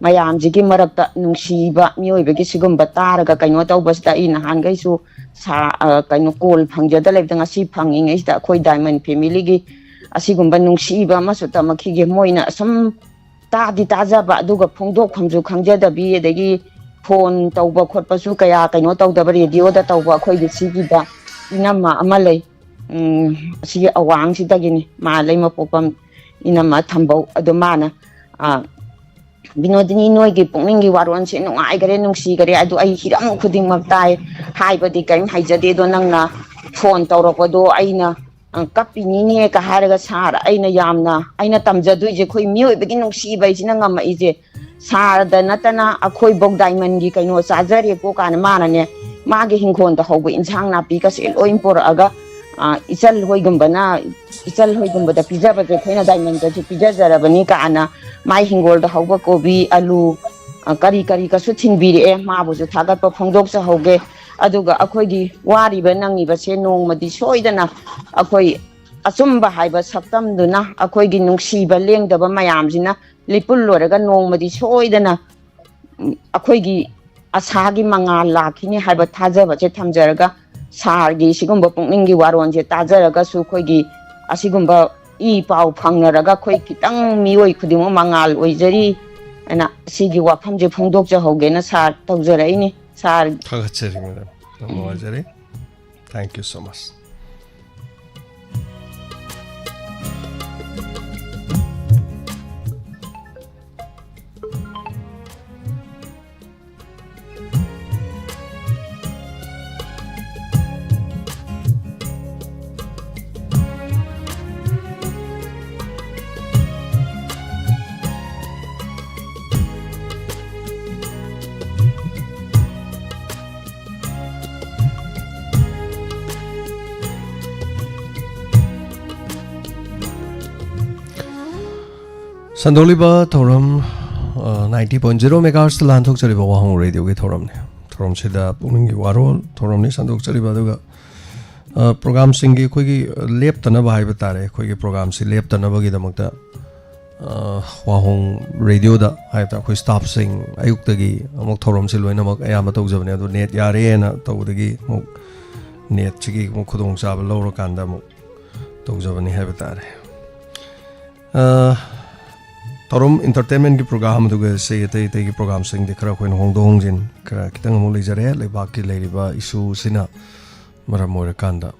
ꯃꯌꯥꯝꯁꯤꯒꯤ ꯃꯔꯛꯇ ꯅꯨꯡꯁꯤꯕ ꯃꯤꯑꯣꯏꯕꯒꯤ ꯁꯤꯒꯨꯝꯕ ꯇꯥꯔꯒ ꯀꯩꯅꯣ ꯇꯧꯕꯁꯤꯗ, ꯑꯩ ꯅꯍꯥꯟꯈꯩꯁꯨ ꯁꯥ-, ꯑ, ꯀꯩꯅꯣ, ꯀꯣꯜ ꯐꯪꯖꯗ ꯂꯩꯕꯗ, ꯉꯁꯤ ꯐꯪꯉꯤꯉꯩꯁꯤꯗ ꯑꯩꯈꯣꯏ ꯗꯥꯏꯃꯟ ꯐꯦꯃꯤꯂꯤꯒꯤ ꯑꯁꯤꯒꯨꯝꯕ ꯅꯨꯡꯁꯤꯕ ꯑꯃꯁꯨ ꯇꯝꯃꯛꯈꯤꯒꯦ꯫ ꯃꯣꯏꯅ ꯑꯁꯨꯝ ꯇꯥꯗꯤ ꯇꯥꯖꯕ, ꯑꯗꯨꯒ ꯐꯣꯡꯗꯣꯛꯐꯝꯁꯨ ꯈꯪꯖꯗꯕꯤ, ꯑꯗꯒꯤ ꯐꯣꯟ ꯇꯧꯕ ꯈꯣꯠꯄꯁꯨ ꯀꯌꯥ ꯀꯩꯅꯣ ꯇꯧꯗꯕ, ꯔꯦꯗꯤꯑꯣꯗ ꯇꯧꯕ꯫ ꯑꯩꯈꯣꯏꯒꯤ ꯁꯤꯒꯤꯗ ꯏꯅꯝꯃ ꯑꯃ ꯂꯩ, ꯎꯝ, ꯑꯁꯤꯒꯤ ꯑꯋꯥꯡꯁꯤꯗꯒꯤꯅꯤ, ꯃꯥ ꯂꯩꯃꯄꯣꯛꯄꯝ ꯏꯅꯝꯃ ꯊꯝꯕꯧ꯫ ꯑꯗꯣ ꯃꯥꯅ, ꯑ, "ꯕꯤꯅꯣꯗꯤꯅꯤ, ꯅꯣꯏꯒꯤ ꯄꯨꯛꯅꯤꯡꯒꯤ ꯋꯥꯔꯣꯜꯁꯦ ꯅꯨꯡꯉꯥꯏꯈꯔꯦ, ꯅꯨꯡꯁꯤꯈꯔꯦ, ꯑꯗꯨ ꯑꯩ ꯍꯤꯔꯝ ꯈꯨꯗꯤꯡꯃꯛ ꯇꯥꯏ, ꯍꯥꯏꯕꯗꯤ ꯀꯔꯤꯝ ꯍꯩꯖꯗꯦ, ꯑꯗꯣ ꯅꯪꯅ ꯐꯣꯟ ꯇꯧꯔꯛꯄꯗꯣ ꯑꯩꯅ, ꯑ, ꯀꯞꯄꯤꯅꯤꯅꯦ" ꯀ ꯍꯥꯏꯔꯒ, "ꯁꯥꯔ, ꯑꯩꯅ ꯌꯥꯝꯅ, ꯑꯩꯅ ꯇꯝꯖꯗꯣꯏꯁꯦ, ꯑꯩꯈꯣꯏ ꯃꯤꯑꯣꯏꯕꯒꯤ ꯅꯨꯡꯁꯤꯕ ꯍꯥꯏꯁꯤꯅ ꯉꯝꯃꯛꯏꯁꯦ, ꯁꯥꯔꯗ ꯅꯠꯇꯅ ꯑꯩꯈꯣꯏꯐꯧ ꯗꯥꯏꯃꯟꯒꯤ ꯀꯩꯅꯣ ꯆꯥꯖꯔꯦꯀꯣ" ꯀꯥꯏꯅ ꯃꯥꯅꯅꯦ, ꯃꯥꯒꯤ ꯍꯤꯡꯈꯣꯜꯗ ꯍꯧꯕ ꯏꯟꯁꯥꯡ ꯅꯥꯄꯤꯒꯁꯦ ꯂꯣꯏ ꯄꯨꯔꯛꯑꯒ, ꯑ, ꯏꯆꯜ ꯍꯣꯏꯒꯨꯝꯕꯅ, ꯏꯆꯜ ꯍꯣꯏꯒꯨꯝꯕꯗ ꯄꯤꯖꯕꯁꯦ ꯑꯩꯈꯣꯏꯅ ꯗꯥꯏꯃꯟꯗꯁꯨ ꯄꯤꯖꯖꯔꯕꯅꯤ ꯀꯥꯏꯅ, ꯃꯥꯏ ꯍꯤꯡꯒꯣꯜꯗ ꯍꯧꯕ ꯀꯣꯕꯤ, ꯑꯂꯨ, ꯑ, ꯀꯔꯤ ꯀꯔꯤ ꯀꯁꯨ ꯊꯤꯟꯕꯤꯔꯛꯑꯦ꯫ ꯃꯥꯕꯨꯁꯨ ꯊꯥꯒꯠꯄ ꯐꯣꯡꯗꯣꯛꯆꯍꯧꯒꯦ꯫ ꯑꯗꯨꯒ ꯑꯩꯈꯣꯏꯒꯤ ꯋꯥꯔꯤꯕ ꯅꯪꯉꯤꯕꯁꯦ ꯅꯣꯡꯃꯗꯤ ꯁꯣꯏꯗꯅ ꯑꯩꯈꯣꯏ ꯑꯆꯨꯝꯕ ꯍꯥꯏꯕ ꯁꯛꯇꯝꯗꯨꯅ, ꯑꯩꯈꯣꯏꯒꯤ ꯅꯨꯡꯁꯤꯕ ꯂꯦꯡꯗꯕ ꯃꯌꯥꯝꯁꯤꯅ ꯂꯤꯄꯨꯜ ꯂꯣꯏꯔꯒ ꯅꯣꯡꯃꯗꯤ ꯁꯣꯏꯗꯅ, ꯎꯝ, ꯑꯩꯈꯣꯏꯒꯤ ꯑꯁꯥꯒꯤ ꯃꯉꯥꯜ ꯂꯥꯛꯈꯤꯅꯤ ꯍꯥꯏꯕ ꯊꯥꯖꯕꯁꯦ ꯊꯝꯖꯔꯒ, ꯁꯥꯔꯒꯤ ꯁꯤꯒꯨꯝꯕ ꯄꯨꯛꯅꯤꯡꯒꯤ ꯋꯥꯔꯣꯜꯁꯦ ꯇꯥꯖꯔꯒꯁꯨ, ꯑꯩꯈꯣꯏꯒꯤ ꯑꯁꯤꯒꯨꯝꯕ ꯏ ꯄꯥꯎ ꯐꯪꯅꯔꯒ, ꯑꯩꯈꯣꯏ ꯈꯤꯇꯪ ꯃꯤꯑꯣꯏ ꯈꯨꯗꯤꯡꯃꯛ ꯃꯉꯥꯜ ꯑꯣꯏꯖꯔꯤ ꯍꯥꯏꯅ ꯁꯤꯒꯤ ꯋꯥꯐꯝꯁꯦ ꯐꯣꯡꯗꯣꯛꯆꯍꯧꯒꯦꯅ ꯁꯥꯔ ꯇꯧꯖꯔꯛꯏꯅꯤ꯫ ꯁꯥꯔ꯫ ꯊꯥꯒꯠꯆꯔꯤ, ꯃꯦꯗꯥꯝ꯫ ꯌꯥꯝ ꯅꯨꯡꯉꯥꯏꯖꯔꯤ꯫ Thank you so much. ꯁꯟꯗꯣꯛꯂꯤꯕ ꯊꯧꯔꯝ, ꯑ, ninety point zero megahertz ꯇ ꯂꯥꯟꯊꯣꯛꯆꯔꯤꯕ ꯋꯥꯍꯪ ꯔꯦꯗꯤꯑꯣꯒꯤ ꯊꯧꯔꯝꯅꯤ꯫ ꯊꯧꯔꯝꯁꯤꯗ ꯄꯨꯛꯅꯤꯡꯒꯤ ꯋꯥꯔꯣꯜ ꯊꯧꯔꯝꯅꯤ ꯁꯟꯗꯣꯛꯆꯔꯤꯕ, ꯑꯗꯨꯒ, ꯑ, ꯄ꯭ꯔꯣꯒꯥꯝꯁꯤꯡꯒꯤ ꯑꯩꯈꯣꯏꯒꯤ, ꯑ, ꯂꯦꯞꯇꯅꯕ ꯍꯥꯏꯕ ꯇꯥꯔꯦ, ꯑꯩꯈꯣꯏꯒꯤ ꯄ꯭ꯔꯣꯒꯥꯝꯁꯤ ꯂꯦꯞꯇꯅꯕꯒꯤꯗꯃꯛꯇ ꯑ, ꯋꯥꯍꯣꯡ ꯔꯦꯗꯤꯑꯣꯗ ꯍꯥꯏꯕꯗ ꯑꯩꯈꯣꯏ ꯁ꯭ꯇꯥꯐꯁꯤꯡ ꯑꯌꯨꯛꯇꯒꯤ ꯑꯃꯨꯛ ꯊꯧꯔꯝꯁꯤ ꯂꯣꯏꯅꯃꯛ ꯑꯌꯥꯝꯕ ꯇꯧꯖꯕꯅꯦ꯫ ꯑꯗꯣ ꯅꯦꯠ ꯌꯥꯔꯦꯅ ꯇꯧꯕꯗꯒꯤ ꯑꯃꯨꯛ ꯅꯦꯠꯁꯤꯒꯤ ꯑꯃꯨꯛ ꯈꯨꯗꯣꯡꯆꯥꯕ ꯂꯧꯔꯀꯥꯟꯗ ꯑꯃꯨꯛ ꯇꯧꯖꯕꯅꯤ ꯍꯥꯏꯕ ꯇꯥꯔꯦ꯫ ꯑ, ꯊꯧꯔꯝ entertainmentꯀꯤ program, ꯑꯗꯨꯒ ꯁꯤ ꯑꯇꯩ ꯑꯇꯩꯒꯤ programꯁꯤꯡꯗꯤ ꯈꯔ ꯑꯩꯈꯣꯏꯅ ꯍꯣꯡꯗꯣꯛ ꯍꯣꯡꯖꯤꯟ ꯈꯔ ꯈꯤꯇꯪ ꯑꯃꯨꯛ ꯂꯩꯖꯔꯦ, ꯂꯩꯕꯥꯛꯀꯤ ꯂꯩꯔꯤꯕ issueꯁꯤꯅ ꯃꯔꯝ ꯑꯣꯏꯔꯀꯥꯟꯗ꯫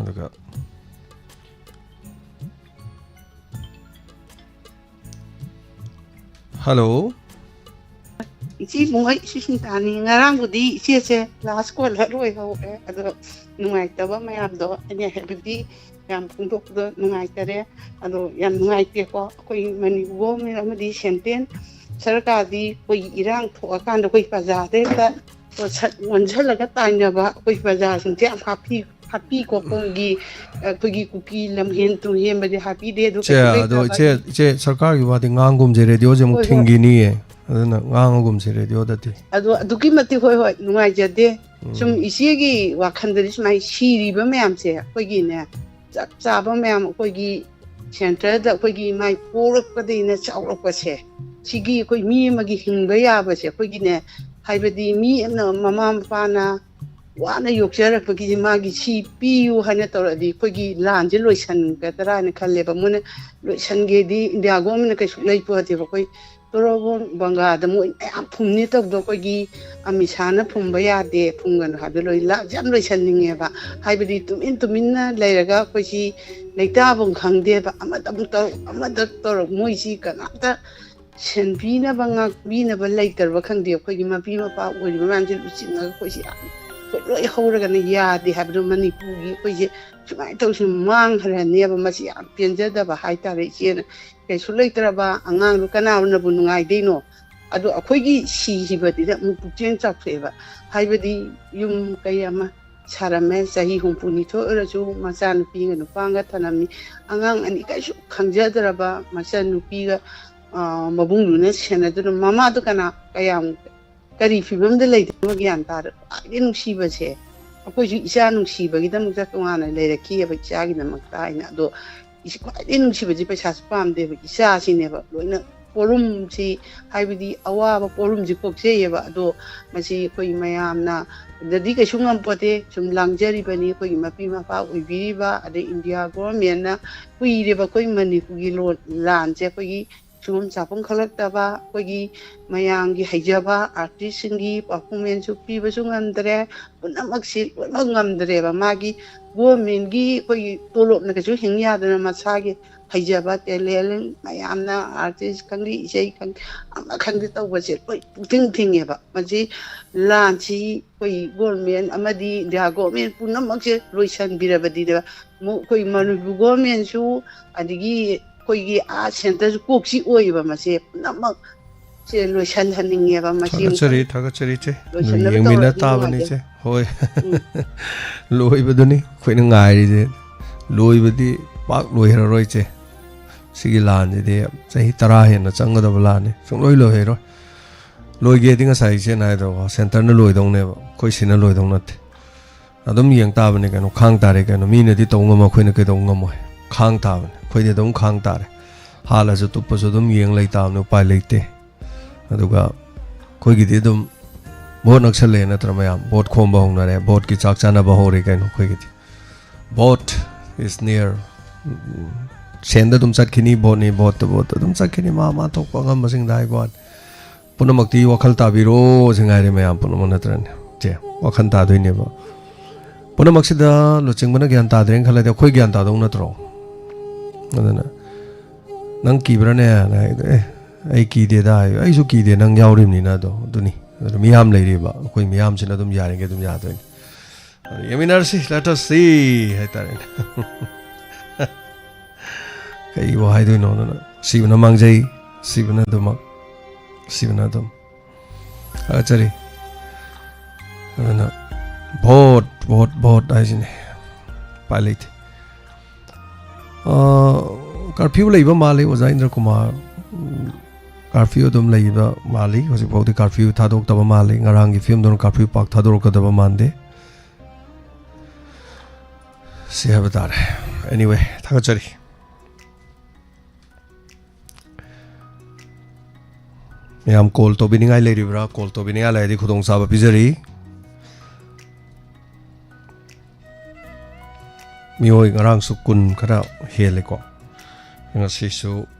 ꯑꯗꯨꯒ, hello꯫ ꯏꯆꯦ ꯏꯕꯨꯡꯉꯣ, ꯏꯆꯦ ꯁꯨꯅꯤꯇꯥꯅꯤ꯫ ꯉꯔꯥꯡꯕꯨꯗꯤ ꯏꯆꯦꯁꯦ last caller ꯑꯣꯏꯍꯧꯔꯦ, ꯑꯗꯣ ꯅꯨꯡꯉꯥꯏꯇꯕ ꯃꯌꯥꯝꯗꯣ ꯑꯩꯅ ꯍꯥꯏꯕꯗꯤ ꯌꯥꯝ ꯐꯣꯡꯗꯣꯛꯄꯗꯣ ꯅꯨꯡꯉꯥꯏꯇꯔꯦ꯫ ꯑꯗꯣ ꯌꯥꯝ ꯅꯨꯡꯉꯥꯏꯇꯦꯀꯣ, ꯑꯩꯈꯣꯏ ꯃꯅꯤ government ꯑꯃꯗꯤ central ꯁꯔꯀꯥꯔꯗꯤ ꯑꯩꯈꯣꯏꯒꯤ ꯏꯔꯥꯡ ꯊꯣꯛꯑꯀꯥꯟꯗ ꯑꯩꯈꯣꯏ ꯄ꯭ꯔꯖꯥꯗ ꯍꯦꯛꯇ ꯄꯣꯠꯁꯛ ꯑꯣꯟꯁꯤꯜꯂꯒ ꯇꯥꯏꯅꯕ, ꯑꯩꯈꯣꯏ ꯄ꯭ꯔꯖꯥꯁꯤꯡꯁꯦ ꯌꯥꯝ ꯍꯥꯞꯄꯤ, ꯍꯥꯞꯄꯤꯀꯣ꯫ ꯑꯩꯈꯣꯏꯒꯤ, ꯑꯩꯈꯣꯏꯒꯤ ꯀꯨꯀꯤ ꯂꯝꯍꯦꯟ ꯇꯨꯍꯦꯟꯕꯗꯤ ꯍꯥꯞꯄꯤꯗꯦ꯫ ꯑꯗꯣ ꯏꯆꯦ, ꯀꯩꯁꯨ ꯑꯗꯣ ꯂꯩꯇꯕ꯫ ꯏꯆꯦ, ꯏꯆꯦ, ꯁꯔꯀꯥꯔꯒꯤ ꯋꯥꯗꯤ ꯉꯥꯡꯒꯨꯝꯁꯦ, ꯔꯦꯗꯤꯑꯣꯁꯦ ꯑꯃꯨꯛ ꯍꯣꯏ, ꯍꯣꯏ꯫ ꯊꯤꯡꯈꯤꯅꯤꯌꯦ꯫ ꯑꯗꯨꯅ ꯉꯥꯡꯉꯒꯨꯝꯁꯦ ꯔꯦꯗꯤꯑꯣꯗꯗꯤ꯫ ꯑꯗꯣ ꯑꯗꯨꯛꯀꯤ ꯃꯇꯤꯛ, ꯍꯣꯏ, ꯍꯣꯏ, ꯅꯨꯡꯉꯥꯏꯖꯗꯦ꯫ ꯎꯝ꯫ ꯁꯨꯝ ꯏꯆꯦꯒꯤ ꯋꯥꯈꯜꯗꯗꯤ ꯁꯨꯃꯥꯏꯅ ꯁꯤꯔꯤꯕ ꯃꯌꯥꯝꯁꯦ ꯑꯩꯈꯣꯏꯒꯤꯅꯦ, ꯆꯞ ꯆꯥꯕ ꯃꯌꯥꯝ ꯑꯩꯈꯣꯏꯒꯤ centralꯗ ꯑꯩꯈꯣꯏꯒꯤ ꯃꯥꯏ ꯄꯣꯛꯂꯛꯄꯗꯒꯤꯅ ꯆꯥꯎꯔꯛꯄꯁꯦ, ꯁꯤꯒꯤ ꯑꯩꯈꯣꯏ ꯃꯤ ꯑꯃꯒꯤ ꯍꯤꯡꯕ ꯌꯥꯕꯁꯦ ꯑꯩꯈꯣꯏꯒꯤꯅꯦ, ꯍꯥꯏꯕꯗꯤ ꯃꯤ ꯑꯃꯅ, ꯃꯃꯥ ꯃꯄꯥꯅ ꯋꯥꯅ ꯌꯣꯛꯆꯔꯛꯄꯒꯤ ꯃꯥꯒꯤ ꯁꯤ ꯄꯤꯌꯨ ꯍꯥꯏꯅ ꯇꯧꯔꯛꯑꯗꯤ ꯑꯩꯈꯣꯏꯒꯤ ꯂꯥꯟꯁꯦ ꯂꯣꯏꯁꯟꯒꯗ꯭ꯔꯥ ꯍꯥꯏꯅ ꯈꯜꯂꯦꯕ꯫ ꯃꯣꯏꯅ ꯂꯣꯏꯁꯟꯒꯦꯗꯤ India governmentꯅ ꯀꯩꯁꯨ ꯂꯩꯄꯣꯠꯇꯦꯕ꯫ ꯑꯩꯈꯣꯏ ꯇꯣꯔꯣꯕꯣꯟ ꯕꯪꯒꯥꯗ ꯃꯣꯏ ꯃꯌꯥꯝ ꯐꯨꯝꯅꯤ ꯇꯧꯕꯗꯣ, ꯑꯩꯈꯣꯏꯒꯤ ꯑꯃꯤꯠ ꯁꯥꯍꯅ ꯐꯨꯝꯕ ꯌꯥꯗꯦ, ꯐꯨꯝꯒꯅꯨ ꯍꯥꯏꯕꯗꯣ ꯂꯣꯏ ꯂꯥꯟꯁꯦ ꯌꯥꯝ ꯂꯣꯏꯁꯟꯅꯤꯡꯉꯦꯕ꯫ ꯍꯥꯏꯕꯗꯤ ꯇꯨꯃꯤꯟ ꯇꯨꯃꯤꯟꯅ ꯂꯩꯔꯒ ꯑꯩꯈꯣꯏꯁꯤ ꯂꯩꯇꯥꯐꯝ ꯈꯪꯗꯦꯕ꯫ ꯑꯃꯗ ꯑꯃꯨꯛ ꯇꯧꯔꯛ, ꯑꯃꯗ ꯇꯧꯔꯛ, ꯃꯣꯏꯁꯤ ꯀꯅꯥꯝꯇ ꯁꯦꯟꯕꯤꯅꯕ, ꯉꯥꯛꯄꯤꯅꯕ ꯂꯩꯇ꯭ꯔꯕ ꯈꯪꯗꯦ꯫ ꯑꯩꯈꯣꯏꯒꯤ ꯃꯄꯤ ꯃꯄꯥ ꯑꯣꯏꯔꯤꯕ ꯃꯌꯥꯝꯁꯦ ꯂꯨꯆꯤꯡꯉꯒ ꯑꯩꯈꯣꯏꯁꯦ ꯌꯥꯝ, ꯑꯩꯈꯣꯏ ꯂꯣꯏ ꯍꯧꯔꯒꯅ ꯌꯥꯗꯦ ꯍꯥꯏꯕꯗꯣ ꯃꯅꯤꯄꯨꯔꯒꯤ ꯑꯩꯈꯣꯏꯁꯦ ꯁꯨꯃꯥꯏꯅ ꯇꯧꯁꯤ ꯃꯥꯡꯈ꯭ꯔꯅꯦꯕ꯫ ꯃꯁꯤ ꯌꯥꯝ ꯄꯦꯟꯖꯗꯕ ꯍꯥꯏꯇꯥꯔꯦ ꯏꯆꯦꯅ꯫ ꯀꯩꯁꯨ ꯂꯩꯇ꯭ꯔꯕ ꯑꯉꯥꯡꯗꯣ ꯀꯅꯥꯅꯕꯨ ꯅꯨꯡꯉꯥꯏꯗꯣꯏꯅꯣ? ꯑꯗꯣ ꯑꯩꯈꯣꯏꯒꯤ ꯁꯤꯈꯤꯕꯗꯨꯗ ꯑꯃꯨꯛ ꯄꯨꯛꯆꯦꯜ ꯆꯥꯎꯊꯣꯛꯑꯦꯕ꯫ ꯍꯥꯏꯕꯗꯤ ꯌꯨꯝ ꯀꯩ ꯑꯃ ꯁꯥꯔꯝꯃꯦ, ꯆꯍꯤ ꯍꯨꯝꯐꯨ ꯅꯤꯊꯣꯏ ꯑꯣꯏꯔꯁꯨ ꯃꯆꯥꯅꯨꯄꯤꯒ ꯅꯨꯄꯥꯒ ꯊꯅꯝꯃꯤ꯫ ꯑꯉꯥꯡ ꯑꯅꯤ ꯀꯩꯁꯨ ꯈꯪꯖꯗ꯭ꯔꯕ ꯃꯆꯥꯅꯨꯄꯤꯒ, ꯑ, ꯃꯕꯨꯡꯗꯨꯅ ꯁꯦꯟꯅꯗꯨꯅ, ꯃꯃꯥꯗꯣ ꯀꯅꯥ, ꯀꯌꯥꯝ ꯀꯔꯤ ꯐꯤꯕꯝꯗ ꯂꯩꯗꯣꯏꯅꯣ ꯒ꯭ꯌꯥꯟ ꯇꯥꯗ꯫ ꯈ꯭ꯋꯥꯏꯗꯒꯤ ꯅꯨꯡꯁꯤꯕꯁꯦ, ꯑꯩꯈꯣꯏꯁꯨ ꯏꯆꯥ ꯅꯨꯡꯁꯤꯕꯒꯤꯗꯃꯛꯇ ꯇꯣꯉꯥꯟꯅ ꯂꯩꯔꯛꯈꯤꯑꯕ, ꯏꯆꯥꯒꯤꯗꯃꯛꯇ ꯍꯥꯏꯅ꯫ ꯑꯗꯣ ꯏꯁ-, ꯈ꯭ꯋꯥꯏꯗꯒꯤ ꯅꯨꯡꯁꯤꯕꯁꯤ ꯄꯩꯁꯥꯁꯨ ꯄꯥꯝꯗꯦꯕ, ꯏꯆꯥꯁꯤꯅꯦꯕ ꯂꯣꯏꯅ꯫ ꯄꯣꯔꯨꯝꯁꯤ, ꯍꯥꯏꯕꯗꯤ ꯑꯋꯥꯕ ꯄꯣꯔꯨꯝꯁꯤ ꯀꯣꯛꯆꯩꯌꯦꯕ꯫ ꯑꯗꯣ ꯃꯁꯤ ꯑꯩꯈꯣꯏ ꯃꯌꯥꯝꯅ ꯗꯗꯤ ꯀꯩꯁꯨ ꯉꯝꯄꯣꯠꯇꯦ꯫ ꯁꯨꯝ ꯂꯥꯡꯖꯔꯤꯕꯅꯤ ꯑꯩꯈꯣꯏꯒꯤ ꯃꯄꯤ ꯃꯄꯥ ꯑꯣꯏꯕꯤꯔꯤꯕ, ꯑꯗꯩ ꯏꯟꯗꯤꯌꯥ ꯒꯣꯔꯃꯦꯟꯅ ꯀꯨꯏꯔꯦꯕ ꯑꯩꯈꯣꯏ ꯃꯅꯤꯄꯨꯔꯒꯤ ꯂꯣꯟ, ꯂꯥꯟꯁꯦ ꯑꯩꯈꯣꯏꯒꯤ ꯁꯨꯐꯝ ꯆꯥꯐꯝ ꯈꯪꯂꯛꯇꯕ, ꯑꯩꯈꯣꯏꯒꯤ ꯃꯌꯥꯝꯒꯤ ꯍꯩꯖꯕ ꯑꯥꯔꯇꯤꯁꯁꯤꯡꯒꯤ ꯄꯔꯐꯣꯔꯃꯦꯟꯁꯁꯨ ꯄꯤꯕꯁꯨ ꯉꯝꯗ꯭ꯔꯦ꯫ ꯄꯨꯝꯅꯃꯛꯁꯤ ꯂꯣꯏꯅꯃꯛ ꯉꯝꯗ꯭ꯔꯦꯕ꯫ ꯃꯥꯒꯤ ꯒꯣꯔꯃꯦꯟꯒꯤ ꯑꯩꯈꯣꯏꯒꯤ ꯇꯣꯂꯣꯞꯅ ꯀꯩꯁꯨ ꯍꯤꯡ ꯌꯥꯗꯅ ꯃꯁꯥꯒꯤ ꯍꯩꯖꯕ ꯇꯦꯂꯦꯟ ꯃꯌꯥꯝꯅ ꯑꯥꯔꯇꯤꯁ ꯈꯪꯗꯦ, ꯏꯁꯩ ꯈꯪꯗꯦ, ꯑꯃ ꯈꯪꯗꯦ ꯇꯧꯕꯁꯦ ꯂꯣꯏ ꯄꯨꯛꯊꯤꯡ ꯊꯤꯡꯉꯦꯕ꯫ ꯃꯁꯤ ꯂꯥꯟꯁꯤ ꯑꯩꯈꯣꯏ ꯒꯣꯔꯃꯦꯟ ꯑꯃꯗꯤ ꯏꯟꯗꯤꯌꯥ ꯒꯣꯔꯃꯦꯟ ꯄꯨꯝꯅꯃꯛꯁꯦ ꯂꯣꯏꯁꯤꯟꯕꯤꯔꯕꯗꯤꯅꯦꯕ, ꯑꯃꯨꯛ ꯑꯩꯈꯣꯏ ꯃꯅꯤꯄꯨꯔ ꯒꯣꯔꯃꯦꯟꯁꯨ ꯑꯗꯒꯤ ꯑꯩꯈꯣꯏꯒꯤ ꯑꯥ ꯁꯦꯟꯇꯔꯁꯨ ꯀꯣꯛꯁꯤ ꯑꯣꯏꯌꯦꯕ꯫ ꯃꯁꯦ ꯄꯨꯝꯅꯃꯛ ꯁꯦ ꯂꯣꯏꯁꯤꯟꯍꯟꯅꯤꯡꯉꯦꯕ꯫ ꯃꯁꯤ ꯊꯥꯒꯠꯆꯔꯤ, ꯊꯥꯒꯠꯆꯔꯤ ꯏꯆꯦ꯫ ꯑꯗꯨ ꯂꯣꯏꯁꯤꯟꯅꯕ ꯌꯦꯡꯃꯤꯟꯅ ꯇꯧꯔꯗꯤ ꯇꯥꯕꯅꯤ ꯅꯨꯡꯉꯥꯏꯖꯩ꯫ ꯏꯆꯦ꯫ ꯍꯣꯏ꯫ ꯎꯝ꯫ ꯂꯣꯏꯕꯗꯨꯅꯤ ꯑꯩꯈꯣꯏꯅ ꯉꯥꯏꯔꯤꯁꯦ꯫ ꯂꯣꯏꯕꯗꯤ ꯄꯥꯛ ꯂꯣꯏꯍꯔꯔꯣꯏ ꯏꯆꯦ꯫ ꯁꯤꯒꯤ ꯂꯥꯟꯁꯤꯗꯤ ꯆꯍꯤ ꯇꯔꯥ ꯍꯦꯟꯅ ꯆꯪꯒꯗꯕ ꯂꯥꯟꯅꯤ꯫ ꯁꯨꯡꯂꯣꯏ ꯂꯣꯏꯍꯔꯣꯏ꯫ ꯂꯣꯏꯒꯦꯗꯤ ꯉꯁꯥꯏ ꯏꯆꯦꯅ ꯍꯥꯏꯗꯣ ꯁꯦꯟꯇꯔꯅ ꯂꯣꯏꯗꯧꯅꯦꯕ, ꯑꯩꯈꯣꯏ ꯁꯤꯅ ꯂꯣꯏꯗꯧ ꯅꯠꯇꯦ꯫ ꯑꯗꯨꯝ ꯌꯦꯡ ꯇꯥꯕꯅꯤ ꯀꯩꯅꯣ, ꯈꯥꯡ ꯇꯥꯔꯦ ꯀꯩꯅꯣ꯫ ꯃꯤꯅꯗꯤ ꯇꯧ ꯉꯝꯃꯣꯏ, ꯑꯩꯈꯣꯏꯅ ꯀꯩꯗꯧ ꯉꯝꯃꯣꯏ? ꯈꯥꯡ ꯇꯥꯕꯅꯤ, ꯑꯩꯈꯣꯏꯗꯤ ꯑꯗꯨꯝ ꯈꯥꯡ ꯇꯥꯔꯦ꯫ ꯍꯥꯠꯂꯁꯨ ꯇꯨꯞꯄꯁꯨ ꯑꯗꯨꯝ ꯌꯦꯡ ꯂꯩ ꯇꯥꯕꯅꯤ, ꯎꯄꯥꯏ ꯂꯩꯇꯦ꯫ ꯑꯗꯨꯒ ꯑꯩꯈꯣꯏꯒꯤꯗꯤ ꯑꯗꯨꯝ ꯚꯣꯠ ꯅꯛꯁꯜꯂꯛꯑꯦ ꯅꯠꯇ꯭ꯔꯥ ꯃꯌꯥꯝ? ꯚꯣꯠ ꯈꯣꯝꯕ ꯍꯧꯅꯔꯦ, ꯚꯣꯠꯀꯤ ꯆꯥꯛ ꯆꯥꯅꯕ ꯍꯧꯔꯦ ꯀꯩꯅꯣ ꯑꯩꯈꯣꯏꯒꯤꯗꯤ꯫ Vote is near. ꯁꯦꯟꯗ ꯑꯗꯨꯝ ꯆꯠꯈꯤꯅꯤ, ꯚꯣꯠꯅꯤ, ꯚꯣꯠꯇ, ꯚꯣꯠꯇ ꯑꯗꯨꯝ ꯆꯠꯈꯤꯅꯤ, ꯃꯥ ꯃꯥ ꯊꯣꯛꯄ ꯑꯉꯝꯕꯁꯤꯡꯗ ꯍꯥꯏꯕ ꯋꯥꯅꯤ꯫ ꯄꯨꯝꯅꯃꯛꯇꯤ ꯋꯥꯈꯜ ꯇꯥꯕꯤꯔꯣ ꯁꯤ ꯉꯥꯏꯔꯦ ꯃꯌꯥꯝ ꯄꯨꯝꯅꯃꯛ, ꯅꯠꯇ꯭ꯔꯅꯦ? ꯆꯦ, ꯋꯥꯈꯜ ꯇꯥꯗꯣꯏꯅꯦꯕ꯫ ꯄꯨꯝꯅꯃꯛꯁꯤꯗ ꯂꯨꯆꯤꯡꯕꯅ ꯒ꯭ꯌꯥꯟ ꯇꯥꯗ꯭ꯔꯦꯅ ꯈꯜꯂꯗꯤ ꯑꯩꯈꯣꯏ ꯒ꯭ꯌꯥꯟ ꯇꯥꯗꯧ ꯅꯠꯇ꯭ꯔꯣ? ꯑꯗꯨꯅ "ꯅꯪ ꯀꯤꯕ꯭ꯔꯥꯅꯦ?" ꯍꯥꯏꯗꯣ, "ꯑꯦ, ꯑꯩ ꯀꯤꯗꯦꯗ" ꯍꯥꯏ꯫ "ꯑꯩꯁꯨ ꯀꯤꯗꯦ, ꯅꯪ ꯌꯥꯎꯔꯤꯕꯅꯤꯅ"꯫ ꯑꯗꯣ ꯑꯗꯨꯅꯤ꯫ ꯑꯗꯨꯅ ꯃꯤꯌꯥꯝ ꯂꯩꯔꯤꯕ, ꯑꯩꯈꯣꯏ ꯃꯤꯌꯥꯝꯁꯤꯅ ꯑꯗꯨꯝ ꯌꯥꯔꯤꯉꯩ ꯑꯗꯨꯝ ꯌꯥꯗꯣꯏꯅꯤ꯫ ꯑꯗꯨ ꯌꯦꯡꯃꯤꯟꯅꯔꯁꯤ, let us see ꯍꯥꯏꯇꯥꯔꯦꯅꯦ꯫ ꯀꯩꯕꯨ ꯍꯥꯏꯗꯣꯏꯅꯣ? ꯑꯗꯨꯅ ꯁꯤꯕꯅ ꯃꯥꯡꯖꯩ, ꯁꯤꯕꯅ ꯑꯗꯨꯃꯛ, ꯁꯤꯕꯅ ꯑꯗꯨꯝ꯫ ꯊꯥꯒꯠꯆꯔꯤ꯫ ꯑꯗꯨꯅ ꯚꯣꯠ, ꯚꯣꯠ, ꯚꯣꯠ ꯍꯥꯏꯁꯤꯅꯤ꯫ ꯎꯄꯥꯏ ꯂꯩꯇꯦ꯫ ꯑ, ꯀꯔꯐ꯭ꯌꯨ ꯂꯩꯕ ꯃꯥꯜꯂꯤ, ꯑꯣꯖꯥ ꯏꯟꯗ꯭ꯔ ꯀꯨꯃꯥꯔ꯫ ꯎꯝ, ꯀꯔꯐ꯭ꯌꯨ ꯑꯗꯨꯝ ꯂꯩꯕ ꯃꯥꯜꯂꯤ꯫ ꯍꯧꯖꯤꯛꯐꯥꯎꯗꯤ ꯀꯔꯐ꯭ꯌꯨ ꯊꯥꯗꯣꯛꯇꯕ ꯃꯥꯜꯂꯤ꯫ ꯉꯔꯥꯡꯒꯤ ꯐꯤꯂꯝꯗꯧꯅ ꯀꯔꯐ꯭ꯌꯨ ꯄꯥꯛ ꯊꯥꯗꯣꯔꯛꯀꯗꯕ ꯃꯥꯟꯗꯦ꯫ ꯁꯤ ꯍꯥꯏꯕ ꯇꯥꯔꯦ꯫ Anyway, ꯊꯥꯒꯠꯆꯔꯤ꯫ ꯃꯌꯥꯝ ꯀꯣꯜ ꯇꯧꯕꯤꯅꯤꯡꯉꯥꯏ ꯂꯩꯔꯤꯕ꯭ꯔꯥ? ꯀꯣꯜ ꯇꯧꯕꯤꯅꯤꯡꯉꯥꯏ ꯂꯩꯔꯗꯤ ꯈꯨꯗꯣꯡꯆꯥꯕ ꯄꯤꯖꯔꯤ꯫ ꯃꯤꯑꯣꯏ ꯉꯔꯥꯡꯁꯨ ꯀꯨꯟ ꯈꯔ ꯍꯦꯜꯂꯦꯀꯣ꯫ ꯉꯁꯤꯁꯨ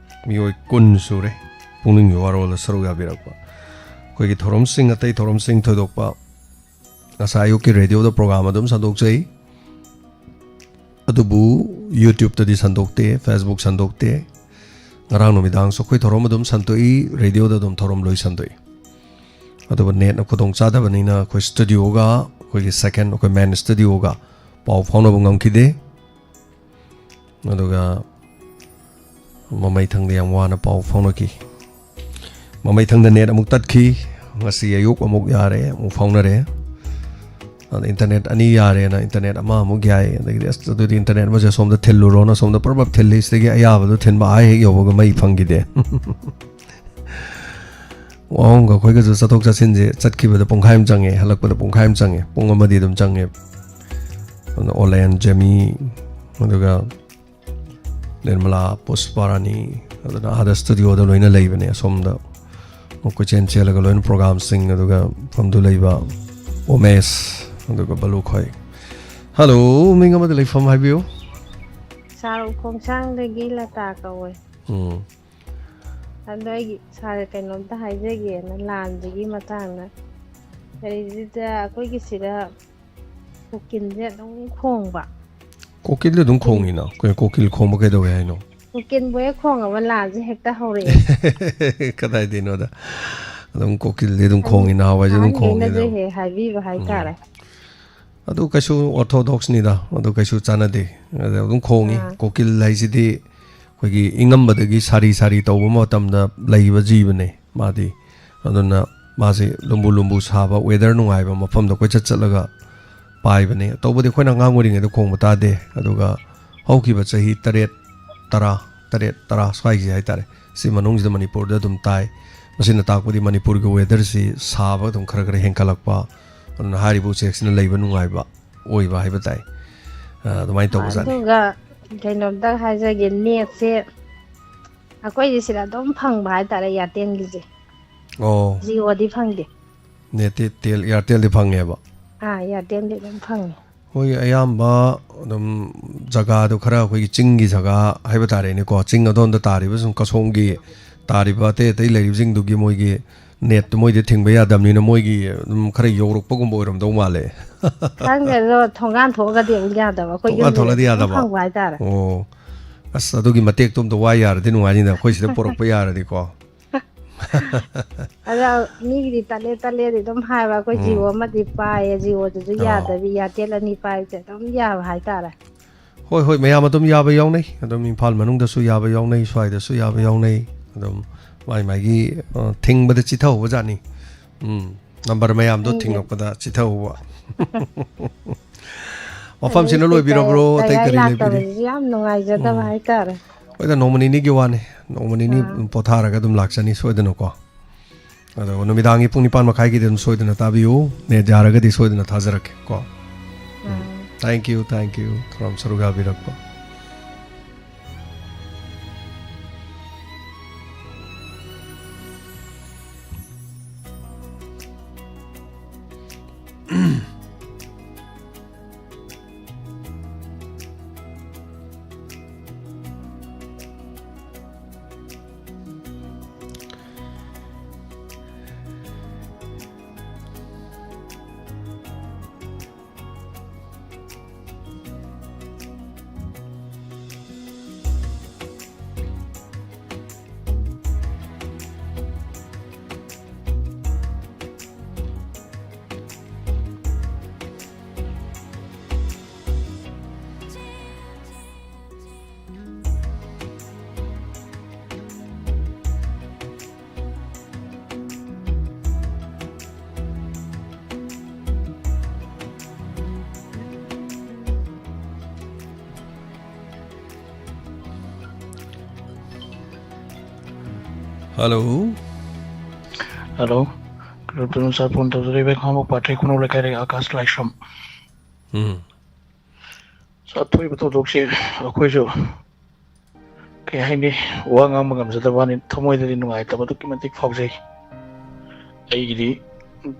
ꯃꯤꯑꯣꯏ ꯀꯨꯟ ꯁꯨꯔꯦ ꯄꯨꯛꯅꯤꯡꯒꯤ ꯋꯥꯔꯣꯜꯗ ꯁꯔꯨꯛ ꯌꯥꯕꯤꯔꯛꯄ꯫ ꯑꯩꯈꯣꯏꯒꯤ ꯊꯧꯔꯝꯁꯤꯡ, ꯑꯇꯩ ꯊꯧꯔꯝꯁꯤꯡ ꯊꯣꯏꯗꯣꯛꯄ ꯉꯁꯥꯏ ꯑꯌꯨꯛꯀꯤ ꯔꯦꯗꯤꯑꯣꯗ ꯄ꯭ꯔꯣꯒ꯭ꯔꯥꯝ ꯑꯗꯨꯝ ꯁꯟꯗꯣꯛꯆꯩ, ꯑꯗꯨꯕꯨ YouTube-ꯇꯗꯤ ꯁꯟꯗꯣꯛꯇꯦ, Facebook ꯁꯟꯗꯣꯛꯇꯦ꯫ ꯉꯔꯥꯡ ꯅꯨꯃꯤꯗꯥꯡꯁꯨ ꯑꯩꯈꯣꯏ ꯊꯧꯔꯝ ꯑꯗꯨꯝ ꯁꯟꯗꯣꯛꯏ, ꯔꯦꯗꯤꯑꯣꯗ ꯑꯗꯨꯝ ꯊꯧꯔꯝ ꯂꯣꯏ ꯁꯟꯗꯣꯛꯏ꯫ ꯑꯗꯨꯕꯨ ꯅꯦꯠꯅ ꯈꯨꯗꯣꯡ ꯆꯥꯗꯕꯅꯤꯅ ꯑꯩꯈꯣꯏ ꯁ꯭ꯇꯨꯗꯤꯑꯣꯒ, ꯑꯩꯈꯣꯏꯒꯤ ꯁꯦꯀꯦꯟ, ꯑꯩꯈꯣꯏ ꯃꯦꯟ ꯁ꯭ꯇꯨꯗꯤꯑꯣꯒ ꯄꯥꯎ ꯐꯥꯎꯅꯕ ꯉꯝꯈꯤꯗꯦ꯫ ꯑꯗꯨꯒ ꯃꯃꯩꯊꯪꯗ ꯌꯥꯝ ꯋꯥꯅ ꯄꯥꯎ ꯐꯥꯎꯅꯈꯤ꯫ ꯃꯃꯩꯊꯪꯗ ꯅꯦꯠ ꯑꯃꯨꯛ ꯇꯠꯈꯤ꯫ ꯉꯁꯤ ꯑꯌꯨꯛ ꯑꯃꯨꯛ ꯌꯥꯔꯦ, ꯑꯃꯨꯛ ꯐꯥꯎꯅꯔꯦ꯫ ꯑꯗ ꯏꯟꯇꯔꯅꯦꯠ ꯑꯅꯤ ꯌꯥꯔꯦꯅ ꯏꯟꯇꯔꯅꯦꯠ ꯑꯃ ꯑꯃꯨꯛ ꯌꯥꯏ꯫ ꯑꯗꯒꯤꯗꯤ "ꯑꯁ, ꯑꯗꯨꯗꯤ ꯏꯟꯇꯔꯅꯦꯠ ꯑꯃꯁꯦ ꯑꯁꯣꯝꯗ ꯊꯤꯜꯂꯨꯔꯣꯅ" ꯑꯁꯣꯝꯗ ꯄꯔꯞ ꯄꯔꯞ ꯊꯤꯜꯂꯤ꯫ ꯁꯤꯗꯒꯤ ꯑꯌꯥꯕꯗꯨ ꯊꯤꯟꯕ ꯑꯥ ꯍꯦꯛ ꯌꯧꯕꯒ ꯃꯩ ꯐꯪꯈꯤꯗꯦ꯫ ꯋꯥꯍꯣꯡꯒ ꯑꯩꯈꯣꯏꯒꯁꯨ ꯆꯠꯊꯣꯛ ꯆꯠꯁꯤꯟꯁꯦ, ꯆꯠꯈꯤꯕꯗ ꯄꯨꯡꯈꯥꯏ ꯑꯃ ꯆꯪꯉꯦ, ꯍꯜꯂꯛꯄꯗ ꯄꯨꯡꯈꯥꯏ ꯑꯃ ꯆꯪꯉꯦ, ꯄꯨꯡ ꯑꯃꯗꯤ ꯑꯗꯨꯝ ꯆꯪꯉꯦ꯫ ꯑꯗꯨꯅ ꯑꯣꯂꯦꯟ, ꯖꯦꯃꯤ, ꯑꯗꯨꯒ ꯅꯤꯔꯃꯂꯥ, ꯄꯨꯁꯄꯥꯔꯥꯅꯤ, ꯑꯗꯨꯅ ꯑꯥꯗ ꯁ꯭ꯇꯨꯗꯤꯑꯣꯗ ꯂꯣꯏꯅ ꯂꯩꯕꯅꯦ꯫ ꯑꯁꯣꯝꯗ ꯀꯣꯏꯆꯦꯟ ꯆꯦꯜꯂꯒ ꯂꯣꯏꯅ ꯄ꯭ꯔꯣꯒꯥꯝꯁꯤꯡ, ꯑꯗꯨꯒ ꯃꯐꯝꯗꯨ ꯂꯩꯕ ꯎꯃꯦꯁ, ꯑꯗꯨꯒ ꯕꯂꯨ ꯈꯣꯏ꯫ ꯍꯜꯂꯣ, ꯃꯤꯡ ꯑꯃꯗ ꯂꯩꯐꯝ ꯍꯥꯏꯕꯤꯌꯨ꯫ ꯁꯥꯔ ꯎꯈꯣꯡꯁꯥꯡꯗꯒꯤ ꯂꯇꯥ ꯀꯧꯋꯦ꯫ ꯎꯝ꯫ ꯑꯗꯣ ꯑꯩꯒꯤ ꯁꯥꯔ ꯀꯩꯅꯣꯝꯇ ꯍꯥꯏꯖꯒꯦꯅ, ꯂꯥꯟꯁꯤꯒꯤ ꯃꯇꯥꯡꯗ꯫ ꯀꯔꯤꯁꯤꯗ ꯑꯩꯈꯣꯏꯒꯤ ꯁꯤꯗ ꯀꯣꯀꯤꯜꯁꯦ ꯑꯗꯨꯝ ꯈꯣꯡꯕ꯫ ꯀꯣꯀꯤꯜꯗꯤ ꯑꯗꯨꯝ ꯈꯣꯡꯉꯤꯅ꯫ ꯑꯩꯈꯣꯏ ꯀꯣꯀꯤꯜ ꯈꯣꯡꯕ ꯀꯩꯗꯧꯋꯦ ꯍꯥꯏꯅꯣ? ꯀꯣꯀꯤꯜꯕꯨ ꯍꯦꯛ ꯈꯣꯡꯉꯕ ꯂꯥꯟꯁꯦ ꯍꯦꯛꯇ ꯍꯧꯔꯛꯑꯦ꯫ ꯀꯗꯥꯏꯗꯩꯅꯣꯗ? ꯑꯗꯨꯝ ꯀꯣꯀꯤꯜꯗꯤ ꯑꯗꯨꯝ ꯈꯣꯡꯉꯤ, ꯅꯍꯥꯟꯋꯥꯏꯁꯨ ꯑꯗꯨꯝ ꯈꯣꯡꯉꯤ ꯑꯍꯟꯈꯩꯅꯁꯨ ꯑꯗꯨꯝ꯫ ꯍꯦꯛ ꯍꯥꯏꯕꯤꯕ ꯎꯝ꯫ ꯍꯥꯏꯇꯥꯔꯦ꯫ ꯑꯗꯨ ꯀꯩꯁꯨ ꯑꯣꯔꯊꯣꯗꯣꯛꯁꯅꯤꯗ, ꯑꯗꯨ ꯀꯩꯁꯨ ꯆꯥꯟꯅꯗꯦ꯫ ꯑꯗ ꯑꯗꯨꯝ ꯈꯣꯡꯉꯤ꯫ ꯑꯥ꯫ ꯀꯣꯀꯤꯜ ꯍꯥꯏꯁꯤꯗꯤ ꯑꯩꯈꯣꯏꯒꯤ ꯏꯉꯝꯕꯗꯒꯤ ꯁꯥꯔꯤ ꯁꯥꯔꯤ ꯇꯧꯕ ꯃꯇꯝꯗ ꯂꯩꯕ ꯖꯤꯕꯅꯦ ꯃꯥꯗꯤ꯫ ꯑꯗꯨꯅ ꯃꯥꯁꯤ ꯂꯨꯝꯕꯨ ꯂꯨꯝꯕꯨ ꯁꯥꯕ, ꯋꯦꯗꯔ ꯅꯨꯡꯉꯥꯏꯕ ꯃꯐꯝꯗ ꯀꯣꯏꯆꯠ ꯆꯠꯂꯒ ꯄꯥꯏꯕꯅꯦ꯫ ꯇꯧꯕꯗꯤ ꯑꯩꯈꯣꯏꯅ ꯑꯉꯥꯡ ꯑꯣꯏꯔꯤꯉꯩꯗ ꯈꯣꯡꯕ ꯇꯥꯗꯦ, ꯑꯗꯨꯒ ꯍꯧꯈꯤꯕ ꯆꯍꯤ ꯇꯔꯦꯠ, ꯇꯔꯥ, ꯇꯔꯦꯠ, ꯇꯔꯥ ꯁ꯭ꯋꯥꯏꯒꯤ ꯍꯥꯏꯇꯥꯔꯦ, ꯁꯤ ꯃꯅꯨꯡꯁꯤꯗ ꯃꯅꯤꯄꯨꯔꯗ ꯑꯗꯨꯝ ꯇꯥꯏ꯫ ꯃꯁꯤꯅ ꯇꯥꯛꯄꯗꯤ ꯃꯅꯤꯄꯨꯔꯒꯤ ꯋꯦꯗꯔꯁꯤ ꯁꯥꯕ ꯑꯗꯨꯝ ꯈꯔ ꯈꯔ ꯍꯦꯟꯒꯠꯂꯛꯄ, ꯑꯗꯨꯅ ꯍꯥꯏꯔꯤꯕ ꯎꯆꯦꯛꯁꯤꯅ ꯂꯩꯕ ꯅꯨꯡꯉꯥꯏꯕ ꯑꯣꯏꯕ ꯍꯥꯏꯕ ꯇꯥꯏ꯫ ꯑ, ꯑꯗꯨꯃꯥꯏꯅ ꯇꯧꯕꯖꯥꯠꯅꯤ꯫ ꯑꯗꯨꯒ ꯀꯩꯅꯣꯝꯇ ꯍꯥꯏꯖꯒꯦ, ꯅꯦꯠꯁꯦ ꯑꯩꯈꯣꯏꯁꯦ ꯁꯤꯗ ꯑꯗꯨꯝ ꯐꯪꯕ ꯍꯥꯏꯇꯥꯔꯦ, ꯏꯌꯥꯔꯇꯦꯜꯒꯤꯁꯦ꯫ ꯑꯣ꯫ Jioꯗꯤ ꯐꯪꯗꯦ꯫ Netꯇꯤ ꯇꯦꯜ, Airtelꯗꯤ ꯐꯪꯉꯦꯕ꯫ ꯑꯥ, Airtelꯗꯤ ꯑꯗꯨꯝ ꯐꯪꯉꯦ꯫ ꯍꯣꯏ, ꯑꯌꯥꯝꯕ ꯑꯗꯨꯝ ꯖꯒꯥꯗꯣ ꯈꯔ ꯑꯩꯈꯣꯏꯒꯤ ꯆꯤꯡꯒꯤ ꯖꯒꯥ ꯍꯥꯏꯕ ꯇꯥꯔꯦꯅꯦꯀꯣ, ꯆꯤꯡ ꯑꯗꯣꯝꯗ ꯇꯥꯔꯤꯕ ꯁꯨꯝ ꯀꯁꯣꯝꯒꯤ ꯇꯥꯔꯤꯕ ꯑꯇꯩ ꯑꯇꯩ ꯂꯩꯔꯤꯕꯁꯤꯡꯗꯨꯒꯤ ꯃꯣꯏꯒꯤ netꯇꯨ ꯃꯣꯏꯗ ꯊꯤꯡꯕ ꯌꯥꯗꯕꯅꯤꯅ ꯃꯣꯏꯒꯤ ꯑꯗꯨꯝ ꯈꯔ ꯌꯧꯔꯛꯄꯒꯨꯝꯕ ꯑꯣꯏꯔꯝꯗꯧ ꯃꯥꯜꯂꯦ꯫ ꯈꯪꯗꯦ, ꯑꯗꯣ ꯊꯣꯡꯒꯥꯟ ꯊꯣꯛꯑꯒꯗꯤ ꯑꯃꯨꯛ ꯌꯥꯗꯕ꯫ ꯑꯩꯈꯣꯏ ꯊꯣꯡꯒꯥꯟ ꯌꯨꯝꯗꯗꯤ ꯊꯣꯛꯂꯗꯤ ꯑꯗꯨꯝ ꯌꯥꯗꯕ? ꯐꯪꯕ ꯍꯥꯏꯇꯥꯔꯦ꯫ ꯑꯣ꯫ ꯑꯁ, ꯑꯗꯨꯒꯤ ꯃꯇꯦꯛꯇꯣ ꯑꯝꯇ ꯋꯥꯏ ꯌꯥꯔꯗꯤ ꯅꯨꯡꯉꯥꯏꯅꯤꯗ, ꯑꯩꯈꯣꯏ ꯁꯤꯗ ꯄꯨꯔꯛꯄ ꯌꯥꯔꯗꯤꯀꯣ꯫ ꯑꯗ ꯃꯤꯒꯤꯗꯤ ꯇꯠꯂꯦ, ꯇꯠꯂꯦꯗꯤ ꯑꯗꯨꯝ ꯍꯥꯏꯕ꯫ ꯑꯩꯈꯣꯏ ꯎꯝ꯫ Jio ꯑꯃꯗꯤ ꯄꯥꯏꯌꯦ, Jioꯗꯨꯁꯨ ꯑꯣ꯫ ꯌꯥꯗꯕꯤ, Airtel ꯑꯅꯤ ꯄꯥꯏꯕꯁꯦ ꯑꯗꯨꯝ ꯌꯥꯕ ꯍꯥꯏꯇꯥꯔꯦ꯫ ꯍꯣꯏ, ꯍꯣꯏ, ꯃꯌꯥꯝ ꯑꯗꯨꯝ ꯌꯥꯕ ꯌꯥꯎꯅꯩ꯫ ꯑꯗꯨꯝ ꯏꯝꯐꯥꯜ ꯃꯅꯨꯡꯗꯁꯨ ꯌꯥꯕ ꯌꯥꯎꯅꯩ, ꯁ꯭ꯋꯥꯏꯗꯁꯨ ꯌꯥꯕ ꯌꯥꯎꯅꯩ꯫ ꯑꯗꯨꯝ ꯃꯥꯏ ꯃꯥꯏꯒꯤ, ꯑ, ꯊꯤꯡꯕꯗ ꯆꯤꯊꯍꯧꯕ ꯖꯥꯠꯅꯤ꯫ ꯎꯝ, number ꯃꯌꯥꯝꯗꯣ ꯈꯪꯗꯦ꯫ ꯊꯤꯡꯉꯛꯄꯗ ꯆꯤꯊꯍꯧꯕ꯫ ꯋꯥꯐꯝꯁꯤꯅ ꯑꯗꯩ ꯂꯣꯏꯕꯤꯔꯕ꯭ꯔꯣ? ꯀꯩ-, ꯑꯇꯩ ꯀꯩ ꯀꯔꯤ ꯂꯩꯕꯤꯔꯤ? ꯂꯥꯛꯇꯕꯁꯤꯁꯨ ꯌꯥꯝ ꯅꯨꯡꯉꯥꯏꯖꯗꯕ ꯎꯝ꯫ ꯍꯥꯏꯇꯥꯔꯦ꯫ ꯍꯣꯏꯗ, ꯅꯣꯡꯃ ꯅꯤꯅꯤꯒꯤ ꯋꯥꯅꯤ꯫ ꯅꯣꯡꯃ ꯅꯤꯅꯤ ꯑꯥ꯫ ꯄꯣꯊꯥꯔꯒ ꯑꯗꯨꯝ ꯂꯥꯛꯆꯅꯤ ꯁꯣꯏꯗꯅꯀꯣ꯫ ꯑꯗꯣ ꯅꯨꯃꯤꯗꯥꯡꯒꯤ ꯄꯨꯡ ꯅꯤꯄꯥꯟ ꯃꯈꯥꯏꯒꯤꯗꯤ ꯑꯗꯨꯝ ꯁꯣꯏꯗꯅ ꯇꯥꯕꯤꯌꯨ꯫ Net ꯌꯥꯔꯒꯗꯤ ꯁꯣꯏꯗꯅ ꯊꯥꯖꯔꯛꯀꯦ ꯀꯣ꯫ ꯎꯝ꯫ ꯎꯝ꯫ Thank you, thank you꯫ ꯊꯧꯔꯝ ꯁꯔꯨꯛ ꯌꯥꯕꯤꯔꯛꯄ꯫ Hello꯫ Hello꯫ Good afternoon, sir꯫ Phone ꯇꯧꯖꯔꯛꯏꯕ ꯈꯥꯉꯕꯣꯛ ꯄꯥꯠꯊ꯭ꯔꯤ ꯈꯨꯅꯧ ꯂꯩꯀꯥꯏꯗꯒꯤ ꯑꯀꯥꯁ ꯂꯥꯏꯁ꯭ꯔꯝ꯫ ꯎꯝ꯫ Sir, ꯊꯣꯛꯏꯕ ꯊꯧꯗꯣꯛꯁꯤ ꯑꯩꯈꯣꯏꯁꯨ, ꯀꯩ ꯍꯥꯏꯅꯤ, ꯋꯥ ꯉꯥꯡꯕ ꯉꯝꯖꯗꯕ ꯋꯥꯅꯤ꯫ ꯊꯃꯣꯏꯗꯗꯤ ꯅꯨꯡꯉꯥꯏꯇꯕ ꯑꯗꯨꯛꯀꯤ ꯃꯇꯤꯛ ꯐꯥꯎꯖꯩ꯫ ꯑꯩꯒꯤꯗꯤ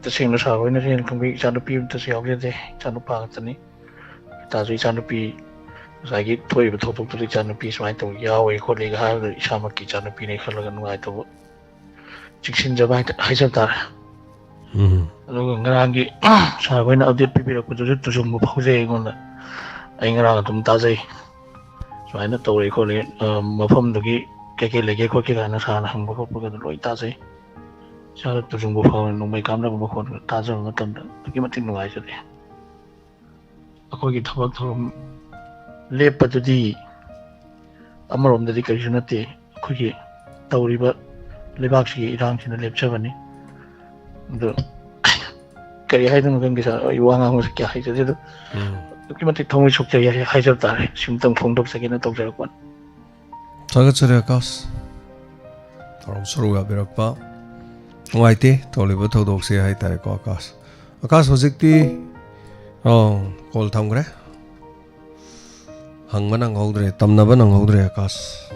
ꯇꯁꯦꯡꯅ ꯁꯥꯔ ꯍꯣꯏꯅ ꯍꯦꯟꯅ ꯈꯪꯕꯤ, ꯏꯆꯥꯅꯨꯄꯤ ꯑꯃꯠꯇꯁꯨ ꯌꯥꯎꯖꯗꯦ, ꯏꯆꯥꯅꯨꯄꯥ ꯉꯥꯛꯇꯅꯤ꯫ ꯇꯥꯁꯨ ꯏꯆꯥꯅꯨꯄꯤ ꯉꯁꯥꯏꯒꯤ ꯊꯣꯛꯏꯕ ꯊꯧꯗꯣꯛꯇꯨꯗ ꯏꯆꯥꯅꯨꯄꯤ ꯁꯨꯃꯥꯏꯅ ꯇꯧ ꯌꯥꯎꯋꯦ ꯈꯣꯠꯂꯤꯒ ꯍꯥꯏꯕꯗ ꯏꯁꯥꯃꯛꯀꯤ ꯏꯆꯥꯅꯨꯄꯤꯅꯦ ꯈꯜꯂꯒ ꯅꯨꯡꯉꯥꯏꯇꯕ, ꯆꯦꯛꯁꯤꯟꯖꯕ ꯍꯥꯏ-, ꯍꯥꯏꯖꯕ ꯇꯥꯔꯦ꯫ ꯎꯝ꯫ ꯑꯗꯨꯒ ꯉꯔꯥꯡꯒꯤ ꯁꯥꯔ ꯍꯣꯏꯅ ꯑꯞꯗꯦꯠ ꯄꯤꯕꯤꯔꯛꯄꯗꯨꯁꯨ ꯇꯨꯖꯨꯡꯕ ꯐꯥꯎꯖꯩ ꯑꯩꯉꯣꯟꯗ꯫ ꯑꯩ ꯉꯔꯥꯡ ꯑꯗꯨꯝ ꯇꯥꯖꯩ, ꯁꯨꯃꯥꯏꯅ ꯇꯧꯔꯦ ꯈꯣꯠꯂꯦ, ꯑ, ꯃꯐꯝꯗꯨꯒꯤ ꯀꯩꯀꯩ ꯂꯩꯒꯦ ꯈꯣꯠꯀꯦ ꯀꯥꯏꯅ ꯁꯥꯔꯅ ꯍꯪꯕ ꯈꯣꯠꯄꯒꯗꯣ ꯂꯣꯏ ꯇꯥꯖꯩ꯫ ꯏꯁꯥꯗ ꯇꯨꯖꯨꯡꯕ ꯐꯥꯎꯔꯦ, ꯅꯣꯡꯃꯩ ꯀꯥꯞꯅꯕ ꯃꯈꯣꯟ ꯇꯥꯖꯕ ꯃꯇꯝꯗ ꯑꯗꯨꯛꯀꯤ ꯃꯇꯤꯛ ꯅꯨꯡꯉꯥꯏꯖꯗꯦ꯫ ꯑꯩꯈꯣꯏꯒꯤ ꯊꯕꯛ ꯊꯧꯔꯝ ꯂꯦꯞꯄꯗꯨꯗꯤ ꯑꯃꯔꯣꯝꯗꯗꯤ ꯀꯔꯤꯁꯨ ꯅꯠꯇꯦ, ꯑꯩꯈꯣꯏꯒꯤ ꯇꯧꯔꯤꯕ ꯂꯩꯕꯥꯛꯁꯤꯒꯤ ꯏꯔꯥꯡꯁꯤꯅ ꯂꯦꯞꯆꯕꯅꯤ꯫ ꯑꯗꯣ ꯀꯔꯤ ꯍꯥꯏꯗꯣꯏꯅꯣ ꯈꯪꯗꯦ ꯁꯥꯔ, ꯑꯩ ꯋꯥ ꯉꯥꯡꯕꯁꯦ ꯀꯌꯥ ꯍꯩꯖꯗꯦ꯫ ꯑꯗꯣ ꯎꯝ꯫ ꯑꯗꯨꯛꯀꯤ ꯃꯇꯤꯛ ꯊꯃꯣꯏ ꯁꯣꯛꯆꯩ ꯍꯥꯏ-, ꯍꯥꯏꯖꯕ ꯇꯥꯔꯦ꯫ ꯁꯤꯝꯇꯪ ꯐꯣꯡꯗꯣꯛꯆꯒꯦꯅ ꯇꯧꯖꯔꯛꯄꯅꯤ꯫ ꯊꯥꯒꯠꯆꯔꯤ ꯑꯀꯥꯁ, ꯊꯧꯔꯝ ꯁꯔꯨꯛ ꯌꯥꯕꯤꯔꯛꯄ꯫ ꯅꯨꯡꯉꯥꯏꯇꯦ ꯇꯧꯔꯤꯕ ꯊꯧꯗꯣꯛꯁꯦ ꯍꯥꯏꯇꯥꯔꯦꯀꯣ ꯑꯀꯥꯁ꯫ ꯑꯀꯥꯁ ꯍꯧꯖꯤꯛꯇꯤ, ꯑꯣ, ꯀꯣꯜ ꯊꯝꯈ꯭ꯔꯦ꯫ ꯍꯪꯕ ꯅꯪꯍꯧꯗ꯭ꯔꯦ, ꯇꯝꯅꯕ ꯅꯪꯍꯧꯗ꯭ꯔꯦ ꯑꯀꯥꯁ꯫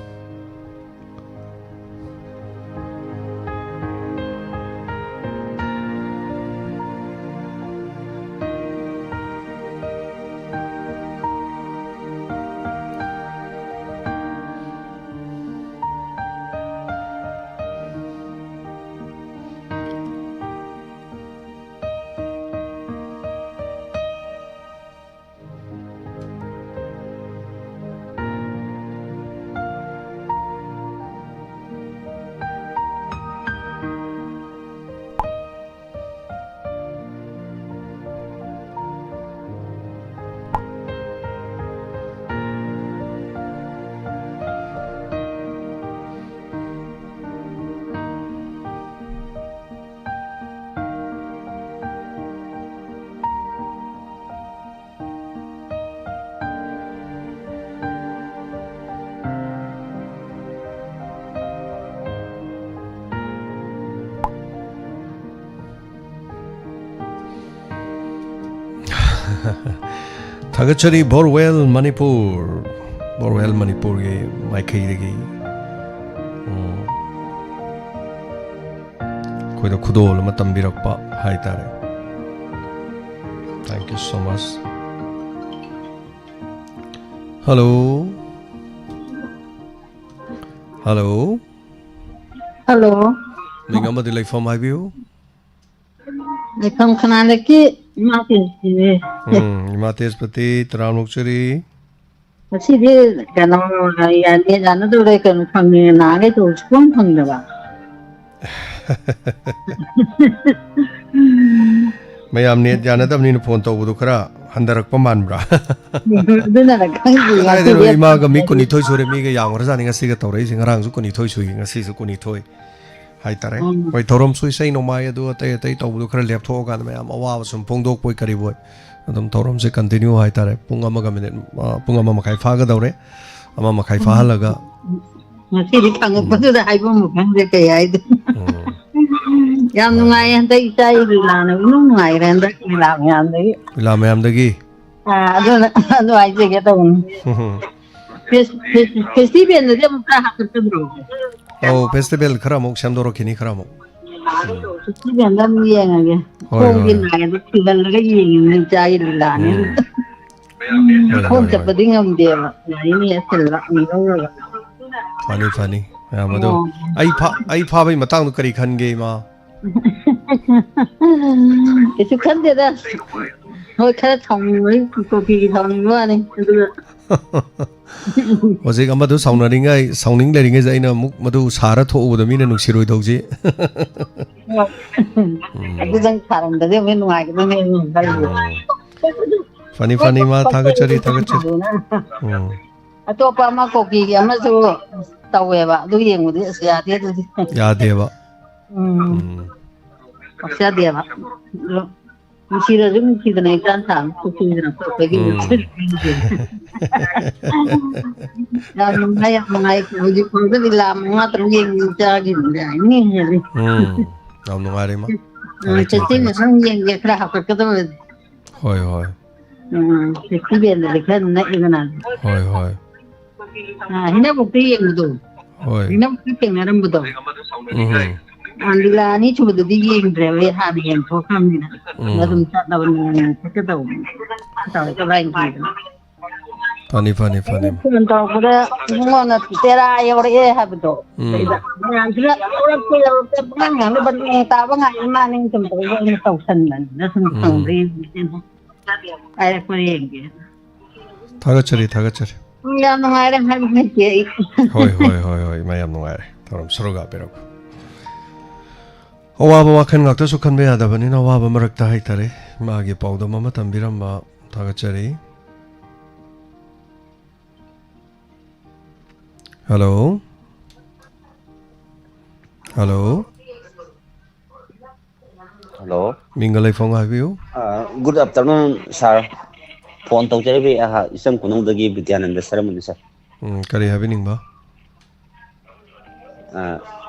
ꯊꯥꯒꯠꯆꯔꯤ ꯕꯣꯔꯋꯦꯜ ꯃꯅꯤꯄꯨꯔ, ꯕꯣꯔꯋꯦꯜ ꯃꯅꯤꯄꯨꯔꯒꯤ ꯃꯥꯏꯀꯩꯗꯒꯤ꯫ ꯎꯝ꯫ ꯑꯩꯈꯣꯏꯗ ꯈꯨꯗꯣꯜ ꯑꯃ ꯇꯝꯕꯤꯔꯛꯄ ꯍꯥꯏꯇꯥꯔꯦ꯫ Thank you so much. Hello. Hello. Hello. ꯃꯤꯡ ꯑꯃꯗꯤ ꯂꯩꯐꯝ ꯍꯥꯏꯕꯤꯌꯨ꯫ ꯂꯩꯐꯝ ꯈꯅꯥꯂꯩꯀꯤ ꯏꯃꯥ ꯇꯦꯟꯁꯤꯅꯦ꯫ ꯎꯝ, ꯏꯃꯥ ꯇꯦꯖꯄꯇꯤ, ꯇꯔꯥꯝꯅ ꯑꯣꯛꯆꯔꯤ꯫ ꯉꯁꯤꯗꯤ ꯀꯩꯅꯣ ꯌꯥꯅꯤ ꯌꯥꯅꯗꯧꯔꯦ, ꯀꯩꯅꯣ ꯐꯪꯉꯦ, ꯅꯍꯥꯟꯈꯩ ꯇꯧꯕ ꯁꯨꯛꯐꯪ ꯐꯪꯗꯕ꯫ ꯃꯌꯥꯝ ꯅꯦꯠ ꯌꯥꯅꯗꯕꯅꯤꯅ ꯐꯣꯟ ꯇꯧꯕꯗꯣ ꯈꯔ ꯍꯟꯊꯔꯛꯄ ꯃꯥꯟꯕ꯭ꯔꯥ? ꯑꯗꯨꯅꯔ ꯈꯪꯗꯦ, ꯀꯗꯥꯏꯗꯅꯣ, ꯉꯁꯤꯗꯤ ꯏꯃꯥꯒ ꯃꯤ ꯀꯨꯟꯅꯤꯊꯣꯏ ꯁꯨꯔꯦ, ꯃꯤꯒ ꯌꯥꯝꯈ꯭ꯔꯖꯥꯠꯅꯤ ꯉꯁꯤꯒ ꯇꯧꯔꯛꯏꯁꯦ꯫ ꯉꯔꯥꯡꯁꯨ ꯀꯨꯟꯅꯤꯊꯣꯏ ꯁꯨꯏ, ꯉꯁꯤꯁꯨ ꯀꯨꯟꯅꯤꯊꯣꯏ ꯍꯥꯏꯇꯥꯔꯦ꯫ ꯎꯝ꯫ ꯍꯣꯏ, ꯊꯧꯔꯝꯁꯨ ꯏꯁꯩ ꯅꯣꯡꯃꯥꯏ ꯑꯗꯨ ꯑꯇꯩ ꯑꯇꯩ ꯇꯧꯕꯗꯣ ꯈꯔ ꯂꯦꯞꯊꯣꯛꯑꯀꯥꯟꯗ ꯃꯌꯥꯝ ꯑꯋꯥꯕ ꯁꯨꯝ ꯐꯣꯡꯗꯣꯛꯄꯣꯏ ꯀꯔꯤꯕꯣꯏ ꯑꯗꯨꯝ ꯊꯧꯔꯝꯁꯦ continue ꯍꯥꯏꯇꯥꯔꯦ꯫ ꯄꯨꯡ ꯑꯃꯒ ꯃꯤꯅꯤꯠ, ꯑ, ꯄꯨꯡ ꯑꯃ ꯃꯈꯥꯏ ꯐꯥꯒꯗꯧꯔꯦ꯫ ꯑꯃ ꯃꯈꯥꯏ ꯐꯥꯍꯜꯂꯒ ꯉꯁꯤꯗꯤ ꯐꯪꯉꯛꯄꯗꯨꯗ ꯍꯥꯏꯐꯝ ꯈꯪꯗꯦ ꯀꯩ ꯍꯥꯏꯗꯣꯏꯅꯣ꯫ ꯎꯝ꯫ ꯌꯥꯝ ꯅꯨꯡꯉꯥꯏꯌꯦ ꯍꯟꯗꯛ ꯏꯆꯥ ꯂꯤꯂꯥꯅ ꯏꯅꯨꯡ ꯅꯨꯡꯉꯥꯏꯈ꯭ꯔꯦ ꯍꯟꯗꯛ ꯂꯤꯂꯥ ꯃꯌꯥꯝꯗꯒꯤ꯫ ꯂꯤꯂꯥ ꯃꯌꯥꯝꯗꯒꯤ꯫ ꯑꯥ, ꯑꯗꯨꯅ ꯑꯗꯨ ꯍꯥꯏꯖꯒꯦ ꯇꯧꯕꯅꯤ꯫ ꯐꯦꯁ-, ꯐꯦꯁ-, ꯐꯦꯁꯇꯤꯚꯦꯜꯗꯗꯤ ꯑꯃꯨꯛ ꯈꯔ ꯍꯥꯞꯀꯠꯀꯗ꯭ꯔꯣ? ꯑꯧ, ꯐꯦꯁꯇꯤꯚꯦꯜ ꯈꯔ ꯑꯃꯨꯛ ꯁꯦꯝꯗꯣꯔꯛꯈꯤꯅꯤ, ꯈꯔ ꯑꯃꯨꯛ꯫ ꯐꯦꯁꯇꯤꯚꯦꯜꯗ ꯑꯃꯨꯛ ꯌꯦꯡꯉꯒꯦ꯫ ꯍꯣꯏ, ꯈꯣꯡꯒꯤ ꯍꯣꯏ꯫ ꯅꯥꯏꯗꯣ ꯊꯤꯜꯍꯜꯂꯒ ꯌꯦꯡꯉꯤꯅꯦ ꯏꯆꯥꯒꯤ ꯂꯤꯂꯥꯅꯤ꯫ ꯎꯝ꯫ ꯍꯣꯏ, ꯈꯣꯡ ꯍꯣꯏ, ꯍꯣꯏ꯫ ꯆꯠꯄꯗꯤ ꯉꯝꯗꯦꯕ꯫ ꯒꯥꯔꯤꯅ ꯍꯦꯛ ꯊꯤꯜꯂꯒ ꯑꯃꯨꯛ ꯂꯧꯔꯒ꯫ ꯐꯅꯤ, ꯐꯅꯤ꯫ ꯃꯌꯥꯝ ꯑꯗꯣ ꯑꯣ꯫ ꯑꯩ ꯐꯥ-, ꯑꯩ ꯐꯥꯕꯩ ꯃꯇꯥꯡꯗꯣ ꯀꯔꯤ ꯈꯟꯒꯦ, ꯏꯃꯥ? ꯀꯩꯁꯨ ꯈꯟꯗꯦꯗ꯫ ꯍꯣꯏ, ꯈꯔ ꯁꯥꯎꯅꯤꯡꯕꯩ, ꯀꯣꯐꯤꯒꯤ ꯁꯥꯎꯅꯤꯡꯕ ꯋꯥꯅꯤ꯫ ꯑꯗꯨꯒ ꯍꯧꯖꯤꯛ ꯑꯃꯗꯨ ꯁꯥꯎꯅꯔꯤꯉꯩ, ꯁꯥꯎꯅꯤꯡ ꯂꯩꯔꯤꯉꯩꯁꯦ ꯑꯩꯅ ꯑꯃꯨꯛ ꯃꯗꯨ ꯁꯥꯔ ꯊꯣꯛꯎꯕꯗ ꯃꯤꯅ ꯅꯨꯡꯁꯤꯔꯣꯏꯗꯧꯁꯤ꯫ ꯑꯗꯨꯗꯪ ꯁꯥꯔꯝꯗ꯭ꯔꯗꯤ ꯑꯃꯨꯛ ꯅꯨꯡꯉꯥꯏꯒꯗꯕꯅꯦ ꯈꯜꯂꯤꯁꯦ꯫ ꯎꯝ꯫ ꯐꯅꯤ, ꯐꯅꯤ, ꯏꯃꯥ, ꯊꯥꯒꯠꯆꯔꯤ, ꯊꯥꯒꯠꯆꯔꯤ꯫ ꯎꯝ꯫ ꯑꯇꯣꯞꯄ ꯑꯃ ꯀꯣꯐꯤꯒꯤ ꯑꯃꯁꯨ ꯇꯧꯋꯦꯕ, ꯑꯗꯨ ꯌꯦꯡꯕꯗꯤ ꯑꯁ ꯌꯥꯗꯦ ꯑꯗꯨꯗꯤ꯫ ꯌꯥꯗꯦꯕ꯫ ꯎꯝ꯫ ꯎꯝ꯫ ꯄꯛꯆꯗꯦꯕ꯫ ꯑꯗꯣ ꯅꯨꯡꯁꯤꯔꯁꯨ ꯅꯨꯡꯁꯤꯗꯅ ꯏꯆꯥ ꯊꯥꯕ ꯀꯨꯀꯤꯗꯅ ꯈꯣꯠꯄꯒꯤ ꯎꯝ꯫ ꯌꯥꯝ ꯅꯨꯡꯉꯥꯏ, ꯌꯥꯝ ꯅꯨꯡꯉꯥꯏ꯫ ꯍꯧꯖꯤꯛ ꯐꯥꯎꯗ ꯂꯤꯂꯥ ꯃꯉꯥ ꯇꯔꯨꯛ ꯌꯦꯡꯉꯤ ꯏꯆꯥꯒꯤꯗꯨꯅ ꯌꯥꯝ ꯅꯤꯡꯍꯜꯂꯤ꯫ ꯎꯝ꯫ ꯌꯥꯝ ꯅꯨꯡꯉꯥꯏꯔꯦ, ꯏꯃꯥ꯫ ꯎꯝ, ꯊꯥꯒꯠꯆꯔꯤ, ꯆꯦꯆꯦꯅ ꯊꯥꯒꯠꯆꯔꯤ꯫ ꯁꯨꯝ ꯌꯦꯡꯒꯦ ꯈꯔ ꯍꯥꯞꯀꯠꯀꯗꯕ꯫ ꯍꯣꯏ, ꯍꯣꯏ꯫ ꯎꯝ, ꯐꯦꯁꯇꯤꯚꯦꯜꯗꯗꯤ ꯈꯔ ꯅꯛꯏꯗꯅ꯫ ꯍꯣꯏ, ꯍꯣꯏ꯫ ꯑꯥ, ꯍꯩꯅꯧꯕꯨꯛꯇ ꯌꯦꯡꯕꯗꯣ꯫ ꯍꯣꯏ꯫ ꯍꯩꯅꯧꯕꯨꯛꯇ ꯊꯦꯡꯅꯔꯝꯕꯗꯣ꯫ ꯎꯝ꯫ ꯑ, ꯂꯤꯂꯥ ꯑꯅꯤꯁꯨꯕꯗꯨꯗꯤ ꯌꯦꯡꯗ꯭ꯔꯦꯕ, ꯑꯩ ꯍꯥꯟꯅ ꯌꯦꯡꯊꯣꯛꯈ꯭ꯔꯕꯅꯤꯅ꯫ ꯎꯝ꯫ ꯑꯗꯨꯝ ꯆꯠꯂꯕꯅꯤꯅ ꯆꯠꯀꯗꯧꯕꯅꯤ꯫ ꯇꯧꯔꯒ ꯂꯥꯏꯟ ꯊꯤꯗꯅ꯫ ꯐꯅꯤ, ꯐꯅꯤ, ꯐꯅꯤ꯫ ꯑꯩꯅ ꯐꯣꯟ ꯇꯧꯔꯛꯄꯗ ꯅꯉꯣꯟꯗ ꯇꯦꯔꯥ ꯌꯧꯔꯛꯑꯦ ꯍꯥꯏꯕꯗꯣ꯫ ꯎꯝ꯫ ꯑꯗꯩꯗ ꯃꯌꯥꯝꯁꯤꯅ ꯌꯧꯔꯛꯇꯦ, ꯌꯧꯔꯛꯇꯦ, ꯄꯨꯡꯉꯥꯡ ꯉꯥꯡꯅꯕ, ꯅꯣꯡ ꯇꯥꯕ ꯉꯥꯏ ꯃꯥꯅꯤ ꯁꯨꯝ ꯇꯧꯔꯒ ꯑꯩꯅ ꯇꯧꯁꯟꯕꯅꯤꯗ ꯁꯨꯝ ꯎꯝ꯫ ꯈꯪꯗ꯭ꯔꯦ꯫ ꯍꯥꯏꯔꯛꯄ꯭ꯔꯥ ꯌꯦꯡꯒꯦ꯫ ꯊꯥꯒꯠꯆꯔꯤ, ꯊꯥꯒꯠꯆꯔꯤ꯫ ꯎꯝ, ꯌꯥꯝ ꯅꯨꯡꯉꯥꯏꯔꯦ ꯍꯥꯏꯕ ꯅꯠꯇꯦ ꯑꯩ꯫ ꯍꯣꯏ, ꯍꯣꯏ, ꯍꯣꯏ, ꯍꯣꯏ, ꯏꯃꯥ ꯌꯥꯝ ꯅꯨꯡꯉꯥꯏꯔꯦ꯫ ꯊꯧꯔꯝ ꯁꯔꯨꯛ ꯌꯥꯕꯤꯔꯛꯄ꯫ ꯑꯋꯥꯕ ꯋꯥꯈꯜ ꯉꯥꯛꯇꯁꯨ ꯈꯟꯕ ꯌꯥꯗꯕꯅꯤꯅ, ꯑꯋꯥꯕ ꯃꯔꯛꯇ ꯍꯥꯏꯇꯥꯔꯦ, ꯏꯃꯥꯒꯤ ꯄꯥꯎꯗꯝ ꯑꯃ ꯇꯝꯕꯤꯔꯝꯕ ꯊꯥꯒꯠꯆꯔꯤ꯫ ꯍꯜꯂꯣ? ꯍꯜꯂꯣ? ꯍꯜꯂꯣ꯫ ꯃꯤꯡꯒ ꯂꯩꯐꯝꯒ ꯍꯥꯏꯕꯤꯌꯨ꯫ ꯑ, good afternoon, sir꯫ ꯐꯣꯟ ꯇꯧꯖꯔꯤꯕ ꯑꯩꯍꯥꯛ ꯏꯆꯝ ꯈꯨꯅꯧꯗꯒꯤ ꯕꯤꯗ꯭ꯌꯥꯅꯟꯗ ꯁꯔꯃꯅꯤ, sir꯫ ꯎꯝ, ꯀꯔꯤ ꯍꯥꯏꯕꯤꯅꯤꯡꯕ? ꯑ,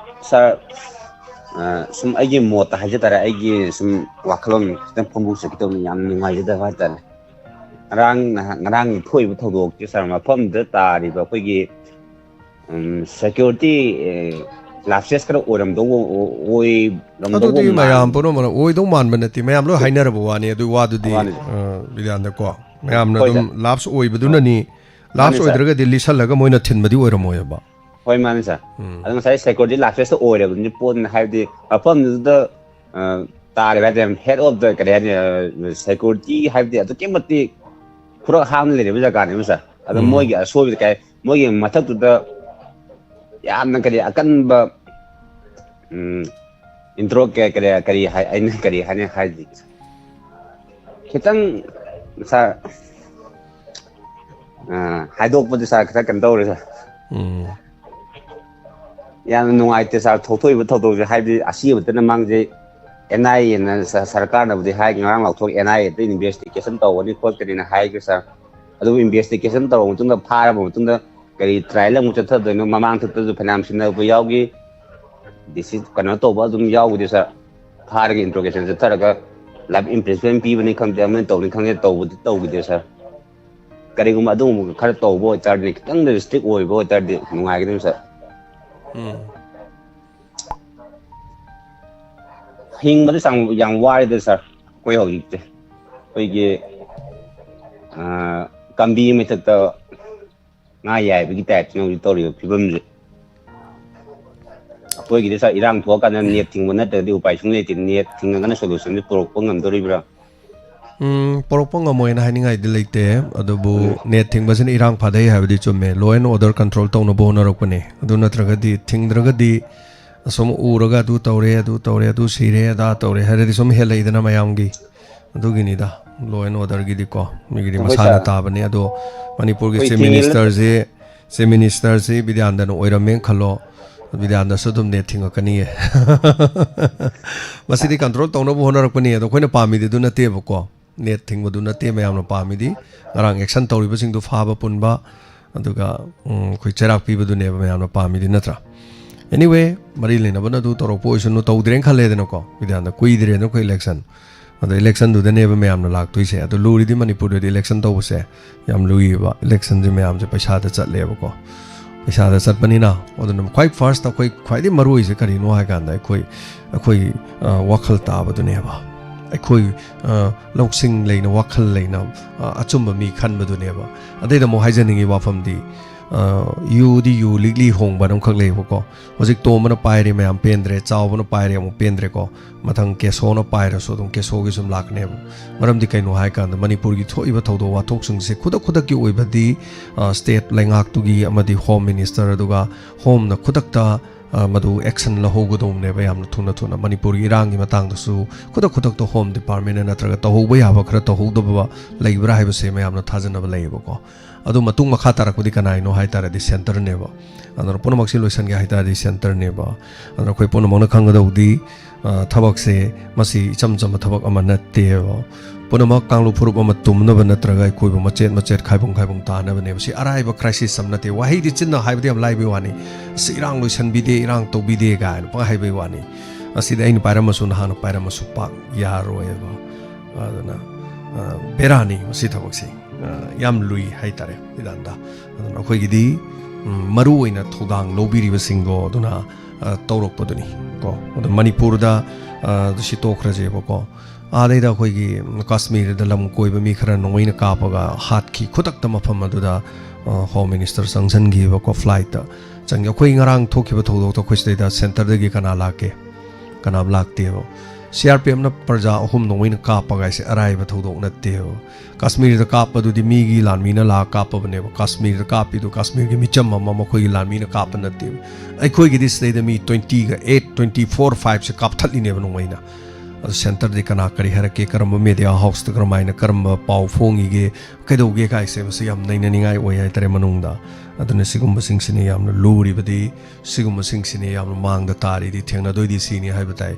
sir, ꯑ, ꯁꯨꯝ ꯑꯩꯒꯤ ꯃꯣꯠꯇ ꯍꯥꯏꯖ ꯇꯥꯔꯦ, ꯑꯩꯒꯤ ꯁꯨꯝ ꯋꯥꯈꯜꯂꯣꯟ ꯈꯤꯇꯪ ꯐꯣꯡꯗꯣꯛꯆꯈꯤꯗꯧꯅꯤ, ꯌꯥꯝ ꯅꯨꯡꯉꯥꯏꯖꯗꯕ ꯍꯥꯏ ꯇꯥꯔꯦ꯫ ꯉꯔꯥꯡ ꯅꯍꯥꯟ, ꯉꯔꯥꯡꯒꯤ ꯊꯣꯛꯏꯕ ꯊꯧꯗꯣꯛꯁꯦ, sir, ꯃꯐꯝꯗꯨꯗ ꯇꯥꯔꯤꯕ ꯑꯩꯈꯣꯏꯒꯤ, ꯎꯝ, security, ꯑꯦ, lapses ꯈꯔ ꯑꯣꯏꯔꯝꯗꯧꯕ, ꯑꯣ-, ꯑꯣꯏꯔꯝꯗꯧꯕ ꯑꯗꯨꯗꯤ ꯃꯌꯥꯝ ꯃꯥꯟ-, ꯄꯨꯝꯅꯃꯛꯅ ꯑꯣꯏꯗꯧ ꯃꯥꯟꯕ ꯅꯠꯇꯦ, ꯃꯌꯥꯝ ꯂꯣꯏ ꯍꯥꯏꯅꯔꯕ ꯋꯥꯅꯤ꯫ ꯑꯗꯨꯒꯤ ꯋꯥꯗꯨꯗꯤ, ꯋꯥꯅꯤ꯫ ꯑ, ꯕꯤꯗ꯭ꯌꯥꯅꯟꯗꯀꯣ, ꯃꯌꯥꯝꯅ ꯍꯣꯏ, ꯑꯗꯨꯝ sir꯫ Lapse ꯑꯣꯏꯕꯗꯨꯅꯅꯤ꯫ ꯍꯣꯏ꯫ ꯃꯥꯅꯤ, lapse sir꯫ ꯑꯣꯏꯗ꯭ꯔꯒꯗꯤ ꯂꯤꯁꯜꯂꯒ ꯃꯣꯏꯅ ꯊꯤꯟꯕꯗꯤ ꯑꯣꯏꯔꯝꯃꯣꯏꯕ꯫ ꯍꯣꯏ, ꯃꯥꯅꯤ, sir꯫ ꯎꯝ꯫ ꯑꯗꯣ ꯉꯁꯥꯏ security lapses ꯑꯣꯏꯔꯕꯅꯤ ꯄꯣꯠꯅꯤ, ꯍꯥꯏꯕꯗꯤ ꯃꯐꯝꯗꯨꯗ, ꯑ, ꯇꯥꯔꯤꯕ ꯍꯥꯏꯗꯤ head of the, ꯀꯔꯤ ꯍꯥꯏꯅꯤ, ꯑ, security ꯍꯥꯏꯕꯗꯤ ꯑꯗꯨꯛꯀꯤ ꯃꯇꯤꯛ ꯈꯨꯔꯛ ꯍꯥꯡꯅ ꯂꯩꯔꯤꯕ ꯖꯒꯥꯅꯦꯕ, sir꯫ ꯑꯗꯣ ꯎꯝ꯫ ꯃꯣꯏꯒꯤ ꯑꯁꯣꯏꯕꯗꯤ ꯀꯩ, ꯃꯣꯏꯒꯤ ꯃꯊꯛꯇꯨꯗ ꯌꯥꯝꯅ ꯀꯔꯤ ꯑꯀꯟꯕ, ꯎꯝ, intro ꯀ-, ꯀꯔꯤ, ꯀꯔꯤ ꯍꯥꯏ, ꯑꯩꯅ ꯀꯔꯤ ꯍꯥꯏꯅꯤ ꯍꯥꯏꯗꯤ, ꯈꯤꯇꯪ, sir, ꯑ, ꯍꯥꯏꯗꯣꯛꯄꯗꯤ, sir, ꯈꯤꯇꯪ ꯀꯩꯅꯣ ꯇꯧꯔꯦ, sir꯫ ꯎꯝ꯫ ꯌꯥꯝꯅ ꯅꯨꯡꯉꯥꯏꯇꯦ, sir, ꯊꯣꯛꯊꯣꯛꯏꯕ ꯊꯧꯗꯣꯛꯁꯦ, ꯍꯥꯏꯕꯗꯤ ꯑꯁꯤꯕꯇꯅ ꯃꯥꯡꯖꯩ꯫ NIA ꯅ ꯁ-, ꯁꯔꯀꯥꯔꯅꯕꯨꯗꯤ ꯍꯥꯏ, ꯉꯔꯥꯡ ꯂꯥꯎꯊꯣꯛ, NIA ꯗ investigation ꯇꯧꯒꯅꯤ ꯈꯣꯠꯀꯅꯤꯅ ꯍꯥꯏꯈ꯭ꯔꯦ, sir꯫ ꯑꯗꯨꯕꯨ investigation ꯇꯧꯔꯕ ꯃꯇꯨꯡꯗ, ꯐꯥꯔꯕ ꯃꯇꯨꯡꯗ, ꯀꯔꯤ trial ꯑꯃꯨꯛ ꯆꯠꯊꯗꯣꯏꯅꯣ? ꯃꯃꯥꯡ ꯊꯛꯇꯁꯨ ꯐꯅꯌꯥꯝ ꯁꯤꯟꯅꯕ ꯌꯥꯎꯈꯤ꯫ ꯗꯤ ꯁꯤ ꯀꯩꯅꯣ ꯇꯧꯕ ꯑꯗꯨꯝ ꯌꯥꯎꯈꯤꯗꯦ, sir꯫ ꯐꯥꯔꯒ interrogation ꯆꯠꯊꯔꯒ life imprisonment ꯄꯤꯕꯅꯤ ꯈꯪꯗꯦ, ꯑꯃꯅ ꯇꯧꯕꯅꯤ ꯈꯪꯗꯦ, ꯇꯧꯕꯗꯤ ꯇꯧꯈꯤꯗꯦ, sir꯫ ꯀꯔꯤꯒꯨꯝꯕ ꯑꯗꯨꯒꯨꯝꯕ ꯈꯔ ꯇꯧꯕ ꯑꯣꯏꯇꯥꯔꯗꯤ, ꯈꯤꯇꯪꯗ strict ꯑꯣꯏꯕ ꯑꯣꯏꯇꯥꯔꯗꯤ ꯅꯨꯡꯉꯥꯏꯒꯗꯕꯅꯤ, sir꯫ ꯎꯝ꯫ ꯍꯤꯡꯕꯗ ꯆꯥꯡ ꯌꯥꯝ ꯋꯥꯔꯦꯗ ꯁꯥꯔ꯫ ꯑꯩꯈꯣꯏ ꯍꯧꯖꯤꯛꯁꯦ ꯑꯩꯈꯣꯏꯒꯤ, ꯑ, ꯀꯝꯕꯤ ꯃꯊꯛꯇ ꯉꯥ ꯌꯥꯏꯕꯒꯤ ꯇꯥꯏꯞꯇ ꯍꯧꯖꯤꯛ ꯇꯧꯔꯤꯕ ꯐꯤꯕꯝꯁꯦ꯫ ꯑꯩꯈꯣꯏꯒꯤꯗꯤ ꯁꯥꯔ, ꯏꯔꯥꯡ ꯊꯣꯛꯑꯀꯥꯟꯗ ꯅꯦꯠ ꯊꯤꯡꯕ ꯅꯠꯇ꯭ꯔꯒꯗꯤ ꯎꯄꯥꯏ ꯁꯨꯡꯂꯩ ꯂꯩꯇꯦ꯫ ꯅꯦꯠ ꯊꯤꯡꯉꯒꯅ ꯁꯣꯂꯨꯁꯟꯁꯦ ꯄꯨꯔꯛꯄ ꯉꯝꯗꯣꯔꯤꯕ꯭ꯔꯥ? ꯎꯝ, ꯄꯨꯔꯛꯄ ꯉꯝꯃꯣꯏꯅ ꯍꯥꯏꯅꯤꯡꯉꯥꯏꯗꯤ ꯂꯩꯇꯦ꯫ ꯑꯗꯨꯕꯨ ꯅꯦꯠ ꯊꯤꯡꯕꯁꯤꯅ ꯏꯔꯥꯡ ꯐꯥꯗꯩ ꯍꯥꯏꯕꯗꯤ ꯆꯨꯝꯃꯦ꯫ Law and order control ꯇꯧꯅꯕ ꯍꯣꯠꯅꯔꯛꯄꯅꯦ꯫ ꯑꯗꯨ ꯅꯠꯇ꯭ꯔꯒꯗꯤ, ꯊꯤꯡꯗ꯭ꯔꯒꯗꯤ ꯑꯁꯨꯝ ꯎꯔꯒ ꯑꯗꯨ ꯇꯧꯔꯦ, ꯑꯗꯨ ꯇꯧꯔꯦ, ꯑꯗꯨ ꯁꯤꯔꯦ, ꯑꯗꯥ ꯇꯧꯔꯦ ꯍꯥꯏꯔꯗꯤ ꯁꯨꯝ ꯍꯦꯜꯂꯛꯏꯗꯅ ꯃꯌꯥꯝꯒꯤ꯫ ꯑꯗꯨꯒꯤꯅꯤꯗ, law and orderꯒꯤꯗꯤꯀꯣ, ꯃꯤꯒꯤꯗꯤ ꯑꯩꯈꯣꯏ ꯃꯁꯥꯅ ꯁꯥꯔ, ꯇꯥꯕꯅꯦ꯫ ꯑꯗꯣ ꯃꯅꯤꯄꯨꯔꯒꯤ ꯑꯩꯈꯣꯏ Chief ꯊꯤꯡꯉꯦ Ministerꯁꯤ, Chief Ministerꯁꯤ ꯕꯤꯗ꯭ꯌꯥꯅꯟꯗꯅ ꯑꯣꯏꯔꯝꯃꯦꯅ ꯈꯜꯂꯣ, ꯕꯤꯗ꯭ꯌꯥꯅꯟꯗꯁꯨ ꯑꯗꯨꯝ ꯅꯦꯠ ꯊꯤꯡꯉꯛꯀꯅꯤꯌꯦ꯫ ꯃꯁꯤꯗꯤ control ꯇꯧꯅꯕ ꯍꯣꯠꯅꯔꯛꯄꯅꯤ꯫ ꯑꯗꯣ ꯑꯩꯈꯣꯏꯅ ꯄꯥꯝꯃꯤꯗꯤ ꯑꯗꯨ ꯅꯠꯇꯦꯕꯀꯣ꯫ ꯅꯦꯠ ꯊꯤꯡꯕꯗꯨ ꯅꯠꯇꯦ ꯃꯌꯥꯝꯅ ꯄꯥꯝꯃꯤꯗꯤ꯫ ꯉꯔꯥꯡ action ꯇꯧꯔꯤꯕꯁꯤꯡꯗꯨ ꯐꯥꯕ ꯄꯨꯟꯕ, ꯑꯗꯨꯒ, ꯎꯝ, ꯑꯩꯈꯣꯏ ꯆꯩꯔꯥꯛ ꯄꯤꯕꯗꯨꯅꯦꯕ ꯃꯌꯥꯝꯅ ꯄꯥꯝꯃꯤꯗꯤ, ꯅꯠꯇ꯭ꯔꯥ? Anyway, ꯃꯔꯤ ꯂꯩꯅꯕꯅ ꯑꯗꯨ ꯇꯧꯔꯛꯄ ꯑꯣꯏꯁꯅꯨ, ꯇꯧꯗ꯭ꯔꯦꯅ ꯈꯜꯂꯦꯗꯅꯀꯣ, ꯕꯤꯗ꯭ꯌꯥꯅꯟꯗ, ꯀꯨꯏꯗ꯭ꯔꯦꯗꯅ ꯑꯩꯈꯣꯏ election꯫ ꯑꯗꯣ electionꯗꯨꯗꯅꯦꯕ ꯃꯌꯥꯝꯅ ꯂꯥꯛꯇꯣꯏꯁꯦ꯫ ꯑꯗꯣ ꯂꯨꯔꯤꯗꯤ ꯃꯅꯤꯄꯨꯔꯗꯗꯤ election ꯇꯧꯕꯁꯦ ꯌꯥꯝ ꯂꯨꯏꯌꯦꯕ꯫ Electionꯁꯦ ꯃꯌꯥꯝꯁꯦ ꯄꯩꯁꯥꯗ ꯆꯠꯂꯦꯕꯀꯣ꯫ ꯄꯩꯁꯥꯗ ꯆꯠꯄꯅꯤꯅ, ꯑꯗꯨꯅ ꯈ꯭ꯋꯥꯏ first ꯑꯩꯈꯣꯏ ꯈ꯭ꯋꯥꯏꯗꯒꯤ ꯃꯔꯨ ꯑꯣꯏꯁꯦ ꯀꯔꯤꯅꯣ ꯍꯥꯏ ꯀꯥꯟꯗ, ꯑꯩꯈꯣꯏ, ꯑꯩꯈꯣꯏ, ꯑ, ꯋꯥꯈꯜ ꯇꯥꯕꯗꯨꯅꯦꯕ꯫ ꯑꯩꯈꯣꯏ, ꯑ, ꯂꯧꯁꯤꯡ ꯂꯩꯅ, ꯋꯥꯈꯜ ꯂꯩꯅ, ꯑ, ꯑꯆꯨꯝꯕ ꯃꯤ ꯈꯟꯕꯗꯨꯅꯦꯕ꯫ ꯑꯗꯩꯗ ꯑꯃꯨꯛ ꯍꯥꯏꯖꯅꯤꯡꯉꯤ ꯋꯥꯐꯝꯗꯤ, ꯑ, ꯌꯨꯗꯤ ꯌꯨ ꯂꯤꯛꯂꯤ ꯍꯣꯡꯕ ꯑꯃꯈꯛ ꯂꯩꯌꯦꯕꯀꯣ꯫ ꯍꯧꯖꯤꯛ ꯇꯣꯝꯕꯅ ꯄꯥꯏꯔꯦ, ꯃꯌꯥꯝ ꯄꯦꯟꯗ꯭ꯔꯦ, ꯆꯥꯎꯕꯅ ꯄꯥꯏꯔꯦ, ꯑꯃꯨꯛ ꯄꯦꯟꯗ꯭ꯔꯦꯀꯣ꯫ ꯃꯊꯪ ꯀꯦꯁꯣꯅ ꯄꯥꯏꯔꯁꯨ ꯑꯗꯨꯝ ꯀꯦꯁꯣꯒꯤ ꯁꯨꯝ ꯂꯥꯛꯀꯅꯦꯕ꯫ ꯃꯔꯝꯗꯤ ꯀꯩꯅꯣ ꯍꯥꯏ ꯀꯥꯟꯗ, ꯃꯅꯤꯄꯨꯔꯒꯤ ꯊꯣꯛꯏꯕ ꯊꯧꯗꯣꯛ ꯋꯥꯊꯣꯛꯁꯤꯡꯁꯦ ꯈꯨꯗꯛ ꯈꯨꯗꯛꯀꯤ ꯑꯣꯏꯕꯗꯤ, ꯑ, state ꯂꯩꯉꯥꯛꯇꯨꯒꯤ ꯑꯃꯗꯤ Home Minister, ꯑꯗꯨꯒ Homeꯅ ꯈꯨꯗꯛꯇ, ꯑ, ꯃꯗꯨ action ꯂꯧꯍꯧꯒꯗꯧꯕꯅꯦꯕ, ꯌꯥꯝꯅ ꯊꯨꯅ ꯊꯨꯅ꯫ ꯃꯅꯤꯄꯨꯔꯒꯤ ꯏꯔꯥꯡꯒꯤ ꯃꯇꯥꯡꯗꯁꯨ ꯈꯨꯗꯛ ꯈꯨꯗꯛꯇ Home Departmentꯅ ꯅꯠꯇ꯭ꯔꯒ ꯇꯧꯍꯧꯕ ꯌꯥꯕ ꯈꯔ ꯇꯧꯍꯧꯗꯕ ꯂꯩꯕ꯭ꯔꯥ ꯍꯥꯏꯕꯁꯦ ꯃꯌꯥꯝꯅ ꯊꯥꯖꯅꯕ ꯂꯩꯌꯦꯕꯀꯣ꯫ ꯑꯗꯨ ꯃꯇꯨꯡ ꯃꯈꯥ ꯇꯥꯔꯛꯄꯗꯤ ꯀꯅꯥꯒꯤꯅꯣ ꯍꯥꯏ ꯇꯥꯔꯗꯤ centreꯅꯦꯕ꯫ ꯑꯗꯨꯅ ꯄꯨꯝꯅꯃꯛꯁꯤ ꯂꯣꯏꯁꯟꯒꯦ ꯍꯥꯏ ꯇꯥꯔꯗꯤ centreꯅꯦꯕ꯫ ꯑꯗꯨꯅ ꯑꯩꯈꯣꯏ ꯄꯨꯝꯅꯃꯛꯅ ꯈꯪꯒꯗꯧꯕꯗꯤ, ꯑ, ꯊꯕꯛꯁꯦ ꯃꯁꯤ ꯏꯆꯝ ꯆꯝꯕ ꯊꯕꯛ ꯑꯃ ꯅꯠꯇꯦꯕ꯫ ꯄꯨꯝꯅꯃꯛ ꯀꯥꯡꯂꯨꯞ ꯐꯨꯔꯨꯞ ꯑꯃ ꯇꯨꯝꯅꯕ ꯅꯠꯇ꯭ꯔꯒ ꯑꯩꯈꯣꯏꯕꯨ ꯃꯆꯦꯠ ꯃꯆꯦꯠ, ꯈꯥꯏꯕꯨꯡ ꯈꯥꯏꯕꯨꯡ ꯇꯥꯅꯕꯅꯦꯕ꯫ ꯁꯤ ꯑꯔꯥꯏꯕ crisis ꯑꯃ ꯅꯠꯇꯦ꯫ ꯋꯥꯍꯩꯗꯤ ꯆꯤꯟꯅ ꯍꯥꯏꯕꯗꯤ ꯌꯥꯝ ꯂꯥꯏꯕꯩ ꯋꯥꯅꯤ꯫ "ꯑꯁ, ꯏꯔꯥꯡ ꯂꯣꯏꯁꯟꯕꯤꯗꯦ, ꯏꯔꯥꯡ ꯇꯧꯕꯤꯗꯦ" ꯀꯥꯏꯅ ꯄꯪꯍꯥꯏꯕꯩ ꯋꯥꯅꯤ꯫ ꯑꯁꯤꯗꯤ ꯑꯩꯅ ꯄꯥꯏꯔꯝꯃꯁꯨ, ꯅꯍꯥꯛꯅ ꯄꯥꯏꯔꯝꯃꯁꯨ ꯄꯥꯛ ꯌꯥꯔꯣꯏꯕ꯫ ꯑꯗꯨꯅ, ꯑ, ꯕꯦꯔꯥꯅꯤ ꯃꯁꯤ ꯊꯕꯛꯁꯤ꯫ ꯑ, ꯌꯥꯝ ꯂꯨꯏ ꯍꯥꯏꯇꯥꯔꯦ ꯕꯤꯗ꯭ꯌꯥꯅꯟꯗ꯫ ꯑꯗꯨꯅ ꯑꯩꯈꯣꯏꯒꯤꯗꯤ, ꯎꯝ, ꯃꯔꯨ ꯑꯣꯏꯅ ꯊꯧꯗꯥꯡ ꯂꯧꯕꯤꯔꯤꯕꯁꯤꯡꯗꯣ ꯑꯗꯨꯅ, ꯑ, ꯇꯧꯔꯛꯄꯗꯨꯅꯤ ꯀꯣ꯫ ꯑꯗꯣ ꯃꯅꯤꯄꯨꯔꯗ ꯑꯗꯨ ꯁꯤ ꯇꯣꯛꯈ꯭ꯔꯁꯦꯕꯀꯣ꯫ ꯑꯥꯗꯩꯗ ꯑꯩꯈꯣꯏꯒꯤ ꯀꯥꯁꯃꯤꯔꯗ ꯂꯝ ꯀꯣꯏꯕ ꯃꯤ ꯈꯔ ꯅꯣꯡꯃꯩꯅ ꯀꯥꯞꯄꯒ ꯍꯥꯠꯈꯤ ꯈꯨꯗꯛꯇ, ꯃꯐꯝ ꯑꯗꯨꯗ ꯍꯣꯝ ꯃꯤꯅꯤꯁꯇꯔ ꯆꯪꯁꯤꯟꯈꯤꯕꯀꯣ ꯐ꯭ꯂꯥꯏꯠꯇ꯫ ꯆꯪꯉꯤ꯫ ꯑꯩꯈꯣꯏ ꯉꯔꯥꯡ ꯊꯣꯛꯈꯤꯕ ꯊꯧꯗꯣꯛꯇ ꯑꯩꯈꯣꯏ ꯁꯤꯗꯩꯗ ꯁꯦꯟꯇꯔꯗꯒꯤ ꯀꯅꯥ ꯂꯥꯛꯀꯦ? ꯀꯅꯥꯝ ꯂꯥꯛꯇꯦꯕ꯫ ꯁꯤ ꯑꯥꯔ ꯄꯤ ꯑꯦꯐꯅ ꯄ꯭ꯔꯖꯥ ꯑꯍꯨꯝ ꯅꯣꯡꯃꯩꯅ ꯀꯥꯞꯄꯒ ꯍꯥꯏꯁꯦ ꯑꯔꯥꯏꯕ ꯊꯧꯗꯣꯛ ꯅꯠꯇꯦꯕ꯫ ꯀꯥꯁꯃꯤꯔꯗ ꯀꯥꯞꯄꯗꯨꯗꯤ ꯃꯤꯒꯤ ꯂꯥꯟꯃꯤꯅ ꯂꯥꯛꯑ ꯀꯥꯞꯄꯕꯅꯦꯕ꯫ ꯀꯥꯁꯃꯤꯔꯗ ꯀꯥꯞꯄꯤꯗꯨ ꯀꯥꯁꯃꯤꯔꯒꯤ ꯃꯤꯆꯝ ꯑꯃ ꯃꯈꯣꯏꯒꯤ ꯂꯥꯟꯃꯤꯅ ꯀꯥꯞꯄ ꯅꯠꯇꯦꯕ꯫ ꯑꯩꯈꯣꯏꯒꯤꯗꯤ ꯁꯤꯗꯩꯗ ꯃꯤ twenty-eight, twenty-four, five ꯁꯦ ꯀꯥꯞꯊꯠꯂꯤꯅꯦꯕ ꯅꯣꯡꯃꯩꯅ꯫ ꯑꯗꯨ ꯁꯦꯟꯇꯔꯗꯤ ꯀꯅꯥ ꯀꯔꯤ ꯍꯥꯏꯔꯛꯀꯦ, ꯀꯔꯝꯕ ꯃꯦꯗꯤꯌꯥ ꯍꯥꯎꯁꯇ ꯀꯔꯝꯍꯥꯏꯅ, ꯀꯔꯝꯕ ꯄꯥꯎ ꯐꯣꯡꯉꯤꯒꯦ, ꯀꯩꯗꯧꯒꯦ ꯀꯥꯏꯁꯦ ꯃꯁꯤ ꯌꯥꯝ ꯅꯩꯅꯅꯤꯡꯉꯥꯏ ꯑꯣꯏ ꯍꯥꯏꯇꯥꯔꯦ ꯃꯅꯨꯡꯗ꯫ ꯑꯗꯨꯅ ꯁꯤꯒꯨꯝꯕꯁꯤꯡꯁꯤꯅꯤ ꯌꯥꯝꯅ ꯂꯨꯔꯤꯕꯗꯤ, ꯁꯤꯒꯨꯝꯕꯁꯤꯡꯁꯤꯅꯤ ꯌꯥꯝꯅ ꯃꯥꯡꯗ ꯇꯥꯔꯤꯗꯤ, ꯊꯦꯡꯅꯗꯣꯏꯗꯤ ꯁꯤꯅꯤ ꯍꯥꯏꯕ ꯇꯥꯏ꯫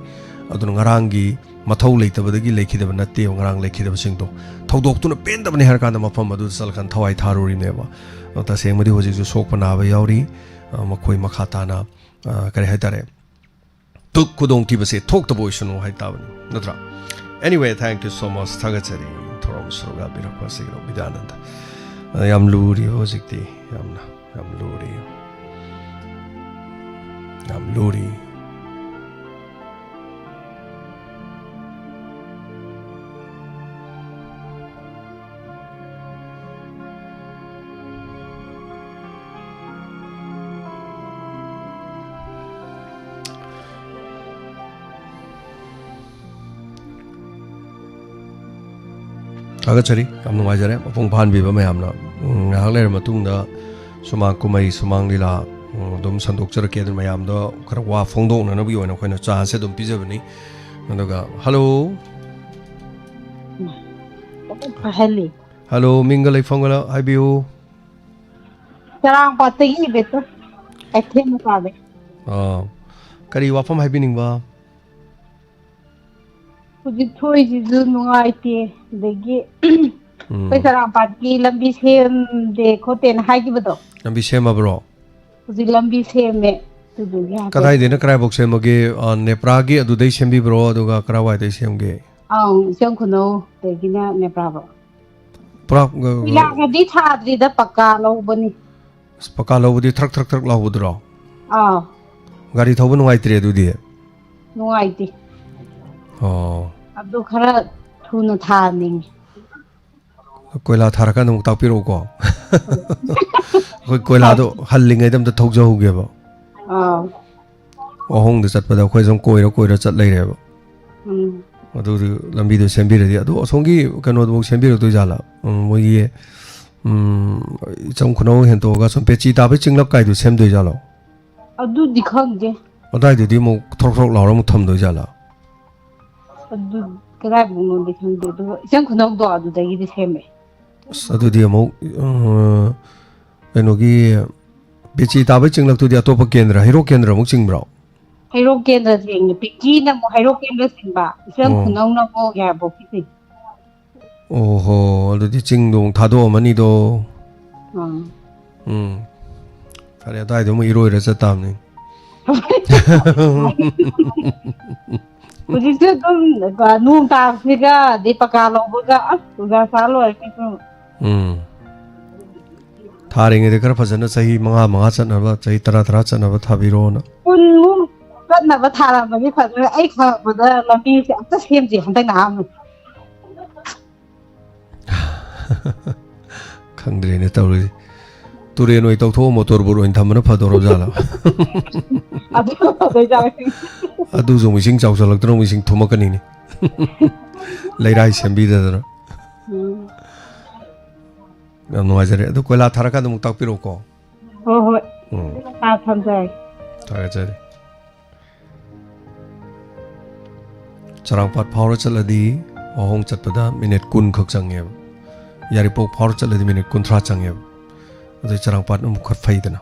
ꯑꯗꯨꯅ ꯉꯔꯥꯡꯒꯤ ꯃꯊꯧ ꯂꯩꯇꯕꯗꯒꯤ ꯂꯩꯈꯤꯗꯕ ꯅꯠꯇꯦꯕ ꯉꯔꯥꯡ ꯂꯩꯈꯤꯗꯕꯁꯤꯡꯗꯣ꯫ ꯊꯧꯗꯣꯛꯇꯨꯅ ꯄꯦꯟꯗꯕꯅꯤ ꯍꯥꯏꯔꯀꯥꯟꯗ ꯃꯐꯝ ꯑꯗꯨꯗ ꯆꯠꯂꯀꯥꯟꯗ ꯊꯋꯥꯏ ꯊꯥꯔꯨꯔꯤꯅꯦꯕ꯫ ꯑꯗꯣ ꯇꯁꯦꯡꯕꯗꯤ ꯍꯧꯖꯤꯛꯁꯨ ꯁꯣꯛꯄ ꯅꯥꯕ ꯌꯥꯎꯔꯤ꯫ ꯑ, ꯃꯈꯣꯏ ꯃꯈꯥ ꯇꯥꯅ, ꯑ, ꯀꯔꯤ ꯍꯥꯏꯇꯥꯔꯦ, ꯇꯨ-, ꯈꯨꯗꯣꯡꯊꯤꯕꯁꯦ ꯊꯣꯛꯇꯕ ꯑꯣꯏꯁꯅꯨ ꯍꯥꯏꯇꯥꯕꯅꯤ, ꯅꯠꯇ꯭ꯔꯥ? Anyway, thank you so much. ꯊꯥꯒꯠꯆꯔꯤ ꯊꯧꯔꯝ ꯁꯔꯨꯛ ꯌꯥꯕꯤꯔꯛꯄ ꯑꯁꯤꯒꯤꯗꯃꯛ ꯕꯤꯗ꯭ꯌꯥꯅꯟꯗ꯫ ꯑ, ꯌꯥꯝ ꯂꯨꯔꯤꯕ ꯍꯧꯖꯤꯛꯇꯤ, ꯌꯥꯝꯅ ꯌꯥꯝ ꯂꯨꯔꯤ꯫ ꯌꯥꯝ ꯂꯨꯔꯤ꯫ ꯊꯥꯒꯠꯆꯔꯤ꯫ ꯌꯥꯝ ꯅꯨꯡꯉꯥꯏꯖꯔꯦ ꯃꯄꯨꯡ ꯐꯥꯍꯟꯕꯤꯕ ꯃꯌꯥꯝꯅ꯫ ꯎꯝ, ꯉꯥꯏꯍꯥꯛ ꯂꯩꯔ ꯃꯇꯨꯡꯗ ꯁꯨꯃꯥꯡ ꯀꯨꯝꯍꯩ, ꯁꯨꯃꯥꯡ ꯂꯤꯂꯥ, ꯎꯝ, ꯑꯗꯨꯝ ꯁꯟꯗꯣꯛꯆꯔꯛꯀꯦ꯫ ꯑꯗꯨ ꯃꯌꯥꯝꯗ ꯈꯔ ꯋꯥ ꯐꯣꯡꯗꯣꯛꯅꯅꯕꯒꯤ ꯑꯣꯏꯅ ꯑꯩꯈꯣꯏꯅ ꯆꯥꯟꯁꯁꯦ ꯑꯗꯨꯝ ꯄꯤꯖꯕꯅꯤ꯫ ꯑꯗꯨꯒ, ꯍꯜꯂꯣ꯫ ꯐꯍꯜꯂꯤ꯫ ꯍꯜꯂꯣ, ꯃꯤꯡꯒ ꯂꯩꯐꯝꯒ ꯍꯥꯏꯕꯤꯌꯨ꯫ ꯆꯔꯥꯡꯄꯥꯠꯇꯒꯤ ꯏꯕꯦꯇꯣꯟ ꯀꯩꯊꯦꯜ ꯃꯆꯥꯗꯩ꯫ ꯑꯥ, ꯀꯔꯤ ꯋꯥꯐꯝ ꯍꯥꯏꯕꯤꯅꯤꯡꯕ? ꯍꯧꯖꯤꯛ ꯊꯣꯛꯏꯁꯤꯁꯨ ꯅꯨꯡꯉꯥꯏꯇꯦ, ꯑꯗꯒꯤ ꯎꯝ꯫ ꯑꯩꯈꯣꯏ ꯆꯔꯥꯡꯄꯥꯠꯀꯤ ꯂꯝꯕꯤ ꯁꯦꯝꯗꯦ ꯈꯣꯠꯇꯦꯅ ꯍꯥꯏꯈꯤꯕꯗꯣ꯫ ꯂꯝꯕꯤ ꯁꯦꯝꯃꯕ꯭ꯔꯣ? ꯍꯧꯖꯤꯛ ꯂꯝꯕꯤ ꯁꯦꯝꯃꯦ, ꯑꯗꯨꯗꯨꯒꯤ ꯍꯥꯏꯐꯦꯠ꯫ ꯀꯗꯥꯏꯗꯩꯅ ꯀꯗꯥꯏꯐꯥꯎ ꯁꯦꯝꯃꯒꯦ? ꯑ, ꯅꯦꯄ꯭ꯔꯥꯒꯤ ꯑꯗꯨꯗꯩ ꯁꯦꯝꯕꯤꯕ꯭ꯔꯣ? ꯑꯗꯨꯒ ꯀꯔꯥꯏꯋꯥꯏꯗꯩ ꯁꯦꯝꯒꯦ? ꯑꯪ, ꯏꯆꯝ ꯈꯨꯅꯧꯗꯒꯤꯅ ꯅꯦꯄ꯭ꯔꯥꯐꯥꯎ꯫ ꯄꯨꯔꯥ, ꯑ, ꯀꯣꯏꯂꯥꯒꯗꯤ ꯊꯥꯗ꯭ꯔꯤꯗ, ꯄꯛꯀꯥ ꯂꯧꯕꯅꯤ꯫ ꯑꯁ, ꯄꯀꯥ ꯂꯧꯕꯗꯤ ꯊ꯭ꯔꯛ ꯊ꯭ꯔꯛ ꯊ꯭ꯔꯛ ꯂꯥꯎꯕꯗꯨꯔꯣ? ꯑꯥ꯫ ꯒꯥꯔꯤ ꯊꯧꯕ ꯅꯨꯡꯉꯥꯏꯇ꯭ꯔꯦ ꯑꯗꯨꯗꯤ? ꯅꯨꯡꯉꯥꯏꯇꯦ꯫ ꯑꯣ꯫ ꯑꯗꯨ ꯈꯔ ꯊꯨꯅ ꯊꯥꯅꯤꯡꯉꯤ꯫ ꯀꯣꯏꯂꯥ ꯊꯥꯔꯀꯥꯟꯗ ꯑꯃꯨꯛ ꯇꯥꯛꯄꯤꯔꯛꯎꯀꯣ꯫ ꯑꯩꯈꯣꯏ ꯀꯣꯏꯂꯥꯗꯣ ꯍꯜꯂꯤꯉꯩꯗ ꯑꯝꯇ ꯊꯧꯖꯍꯧꯒꯦꯕ꯫ ꯑꯥ꯫ ꯋꯥꯍꯣꯡꯗ ꯆꯠꯄꯗ ꯑꯩꯈꯣꯏ ꯁꯨꯝ ꯀꯣꯏꯔ ꯀꯣꯏꯔ ꯆꯠ ꯂꯩꯔꯦꯕ꯫ ꯎꯝ꯫ ꯑꯗꯨꯗꯨ ꯂꯝꯕꯤꯗꯣ ꯁꯦꯝꯕꯤꯔꯗꯤ, ꯑꯗꯣ ꯑꯁꯣꯝꯒꯤ ꯀꯩꯅꯣꯗꯨꯐꯥꯎ ꯁꯦꯝꯕꯤꯔꯛꯇꯣꯏ ꯖꯥꯠꯂꯥ? ꯎꯝ, ꯃꯣꯏꯒꯤ, ꯎꯝ, ꯏꯆꯝ ꯈꯨꯅꯧ ꯍꯦꯟꯇꯣꯛꯑꯒ ꯁꯨꯝ ꯄꯦꯆꯤ ꯇꯥꯕꯩ ꯆꯤꯡꯂꯛ ꯀꯥꯏꯗꯨ ꯁꯦꯝꯗꯣꯏ ꯖꯥꯠꯂꯣ? ꯑꯗꯨꯗꯤ ꯈꯪꯗꯦ꯫ ꯑꯗꯥꯏꯗꯨꯗꯤ ꯑꯃꯨꯛ ꯊ꯭ꯔꯣꯛ ꯊ꯭ꯔꯣꯛ ꯂꯥꯎꯔ ꯑꯃꯨꯛ ꯊꯝꯗꯣꯏ ꯖꯥꯠꯂꯥ? ꯑꯗꯨ ꯀꯗꯥꯏꯐꯥꯎꯅꯣꯗꯤ ꯈꯪꯗꯦ, ꯑꯗꯨꯒ ꯏꯆꯝ ꯈꯨꯅꯧꯗꯣ ꯑꯗꯨꯗꯒꯤꯗꯤ ꯁꯦꯝꯃꯦ꯫ ꯑꯁ, ꯑꯗꯨꯗꯤ ꯑꯃꯨꯛ, ꯑ, ꯀꯩꯅꯣꯒꯤ ꯄꯦꯆꯤ ꯇꯥꯕꯩ ꯆꯤꯡꯂꯛꯇꯨꯗꯤ ꯑꯇꯣꯞꯄ ꯀꯦꯟꯗ꯭ꯔ, ꯍꯩꯔꯣꯛ ꯀꯦꯟꯗ꯭ꯔ ꯑꯃꯨꯛ ꯆꯤꯡꯕ꯭ꯔꯣ? ꯍꯩꯔꯣꯛ ꯀꯦꯟꯗ꯭ꯔ ꯆꯤꯡꯉꯦ, ꯄꯤꯡꯀꯤꯅ ꯑꯃꯨꯛ ꯍꯩꯔꯣꯛ ꯀꯦꯟꯗ꯭ꯔ ꯆꯤꯡꯕ, ꯏꯆꯝ ꯑꯣ꯫ ꯈꯨꯅꯧꯅ ꯑꯃꯨꯛ ꯌꯥꯏꯔꯤꯄꯣꯛꯄꯤ ꯆꯤꯡ꯫ ꯑꯣꯍꯣ, ꯑꯗꯨꯗꯤ ꯆꯤꯡꯗꯣ ꯑꯃꯨꯛ ꯊꯥꯗꯣꯛꯑꯝꯃꯅꯤꯗꯣ꯫ ꯑꯥ꯫ ꯎꯝ꯫ ꯐꯔꯦ, ꯑꯗꯨꯋꯥꯏꯗꯣ ꯑꯃꯨꯛ ꯏꯔꯣꯏꯔ ꯆꯠ ꯇꯥꯕꯅꯤ꯫ ꯍꯧꯖꯤꯛꯁꯨ ꯑꯗꯨꯝ ꯅꯣꯡ ꯇꯥꯕꯁꯤꯒ, ꯑꯗꯩ ꯄꯀꯥ ꯂꯧꯕꯒ, ꯑꯁ, ꯑꯣꯖꯥ ꯁꯥ ꯂꯣꯏꯔꯦ ꯑꯩꯁꯨ꯫ ꯎꯝ꯫ ꯊꯥꯔꯤꯉꯩꯗ ꯈꯔ ꯐꯖꯅ ꯆꯍꯤ ꯃꯉꯥ, ꯃꯉꯥ ꯆꯠꯅꯕ, ꯆꯍꯤ ꯇꯔꯥ, ꯇꯔꯥ ꯆꯠꯅꯕ ꯊꯥꯕꯤꯔꯣꯅ꯫ ꯀꯨꯟꯃꯨꯛ ꯆꯠꯅꯕ ꯊꯥꯔꯝꯕꯗꯤ ꯐꯖꯅ, ꯑꯩ ꯈꯪꯉꯛꯄꯗ ꯂꯝꯕꯤꯁꯦ ꯑꯝꯇ ꯁꯦꯝꯗ꯭ꯔꯤ ꯍꯟꯗꯛꯅ ꯑꯍꯥꯟꯕꯅꯤ꯫ ꯈꯪꯗ꯭ꯔꯦꯅꯦ ꯇꯧꯔꯤꯁꯦ꯫ ꯇꯨꯔꯦꯟ ꯑꯣꯏ ꯇꯧꯊꯣꯛꯑ ꯃꯣꯇꯣꯔ ꯕꯣꯠ ꯑꯣꯏꯅ ꯊꯝꯕꯅ ꯐꯗꯧꯔꯕ ꯖꯥꯠꯂꯣ? ꯑꯗꯨ ꯐꯗꯣꯏ ꯖꯥꯠꯂ? ꯑꯗꯨꯁꯨ ꯑꯃꯨꯛ ꯏꯁꯤꯡ ꯆꯥꯎꯁꯜꯂꯛꯇꯅ ꯑꯃꯨꯛ ꯏꯁꯤꯡ ꯊꯨꯝꯃꯛꯀꯅꯤꯅꯦ꯫ ꯂꯩꯔꯥꯏ ꯁꯦꯝꯕꯤꯗꯗꯅ꯫ ꯎꯝ꯫ ꯌꯥꯝ ꯅꯨꯡꯉꯥꯏꯖꯔꯦ꯫ ꯑꯗꯨ ꯀꯣꯏꯂꯥ ꯊꯥꯔꯀꯥꯟꯗ ꯑꯃꯨꯛ ꯇꯥꯛꯄꯤꯔꯛꯎꯀꯣ꯫ ꯍꯣꯏ, ꯍꯣꯏ꯫ ꯎꯝ꯫ ꯑꯥ, ꯊꯝꯖꯔꯦ꯫ ꯊꯥꯒꯠꯆꯔꯤ꯫ ꯆꯔꯥꯡꯄꯥꯠ ꯐꯥꯎꯔ ꯆꯠꯂꯗꯤ ꯋꯥꯍꯣꯡ ꯆꯠꯄꯗ ꯃꯤꯅꯤꯠ ꯀꯨꯟ ꯈꯛ ꯆꯪꯉꯦꯕ꯫ ꯌꯥꯏꯔꯤꯄꯣꯛ ꯐꯥꯎꯔ ꯆꯠꯂꯗꯤ ꯃꯤꯅꯤꯠ ꯀꯨꯟꯊ꯭ꯔꯥ ꯆꯪꯉꯦꯕ꯫ ꯑꯗꯨ ꯆꯔꯥꯡꯄꯥꯠꯅ ꯑꯃꯨꯛ ꯈꯔ ꯐꯩꯗꯅ꯫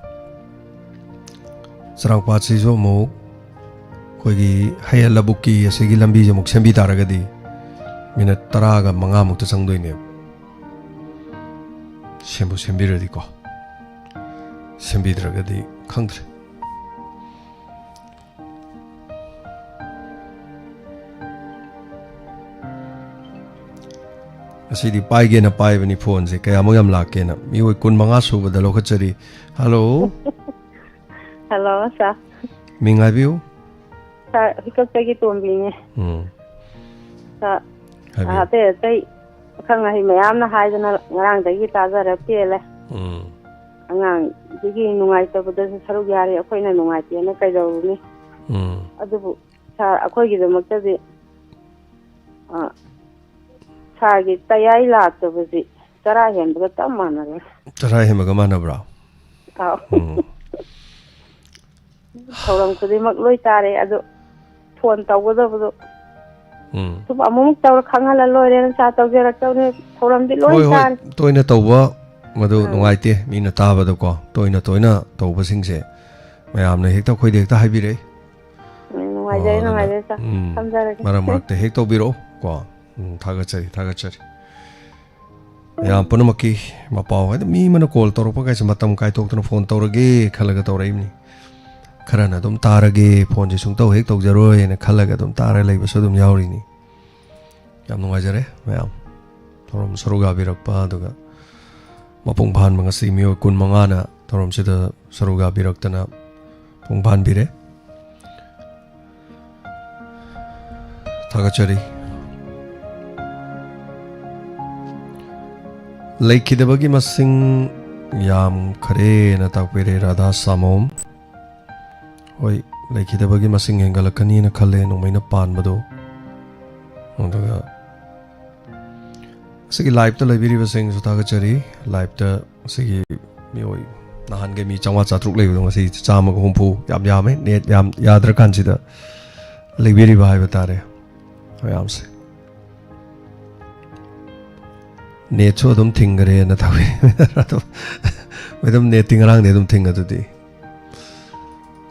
ꯆꯔꯥꯡꯄꯥꯠꯁꯤꯁꯨ ꯑꯃꯨꯛ ꯑꯩꯈꯣꯏꯒꯤ ꯍꯌꯦꯜ ꯂꯕꯨꯛꯀꯤ ꯑꯁꯤꯒꯤ ꯂꯝꯕꯤꯁꯦ ꯑꯃꯨꯛ ꯁꯦꯝꯕꯤ ꯇꯥꯔꯒꯗꯤ ꯃꯤꯅꯠ ꯇꯔꯥꯒ ꯃꯉꯥꯃꯨꯛꯇ ꯆꯪꯗꯣꯏꯅꯦꯕ꯫ ꯁꯦꯝꯕꯨ ꯁꯦꯝꯕꯤꯔꯗꯤꯀꯣ꯫ ꯁꯦꯝꯕꯤꯗ꯭ꯔꯒꯗꯤ ꯈꯪꯗ꯭ꯔꯦ꯫ ꯉꯁꯤꯗꯤ ꯄꯥꯏꯒꯦꯅ ꯄꯥꯏꯕꯅꯤ ꯐꯣꯟꯁꯦ, ꯀꯌꯥꯃꯨꯛ ꯌꯥꯝ ꯂꯥꯛꯀꯦꯅ꯫ ꯃꯤꯑꯣꯏ ꯀꯨꯟꯃꯉꯥ ꯁꯨꯕꯗ ꯂꯧꯈꯠꯆꯔꯤ꯫ ꯍꯜꯂꯣ꯫ ꯍꯜꯂꯣ, ꯁꯥꯔ꯫ ꯃꯤꯡ ꯍꯥꯏꯕꯤꯌꯨ꯫ ꯁꯥꯔ, ꯍꯨꯏꯀꯛꯇꯒꯤ ꯇꯣꯝꯕꯤꯅꯦ꯫ ꯎꯝ꯫ ꯁꯥꯔ, ꯍꯥꯏꯕꯤꯌꯨ꯫ ꯑꯇꯩ ꯑꯇꯩ ꯑꯈꯪ ꯑꯍꯩ ꯃꯌꯥꯝꯅ ꯍꯥꯏꯗꯅ ꯉꯔꯥꯡꯗꯒꯤ ꯇꯥꯖꯔ ꯄꯦꯜꯂꯦ꯫ ꯎꯝ꯫ ꯑꯉꯥꯡꯁꯤꯒꯤ ꯅꯨꯡꯉꯥꯏꯇꯕꯗꯁꯨ ꯁꯔꯨꯛ ꯌꯥꯔꯤ, ꯑꯩꯈꯣꯏꯅ ꯅꯨꯡꯉꯥꯏꯇꯦꯅ ꯀꯩꯗꯧꯔꯨꯅꯤ? ꯎꯝ꯫ ꯑꯗꯨꯕꯨ ꯁꯥꯔ, ꯑꯩꯈꯣꯏꯒꯤꯗꯃꯛꯇꯗꯤ, ꯑ, ꯁꯥꯔꯒꯤ ꯇꯌꯥꯏ ꯂꯥꯛꯇꯕꯁꯤ ꯆꯔꯥ ꯍꯦꯟꯕꯒ ꯆꯞ ꯃꯥꯟꯅꯔꯦ꯫ ꯆꯔꯥ ꯍꯦꯟꯕꯒ ꯃꯥꯟꯅꯕ꯭ꯔꯣ? ꯑꯥꯎ꯫ ꯎꯝ꯫ ꯊꯧꯔꯝ ꯈꯨꯗꯤꯡꯃꯛ ꯂꯣꯏ ꯇꯥꯔꯦ, ꯑꯗꯣ ꯐꯣꯟ ꯇꯧꯒꯗꯕꯗꯣ ꯎꯝ꯫ ꯁꯨꯝ ꯑꯃꯨꯛ ꯇꯧꯔ ꯈꯪꯍꯜꯂ ꯂꯣꯏꯔꯦꯅ ꯁꯥꯔ ꯇꯧꯖꯔꯛꯇꯕꯅꯦ꯫ ꯊꯧꯔꯝꯗꯤ ꯂꯣꯏ ꯍꯣꯏ, ꯍꯣꯏ, ꯇꯥꯔꯦ꯫ ꯇꯣꯏꯅ ꯇꯧꯕ ꯃꯗꯨ ꯑꯥ꯫ ꯅꯨꯡꯉꯥꯏꯇꯦ, ꯃꯤꯅ ꯇꯥꯕꯗꯀꯣ꯫ ꯇꯣꯏꯅ ꯇꯣꯏꯅ ꯇꯧꯕꯁꯤꯡꯁꯦ ꯃꯌꯥꯝꯅ ꯍꯦꯛꯇ ꯑꯩꯈꯣꯏꯗ ꯍꯦꯛꯇ ꯍꯥꯏꯕꯤꯔꯛꯏ꯫ ꯎꯝ, ꯅꯨꯡꯉꯥꯏꯖꯔꯦ, ꯑꯣ, ꯑꯗꯨꯅ, ꯅꯨꯡꯉꯥꯏꯖꯔꯦ, ꯁꯥꯔ꯫ ꯎꯝ, ꯊꯝꯖꯔꯒꯦ꯫ ꯃꯔꯛ ꯃꯔꯛꯇ ꯍꯦꯛ ꯇꯧꯕꯤꯔꯛꯑꯣ ꯀꯣ꯫ ꯎꯝ, ꯊꯥꯒꯠꯆꯔꯤ, ꯊꯥꯒꯠꯆꯔꯤ꯫ ꯃꯌꯥꯝ ꯄꯨꯝꯅꯃꯛꯀꯤ ꯃꯄꯥꯎ ꯍꯥꯏꯗꯤ ꯃꯤ ꯑꯃꯅ ꯀꯣꯜ ꯇꯧꯔꯛꯄ ꯀꯥꯏꯁꯦ ꯃꯇꯝ ꯀꯥꯏꯊꯣꯛꯇꯅ ꯐꯣꯟ ꯇꯧꯔꯒꯦ ꯈꯜꯂꯒ ꯇꯧꯔꯛꯏꯕꯅꯤ꯫ ꯈꯔꯅ ꯑꯗꯨꯝ ꯇꯥꯔꯒꯦ, ꯐꯣꯟꯁꯦ ꯁꯨꯡꯇꯧ ꯍꯦꯛ ꯇꯧꯖꯔꯣꯏꯅ ꯈꯜꯂꯒ ꯑꯗꯨꯝ ꯇꯥꯔ ꯂꯩꯕꯁꯨ ꯑꯗꯨꯝ ꯌꯥꯎꯔꯤꯅꯤ꯫ ꯌꯥꯝ ꯅꯨꯡꯉꯥꯏꯖꯔꯦ ꯃꯌꯥꯝ ꯊꯧꯔꯝ ꯁꯔꯨꯛ ꯌꯥꯕꯤꯔꯛꯄ, ꯑꯗꯨꯒ ꯃꯄꯨꯡ ꯐꯥꯍꯟꯕ ꯉꯁꯤ ꯃꯤꯑꯣꯏ ꯀꯨꯟ ꯃꯉꯥꯅ ꯊꯧꯔꯝꯁꯤꯗ ꯁꯔꯨꯛ ꯌꯥꯕꯤꯔꯛꯇꯅ ꯃꯄꯨꯡ ꯐꯥꯍꯟꯕꯤꯔꯦ꯫ ꯊꯥꯒꯠꯆꯔꯤ꯫ ꯂꯩꯈꯤꯗꯕꯒꯤ ꯃꯁꯤꯡ ꯌꯥꯝꯈ꯭ꯔꯦꯅ ꯇꯥꯛꯄꯤꯔꯦ ꯔꯥꯙꯥ ꯁꯥꯃꯣꯝ꯫ ꯍꯣꯏ, ꯂꯩꯈꯤꯗꯕꯒꯤ ꯃꯁꯤꯡ ꯍꯦꯟꯒꯠꯂꯛꯀꯅꯤꯅ ꯈꯜꯂꯦ ꯅꯣꯡꯃꯩꯅ ꯄꯥꯟꯕꯗꯣ꯫ ꯑꯗꯨꯒ ꯑꯁꯤꯒꯤ live-ꯇ ꯂꯩꯕꯤꯔꯤꯕꯁꯤꯡꯁꯨ ꯊꯥꯒꯠꯆꯔꯤ꯫ Live-ꯇ ꯑꯁꯤꯒꯤ ꯃꯤꯑꯣꯏ ꯅꯍꯥꯟꯒꯩ ꯃꯤ ꯆꯥꯝꯃꯉꯥ ꯆꯥꯇ꯭ꯔꯨꯛ ꯂꯩꯕꯗꯣ ꯉꯁꯤ ꯆꯥꯝꯃꯒ ꯍꯨꯝꯐꯨ, ꯌꯥꯝ ꯌꯥꯝꯃꯦ꯫ Net ꯌꯥꯝ ꯌꯥꯗ꯭ꯔꯀꯥꯟꯁꯤꯗ ꯂꯩꯕꯤꯔꯤꯕ ꯍꯥꯏꯕ ꯇꯥꯔꯦ ꯃꯌꯥꯝꯁꯦ꯫ Net-ꯁꯨ ꯑꯗꯨꯝ ꯊꯤꯡꯈ꯭ꯔꯦꯅ ꯇꯧꯋꯤ꯫ ꯑꯗꯨꯝ, ꯑꯗꯨꯝ net-ꯇꯤ ꯉꯔꯥꯡꯗꯤ ꯑꯗꯨꯝ ꯊꯤꯡꯉ ꯑꯗꯨꯗꯤ꯫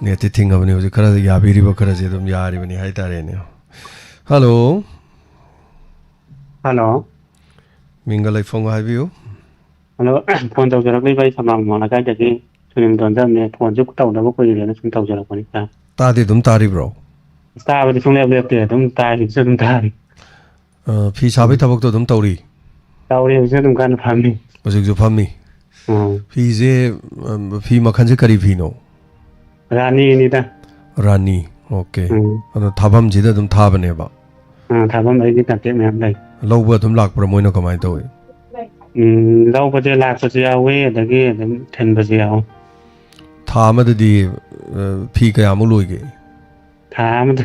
Net-ꯇꯤ ꯊꯤꯡꯉꯕꯅꯤ ꯍꯧꯖꯤꯛ ꯈꯔ ꯌꯥꯕꯤꯔꯤꯕ ꯈꯔꯁꯦ ꯑꯗꯨꯝ ꯌꯥꯔꯤꯕꯅꯤ ꯍꯥꯏꯇꯥꯔꯦꯅꯦ꯫ Hello꯫ Hello꯫ ꯃꯤꯡꯒ ꯂꯩꯐꯝꯒ ꯍꯥꯏꯕꯤꯌꯨ꯫ Hello, phone ꯇꯧꯖꯔꯛꯂꯤꯕ ꯑꯩ ꯁꯃꯥꯡ ꯃꯃꯥꯡ ꯂꯩꯀꯥꯏꯗꯒꯤ ꯁꯨꯅꯤꯜ ꯇꯣꯟꯖꯝꯅꯦ꯫ Phone-ꯁꯨ ꯇꯧꯗꯕ ꯀꯨꯏꯔꯦꯅ ꯁꯨꯝ ꯇꯧꯖꯔꯛꯄꯅꯤ, sir꯫ ꯇꯥꯗꯤ ꯑꯗꯨꯝ ꯇꯥꯔꯤꯕ꯭ꯔꯣ? ꯇꯥꯕꯗꯤ ꯁꯨꯡꯂꯦꯞ ꯂꯦꯞꯇꯦ, ꯑꯗꯨꯝ ꯇꯥꯔꯤ, ꯍꯧꯖꯤꯛꯁꯨ ꯑꯗꯨꯝ ꯇꯥꯔꯤ꯫ ꯑ, ꯐꯤ ꯁꯥꯕꯒꯤ ꯎꯝ꯫ ꯊꯕꯛꯇꯣ ꯑꯗꯨꯝ ꯇꯧꯔꯤ? ꯇꯧꯔꯤ, ꯍꯧꯖꯤꯛꯁꯨ ꯑꯗꯨꯝ ꯀꯟꯅ ꯐꯝꯃꯤ꯫ ꯍꯧꯖꯤꯛꯁꯨ ꯐꯝꯃꯤ? ꯎꯝ꯫ ꯐꯤꯁꯦ, ꯑ, ꯐꯤ ꯃꯈꯜꯁꯦ ꯀꯔꯤ ꯐꯤꯅꯣ? ꯔꯥꯅꯤꯅꯤꯗ꯫ ꯔꯥꯅꯤ, okay꯫ ꯎꯝ꯫ ꯑꯗꯣ ꯊꯥꯐꯝꯁꯤꯗ ꯑꯗꯨꯝ ꯊꯥꯕꯅꯦꯕ? ꯑꯥ, ꯊꯥꯐꯝ ꯑꯩꯒꯤ ꯀꯟꯇꯦꯛ ꯃꯌꯥꯝ ꯂꯩ꯫ ꯂꯧꯕ ꯑꯗꯨꯝ ꯂꯥꯛꯄ꯭ꯔꯥ, ꯃꯣꯏꯅ ꯀꯃꯥꯏꯅ ꯇꯧꯏ? ꯎꯝ, ꯂꯧꯕꯁꯦ ꯂꯥꯛꯄꯁꯨ ꯌꯥꯎꯋꯤ, ꯑꯗꯒꯤ ꯑꯗꯨꯝ ꯊꯤꯟꯕꯁꯨ ꯌꯥꯎꯋꯤ꯫ ꯊꯥ ꯑꯃꯗꯗꯤ ꯑ, ꯐꯤ ꯀꯌꯥꯃꯨꯛ ꯂꯣꯏꯒꯦ? ꯊꯥ ꯑꯃꯗ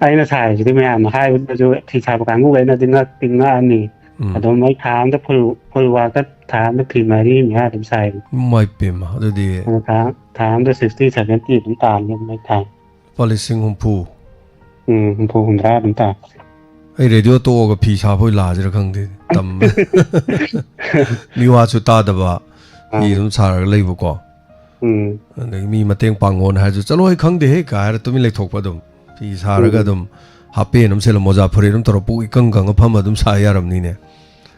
ꯑꯩꯅ ꯁꯥꯔꯤꯁꯤꯗꯤ ꯃꯌꯥꯝꯅ ꯍꯥꯏꯕꯗꯁꯨ ꯐꯤ ꯁꯥꯕ ꯀꯥꯡꯕꯨꯈꯩꯅꯗꯤ ꯉꯛꯇꯤ ꯉꯛꯑꯅꯤ꯫ ꯎꯝ. ꯑꯗꯨꯝ ꯑꯩ ꯊꯥ ꯑꯃꯗ ꯐꯨꯜ ꯐꯨꯜ ꯋꯥꯛꯇ ꯊꯥ ꯑꯃꯗ ꯐꯤ ꯃꯔꯤ ꯃꯉꯥ ꯑꯗꯨꯝ ꯁꯥꯏ꯫ ꯃꯥꯏ ꯄꯦꯝꯃ, ꯑꯗꯨꯗꯤ ꯑꯗꯣ ꯊꯥ ꯊꯥ ꯑꯃꯗ ꯁꯤꯛꯁꯇꯤ ꯁꯚꯦꯟꯇꯤ ꯑꯗꯨꯝ ꯇꯥꯜꯂꯤ ꯑꯗꯨꯝ ꯑꯩ ꯊꯥ ꯂꯨꯄꯥ ꯂꯤꯁꯤꯡ ꯍꯨꯝꯐꯨ. ꯎꯝ, ꯍꯨꯝꯐꯨ ꯍꯨꯝꯗ꯭ꯔꯥ ꯑꯗꯨꯝ ꯇꯥꯏ꯫ ꯑꯩ ꯔꯦꯗꯤꯑꯣ ꯇꯣꯛꯑꯒ ꯐꯤ ꯁꯥꯕ ꯑꯣꯏ ꯂꯥꯛꯑꯁꯤꯔ ꯈꯪꯗꯦ, ꯇꯝꯕ. ꯃꯤꯋꯥꯁꯨ ꯇꯥꯗꯕ, ꯐꯤ ꯑꯥ. ꯑꯗꯨꯝ ꯁꯥꯔꯒ ꯂꯩꯕꯀꯣ. ꯎꯝ. ꯑꯗꯒꯤ ꯃꯤ ꯃꯇꯦꯡ ꯄꯥꯡꯉꯣꯅ ꯍꯥꯏꯔꯁꯨ, "ꯆꯠꯂꯣ, ꯑꯩ ꯈꯪꯗꯦꯍꯦ" ꯀꯥꯏ ꯍꯥꯏꯔ ꯇꯨꯃꯤꯟ ꯂꯩꯊꯣꯛꯄ ꯑꯗꯨꯝ. ꯐꯤ ꯁꯥꯔꯒ ꯎꯝ. ꯑꯗꯨꯝ ꯍꯥꯞꯄꯦꯟ ꯑꯃ ꯁꯦꯠꯂ, ꯃꯣꯖꯥ ꯐꯨꯔꯤꯠ ꯑꯃ ꯇꯧꯔ, ꯄꯨꯛ ꯏꯀꯪ ꯀꯪꯉ ꯐꯝꯃ ꯑꯗꯨꯝ ꯁꯥ ꯌꯥꯔꯝꯅꯤꯅꯦ.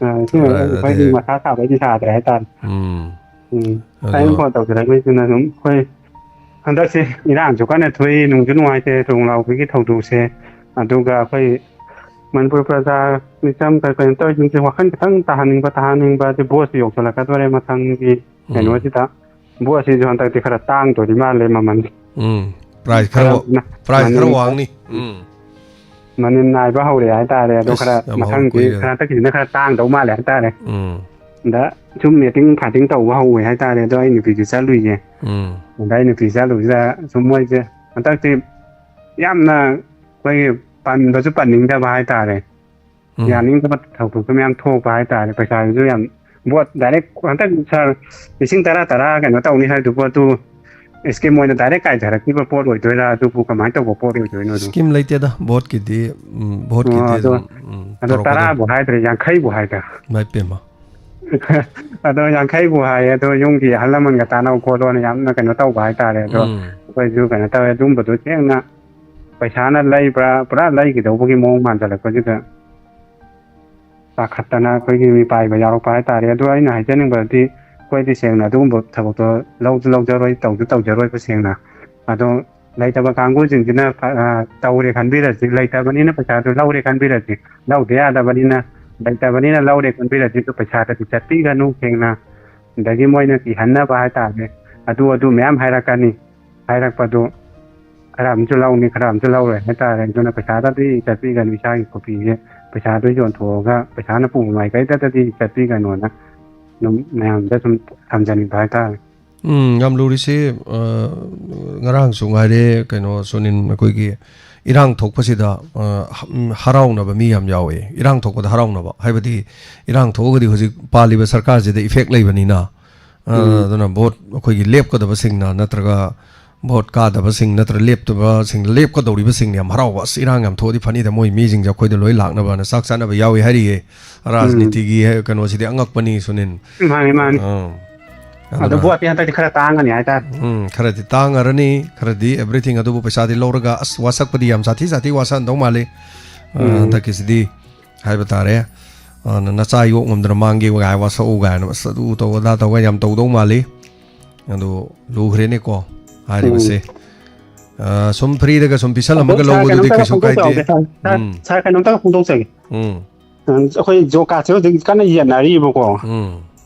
ꯑꯥ, ꯁꯤ ꯑꯩꯈꯣꯏꯒꯤ ꯃꯁꯥ ꯁꯥꯕꯩꯗꯤ ꯁꯥꯗ꯭ꯔꯦ ꯍꯥꯏꯇꯥꯔꯦ꯫ ꯎꯝ. ꯎꯝ. ꯑꯗꯣ ꯑꯩꯅ ꯐꯣꯟ ꯇꯧꯖꯔꯛꯏꯁꯤꯅ ꯁꯨꯝ ꯑꯩꯈꯣꯏ ꯍꯟꯗꯛꯁꯦ ꯏꯔꯥꯡꯁꯨ ꯀꯟꯅ ꯊꯣꯛꯏ, ꯅꯨꯡꯁꯨ ꯅꯨꯡꯉꯥꯏꯇꯦ ꯊꯣꯡ ꯂꯥꯎꯕꯒꯤ ꯊꯧꯗꯣꯛꯁꯦ꯫ ꯑꯗꯨꯒ ꯑꯩꯈꯣꯏ ꯃꯅꯤꯄꯨꯔ ꯄ꯭ꯔꯖꯥ ꯃꯤꯆꯝ ꯀꯩ ꯀꯩꯅꯣ ꯇꯧꯔꯤꯁꯤꯡꯁꯦ ꯋꯥꯈꯜ ꯈꯤꯇꯪ ꯇꯥꯍꯟꯅꯤꯡꯕ, ꯇꯥꯍꯟꯅꯤꯡꯕ꯫ ꯑꯗꯨ ꯚꯣꯠꯁꯨ ꯌꯧꯁꯤꯜꯂꯛꯀꯗꯣꯔꯦ ꯃꯊꯪꯒꯤ ꯎꯝ. ꯀꯩꯅꯣꯁꯤꯗ꯫ ꯚꯣꯠꯁꯤꯁꯨ ꯍꯟꯗꯛꯇꯤ ꯈꯔ ꯇꯥꯡꯗꯣꯔꯤ ꯃꯥꯜꯂꯦ ꯃꯃꯜ꯫ ꯎꯝ. ꯄ꯭ꯔꯥꯏꯁ ꯈꯔ ꯈꯔ ꯋꯥ-, ꯄ꯭ꯔꯥꯏꯁ ꯈꯔ ꯃꯅꯤꯟ ꯋꯥꯡꯅꯤ. ꯎꯝ. ꯃꯅꯤꯟ ꯅꯥꯏꯕ ꯍꯧꯔꯦ ꯍꯥꯏꯇꯥꯔꯦ꯫ ꯑꯗꯣ ꯑꯁ, ꯈꯔ ꯌꯥꯝ ꯍꯧꯔꯦ, ꯃꯊꯪꯗꯤ ꯀꯨꯏꯔꯦ꯫ ꯈꯔ ꯍꯟꯗꯛꯀꯤꯁꯤꯅ ꯈꯔ ꯇꯥꯡꯗꯧ ꯃꯥꯜꯂꯦ ꯍꯥꯏꯇꯥꯔꯦ꯫ ꯎꯝ. ꯑꯗ ꯁꯨꯝ ꯃꯦꯇꯤꯡ ꯐꯥꯏꯇꯤꯡ ꯇꯧꯕ ꯍꯧꯋꯦ ꯍꯥꯏꯇꯥꯔꯦ꯫ ꯑꯗꯣ ꯑꯩ ꯅꯨꯄꯤꯁꯨ ꯆꯠꯂꯨꯏꯌꯦ꯫ ꯎꯝ. ꯑꯗ ꯑꯩ ꯅꯨꯄꯤ ꯆꯠꯂꯨꯕꯁꯤꯗ ꯁꯨꯝ ꯃꯣꯏꯁꯦ ꯍꯟꯗꯛꯇꯤ ꯌꯥꯝꯅ ꯑꯩꯈꯣꯏꯒꯤ ꯄꯟꯕꯁꯨ ꯄꯟꯅꯤꯡꯗꯕ ꯍꯥꯏꯇꯥꯔꯦ꯫ ꯎꯝ. ꯌꯥꯅꯤꯡꯗꯕ ꯊꯧꯗꯣꯛꯁꯨ ꯃꯌꯥꯝ ꯊꯣꯛꯄ ꯍꯥꯏꯇꯥꯔꯦ꯫ ꯄꯩꯁꯥꯁꯤꯁꯨ ꯌꯥꯝ ꯚꯣꯠ ꯗꯥꯏꯔꯦꯛ ꯍꯟꯗꯛ ꯁꯥꯔ ꯂꯤꯁꯤꯡ ꯇꯔꯥ ꯇꯔꯥ ꯀꯩꯅꯣ ꯇꯧꯅꯤ ꯍꯥꯏꯗꯨ ꯄꯣꯠꯇꯨ ꯁ꯭ꯀꯤꯝ ꯑꯣꯏꯅ ꯗꯥꯏꯔꯦꯛ ꯀꯥꯏꯊꯔꯛꯈꯤꯕ ꯄꯣꯠ ꯑꯣꯏꯗꯣꯏꯔꯥ, ꯑꯗꯨꯕꯨ ꯀꯃꯥꯏꯅ ꯇꯧꯕ ꯄꯣꯠ ꯑꯣꯏꯗꯣꯏꯅꯣ ꯑꯗꯨ? ꯁ꯭ꯀꯤꯝ ꯂꯩꯇꯦꯗ, ꯚꯣꯠꯀꯤꯗꯤ, ꯎꯝ, ꯑꯣ, ꯚꯣꯠꯀꯤꯗꯤ ꯑꯗꯣ, ꯑꯗꯨꯝ, ꯎꯝ, ꯑꯗꯣ ꯇꯧꯔꯛꯀꯗꯧꯅꯤ. ꯇꯔꯥꯕꯨ ꯍꯥꯏꯗ꯭ꯔꯦ, ꯌꯥꯡꯈꯩꯕꯨ ꯍꯥꯏꯗ꯭ꯔꯦ꯫ ꯏꯃꯥꯏ ꯄꯦꯝꯃ. ꯑꯗꯣ ꯌꯥꯡꯈꯩꯕꯨ ꯍꯥꯏꯌꯦ, ꯑꯗꯣ ꯌꯨꯝꯒꯤ ꯑꯍꯜ ꯂꯃꯟꯒ ꯇꯥꯟꯅꯧ ꯈꯣꯠꯂꯣꯅ ꯌꯥꯝꯅ ꯀꯩꯅꯣ ꯇꯧꯕ ꯍꯥꯏꯇꯥꯔꯦ꯫ ꯑꯗꯣ ꯎꯝ. ꯑꯩꯈꯣꯏꯁꯨ ꯀꯩꯅꯣ ꯇꯧꯋꯦ, ꯑꯗꯨꯝꯕꯗꯣ ꯁꯦꯡꯅ ꯄꯩꯁꯥꯅ ꯂꯩꯕ꯭ꯔꯥ, ꯄꯨꯔꯥ ꯂꯩꯈꯤꯗꯧꯕꯒꯤ ꯃꯑꯣꯡ ꯃꯥꯟꯁꯤꯜꯂꯛꯄꯁꯤꯗ ꯄꯥꯈꯠꯇꯅ ꯑꯩꯈꯣꯏꯒꯤ ꯃꯤꯄꯥꯏꯕ ꯌꯥꯎꯔꯛꯄ ꯍꯥꯏꯇꯥꯔꯦ꯫ ꯑꯗꯣ ꯑꯩꯅ ꯍꯥꯏꯖꯅꯤꯡꯕꯗꯤ ꯑꯩꯈꯣꯏꯗꯤ ꯁꯦꯡꯅ ꯑꯗꯨꯒꯨꯝꯕ ꯊꯕꯛꯇꯣ ꯂꯧꯁꯨ ꯂꯧꯖꯔꯣꯏ, ꯇꯧꯁꯨ ꯇꯧꯖꯔꯣꯏꯕ ꯁꯦꯡꯅ꯫ ꯑꯗꯣ ꯂꯩꯇꯕ ꯀꯥꯡꯕꯨꯁꯤꯡꯁꯤꯅ, ꯑ, ꯇꯧꯔꯦ ꯈꯟꯕꯤꯔꯁꯤ, ꯂꯩꯇꯕꯅꯤꯅ ꯄꯩꯁꯥꯗꯨ ꯂꯧꯔꯦ ꯈꯟꯕꯤꯔꯁꯤ, ꯂꯧꯗ ꯌꯥꯗꯕꯅꯤꯅ, ꯂꯩꯇꯕꯅꯤꯅ ꯂꯧꯔꯦ ꯈꯟꯕꯤꯔꯁꯤ, ꯑꯗꯨ ꯄꯩꯁꯥꯗꯗꯤ ꯆꯠꯄꯤꯒꯅꯨ ꯁꯦꯡꯅ꯫ ꯑꯗꯒꯤ ꯃꯣꯏꯅ ꯀꯤꯍꯟꯅꯕ ꯍꯥꯏꯇꯥꯔꯦ, ꯑꯗꯨ ꯑꯗꯨ ꯃꯌꯥꯝ ꯍꯥꯏꯔꯛꯀꯅꯤ꯫ ꯍꯥꯏꯔꯛꯄꯗꯨ ꯈꯔ ꯑꯃꯁꯨ ꯂꯧꯅꯤ, ꯈꯔ ꯑꯃꯁꯨ ꯂꯧꯔꯣꯏ ꯍꯥꯏꯇꯥꯔꯦ꯫ ꯑꯗꯨꯅ ꯄꯩꯁꯥꯗꯗꯤ ꯆꯠꯄꯤꯒꯅꯨ, ꯏꯁꯥꯒꯤ ꯀꯣꯄꯤꯁꯦ ꯄꯩꯁꯥꯗꯣ ꯌꯣꯟꯊꯣꯛꯑꯒ ꯄꯩꯁꯥꯅ ꯄꯨꯕ ꯃꯥꯏꯀꯩꯗꯗꯤ ꯆꯠꯄꯤꯒꯅꯣꯅ ꯑꯗꯨꯝ ꯃꯌꯥꯝꯗ ꯁꯨꯝ ꯊꯝꯖꯅꯤꯡꯕ ꯍꯥꯏꯇꯥꯔꯦ꯫ ꯎꯝ, ꯌꯥꯝ ꯂꯨꯔꯤꯁꯤ꯫ ꯑ, ꯉꯔꯥꯡꯁꯨ ꯉꯥꯏꯔꯦ, ꯀꯩꯅꯣ, ꯁꯨꯅꯤꯟ, ꯑꯩꯈꯣꯏꯒꯤ ꯏꯔꯥꯡ ꯊꯣꯛꯄꯁꯤꯗ, ꯑ, ꯍ-, ꯎꯝ, ꯍꯔꯥꯎꯅꯕ ꯃꯤ ꯌꯥꯝ ꯌꯥꯎꯋꯦ꯫ ꯏꯔꯥꯡ ꯊꯣꯛꯄꯗ ꯍꯔꯥꯎꯅꯕ ꯍꯥꯏꯕꯗꯤ, ꯏꯔꯥꯡ ꯊꯣꯛꯑꯒꯗꯤ ꯍꯧꯖꯤꯛ ꯄꯥꯜꯂꯤꯕ ꯁꯔꯀꯥꯔꯁꯤꯗ effect ꯂꯩꯕꯅꯤꯅ, ꯑ, ꯎꯝ꯫ ꯑꯗꯨꯅ ꯚꯣꯠ ꯑꯩꯈꯣꯏꯒꯤ ꯂꯦꯞꯀꯗꯕꯁꯤꯡꯅ ꯅꯠꯇ꯭ꯔꯒ ꯚꯣꯠ ꯀꯥꯗꯕꯁꯤꯡ ꯅꯠꯇ꯭ꯔ ꯂꯦꯞꯇꯕꯁꯤꯡ, ꯂꯦꯞꯀꯗꯧꯔꯤꯕꯁꯤꯡꯅ ꯌꯥꯝ ꯍꯔꯥꯎꯕ, "ꯑꯁ, ꯏꯔꯥꯡ ꯌꯥꯝ ꯊꯣꯛꯑꯗꯤ ꯐꯅꯤꯗ, ꯃꯣꯏ ꯃꯤꯁꯤꯡꯁꯦ ꯑꯩꯈꯣꯏꯗ ꯂꯣꯏ ꯂꯥꯛꯅꯕꯅ ꯆꯥꯛ ꯆꯥꯅꯕ ꯌꯥꯎꯏ" ꯍꯥꯏꯔꯤꯌꯦ꯫ ꯔꯥꯖꯅꯤꯇꯤꯒꯤ ꯍꯦ-, ꯀꯩꯅꯣꯁꯤꯗꯤ ꯑꯉꯛꯄꯅꯤ, ꯁꯨꯅꯤꯟ꯫ ꯃꯥꯅꯤ, ꯃꯥꯅꯤ꯫ ꯑꯥ꯫ ꯑꯗꯣ ꯑꯗꯨꯅ, ꯚꯣꯠꯇꯤ ꯍꯟꯗꯛꯇꯤ ꯈꯔ ꯇꯥꯡꯉꯅꯤ ꯍꯥꯏꯇꯥꯔꯦ꯫ ꯎꯝ, ꯈꯔꯗꯤ ꯇꯥꯡꯉꯔꯅꯤ, ꯈꯔꯗꯤ everything, ꯑꯗꯨꯕꯨ ꯄꯩꯁꯥꯗꯤ ꯂꯧꯔꯒ, ꯑꯁ, ꯋꯥꯁꯛꯄꯗꯤ ꯌꯥꯝ ꯁꯥꯊꯤ ꯁꯥꯊꯤ ꯋꯥꯁꯛꯑꯝꯗꯧ ꯃꯥꯜꯂꯤ꯫ ꯑ, ꯎꯝ꯫ ꯍꯟꯗꯛꯀꯤꯁꯤꯗꯤ ꯍꯥꯏꯕ ꯇꯥꯔꯦ꯫ ꯑ, ꯅ-, ꯅꯆꯥ ꯌꯣꯛ ꯉꯝꯗꯅ ꯃꯥꯡꯒꯦ ꯀꯥꯏ ꯋꯥꯁꯛꯎ ꯀꯥꯏꯅ, ꯑꯁ, ꯑꯗꯨ ꯇꯧ ꯑꯗꯥ ꯇꯧꯒ ꯌꯥꯝ ꯇꯧꯗꯧ ꯃꯥꯜꯂꯤ꯫ ꯑꯗꯨ ꯂꯨꯈ꯭ꯔꯦꯅꯦꯀꯣ ꯍꯥꯏꯔꯤꯕꯁꯦ꯫ ꯑ, ꯁꯨꯝ freeꯗꯒ ꯁꯨꯝ ꯄꯤꯁꯜꯂꯝꯃꯒ ꯑꯗꯣ ꯁꯥꯔ, ꯂꯧꯕꯗꯨꯗꯤ ꯀꯩꯅꯣꯝꯇꯒ ꯀꯩꯁꯨ ꯀꯥꯏꯗꯦ꯫ ꯐꯣꯡꯗꯣꯛꯆꯍꯧꯒꯦ, ꯁꯥꯔ꯫ ꯁꯥꯔ, ꯎꯝ, ꯁꯥꯔ, ꯀꯩꯅꯣꯝꯇꯒ ꯐꯣꯡꯗꯣꯛꯆꯒꯦ꯫ ꯎꯝ, ꯑꯩꯈꯣꯏ ꯖꯣꯕ ꯀꯥꯔꯗꯁꯦ ꯍꯧꯖꯤꯛ ꯀꯟꯅ ꯌꯦꯟꯅꯔꯤꯕꯀꯣ꯫ ꯎꯝ,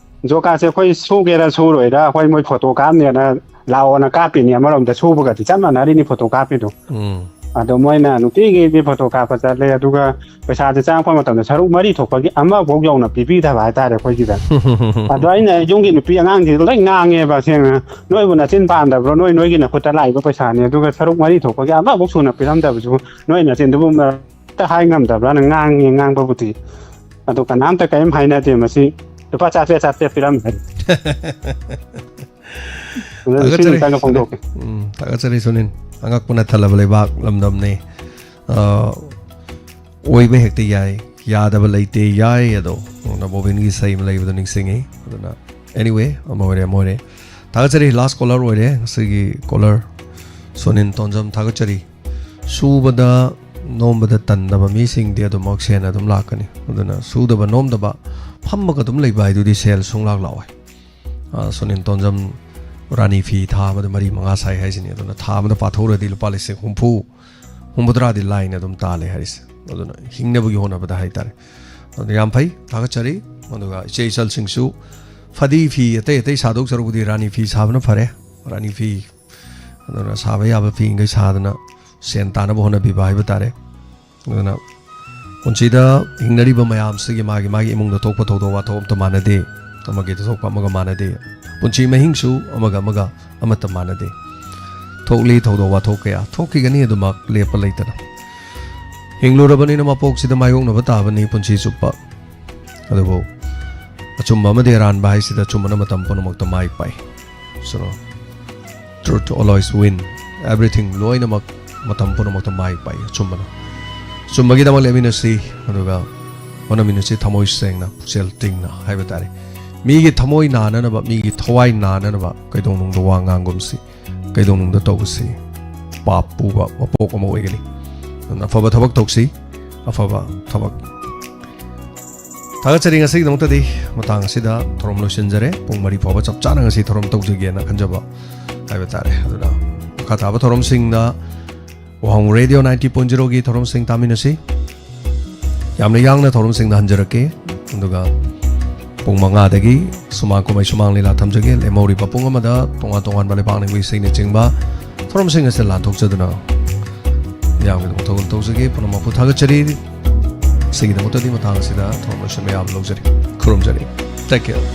ꯖꯣꯕ ꯀꯥꯔꯗꯁꯦ ꯑꯩꯈꯣꯏ ꯁꯨꯒꯦꯔꯥ ꯁꯨꯔꯣꯏꯔꯥ ꯑꯩꯈꯣꯏ ꯃꯣꯏ ꯐꯣꯇꯣ ꯀꯥꯞꯅꯦꯅ ꯂꯥꯛꯑꯣꯅ ꯀꯥꯞꯄꯤꯅꯤ꯫ ꯑꯃꯔꯣꯝꯗ ꯁꯨꯕꯒꯗꯤ ꯆꯞ ꯃꯥꯟꯅꯔꯤꯅꯤ ꯐꯣꯇꯣ ꯀꯥꯞꯄꯤꯗꯣ꯫ ꯎꯝ, ꯑꯗꯣ ꯃꯣꯏꯅ ꯅꯨꯡꯇꯤꯒꯤꯗꯤ ꯐꯣꯇꯣ ꯀꯥꯞꯄ ꯆꯠꯂꯦ, ꯑꯗꯨꯒ ꯄꯩꯁꯥꯁꯦ ꯆꯪꯉꯛꯄ ꯃꯇꯝꯗ ꯁꯔꯨꯛ ꯃꯔꯤ ꯊꯣꯛꯄꯒꯤ ꯑꯃꯐꯥꯎ ꯌꯧꯅ ꯄꯤꯕꯤꯗꯕ ꯍꯥꯏꯇꯥꯔꯦ ꯑꯩꯈꯣꯏꯒꯤꯗ꯫ ꯑꯗꯣ ꯑꯩꯅ ꯌꯨꯝꯒꯤ ꯅꯨꯄꯤ ꯑꯉꯥꯡꯁꯤꯡꯗꯣ ꯂꯣꯏ ꯉꯥꯡꯉꯦꯕ ꯁꯦꯡꯅ, "ꯅꯣꯏꯕꯨ ꯅꯆꯤꯟ ꯄꯥꯟꯗꯕ꯭ꯔꯣ? ꯅꯣꯏ ꯅꯣꯏꯒꯤ ꯅꯈꯨꯠꯇ ꯂꯥꯛꯏꯕ ꯄꯩꯁꯥꯅꯤ, ꯑꯗꯨꯒ ꯁꯔꯨꯛ ꯃꯔꯤ ꯊꯣꯛꯄꯒꯤ ꯑꯃꯐꯥꯎ ꯁꯨꯅ ꯄꯤꯔꯝꯗꯕꯁꯨ ꯅꯣꯏ ꯅꯆꯤꯟꯗꯨꯕꯨ ꯍꯦꯛꯇ ꯍꯥꯏ ꯉꯝꯗꯕ꯭ꯔꯥꯅ" ꯉꯥꯡꯉꯤ ꯉꯥꯡꯕꯕꯨꯗꯤ꯫ ꯑꯗꯣ ꯀꯅꯥꯝꯇ ꯀꯔꯤꯝ ꯍꯥꯏꯅꯗꯦ꯫ ꯃꯁꯤ ꯂꯨꯄꯥ ꯆꯥꯇ꯭ꯔꯦꯠ ꯆꯥꯇ꯭ꯔꯦꯠ ꯄꯤꯔꯝꯃꯦ꯫ ꯑꯗꯨ ꯁꯤ ꯊꯥꯒꯠꯆꯔꯤ, ꯑꯝꯇꯪꯒ ꯐꯣꯡꯗꯣꯛꯀꯦ꯫ ꯎꯝ, ꯊꯥꯒꯠꯆꯔꯤ, ꯁꯨꯅꯤꯟ꯫ ꯑꯉꯛꯄꯅ ꯊꯜꯂꯕ ꯂꯩꯕꯥꯛ ꯂꯝꯗꯝꯅꯤ꯫ ꯑ, ꯑꯣꯏꯕ ꯍꯦꯛꯇ ꯌꯥꯏ, ꯌꯥꯗꯕ ꯂꯩꯇꯦ, ꯌꯥꯏ꯫ ꯑꯗꯣ ꯅꯕꯣꯕꯤꯟꯒꯤ ꯏꯁꯩ ꯑꯃ ꯂꯩꯕꯗꯣ ꯅꯤꯡꯁꯤꯡꯉꯤ꯫ ꯑꯗꯨꯅ, anyway, ꯑꯃ ꯑꯣꯏꯔꯦ, ꯑꯃ ꯑꯣꯏꯔꯦ꯫ ꯊꯥꯒꯠꯆꯔꯤ, last caller ꯑꯣꯏꯔꯦ ꯉꯁꯤꯒꯤ caller, ꯁꯨꯅꯤꯟ ꯇꯣꯟꯖꯝ, ꯊꯥꯒꯠꯆꯔꯤ꯫ ꯁꯨꯕꯗ ꯅꯣꯝꯕꯗ ꯇꯟꯗꯕ ꯃꯤꯁꯤꯡꯗꯤ ꯑꯗꯨꯃꯛ ꯁꯦꯟ ꯑꯗꯨꯝ ꯂꯥꯛꯀꯅꯤ꯫ ꯑꯗꯨꯅ ꯁꯨꯗꯕ ꯅꯣꯝꯗꯕ, ꯐꯝꯃꯒ ꯑꯗꯨꯝ ꯂꯩꯕ ꯍꯥꯏꯗꯨꯗꯤ ꯁꯦꯜ ꯁꯨꯡꯂꯥꯛ ꯂꯥꯛꯑꯣꯏ꯫ ꯑ, ꯁꯨꯅꯤꯟ ꯇꯣꯟꯖꯝ ꯔꯥꯅꯤ ꯐꯤ ꯊꯥ ꯑꯃꯗ ꯃꯔꯤ ꯃꯉꯥ ꯁꯥꯏ ꯍꯥꯏꯁꯤꯅꯤ꯫ ꯑꯗꯨꯅ ꯊꯥ ꯑꯃꯗ ꯄꯥꯊꯣꯛꯎꯔꯗꯤ ꯂꯨꯄꯥ ꯂꯤꯁꯤꯡ ꯍꯨꯝꯐꯨ, ꯍꯨꯝꯐꯨꯇꯔꯥꯗꯤ ꯂꯥꯏꯅ ꯑꯗꯨꯝ ꯇꯥꯜꯂꯦ ꯍꯥꯏꯔꯤꯁꯦ꯫ ꯑꯗꯨꯅ ꯍꯤꯡꯅꯕꯒꯤ ꯍꯣꯠꯅꯕꯗ ꯍꯥꯏꯇꯥꯔꯦ꯫ ꯑꯗꯨ ꯌꯥꯝ ꯐꯩ, ꯊꯥꯒꯠꯆꯔꯤ꯫ ꯑꯗꯨꯒ ꯏꯆꯦ ꯏꯆꯜꯁꯤꯡꯁꯨ ꯐꯗꯤ ꯐꯤ ꯑꯇꯩ ꯑꯇꯩ ꯁꯥꯗꯧ ꯁꯔꯨꯛꯄꯨꯗꯤ ꯔꯥꯅꯤ ꯐꯤ ꯁꯥꯕꯅ ꯐꯔꯦ꯫ ꯔꯥꯅꯤ ꯐꯤ ꯑꯗꯨꯅ ꯁꯥꯕ ꯌꯥꯕ ꯐꯤꯉꯩ ꯁꯥꯗꯅ ꯁꯦꯟ ꯇꯥꯅꯕ ꯍꯣꯠꯅꯕꯤꯕ ꯍꯥꯏꯕ ꯇꯥꯔꯦ꯫ ꯑꯗꯨꯅ ꯄꯨꯟꯁꯤꯗ ꯍꯤꯡꯅꯔꯤꯕ ꯃꯌꯥꯝꯁꯤꯒꯤ ꯃꯥꯒꯤ ꯃꯥꯒꯤ ꯏꯃꯨꯡꯗ ꯊꯣꯛꯄ ꯊꯧꯗꯣꯛ ꯋꯥꯊꯣꯛ ꯑꯃꯠꯇ ꯃꯥꯟꯅꯗꯦ, ꯑꯃꯒꯤꯗ ꯊꯣꯛꯄ ꯑꯃꯒ ꯃꯥꯟꯅꯗꯦ꯫ ꯄꯨꯟꯁꯤ ꯃꯍꯤꯡꯁꯨ ꯑꯃꯒ ꯑꯃꯒ ꯑꯃꯠꯇ ꯃꯥꯟꯅꯗꯦ꯫ ꯊꯣꯛꯂꯤ ꯊꯧꯗꯣꯛ ꯋꯥꯊꯣꯛ ꯀꯌꯥ ꯊꯣꯛꯈꯤꯒꯅꯤ, ꯑꯗꯨꯃꯛ ꯂꯦꯞꯄ ꯂꯩꯇꯅ꯫ ꯍꯤꯡꯂꯨꯔꯕꯅꯤꯅ ꯃꯄꯣꯛꯁꯤꯗ ꯃꯥꯌꯣꯛꯅꯕ ꯇꯥꯕꯅꯤ ꯄꯨꯟꯁꯤ ꯆꯨꯞꯄ꯫ ꯑꯗꯨꯕꯨ ꯑꯆꯨꯝꯕ ꯑꯃꯗꯤ ꯑꯔꯥꯟꯕ ꯍꯥꯏꯁꯤꯗ ꯑꯆꯨꯝꯕꯅ ꯃꯇꯝ ꯄꯨꯝꯅꯃꯛꯇ ꯃꯥꯏ ꯄꯥꯛꯏ꯫ So, truth always win everything. ꯂꯣꯏꯅꯃꯛ ꯃꯇꯝ ꯄꯨꯝꯅꯃꯛꯇ ꯃꯥꯏ ꯄꯥꯛꯏ ꯑꯆꯨꯝꯕꯅ꯫ ꯑꯆꯨꯝꯕꯒꯤꯗꯃꯛ ꯂꯦꯞꯃꯤꯟꯅꯁꯤ, ꯑꯗꯨꯒ ꯍꯣꯠꯅꯃꯤꯟꯅꯁꯤ ꯊꯃꯣꯏ ꯁꯦꯡꯅ, ꯄꯨꯛꯆꯦꯜ ꯇꯤꯡꯅ ꯍꯥꯏꯕ ꯇꯥꯔꯦ꯫ ꯃꯤꯒꯤ ꯊꯃꯣꯏ ꯅꯥꯅꯅꯕ, ꯃꯤꯒꯤ ꯊꯋꯥꯏ ꯅꯥꯅꯅꯕ ꯀꯩꯗꯧꯅꯨꯡꯗ ꯋꯥ ꯉꯥꯡꯒꯨꯝꯁꯤ꯫ ꯀꯩꯗꯧꯅꯨꯡꯗ ꯇꯧꯕꯁꯤ ꯄꯥꯞ ꯄꯨꯕ ꯃꯄꯣꯛ ꯑꯃ ꯑꯣꯏꯒꯅꯤ꯫ ꯑꯗꯨꯅ ꯑꯐꯕ ꯊꯕꯛ ꯇꯧꯁꯤ, ꯑꯐꯕ ꯊꯕꯛ꯫ ꯊꯥꯒꯠꯆꯔꯤ꯫ ꯉꯁꯤꯒꯤꯗꯃꯛꯇꯗꯤ ꯃꯇꯥꯡ ꯑꯁꯤꯗ ꯊꯧꯔꯝ ꯂꯣꯏꯁꯤꯟꯖꯔꯦ꯫ ꯄꯨꯡ ꯃꯔꯤ ꯐꯥꯎꯕ ꯆꯞ ꯆꯥꯅ ꯉꯁꯤ ꯊꯧꯔꯝ ꯇꯧꯖꯒꯦꯅ ꯈꯟꯖꯕ ꯍꯥꯏꯕ ꯇꯥꯔꯦ꯫ ꯑꯗꯨꯅ ꯃꯈꯥ ꯇꯥꯕ ꯊꯧꯔꯝꯁꯤꯡꯗ ꯋꯥꯍꯪ ꯔꯦꯗꯤꯑꯣ ninety point zero ꯒꯤ ꯊꯧꯔꯝꯁꯤꯡ ꯇꯥꯃꯤꯟꯅꯁꯤ꯫ ꯌꯥꯝꯅ ꯌꯥꯡꯅ ꯊꯧꯔꯝꯁꯤꯡꯗ ꯍꯟꯖꯔꯛꯀꯦ꯫ ꯑꯗꯨꯒ ꯄꯨꯡ ꯃꯉꯥꯗꯒꯤ ꯁꯨꯃꯥꯡ ꯀꯨꯝꯍꯩ ꯁꯨꯃꯥꯡ ꯂꯤꯂꯥ ꯊꯝꯖꯒꯦ꯫ ꯂꯦꯝꯍꯧꯔꯤꯕ ꯄꯨꯡ ꯑꯃꯗ ꯇꯣꯉꯥꯟ ꯇꯣꯉꯥꯟꯕ ꯂꯩꯕꯥꯛ ꯅꯤꯡꯕ ꯏꯁꯩꯅꯆꯤꯡꯕ ꯊꯧꯔꯝꯁꯤꯡ ꯑꯁꯤꯗ ꯂꯥꯟꯊꯣꯛꯆꯗꯨꯅ ꯃꯤꯌꯥꯝꯒꯤꯗꯃꯛ ꯊꯧꯒꯜ ꯇꯧꯖꯒꯦ꯫ ꯄꯨꯝꯅꯃꯛꯄꯨ ꯊꯥꯒꯠꯆꯔꯤ꯫ ꯉꯁꯤꯒꯤꯗꯃꯛꯇꯗꯤ ꯃꯇꯥꯡ ꯑꯁꯤꯗ ꯊꯧꯔꯝ ꯂꯣꯏꯁꯤꯟꯕ ꯌꯥꯕ ꯂꯧꯖꯔꯤ꯫ ꯈꯨꯔꯨꯝꯖꯔꯤ꯫ Take care.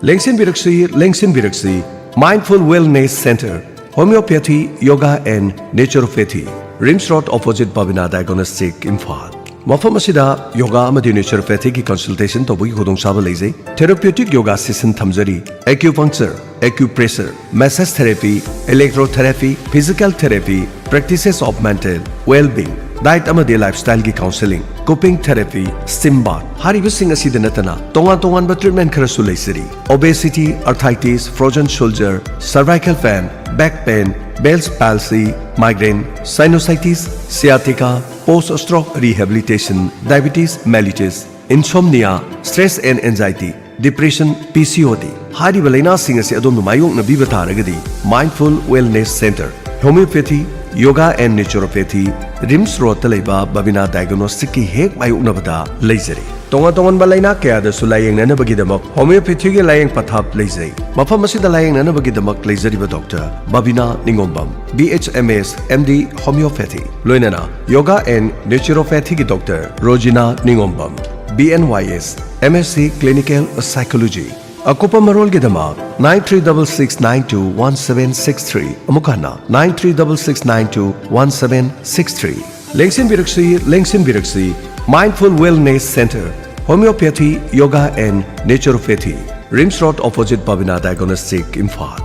ꯂꯦꯡꯁꯤꯟꯕꯤꯔꯛꯁꯤ, ꯂꯦꯡꯁꯤꯟꯕꯤꯔꯛꯁꯤ꯫ Mindful Wellness Center, Homeopathy, Yoga and Naturopathy, RIMS Road opposite Babina Diagnostic, Imphal. ꯃꯐꯝ ꯑꯁꯤꯗ ꯌꯣꯒꯥ ꯑꯃꯗꯤ ꯅꯦꯆꯨꯔꯣꯄꯦꯊꯤꯒꯤ ꯀꯟꯁꯜꯇꯦꯁꯟ ꯇꯧꯕꯒꯤ ꯈꯨꯗꯣꯡꯆꯥꯕ ꯂꯩꯖꯩ꯫ ꯊꯦꯔꯥꯄ꯭ꯌꯨꯇꯤꯛ ꯌꯣꯒꯥ ꯁꯦꯁꯟ ꯊꯝꯖꯔꯤ꯫ Acupuncture, acupressure, massage therapy, electrotherapy, physical therapy, practices of mental well-being, diet ꯑꯃꯗꯤ lifestyle ꯒꯤ counseling, cupping therapy, steam bath ꯍꯥꯏꯔꯤꯕꯁꯤꯡ ꯑꯁꯤꯗ ꯅꯠꯇꯅ ꯇꯣꯉꯥꯟ ꯇꯣꯉꯥꯟꯕ ꯇ꯭ꯔꯤꯠꯃꯦꯟ ꯈꯔꯁꯨ ꯂꯩꯖꯔꯤ꯫ Obesity, arthritis, frozen shoulder, cervical pain, back pain, Bell's palsy, migraine, sinusitis, sciatica, post stroke rehabilitation, diabetes mellitus, insomnia, stress and anxiety, depression, P C O D ꯍꯥꯏꯔꯤꯕ ꯂꯥꯏꯅꯥꯁꯤꯡ ꯑꯁꯤ ꯑꯗꯣꯝꯅ ꯃꯥꯌꯣꯛꯅꯕꯤꯕ ꯇꯥꯔꯒꯗꯤ Mindful Wellness Center, Homeopathy, Yoga and Naturopathy, RIMS ꯔꯣꯗꯇ ꯂꯩꯕ ꯕꯕꯤꯅꯥ ꯗꯥꯏꯒꯅꯣꯁꯇꯤꯛꯀꯤ ꯍꯦꯛ ꯃꯥꯌꯣꯛꯅꯕꯗ ꯂꯩꯖꯔꯤ꯫ ꯇꯣꯉꯥꯟ ꯇꯣꯉꯥꯟꯕ ꯂꯥꯏꯅꯥ ꯀꯌꯥꯗꯁꯨ ꯂꯥꯌꯦꯡꯅꯅꯕꯒꯤꯗꯃꯛ ꯍꯣꯃꯤꯌꯣꯄꯦꯊꯤꯒꯤ ꯂꯥꯌꯦꯡ ꯄꯊꯥꯞ ꯂꯩꯖꯩ꯫ ꯃꯐꯝ ꯑꯁꯤꯗ ꯂꯥꯌꯦꯡꯅꯅꯕꯒꯤꯗꯃꯛ ꯂꯩꯖꯔꯤꯕ ꯗꯣꯛꯇꯔ ꯕꯕꯤꯅꯥ ꯅꯤꯉꯣꯝꯕꯝ, B H M S, M D Homeopathy, ꯂꯣꯏꯅꯅ Yoga and Naturopathyꯒꯤ doctor Rojina Ningombam, B N Y S, M S C Clinical Psychology꯫ ꯑꯀꯨꯞꯄ ꯃꯔꯣꯜꯒꯤꯗꯃꯛ nine three double six nine two one seven six three, ꯑꯃꯨꯛ ꯍꯟꯅ nine three double six nine two one seven six three꯫ ꯂꯦꯡꯁꯤꯟꯕꯤꯔꯛꯁꯤ, ꯂꯦꯡꯁꯤꯟꯕꯤꯔꯛꯁꯤ, Mindful Wellness Center, Homeopathy, Yoga and Naturopathy, RIMS road, opposite Babina diagnostic, Imphal.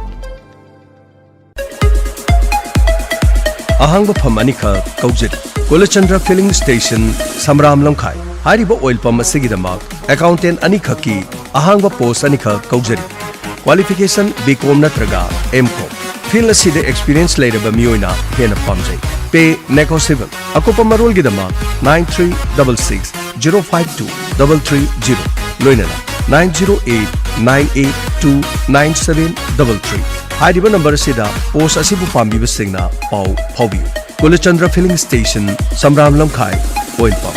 ꯑꯍꯥꯡꯕ ꯐꯝ ꯑꯅꯤꯈꯛ ꯀꯧꯖꯔꯤ꯫ ꯀꯨꯂꯆꯟꯗ꯭ꯔ Filling Station, Samram ꯂꯝꯈꯥꯏ꯫ ꯍꯥꯏꯔꯤꯕ oil pump ꯑꯁꯤꯒꯤꯗꯃꯛ accountant ꯑꯅꯤꯈꯛꯀꯤ ꯑꯍꯥꯡꯕ ꯄꯣꯁ ꯑꯅꯤꯈꯛ ꯀꯧꯖꯔꯤ꯫ ꯀ꯭ꯋꯥꯂꯤꯐꯤꯀꯦꯁꯟ B Com ꯅꯠꯇ꯭ꯔꯒ M Com꯫ ꯐꯤꯜꯗ ꯑꯁꯤꯗ ꯑꯦꯛꯁꯄꯤꯔꯤꯌꯦꯟꯁ ꯂꯩꯔꯕ ꯃꯤꯑꯣꯏꯅ ꯍꯦꯟꯅ ꯄꯥꯝꯖꯩ꯫ ꯄꯦ negotiable꯫ ꯑꯀꯨꯞꯄ ꯃꯔꯣꯜꯒꯤꯗꯃꯛ nine three double six zero five two double three zero, ꯂꯣꯏꯅꯅ nine zero eight nine eight two nine seven double three꯫ ꯍꯥꯏꯔꯤꯕ ꯅꯝꯕꯔ ꯑꯁꯤꯗ ꯄꯣꯁ ꯑꯁꯤꯕꯨ ꯄꯥꯝꯕꯤꯕꯁꯤꯡꯅ ꯄꯥꯎ ꯐꯥꯎꯕꯤꯌꯨ꯫ ꯀꯨꯂꯆꯟꯗ꯭ꯔ Filling Station, ꯁꯝꯔꯥꯝ ꯂꯝꯈꯥꯏ, ꯑꯣꯏꯜ ꯄꯝ꯫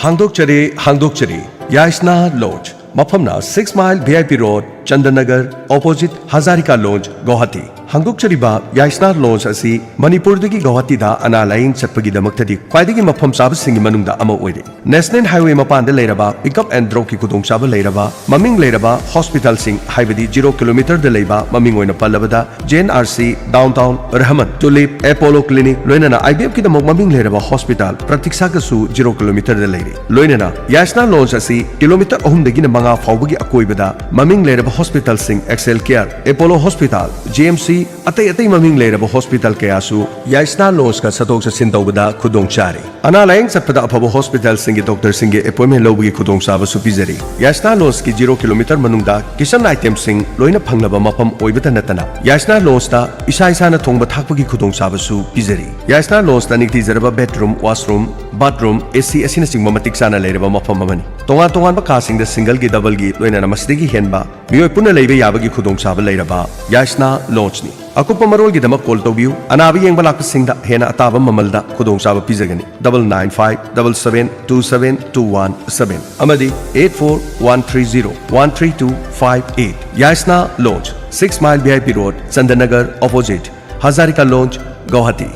ꯍꯥꯡꯗꯣꯛꯆꯔꯤ, ꯍꯥꯡꯗꯣꯛꯆꯔꯤ꯫ ꯌꯥꯏꯁꯅꯥ ꯂꯣꯖ, ꯃꯐꯝꯅ Six Mile V I P Road, Chandanagar, opposite Hazarika lodge, Guwahati. ꯍꯥꯡꯗꯣꯛꯆꯔꯤꯕ ꯌꯥꯏꯁꯅꯥ ꯂꯣꯟꯖ ꯑꯁꯤ ꯃꯅꯤꯄꯨꯔꯗꯒꯤ ꯒꯧꯍꯥꯇꯤꯗ ꯑꯅꯥ ꯂꯥꯌꯦꯡ ꯆꯠꯄꯒꯤꯗꯃꯛꯇꯗꯤ ꯈ꯭ꯋꯥꯏꯗꯒꯤ ꯃꯐꯝ ꯆꯥꯕꯁꯤꯡꯒꯤ ꯃꯅꯨꯡꯗ ꯑꯃ ꯑꯣꯏꯔꯤ꯫ National Highway ꯃꯄꯥꯟꯗ ꯂꯩꯔꯕ pick up and dropꯀꯤ ꯈꯨꯗꯣꯡꯆꯥꯕ ꯂꯩꯔꯕ, ꯃꯃꯤꯡ ꯂꯩꯔꯕ ꯍꯣꯁꯄꯤꯇꯥꯜꯁꯤꯡ, ꯍꯥꯏꯕꯗꯤ zero kilometerꯗ ꯂꯩꯕ, ꯃꯃꯤꯡ ꯑꯣꯏꯅ ꯄꯜꯂꯕꯗ J N R C, Downtown, Rahman, Tulip, Apollo Clinic, ꯂꯣꯏꯅꯅ IVFꯀꯤꯗꯃꯛ ꯃꯃꯤꯡ ꯂꯩꯔꯕ ꯍꯣꯁꯄꯤꯇꯥꯜ ꯄ꯭ꯔꯇꯤꯛꯁꯥꯒꯁꯨ zero kilometerꯗ ꯂꯩꯔꯦ꯫ ꯂꯣꯏꯅꯅ ꯌꯥꯏꯁꯅꯥ ꯂꯣꯟꯖ ꯑꯁꯤ ꯀꯤꯂꯣꯃꯤꯇꯔ ꯑꯍꯨꯝꯗꯒꯤꯅ ꯃꯉꯥ ꯐꯥꯎꯕꯒꯤ ꯑꯀꯣꯏꯕꯗ ꯃꯃꯤꯡ ꯂꯩꯔꯕ ꯍꯣꯁꯄꯤꯇꯥꯜꯁꯤꯡ, Excel Care, Apollo Hospital, J M C, ꯑꯇꯩ ꯑꯇꯩ ꯃꯃꯤꯡ ꯂꯩꯔꯕ ꯍꯣꯁꯄꯤꯇꯥꯜ ꯀꯌꯥꯁꯨ ꯌꯥꯏꯁꯅꯥ ꯂꯣꯟꯁꯀ ꯆꯠꯊꯣꯛ ꯆꯠꯁꯤꯟ ꯇꯧꯕꯗ ꯈꯨꯗꯣꯡ ꯆꯥꯔꯤ꯫ ꯑꯅꯥ ꯂꯥꯌꯦꯡ ꯆꯠꯄꯗ ꯑꯐꯕ ꯍꯣꯁꯄꯤꯇꯥꯜꯁꯤꯡꯒꯤ ꯗꯣꯛꯇꯔꯁꯤꯡꯒꯤ ꯑꯦꯄꯣꯏꯟꯃꯦꯟ ꯂꯧꯕꯒꯤ ꯈꯨꯗꯣꯡꯆꯥꯕꯁꯨ ꯄꯤꯖꯔꯤ꯫ ꯌꯥꯏꯁꯅꯥ ꯂꯣꯟꯁꯀꯤ ꯖꯤꯔꯣ ꯀꯤꯂꯣꯃꯤꯇꯔ ꯃꯅꯨꯡꯗ ꯀꯤꯆꯟ ꯑꯥꯏꯇꯦꯝꯁꯤꯡ ꯂꯣꯏꯅ ꯐꯪꯂꯕ ꯃꯐꯝ ꯑꯣꯏꯕꯇ ꯅꯠꯇꯅ ꯌꯥꯏꯁꯅꯥ ꯂꯣꯟꯁꯇ ꯏꯁꯥ ꯏꯁꯥꯅ ꯊꯣꯡꯕ ꯊꯥꯛꯄꯒꯤ ꯈꯨꯗꯣꯡꯆꯥꯕꯁꯨ ꯄꯤꯖꯔꯤ꯫ ꯌꯥꯏꯁꯅꯥ ꯂꯣꯟꯁꯇ ꯅꯤꯡꯊꯤꯖꯔꯕ ꯕꯦꯗꯔꯨꯝ, ꯋꯥꯁꯔꯨꯝ, ꯕꯥꯊꯔꯨꯝ, ꯑꯦꯁꯤ ꯑꯁꯤꯅꯆꯤꯡꯕ ꯃꯇꯤꯛ ꯆꯥꯅ ꯂꯩꯔꯕ ꯃꯐꯝ ꯑꯃꯅꯤ꯫ ꯇꯣꯉꯥꯟ ꯇꯣꯉꯥꯟꯕ ꯀꯥꯁꯤꯡꯗ ꯁꯤꯡꯒꯜꯒꯤ, ꯗꯕꯜꯒꯤ ꯂꯣꯏꯅꯅ ꯃꯁꯤꯗꯒꯤ ꯍꯦꯟꯕ ꯃꯤꯑꯣꯏ ꯄꯨꯟꯅ ꯂꯩꯕ ꯌꯥꯕꯒꯤ ꯈꯨꯗꯣꯡꯆꯥꯕ ꯂꯩꯔꯕ ꯌꯥꯏꯁꯅꯥ ꯂꯣꯟꯁꯅꯤ꯫ ꯑꯀꯨꯞꯄ ꯃꯔꯣꯜꯒꯤꯗꯃꯛ ꯀꯣꯜ ꯇꯧꯕꯤꯌꯨ꯫ ꯑꯅꯥꯕ ꯌꯦꯡꯕ ꯂꯥꯛꯄꯁꯤꯡꯗ ꯍꯦꯟꯅ ꯑꯇꯥꯕ ꯃꯃꯜꯗ ꯈꯨꯗꯣꯡꯆꯥꯕ ꯄꯤꯖꯒꯅꯤ꯫ Double nine five double seven two seven two one seven ꯑꯃꯗꯤ eight four one three zero one three two five eight꯫ Yaisana lodge, six mile V I P road, Chandanagar, opposite Hazarika lodge, Guwahati.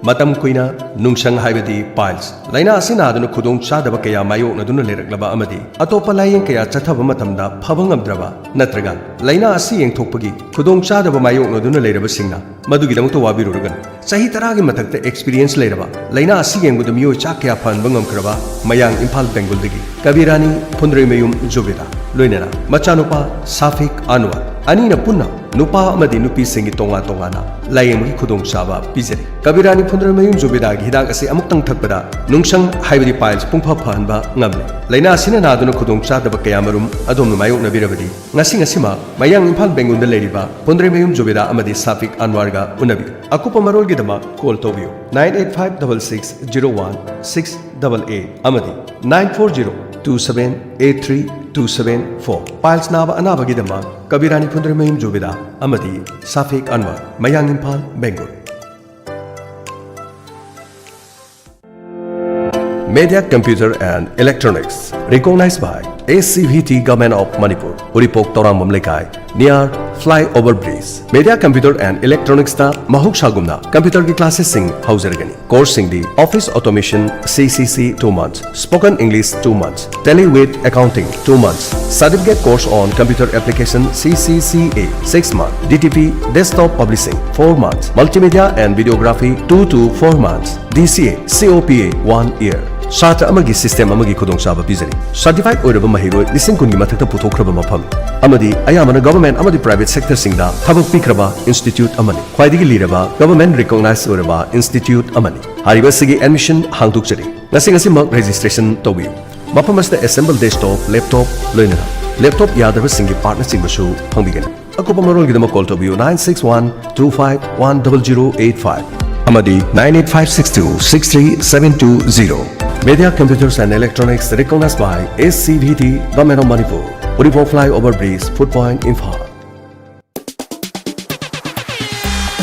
ꯃꯇꯝ ꯀꯨꯏꯅ ꯅꯨꯡꯁꯪ ꯍꯥꯏꯕꯗꯤ piles ꯂꯥꯏꯅꯥ ꯑꯁꯤ ꯅꯥꯗꯨꯅ ꯈꯨꯗꯣꯡ ꯆꯥꯗꯕ ꯀꯌꯥ ꯃꯥꯌꯣꯛꯅꯗꯨꯅ ꯂꯩꯔꯛꯂꯕ ꯑꯃꯗꯤ ꯑꯇꯣꯞꯄ ꯂꯥꯏꯌꯦꯡ ꯀꯌꯥ ꯆꯠꯊꯕ ꯃꯇꯝꯗ ꯐꯕ ꯉꯝꯗ꯭ꯔꯕ ꯅꯠꯇ꯭ꯔꯒ ꯂꯥꯏꯅꯥ ꯑꯁꯤ ꯌꯦꯡꯊꯣꯛꯄꯒꯤ ꯈꯨꯗꯣꯡ ꯆꯥꯗꯕ ꯃꯥꯌꯣꯛꯅꯗꯨꯅ ꯂꯩꯔꯕꯁꯤꯡꯅ ꯃꯗꯨꯒꯤꯗꯃꯛꯇ ꯋꯥꯕꯤꯔꯨꯔꯒꯅꯨ꯫ ꯆꯍꯤ ꯇꯔꯥꯒꯤ ꯃꯊꯛꯇ experience ꯂꯩꯔꯕ, ꯂꯥꯏꯅꯥ ꯑꯁꯤ ꯌꯦꯡꯕꯗ ꯃꯤꯑꯣꯏ ꯆꯥ ꯀꯌꯥ ꯐꯍꯟꯕ ꯉꯝꯈ꯭ꯔꯕ ꯃꯌꯥꯡ ꯏꯝꯐꯥꯜ ꯕꯦꯡꯒꯨꯜꯗꯒꯤ ꯀꯕꯤꯔꯥꯅꯤ ꯐꯨꯟꯗ꯭ꯔꯩꯃꯌꯨꯝ ꯖꯨꯕꯦꯗꯥ, ꯂꯣꯏꯅꯅ ꯃꯆꯥꯅꯨꯄꯥ ꯁꯥꯐꯤꯛ ꯑꯟꯋꯔ, ꯑꯅꯤꯅ ꯄꯨꯟꯅ ꯅꯨꯄꯥ ꯑꯃꯗꯤ ꯅꯨꯄꯤꯁꯤꯡꯒꯤ ꯇꯣꯉꯥꯟ ꯇꯣꯉꯥꯟꯅ ꯂꯥꯌꯦꯡꯕꯒꯤ ꯈꯨꯗꯣꯡꯆꯥꯕ ꯄꯤꯖꯔꯤ꯫ ꯀꯕꯤꯔꯥꯅꯤ ꯐꯨꯟꯗ꯭ꯔꯩꯃꯌꯨꯝ ꯖꯨꯕꯦꯗꯥꯒꯤ ꯍꯤꯗꯥꯛ ꯑꯁꯤ ꯑꯃꯨꯛꯇꯪ ꯊꯛꯄꯗ ꯅꯨꯡꯁꯪ ꯍꯥꯏꯕꯗꯤ piles ꯄꯨꯡꯐ ꯐꯍꯟꯕ ꯉꯝꯂꯦ꯫ ꯂꯥꯏꯅꯥ ꯑꯁꯤꯅ ꯅꯥꯗꯨꯅ ꯈꯨꯗꯣꯡ ꯆꯥꯗꯕ ꯀꯌꯥꯃꯔꯨꯝ ꯑꯗꯣꯝꯅ ꯃꯥꯌꯣꯛꯅꯕꯤꯔꯕꯗꯤ ꯉꯁꯤ ꯉꯁꯤꯃꯛ ꯃꯌꯥꯡ ꯏꯝꯐꯥꯜ ꯕꯦꯡꯒꯨꯜꯗ ꯂꯩꯔꯤꯕ ꯐꯨꯟꯗ꯭ꯔꯩꯃꯌꯨꯝ ꯖꯨꯕꯦꯗꯥ ꯑꯃꯗꯤ ꯁꯥꯐꯤꯛ ꯑꯟꯋꯔꯒ ꯎꯅꯕꯤꯌꯨ꯫ ꯑꯀꯨꯞꯄ ꯃꯔꯣꯜꯒꯤꯗꯃꯛ ꯀꯣꯜ ꯇꯧꯕꯤꯌꯨ nine eight five double six zero one six double eight ꯑꯃꯗꯤ nine four zero two seven eight three two seven four꯫ Piles ꯅꯥꯕ ꯑꯅꯥꯕꯒꯤꯗꯃꯛ ꯀꯕꯤꯔꯥꯅꯤ ꯐꯨꯟꯗ꯭ꯔꯩꯃꯌꯨꯝ ꯖꯨꯕꯦꯗꯥ ꯑꯃꯗꯤ ꯁꯥꯐꯤꯛ ꯑꯟꯋꯔ, ꯃꯌꯥꯡ Imphal, ꯕꯦꯡꯒꯨꯜ꯫ Media Computer and Electronics, recognized by A C V T Government of Manipur, ꯎꯔꯤꯄꯣꯛ ꯇꯧꯔꯥꯡꯕꯝ ꯂꯩꯀꯥꯏ, near flyover bridge꯫ Media Computer and Electronics ꯇ ꯃꯍꯧꯁꯥꯒꯨꯝꯅ computer ꯒꯤ classes ꯁꯤꯡ ꯍꯧꯖꯔꯒꯅꯤ꯫ Course ꯁꯤꯡꯗꯤ Office Automation, C C C, two months, Spoken English, two months, Tally with Accounting, two months, Certificate Course on Computer Application, C C C A, six months, D T P, Desktop Publishing, four months, Multimedia and Videography, two to four months, D C A, C O P A, one year꯫ ꯁꯥꯇ꯭ꯔ ꯑꯃꯒꯤ system ꯑꯃꯒꯤ ꯈꯨꯗꯣꯡꯆꯥꯕ ꯄꯤꯖꯔꯤ꯫ Certified ꯑꯣꯏꯔꯕ ꯃꯍꯩꯔꯣꯏ ꯂꯤꯁꯤꯡ ꯀꯨꯟꯒꯤ ꯃꯊꯛꯇ ꯄꯨꯊꯣꯛꯈ꯭ꯔꯕ ꯃꯐꯝ ꯑꯃꯗꯤ ꯑꯌꯥꯝꯕꯅ government ꯑꯃꯗꯤ private sectorꯁꯤꯡꯗ ꯊꯕꯛ ꯄꯤꯈ꯭ꯔꯕ institute ꯑꯃꯅꯤ꯫ ꯈ꯭ꯋꯥꯏꯗꯒꯤ ꯂꯤꯔꯕ government recognized ꯑꯣꯏꯔꯕ institute ꯑꯃꯅꯤ꯫ ꯍꯥꯏꯔꯤꯕ ꯑꯁꯤꯒꯤ admission ꯍꯥꯡꯗꯣꯛꯆꯔꯤ꯫ ꯉꯁꯤ ꯉꯁꯤꯃꯛ registration ꯇꯧꯕꯤꯌꯨ꯫ ꯃꯐꯝ ꯑꯁꯤꯗ assemble desktop, laptop ꯂꯣꯏꯅꯅ laptop ꯌꯥꯗꯕꯁꯤꯡꯒꯤ partꯅꯆꯤꯡꯕꯁꯨ ꯐꯪꯕꯤꯒꯅꯤ꯫ ꯑꯀꯨꯞꯄ ꯃꯔꯣꯜꯒꯤꯗꯃꯛ call ꯇꯧꯕꯤꯌꯨ nine six one two five one double zero eight five ꯑꯃꯗꯤ nine eight five six two six three seven two zero꯫ Media Computers and Electronics, recognized by S C V T, Government of Manipur, Uripok Flyover Bridge, Food Point, Imphal꯫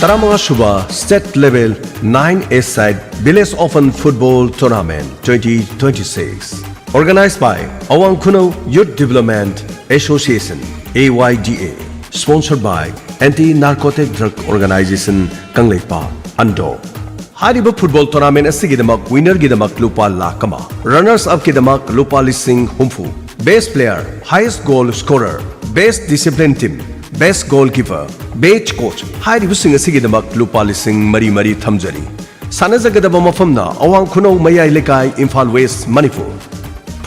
ꯇꯔꯥꯃꯉꯥ ꯁꯨꯕ State Level nine A side Village Open Football Tournament twenty twenty-six, organized by Awang Khunau Youth Development Association, A Y D A, sponsored by Anti Narcotic Drug Organization, Kangleipak, ANDO꯫ ꯍꯥꯏꯔꯤꯕ football tournament ꯑꯁꯤꯒꯤꯗꯃꯛ winnerꯒꯤꯗꯃꯛ ꯂꯨꯄꯥ ꯂꯥꯈ ꯑꯃ, runners upꯀꯤꯗꯃꯛ ꯂꯨꯄꯥ ꯂꯤꯁꯤꯡ ꯍꯨꯝꯐꯨ, best player, highest goal scorer, best discipline team, best goalkeeper, best coach ꯍꯥꯏꯔꯤꯕꯁꯤꯡ ꯑꯁꯤꯒꯤꯗꯃꯛ ꯂꯨꯄꯥ ꯂꯤꯁꯤꯡ ꯃꯔꯤ ꯃꯔꯤ ꯊꯝꯖꯔꯤ꯫ ꯁꯥꯟꯅꯖꯒꯗꯕ ꯃꯐꯝꯅ ꯑꯋꯥꯡ ꯈꯨꯅꯧ ꯃꯌꯥꯏ ꯂꯩꯀꯥꯏ, ꯏꯝꯐꯥꯜ ꯋꯦꯁ, ꯃꯅꯤꯄꯨꯔ꯫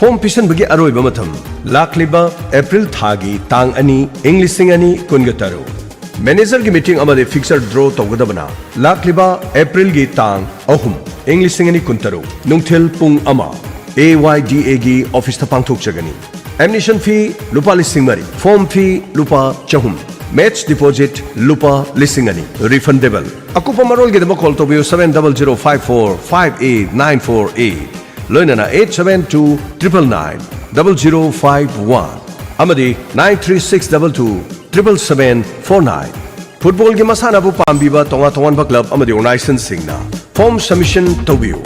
Form ꯄꯤꯁꯤꯟꯕꯒꯤ ꯑꯔꯣꯏꯕ ꯃꯇꯝ ꯂꯥꯛꯂꯤꯕ April ꯊꯥꯒꯤ ꯇꯥꯡ ꯑꯅꯤ, ꯏꯪ ꯂꯤꯁꯤꯡ ꯑꯅꯤ ꯀꯨꯟꯒ ꯇꯔꯨꯛ꯫ Managerꯒꯤ meeting ꯑꯃꯗꯤ fixture draw ꯇꯧꯒꯗꯕꯅ ꯂꯥꯛꯂꯤꯕ Aprilꯒꯤ ꯇꯥꯡ ꯑꯍꯨꯝ, ꯏꯪ ꯂꯤꯁꯤꯡ ꯑꯅꯤ ꯀꯨꯟꯇꯔꯨꯛ, ꯅꯨꯡꯊꯤꯜ ꯄꯨꯡ ꯑꯃ, A Y D Aꯒꯤ officeꯇ ꯄꯥꯡꯊꯣꯛꯆꯒꯅꯤ꯫ Admission fee ꯂꯨꯄꯥ ꯂꯤꯁꯤꯡ ꯃꯔꯤ, form fee ꯂꯨꯄꯥ ꯆꯍꯨꯝ, match deposit ꯂꯨꯄꯥ ꯂꯤꯁꯤꯡ ꯑꯅꯤ, refundable꯫ ꯑꯀꯨꯞꯄ ꯃꯔꯣꯜꯒꯤꯗꯃꯛ call ꯇꯧꯕꯤꯌꯨ seven double zero five four five eight nine four eight, ꯂꯣꯏꯅꯅ eight seven two triple nine double zero five one ꯑꯃꯗꯤ nine three six double two triple seven four nine꯫ Footballꯒꯤ ꯃꯁꯥꯟꯅꯕꯨ ꯄꯥꯝꯕꯤꯕ ꯇꯣꯉꯥꯟ ꯇꯣꯉꯥꯟꯕ club ꯑꯃꯗꯤ organizationꯁꯤꯡꯅ form submission ꯇꯧꯕꯤꯌꯨ꯫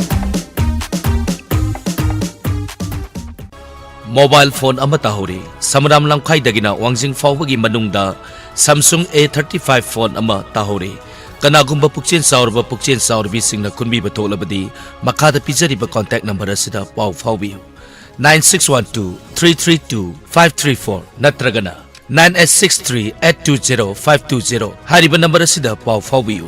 Mobile phone ꯑꯃ ꯇꯥꯍꯧꯔꯤ꯫ ꯁꯃꯔꯥꯝ ꯂꯝꯈꯥꯏꯗꯒꯤꯅ ꯋꯥꯡꯖꯤꯡ ꯐꯥꯎꯕꯒꯤ ꯃꯅꯨꯡꯗ Samsung A thirty-five phone ꯑꯃ ꯇꯥꯍꯧꯔꯤ꯫ ꯀꯅꯥꯒꯨꯝꯕ ꯄꯨꯛꯆꯦꯜ ꯆꯥꯎꯔꯕ ꯄꯨꯛꯆꯦꯜ ꯆꯥꯎꯔꯕꯤꯁꯤꯡꯅ ꯈꯟꯕꯤꯕ ꯊꯣꯛꯂꯕꯗꯤ ꯃꯈꯥꯗ ꯄꯤꯖꯔꯤꯕ contact number ꯑꯁꯤꯗ ꯄꯥꯎ ꯐꯥꯎꯕꯤꯌꯨ, nine six one two three three two five three four ꯅꯠꯇ꯭ꯔꯒꯅ nine eight six three eight two zero five two zero ꯍꯥꯏꯔꯤꯕ number ꯑꯁꯤꯗ ꯄꯥꯎ ꯐꯥꯎꯕꯤꯌꯨ꯫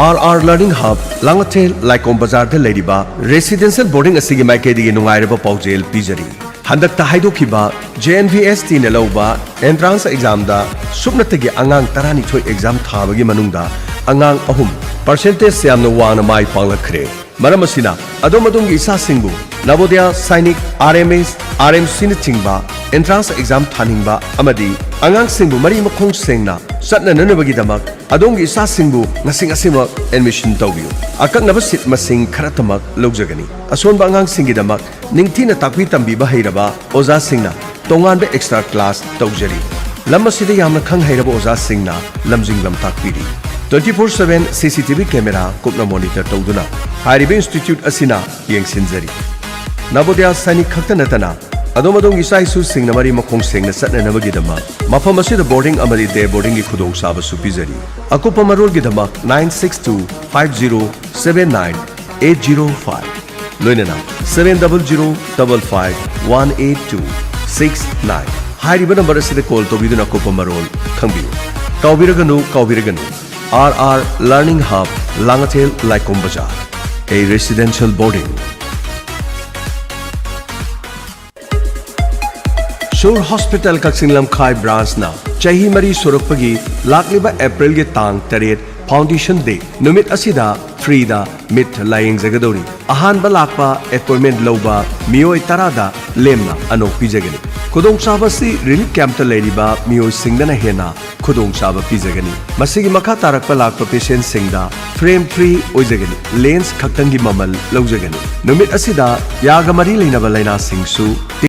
R R Learning Hub, Langathel Laikom ꯕꯖꯥꯔꯗ ꯂꯩꯔꯤꯕ residential boarding ꯑꯁꯤꯒꯤ ꯃꯥꯏꯀꯩꯗꯒꯤ ꯅꯨꯡꯉꯥꯏꯔꯕ ꯄꯥꯎꯖꯦꯜ ꯄꯤꯖꯔꯤ꯫ ꯍꯟꯗꯛꯇ ꯍꯥꯏꯗꯣꯛꯈꯤꯕ J N V S T ꯅ ꯂꯧꯕ entrance exam ꯗ ꯁꯨꯞꯅꯇꯒꯤ ꯑꯉꯥꯡ ꯇꯔꯥꯅꯤꯊꯣꯏ exam ꯊꯥꯕꯒꯤ ꯃꯅꯨꯡꯗ ꯑꯉꯥꯡ ꯑꯍꯨꯝ percentage ꯌꯥꯝꯅ ꯋꯥꯡꯅ ꯃꯥꯏ ꯄꯥꯛꯂꯛꯈ꯭ꯔꯦ꯫ ꯃꯔꯝ ꯑꯁꯤꯅ, ꯑꯗꯣꯝ ꯑꯗꯣꯝꯒꯤ ꯏꯆꯥꯁꯤꯡꯕꯨ ꯅꯕꯣꯗꯌꯥ, Sainik, R M S, R M C ꯅꯆꯤꯡꯕ entrance exam ꯊꯥꯅꯤꯡꯕ ꯑꯃꯗꯤ ꯑꯉꯥꯡꯁꯤꯡꯕꯨ ꯃꯔꯤ ꯃꯈꯣꯡ ꯁꯦꯡꯅ ꯆꯠꯅꯅꯕꯒꯤꯗꯃꯛ ꯑꯗꯣꯝꯒꯤ ꯏꯆꯥꯁꯤꯡꯕꯨ ꯉꯁꯤ ꯉꯁꯤꯃꯛ admission ꯇꯧꯕꯤꯌꯨ꯫ ꯑꯀꯛꯅꯕ seat ꯃꯁꯤꯡ ꯈꯔꯇꯃꯛ ꯂꯧꯖꯒꯅꯤ꯫ ꯑꯁꯣꯟꯕ ꯑꯉꯥꯡꯁꯤꯡꯒꯤꯗꯃꯛ ꯅꯤꯡꯊꯤꯅ ꯇꯥꯛꯄꯤ ꯇꯝꯕꯤꯕ ꯍꯩꯔꯕ ꯑꯣꯖꯥꯁꯤꯡꯅ ꯇꯣꯉꯥꯟꯕ extra class ꯇꯧꯖꯔꯤ꯫ ꯂꯝ ꯑꯁꯤꯗ ꯌꯥꯝꯅ ꯈꯪ ꯍꯩꯔꯕ ꯑꯣꯖꯥꯁꯤꯡꯅ ꯂꯝꯖꯤꯡ ꯂꯝꯇꯥꯛꯄꯤꯔꯤ꯫ Twenty four seven C C T V camera ꯀꯨꯞꯅ monitor ꯇꯧꯗꯨꯅ ꯍꯥꯏꯔꯤꯕ institute ꯑꯁꯤꯅ ꯌꯦꯡꯁꯤꯟꯖꯔꯤ꯫ ꯅꯕꯣꯗꯌꯥ ꯁꯥꯏꯅꯤꯛ ꯈꯛꯇ ꯅꯠꯇꯅ ꯑꯗꯣꯝ ꯑꯗꯣꯝꯒꯤ ꯏꯆꯥ ꯏꯁꯨꯁꯤꯡꯅ ꯃꯔꯤ ꯃꯈꯣꯡ ꯁꯦꯡꯅ ꯆꯠꯅꯅꯕꯒꯤꯗꯃꯛ ꯃꯐꯝ ꯑꯁꯤꯗ boarding ꯑꯃꯗꯤ day boarding ꯒꯤ ꯈꯨꯗꯣꯡꯆꯥꯕꯁꯨ ꯄꯤꯖꯔꯤ꯫ ꯑꯀꯨꯞꯄ ꯃꯔꯣꯜꯒꯤꯗꯃꯛ nine six two five zero seven nine eight zero five, ꯂꯣꯏꯅꯅ seven double zero double five one eight two six nine ꯍꯥꯏꯔꯤꯕ number ꯑꯁꯤꯗ call ꯇꯧꯕꯤꯗꯨꯅ ꯑꯀꯨꯞꯄ ꯃꯔꯣꯜ ꯈꯪꯕꯤꯌꯨ꯫ ꯀꯥꯎꯕꯤꯔꯒꯅꯨ, ꯀꯥꯎꯕꯤꯔꯒꯅꯨ, R R Learning Hub, Langathel ꯂꯥꯏꯀꯣꯝ ꯕꯖꯥꯔ, a residential boarding. ꯁꯨꯔ ꯍꯣꯁꯄꯤꯇꯥꯜ ꯀꯛꯆꯤꯡ ꯂꯝꯈꯥꯏ branch ꯅ ꯆꯍꯤ ꯃꯔꯤ ꯁꯨꯔꯛꯄꯒꯤ ꯂꯥꯛꯂꯤꯕ April ꯒꯤ ꯇꯥꯡ ꯇꯔꯦꯠ, Foundation Day ꯅꯨꯃꯤꯠ ꯑꯁꯤꯗ free ꯗ ꯃꯤꯠ ꯂꯥꯌꯦꯡꯖꯒꯗꯧꯔꯤ꯫ ꯑꯍꯥꯟꯕ ꯂꯥꯛꯄ appointment ꯂꯧꯕ ꯃꯤꯑꯣꯏ ꯇꯔꯥꯗ ꯂꯦꯝꯅ ꯑꯅꯣꯛ ꯄꯤꯖꯒꯅꯤ꯫ ꯈꯨꯗꯣꯡꯆꯥꯕ ꯑꯁꯤ relief camp ꯇ ꯂꯩꯔꯤꯕ ꯃꯤꯑꯣꯏꯁꯤꯡꯗꯅ ꯍꯦꯟꯅ ꯈꯨꯗꯣꯡꯆꯥꯕ ꯄꯤꯖꯒꯅꯤ꯫ ꯃꯁꯤꯒꯤ ꯃꯈꯥ ꯇꯥꯔꯛꯄ ꯂꯥꯛꯄ patient ꯁꯤꯡꯗ frame free ꯑꯣꯏꯖꯒꯅꯤ꯫ Lens ꯈꯛꯇꯪꯒꯤ ꯃꯃꯜ ꯂꯧꯖꯒꯅꯤ꯫ ꯅꯨꯃꯤꯠ ꯑꯁꯤꯗ ꯌꯥꯒ ꯃꯔꯤ ꯂꯩꯅꯕ ꯂꯥꯏꯅꯥꯁꯤꯡꯁꯨ